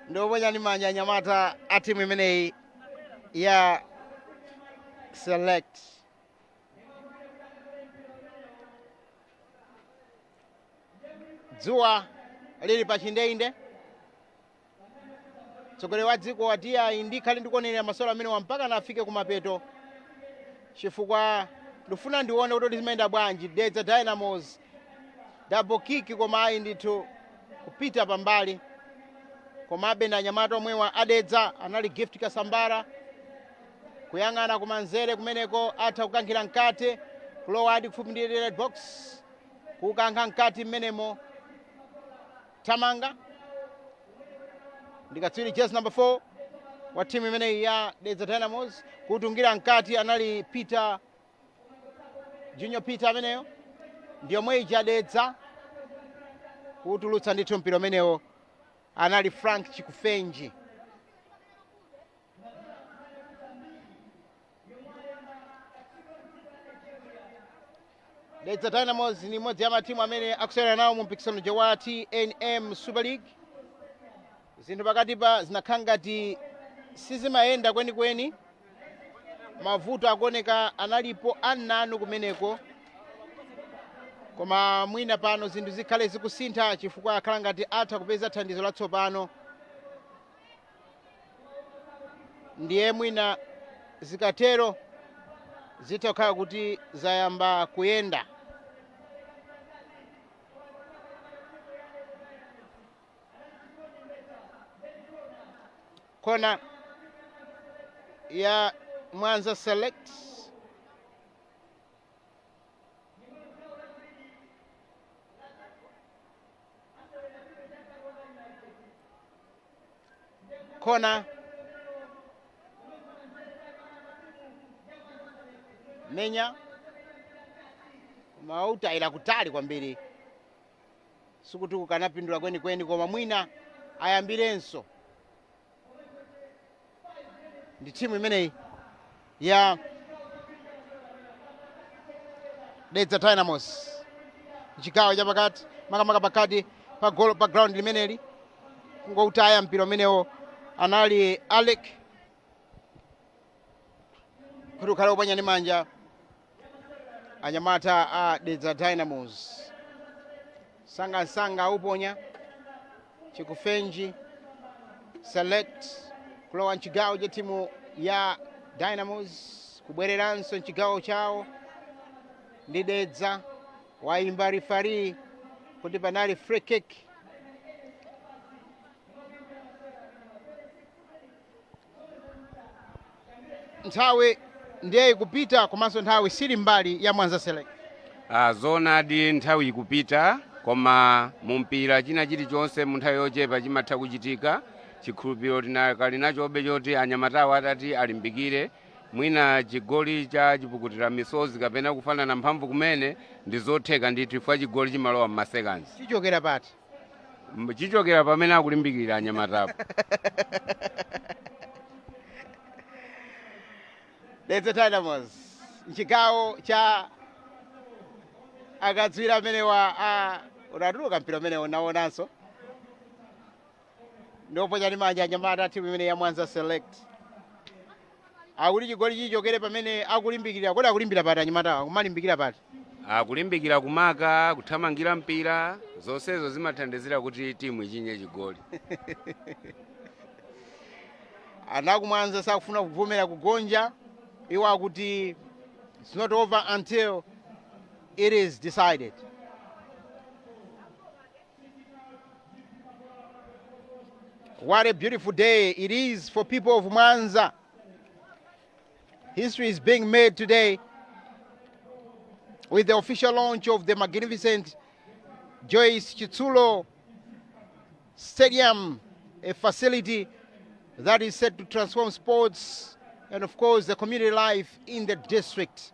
Ndioponya ndi manja anyamata a timu imeneyi ya Select. Dzuwa lili pa chindeinde. Mtsogoleri wa dziko wati ayi, ndikhale ndikuonera masewero amenewa mpaka nafike kumapeto, chifukwa ndifuna ndione kuti zimayenda bwanji. Dedza Dynamos, double kick, koma ayi ndithu, kupita pambali. Komabe ndi anyamata omwewa adedza, anali Gift Kasambara kuyang'ana kumanzere kumeneko, atha kukankhira mkati, kulowadi kufupi ndi red box, kukankha mkati mmenemo, thamanga ndikatswiri jersey number 4 wa timu imeneyi ya Dedza Dynamos, kutungira mkati anali Peter Junior Peter ameneyo, ndiyomwe ija Dedza, kutulutsa ndithu mpira umenewo anali Frank Chikufenji. Dedza Dynamos ni imodzi ya matimu amene akusewera nawo mu mpikisano wa TNM Super League. Zinthu pakati pa zinakhala ngati sizimayenda kwenikweni, mavuto akuoneka analipo ananu kumeneko, koma mwina pano zinthu zikhale zikusintha, chifukwa akhala ngati atha kupeza thandizo latsopano. Ndiye mwina zikatero zitha kukhala kuti zayamba kuyenda. Kona ya Mwanza Select. Kona menya mautayira kutali kwambiri, sikuti kukanapindula kwenikweni, koma mwina ayambirenso ndi timu imeneyi ya Dedza Dynamos mchigawo chapakati, makamaka pakati pa golo pa ground limeneli. Kungoutaya mpira umenewo anali Alec, kuti ukhale uponya ndi manja anyamata a Dedza Dynamos. Sangasanga auponya Chikufenji. Select kulowa mchigawo cha timu ya Dynamos, kubwereranso mchigawo chawo ndi Dedza. Waimba referee kuti panali free kick. Nthawi ndiye ikupita, komanso nthawi sili mbali ya Mwanza Select. Zoonadi, nthawi ikupita, koma mumpira china chilichonse mu nthawi yochepa chimatha kuchitika. Chikhulupiriro tinakali nachobe choti anyamatawo atati alimbikire, mwina chigoli cha chipukutira misozi kapena kufanana mphamvu kumene ndi zotheka ndithu, chifukwa chigoli chimalowa m'ma seconds. Chichokera pati? Chichokera pamene akulimbikira anyamatapo. Dedza Dynamos mchigawo cha akatswiri amenewa a unatuluka mpira umene unaonanso ndioponya ndi manja anyamata timu imene ya Mwanza Select. Akuti chigoli chichokere pamene akulimbikira. Kodi akulimbira pati anyamatawa? Akumalimbikira pati? Akulimbikira kumaka, kuthamangira mpira, zonsezo zimathandizira kuti timu ichinye chigoli. Anakumwanza sakufuna kuvomera kugonja. Iwo akuti it's not over until it is decided. What a beautiful day it is for people of Mwanza. History is being made today with the official launch of the magnificent Joyce Chitsulo Stadium, a facility that is set to transform sports and, of course, the community life in the district.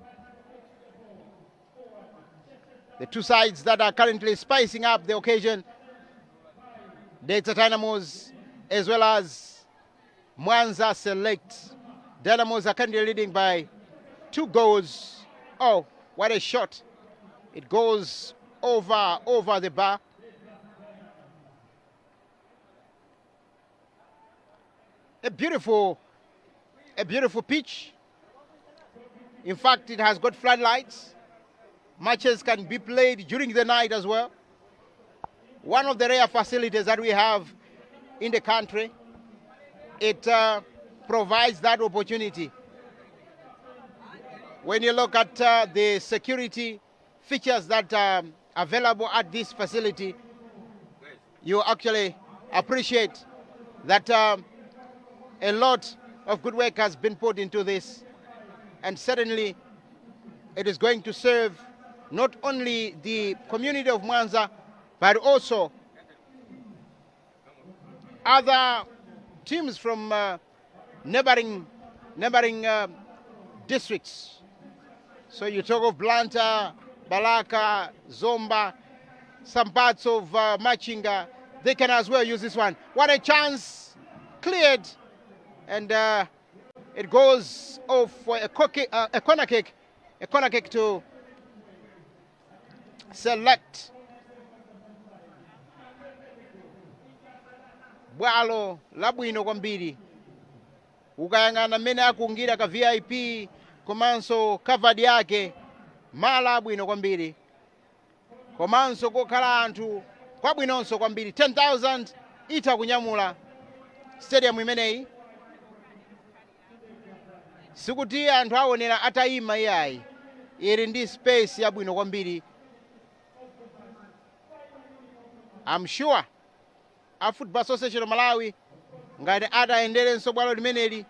The two sides that are currently spicing up the occasion, Dedza Dynamos as well as Mwanza Select. Dynamos are currently leading by 2 goals. Oh, what a shot. It goes over the bar. A beautiful pitch. In fact, it has got floodlights. Matches can be played during the night as well. One of the rare facilities that we have in the country. It provides that opportunity. When you look at the security features that are available at this facility, you actually appreciate that a lot of good work has been put into this. And certainly it is going to serve not only the community of Mwanza, but also other teams from neighboring districts. So you talk of Blantyre, Balaka, Zomba, some parts of Machinga, they can as well use this one. What a chance, cleared, and it goes off for a corner kick to Select. Bwalo labwino kwambiri. Ukayang'ana mmene akungira ka VIP komanso covered yake, malo abwino kwambiri, komanso kokhala anthu kwabwinonso kwambiri. 10,000 itha kunyamula stadium imeneyi. Sikuti anthu aonera atayima, iyayi, ili ndi space yabwino kwambiri. I'm sure a Football Association of Malawi ngati atayenderenso bwalo limeneli,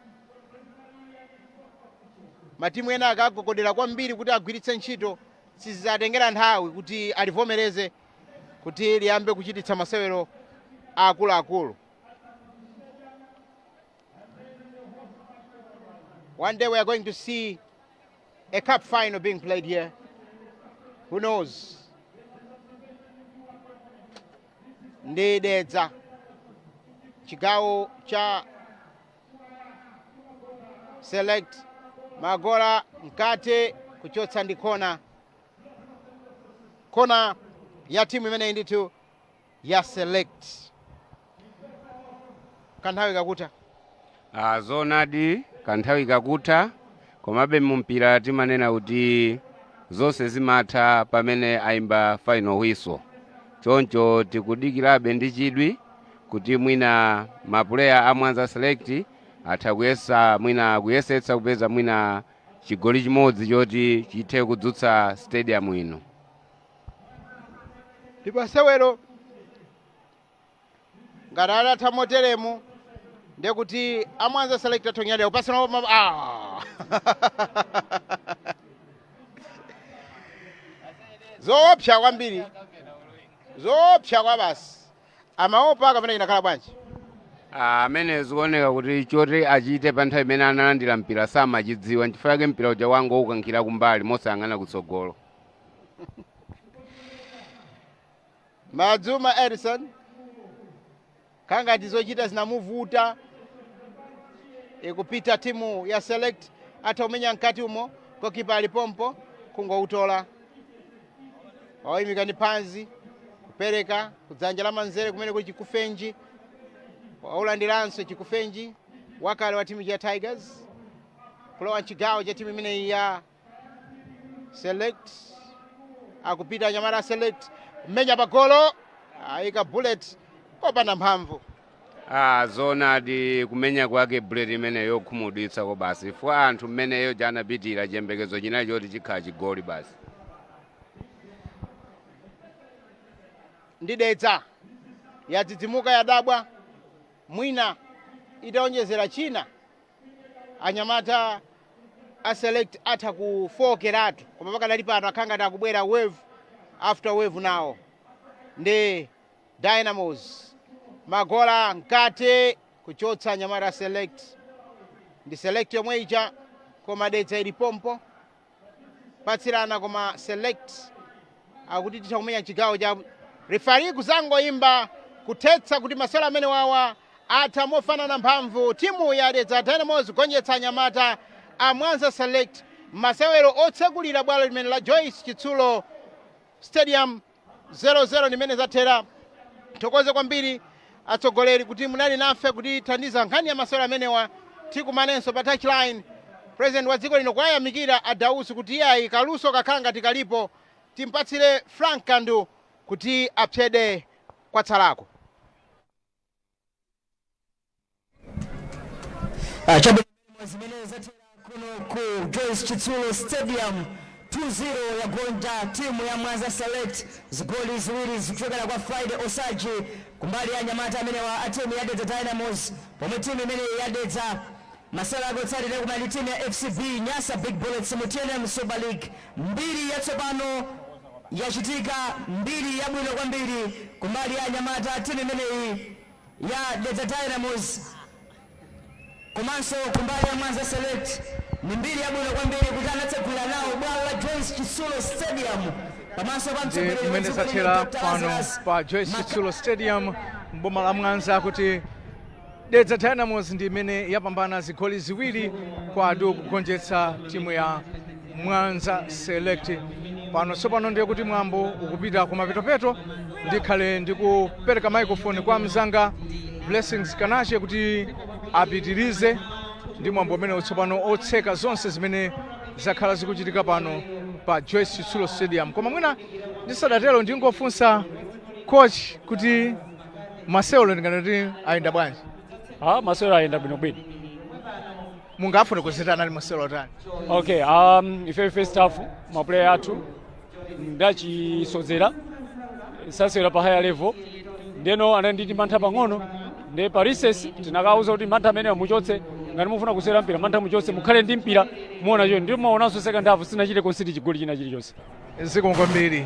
matimu ena akagogodera kwambiri kuti agwiritse ntchito, sizidzatengera nthawi kuti alivomereze kuti liyambe kuchititsa masewero akuluakulu. One day we are going to see a cup final being played here. Who knows? Ndi Dedza, chigawo cha Select. Magola mkate, kuchotsa ndi kona, kona ya timu imeneyi ndithu ya Select. Kanthawi kakutha. Ah, zoonadi, kanthawi kakutha, komabe mumpira timanena kuti zonse zimatha pamene ayimba final whistle. Choncho tikudikirabe ndi chidwi kuti mwina mapuleya a Mwanza Select atha kuyesa, mwina kuyesetsa kupeza mwina chigoli chimodzi choti chithe kudzutsa stadium ino. Ndipo sewero ngati atatha moteremu, ndiye kuti amwanza Select athonyadira kupasana. Ah! Zoopsa kwambiri, zoopsa kwa basi. Amaopa kapena inakhala bwanji? Amene zikuoneka kuti choti achite pa nthawi imene analandira mpira samachidziwa, nchifukwa chake mpira uja wangoukankhira kumbali mosayang'ana kutsogolo. Madzuma Edison kangati zochita zinamuvuta. Ikupita timu ya Select, atha kumenya mkati umo, gokipa alipompo kungoutola, wawayimika ndi phanzi, kupereka kudzanja la manzere kumene kuli Chikufenji. Waulandiranso Chikufenji, wakale wa timu ya Tigers, kulowa mchigawo cha timu imeneyi ya Select. Akupita anyamata Select, mmenya pagolo, ayika bullet kopanda mphamvu. Ah, zoonadi, kumenya kwake bullet imeneyo yokhumudwitsa ko basi, chifukwa anthu mmeneyo chanapitira chiyembekezo chinali choti chikhala chigoli basi. Ndi Dedza yadzidzimuka, yadabwa, mwina itaonjezera china anyamata a Select atha kufokeratu, koma pakadali pano akhangati akubwera wave after wave nawo ndi Dynamos. Magola mkate, kuchotsa anyamata Select. Ndi Select yomwe ija, koma Dedza ili pompo, patsirana, koma Select akuti titha kumenya chigawo cha. Referee kuzangoyimba kuthetsa kuti masewero amene wawa Atha mofanana mphamvu, timu ya Dedza Dynamos kugonjetsa anyamata a Mwanza Select masewero otsekulira bwalo limene la Joyce Chitsulo Stadium, 0-0 limene zathera. Thokoze kwambiri atsogoleri kuti munali nafe kutithandiza nkhani ya masewero amenewa. Tikumanenso pa touchline. President wa dziko lino kuyayamikira Adausi kuti iyayi, kaluso kakhala ngati kalipo. Timpatsire Frank Kandu kuti apsede kwatsalako. Chabwino, zimene zathera kuno ku Joyce Chitsulo Stadium, 2-0 yagonja timu ya Mwanza Select, zigoli ziwiri zikuchokera kwa Friday Osaji kumbali ya anyamata amenewa a timu ya Dedza Dynamos, pomwe timu imene ya Dedza masewero ake otsatira kumali ndi timu ya FCB Nyasa Big Bullets mu TNM Super League. Mbiri yatsopano yachitika, mbiri yabwino kwambiri kumbali ya anyamata timu imeneyi ya Dedza Dynamos, komanso kumbali ya Mwanza Select ni mbiri yabwino kwambiri kuti anatsegulira nawo bwalo la Joyce Chitsulo Stadium pamaso pa Ndi mtsogoleri wa mmene dziko lino, zathera Dr. pano Lazarus pa Joyce Chitsulo Stadium mboma la Mwanza, kuti Dedza Dynamos ndi imene yapambana zigoli 2 kwa du kugonjetsa timu ya Mwanza Select. Pano tsopano ndiye kuti mwambo ukupita kumapetopeto. Ndikhale ndikupereka microphone kwa mzanga Blessings Kanache kuti apitirize ndi mwambo umene tsopano otseka zonse zimene zakhala zikuchitika pano pa Joyce Chitsulo Stadium. Koma mwina ndisadatero, ndingofunsa coach kuti masewero ndinganoti ayenda bwanji? Ah, masewero ayenda bwinobwino. Mungafune kuzita anali masewero otani? Okay, ife first half maplayer athu ndachisodzera sasewera pa higher level, ndeno ananditi mantha pang'ono. Nde pa recess tinakauza kuti mantha amenewa muchotse. Ngati mufuna kusewera mpira, mantha muchotse, mukhale ndi mpira, muona cho. Ndiyo maonanso second half sinachite concede chigoli china chilichonse. Zikomo kwambiri.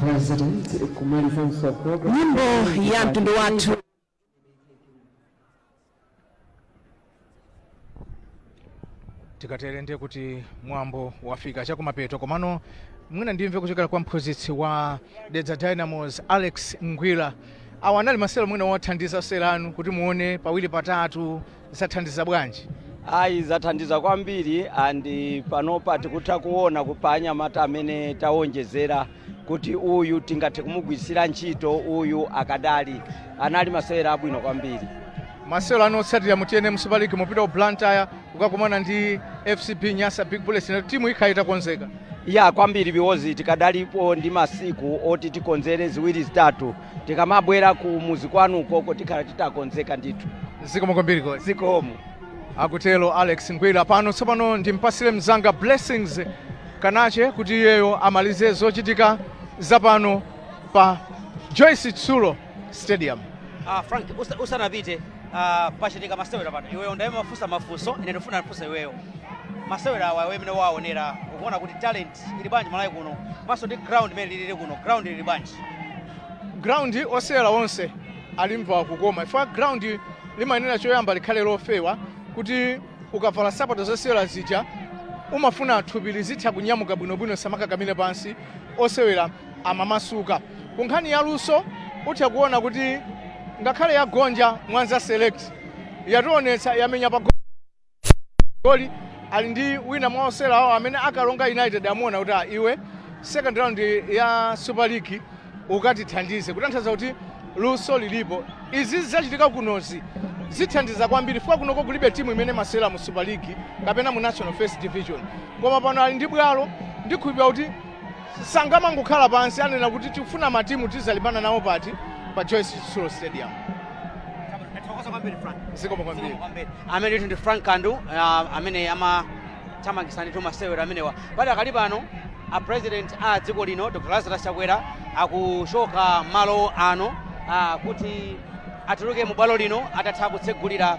President kumalizanso program. Nyimbo ya mtundu wathu. Tikatere ndiye kuti mwambo wafika chakumapeto, komano mwina ndimve kuchokera kwa mphunzitsi wa Dedza Dynamos, Alex Ngwira. Awa anali masewero mwina wothandiza osewera anu kuti muone pawiri patatu, zathandiza bwanji? Ayi, zathandiza kwambiri, and panopa tikutha kuona pa anyamata amene tawonjezera kuti uyu tingathe kumugwirisira ntchito, uyu akadali. Anali masewera abwino kwambiri. Masewero anu otsatira mu TNM Super League, mupita ku Blantyre kukakumana ndi FCB Nyasa Big Bullets, na timu ikhala itakonzeka? Ya, kwambiri, because tikadalipo ndi masiku oti tikonzere ziwiri zitatu. Tikamabwera ku muzi kwanu ukoko tikhala titakonzeka ndithu. Zikomo kwambiri, coach. Zikomo. Akutero Alex Ngwira. Pano tsopano ndimpasire mzanga Blessings Kanache kuti iyeyo amalize zochitika zapano pa Joyce Chitsulo Stadium. Frank, usanapite, pachitika masewera pano. Iweyo ndayima mafunsa mafunso, ine ndifuna ndifunsa iweyo. Masewera awa, iweyo mene waonera, ukuona kuti talent ili bwanji Malawi kuno, maso ndi ground imene lilili kuno, ground lili bwanji? Ground, osewera onse alimva kukoma, ifwa ground limayenera choyamba likhale lofewa kuti ukavala sapato zosewera zija umafuna thupi lizitha kunyamuka bwinobwino, samakakamire pansi, osewera amamasuka. Ku nkhani ya luso, utha kuona kuti ngakhale yagonja, Mwanza Select yationetsa, yamenya pa goli. Ali ndi wina mwa osewera awo amene akalonga United amuona kuti, "Ah, iwe second round ya Super League ukatithandize," kutanthauza kuti luso lilipo. Izi zachitika kunozi Zithandiza kwambiri chifukwa kunoko kulibe timu imene imasewera mu Super League kapena mu National First Division, koma pano ali ndi bwalo. Ndikhulupirira kuti sangamangokhala pansi, anena kuti tikufuna matimu tizalimbana nawo pati? Pa Joyce Chitsulo Stadium. Tathokoza kwambiri, Frank. Zikomo kwambiri. Amene ndithu ndi Frank Kandu, amene amathamangisa ndithu masewero amenewa. Padakali pano a President a dziko lino, Dr Lazarus Chakwera, akuchoka malo ano kuti atuluke mu bwalo lino atatha kutsegulira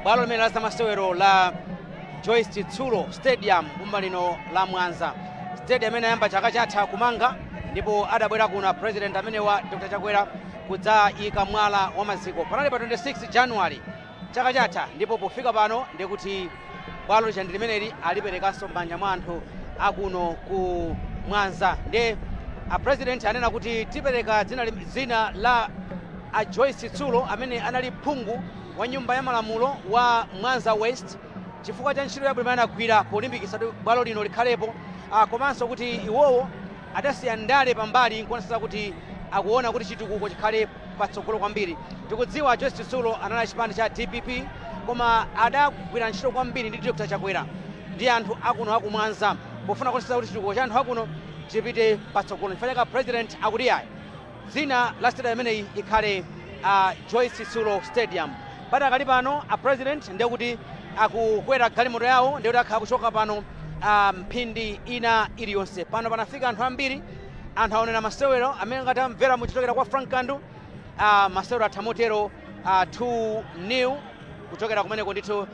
bwalo limene la zamasewero la Joyce Chitsulo Stadium boma lino la Mwanza. Stadium imene ayamba chaka chatha kumanga, ndipo adabwera kuno a President amenewa, Dr Chakwera, kudzayika mwala wa maziko panali pa 26 January chaka chatha. Ndipo pofika pano ndikuti bwalo lija ndi limeneli, aliperekanso m'manja mwa anthu akuno ku Mwanza. Ndi a President anena kuti tipereka dzina la a Joyce Chitsulo, amene anali phungu wa nyumba ya malamulo wa Mwanza West, chifukwa cha ntchito yabwino imene anagwira polimbikitsa kuti bwalo lino likhalepo, komanso kuti iwowo adasiya ndale pambali nkuonetsetsa kuti akuona kuti chitukuko chikhale patsogolo kwambiri. Tikudziwa Joyce Chitsulo anali chipani cha DPP, koma adagwira ntchito kwambiri ndi Dr Chakwera ndi anthu akuno akumwanza pofuna kuonetsetsa kuti chitukuko cha anthu akuno chipite patsogolo. Chifukwa chake President akuti ayi, dzina la stadium imeneyi ikhale Joyce Chitsulo Stadium. Padakali pano a President ndekuti akukwera galimoto yawo, ndekuti akhala kuchoka pano mphindi ina iliyonse. Pano panafika anthu ambiri, anthu aonera masewero amene ngati amvera muchitokera kwa Frank Kandu. Masewero atha motero, 2-0 kuchokera kumeneko ndithu,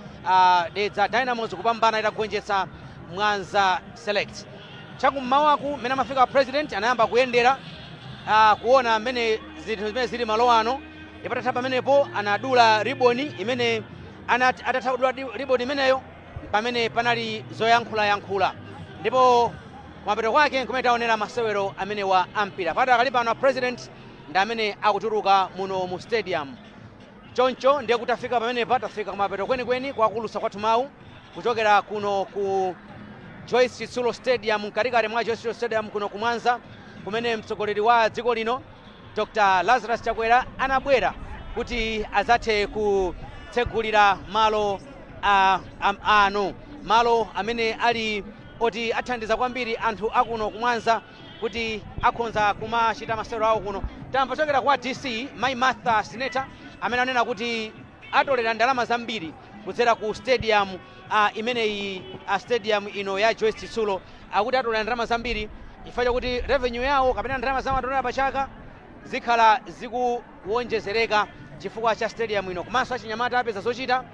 Dedza Dynamos kupambana itagonjetsa Mwanza Select. Chakummawaku mmene amafika President, anayamba kuyendera kuona mmene zinthu zimene zili malo ano, ndipo atatha pamenepo anadula riboni imene atatha kudula riboni imeneyo pamene panali zoyankhulayankhula, ndipo kumapeto kwake kumene taonera masewero amenewa ampira. Padakali pano a President ndi amene akutuluka muno mu stadium. Choncho ndiye kuti tafika pamenepa, tafika kumapeto kwenikweni kwakulutsa kwathu mawu kuchokera kuno ku Joyce Chitsulo Stadium, mkatikati mwa Joyce Chitsulo Stadium kuno ku Mwanza, kumene mtsogoleri wa dziko lino, Dr Lazarus Chakwera, anabwera kuti adzathe kutsegulira malo ano, malo amene ali oti athandiza kwambiri anthu akuno kumwanza kuti akhonza kumachita masewero awo kuno. Tamva chokera kwa DC, Mai Martha Sineta, amene anena kuti atolera ndalama zambiri kudzera ku stadium imeneyi, stadium ino ya Joyce Chitsulo. Akuti atolera ndalama zambiri chifukwa chakuti revenue yawo kapena ndalama zamatolera pachaka zikhala zikuwonjezereka chifukwa cha stadium ino. Komanso achinyamata apeza zochita,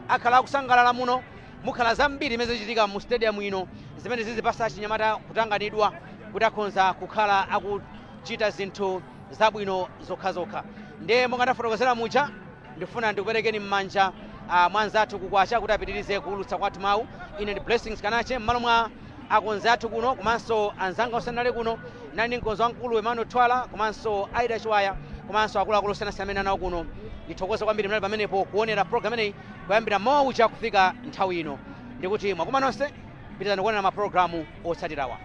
akhala akusangalala muno. Mukhala zambiri zimene zichitika mu stadium ino zimene zizipasa achinyamata kutanganidwa kuti akhonza kukhala akuchita zinthu zabwino zokhazokha. Ndiye monga ndafotokozera muja, ndifuna ndikuperekeni m'manja mwa anzathu kukwacha kuti apitirize kuulutsa kwathu mawu. Ine ndi Blessings Kanache, m'malo mwa akonzi athu kuno komanso anzanga onse nali kuno, nali ndi mkonzi wamkulu Emmanuel Twala komanso Aida Chiwaya komanso akuluakulu osiyanasiyana amene anawo kuno. Ndithokoze kwambiri mnali pamenepo kuonera program imeneyi kuyambira mawa uja kufika nthawi ino. Ndikuti mwakuma nonse, pitirizani kuonera mapulogalamu otsatirawa.